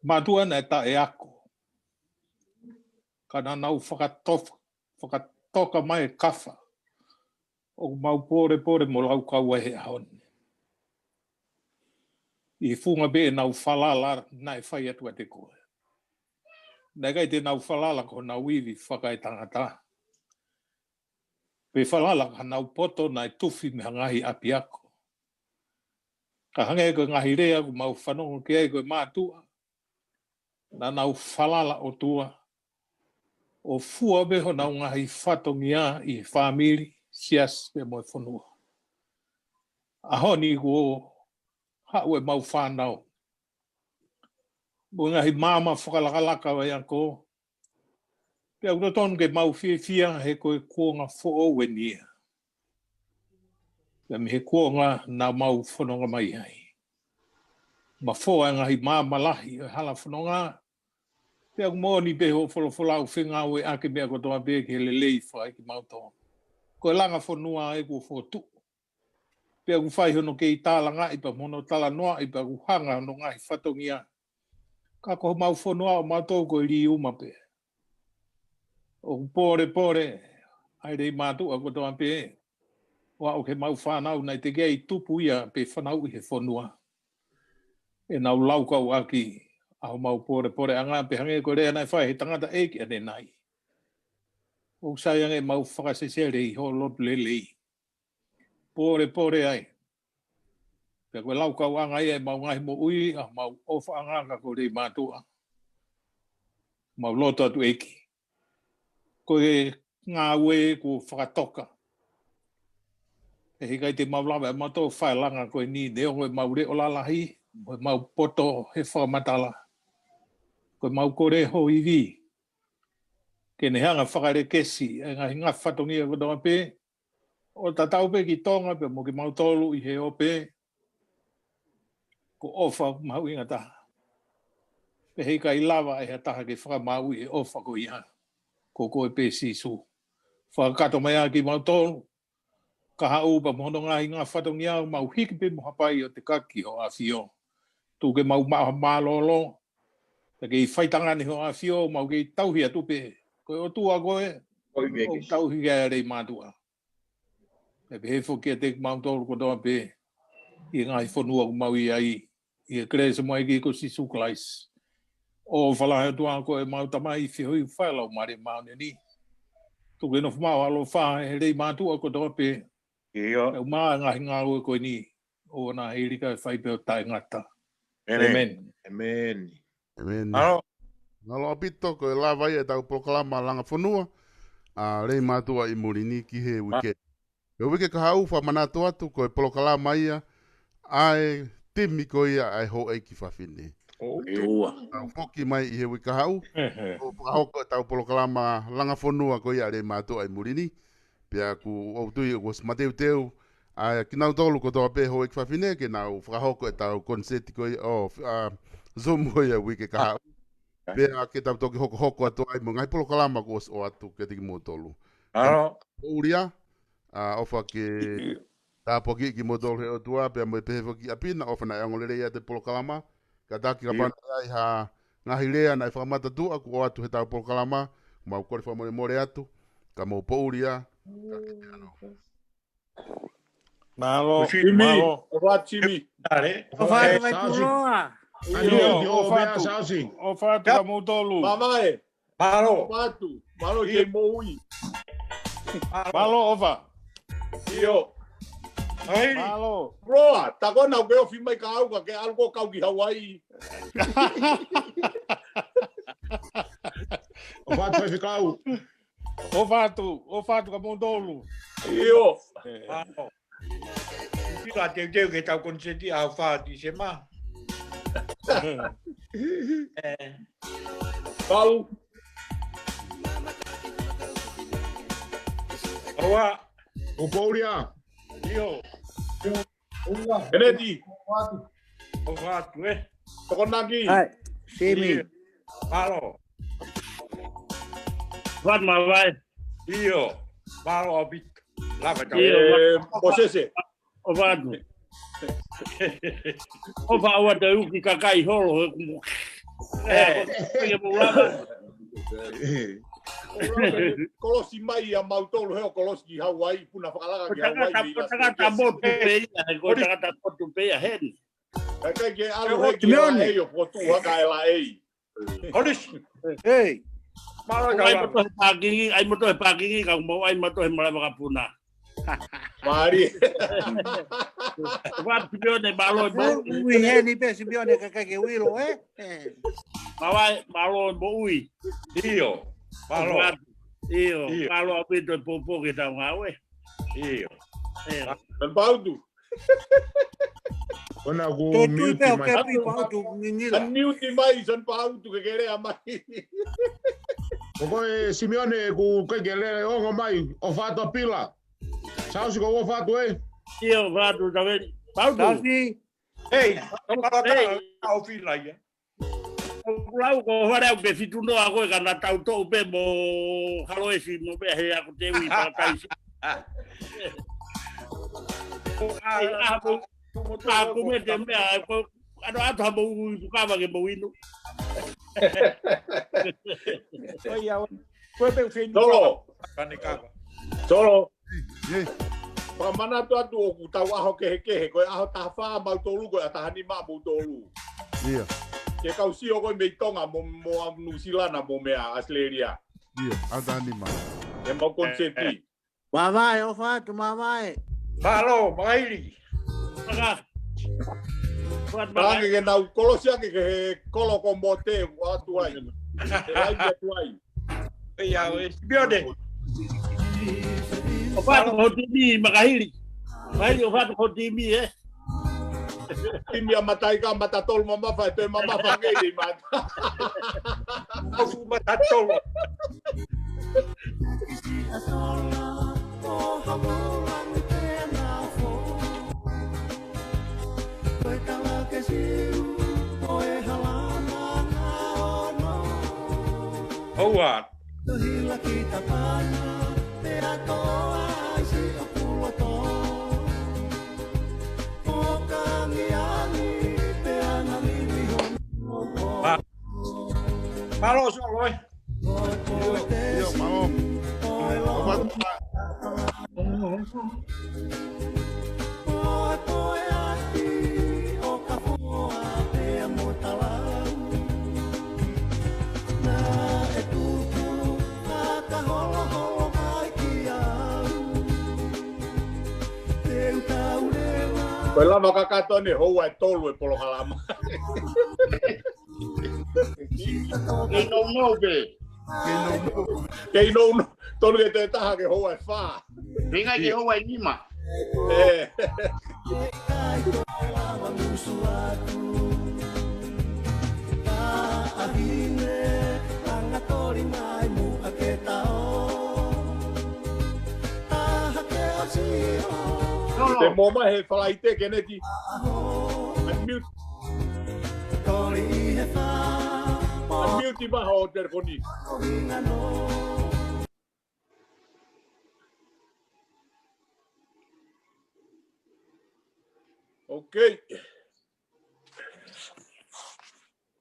Mātuʻa naʻe taʻeako. Ka naʻa nau fakatofa, fakatoka mai e kafa. ʻOku mau pōlepole mo laukau ai he ʻaho ni. ʻI he funga pē ʻenau falala naʻe fai atu kiate koe. Naʻe ʻikai te nau falala ko honau ivi fakaetangata. Pe falala ki hanau poto naʻe tufi mei ha ngaahi ʻapiako. Ka hangē ko e ngaahi lea ʻoku mau fanongo ki ai ko e mātuʻa. Naʻa nau falala ʻOtua. ʻO fua pē honau ngaahi fatongia ʻi he fāmili, siasi pea mo e fonua. ʻAho ni kuo haʻu ʻemau fānau. Mo e ngaahi maama fakalakalaka ʻo e ako. Pea ʻoku totonu ke mau fiefia he ko e kuonga foʻou eni ia. Pea mei he kuonga naʻa mau fononga mai ai. Mafoa e ngaahi maama lahi ʻo e hala fononga. Pea ʻoku moʻoni pē hoʻo folofola ʻoku fengāueʻaki e meʻa kotoa pē ki he lelei fakaʻeiki mautolu. Ko e langa fonua ʻoku fokotuʻu. Pea ʻoku fai hono kei tālangaʻi pea mo hono talanoaʻi pea ʻoku hanga hono ngaahi fatongia. Ka ko homau fonua ʻo mautolu ko e liuma pē. ʻOku pōlepole ʻa e lei mātuʻa kotoa pē. ʻO aʻu ki heʻemau fānau naʻe teʻeki ai tupu ia pe fanauʻi he fonua. ʻEnau laukau ʻaki ʻa homau pōlepoleʻanga pea hangē ko e lea naʻe fai he tangataʻeiki ʻanenai. ʻOku sai ange ʻemau fakasesele ʻi hoʻo lotu lelei. Pōlepole ai. Pea ko e laukauʻanga ia ʻemau ngaahi moʻui ʻa homau ʻofaʻanga ka ko e lei mātuʻa. Mau lotu atu ʻEiki. Ko e ngāue kuo fakatoka. ʻE ʻikai te mau lava ʻe mautolu fai e langa ko eni neongo ʻemau leʻo lalahi, mo ʻemau poto he fakamatala. Ko ʻemau kole ho ivi. Ke ne hanga fakalekesi ʻa e ngaahi ngaahi fatongia kotoa pē, ʻo tatau pē ki Tonga pea mo kimautolu ʻi he ope, ko e ʻofa mahuʻinga taha. Pea heʻikai lava ʻe ha taha ke fakamaauʻi e ʻofa ko ia, ko koe pē Sīsū. Fakakakato mai ʻa kimautolu, kahaʻu pea mo hono ngaahi ngaahi fatongia ʻo mau hiki pē mo hapai ʻo tekaki ho ʻAfio. Tuku ke mau maʻu ha mālōlō, pea kei faitangani ho ʻAfio, mau kei tauhi atu pē. Ko e ʻOtua koe, ʻoku tauhi ki ai ʻa e lei mātuʻa. Pea pehē foki kiate kimautolu kotoa pē ʻi he ngaahi fonua ʻoku mau ʻi ai, ʻi he kelesi ʻa e ʻEiki ko Sīsū Kalaisi. ʻOfa lahi ʻOtua ko ʻemau Tamai, feohi ʻofa ʻa e Laumālie Māʻoniʻoni. Tuku ke nofo maʻu ʻa e ʻaloʻofa he lei mātuʻa kotoa pē. ʻIo. Pea ʻumaʻā e ngaahi ngāue ko eni, ʻo na hili kae fai pē ʻo taʻengata. ʻĒmeni. ʻĒmeni. ʻĒmeni. ʻĒmeni. Mālō. Mālō ʻaupito, ko e lava ia ʻetau polokalama Langa Fonua ʻa e lei mātuʻa ʻi muli ni ki he uike. He uike kahaʻu fakamanatu atu ko e polokalama ia ʻa e timi ko ia ʻa e houʻeiki fafine. ʻOtua. Tau foki mai ʻi he uike kahaʻu, ʻo fakahoko ʻetau polokalama Langa Fonua ko ia ʻa e lei mātuʻa ʻi muli ni. Pea ʻoku ou tui ʻoku ʻosi mateuteu ʻa kinautolu kotoa pē houʻeiki fafine ke nau fakahoko ʻetau koniseti ko ia ʻo, ʻa, Zoom ko ia uike kahaʻu. Pea ke tau toki hokohoko atu ai mo e ngaahi polokalama kuo ʻosi ʻoatu kiate kimoutolu. Mālō. Pōʻuli ā, ʻa, ʻofa ke tāpuakiʻi kimoutolu he ʻOtua, pea mo e pehē foki ʻa Pina, ʻofa naʻe ongo lelei ʻa e polokalama, kātaki kapau naʻe ʻi ai ha ngaahi lea naʻe fakamatatuʻa kuo ʻoatu heʻetau polokalama, mau kole fakamolemole atu, ka mou pōʻuli ā, ka ke te ano. Mālō, Jimmy, mālō. ʻOfa Jimmy. Tale. ʻOfa atu mai Sasi. Kuloa. ʻIo, ʻio, ʻofa atu. Sasi. ʻOfa atu ka moutolu. Mamae. Mālō. ʻOfa atu. Mālō ke moʻui. Mālō ʻofa. ʻIo. Ai. Mālō. Roa, tā ko ena ʻoku ke ofi mai ka au ka ke ʻalu ko kau ki Hawaii. ʻOfa atu Faifekau. ʻOfa atu, ʻofa atu ka moutolu. ʻIo. ʻE. Mālō. Pila teuteu ke tau koniseti ʻaho fā Tīsema. ʻE. Pau. Aua. ʻO pōʻuli ā. ʻIo. Peneti. ʻOfa atu, ē? Tokonaki. ʻAi, Simi. ʻIo. Mālō. ʻOfa atu Mavae. ʻIo. Mālō ʻaupito. Lava tau. ʻIo, ʻe, ʻofa, Mosese. ʻOfa atu. ʻOfa atu ʻa e uki kakai holo, ē, kumu. ʻE. ʻE, mou lava. Kolosi mai ʻa mautolu he ʻo kolosi ki Hawaii, puna fakalaka ki Hawaii. Ko e tangata, ko e tangata motu pē ia, he ko e tangata motu pē ia heni. Kae ʻikai ke ʻalu he ki Simeone. L A ʻo fokotuʻu haka L A. Kolisi. Hei. Mālō ʻai mautolu he pākingi, ʻai mautolu he pākingi, ka mau ʻai mautolu he malava kapuna. Mālie. ʻOfa atu Simeone, mālō e moʻui. Ui heni pē Simeone kae ʻikai ke uilo, ē? Mavae, mālō e moʻui. ʻIo. Mālō. ʻOfa atu. ʻIo, ʻio. Mālō ʻaupito e poupou ki he tau ngāue. ʻIo. ʻIo. San Pautu. Ona ku Te tui mute pē ʻo mai. Kepi Pautu ngingila. Unmute mai, San Pautu ke ke lea mai. Ko koe Simeone ku ke ke lea ongo mai, ʻofa atu Pila. Sausi ko ʻofa atu ē. ʻIo, ʻofa atu Taveli. Pautu. Sausi. Hei, ʻofa atu Pila ia. ʻOku lau ko Fale au ke fitu noa ko e ka na tau toʻu pē mo Haloesi mo pē he aku te ui pakakai si. ʻAi, ʻa mo, ʻa ko me te mea, ko, ano atu ha mo ui pukava ke mo inu. Ko ia, ko e pē ufei Solo. Kane kava. Solo. ʻIo. Fakamanatu atu ʻoku tau ʻaho kehekehe, ko e ʻaho taha fā mautolu, ko e ʻaho taha nima mautolu. ʻIo. Ke kau sio ko e mei Tonga mo, mo Nuʻu Sila mo mea Australia. ʻIo, ʻaho taha nima. ʻE mau konseti. Mavae, ʻofa atu, Mavae. Mālō, Mavae. Maka. Pāke ke nau kolosi ake ke he kolo ko Mote, ua atu ai. He lai atu ai. ʻIo, ʻe Simeone. ʻOfa atu ho timi, Makahili. Makahili, ʻofa atu ho timi, ē. Timi ʻa Mataika, mata tolu mamafa, ʻe toe mamafa ange ʻi mata. Ofu mata tolu. ʻOua. Mālō Solo ē. ʻIo, mālō. ʻOfa atu. Ko e lava kakato ʻene houa ʻe tolu e polokalama. Kei nounou pē. Kei nounou. Kei nounou. Tolu ke toe taha ke houa ʻe fā. Pea ʻikai ke houa ʻe nima. ʻE. Te mo mai he Falaite, Keneti. Unmute. Unmute mai ho telefoni. Okay.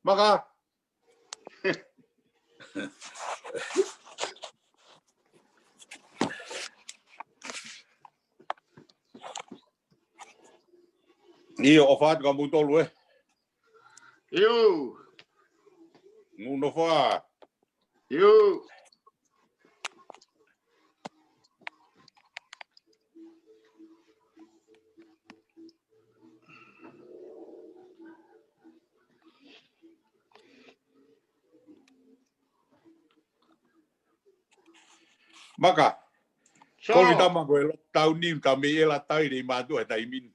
Maka. ʻIo, ʻofa atu kia moutolu ē. ʻIo. Mou nofo ā. ʻIo. Maka. Solo. Ko e tama ko e lockdown ni, ka mei ʻEla tau ʻi mātuʻa he taimi ni.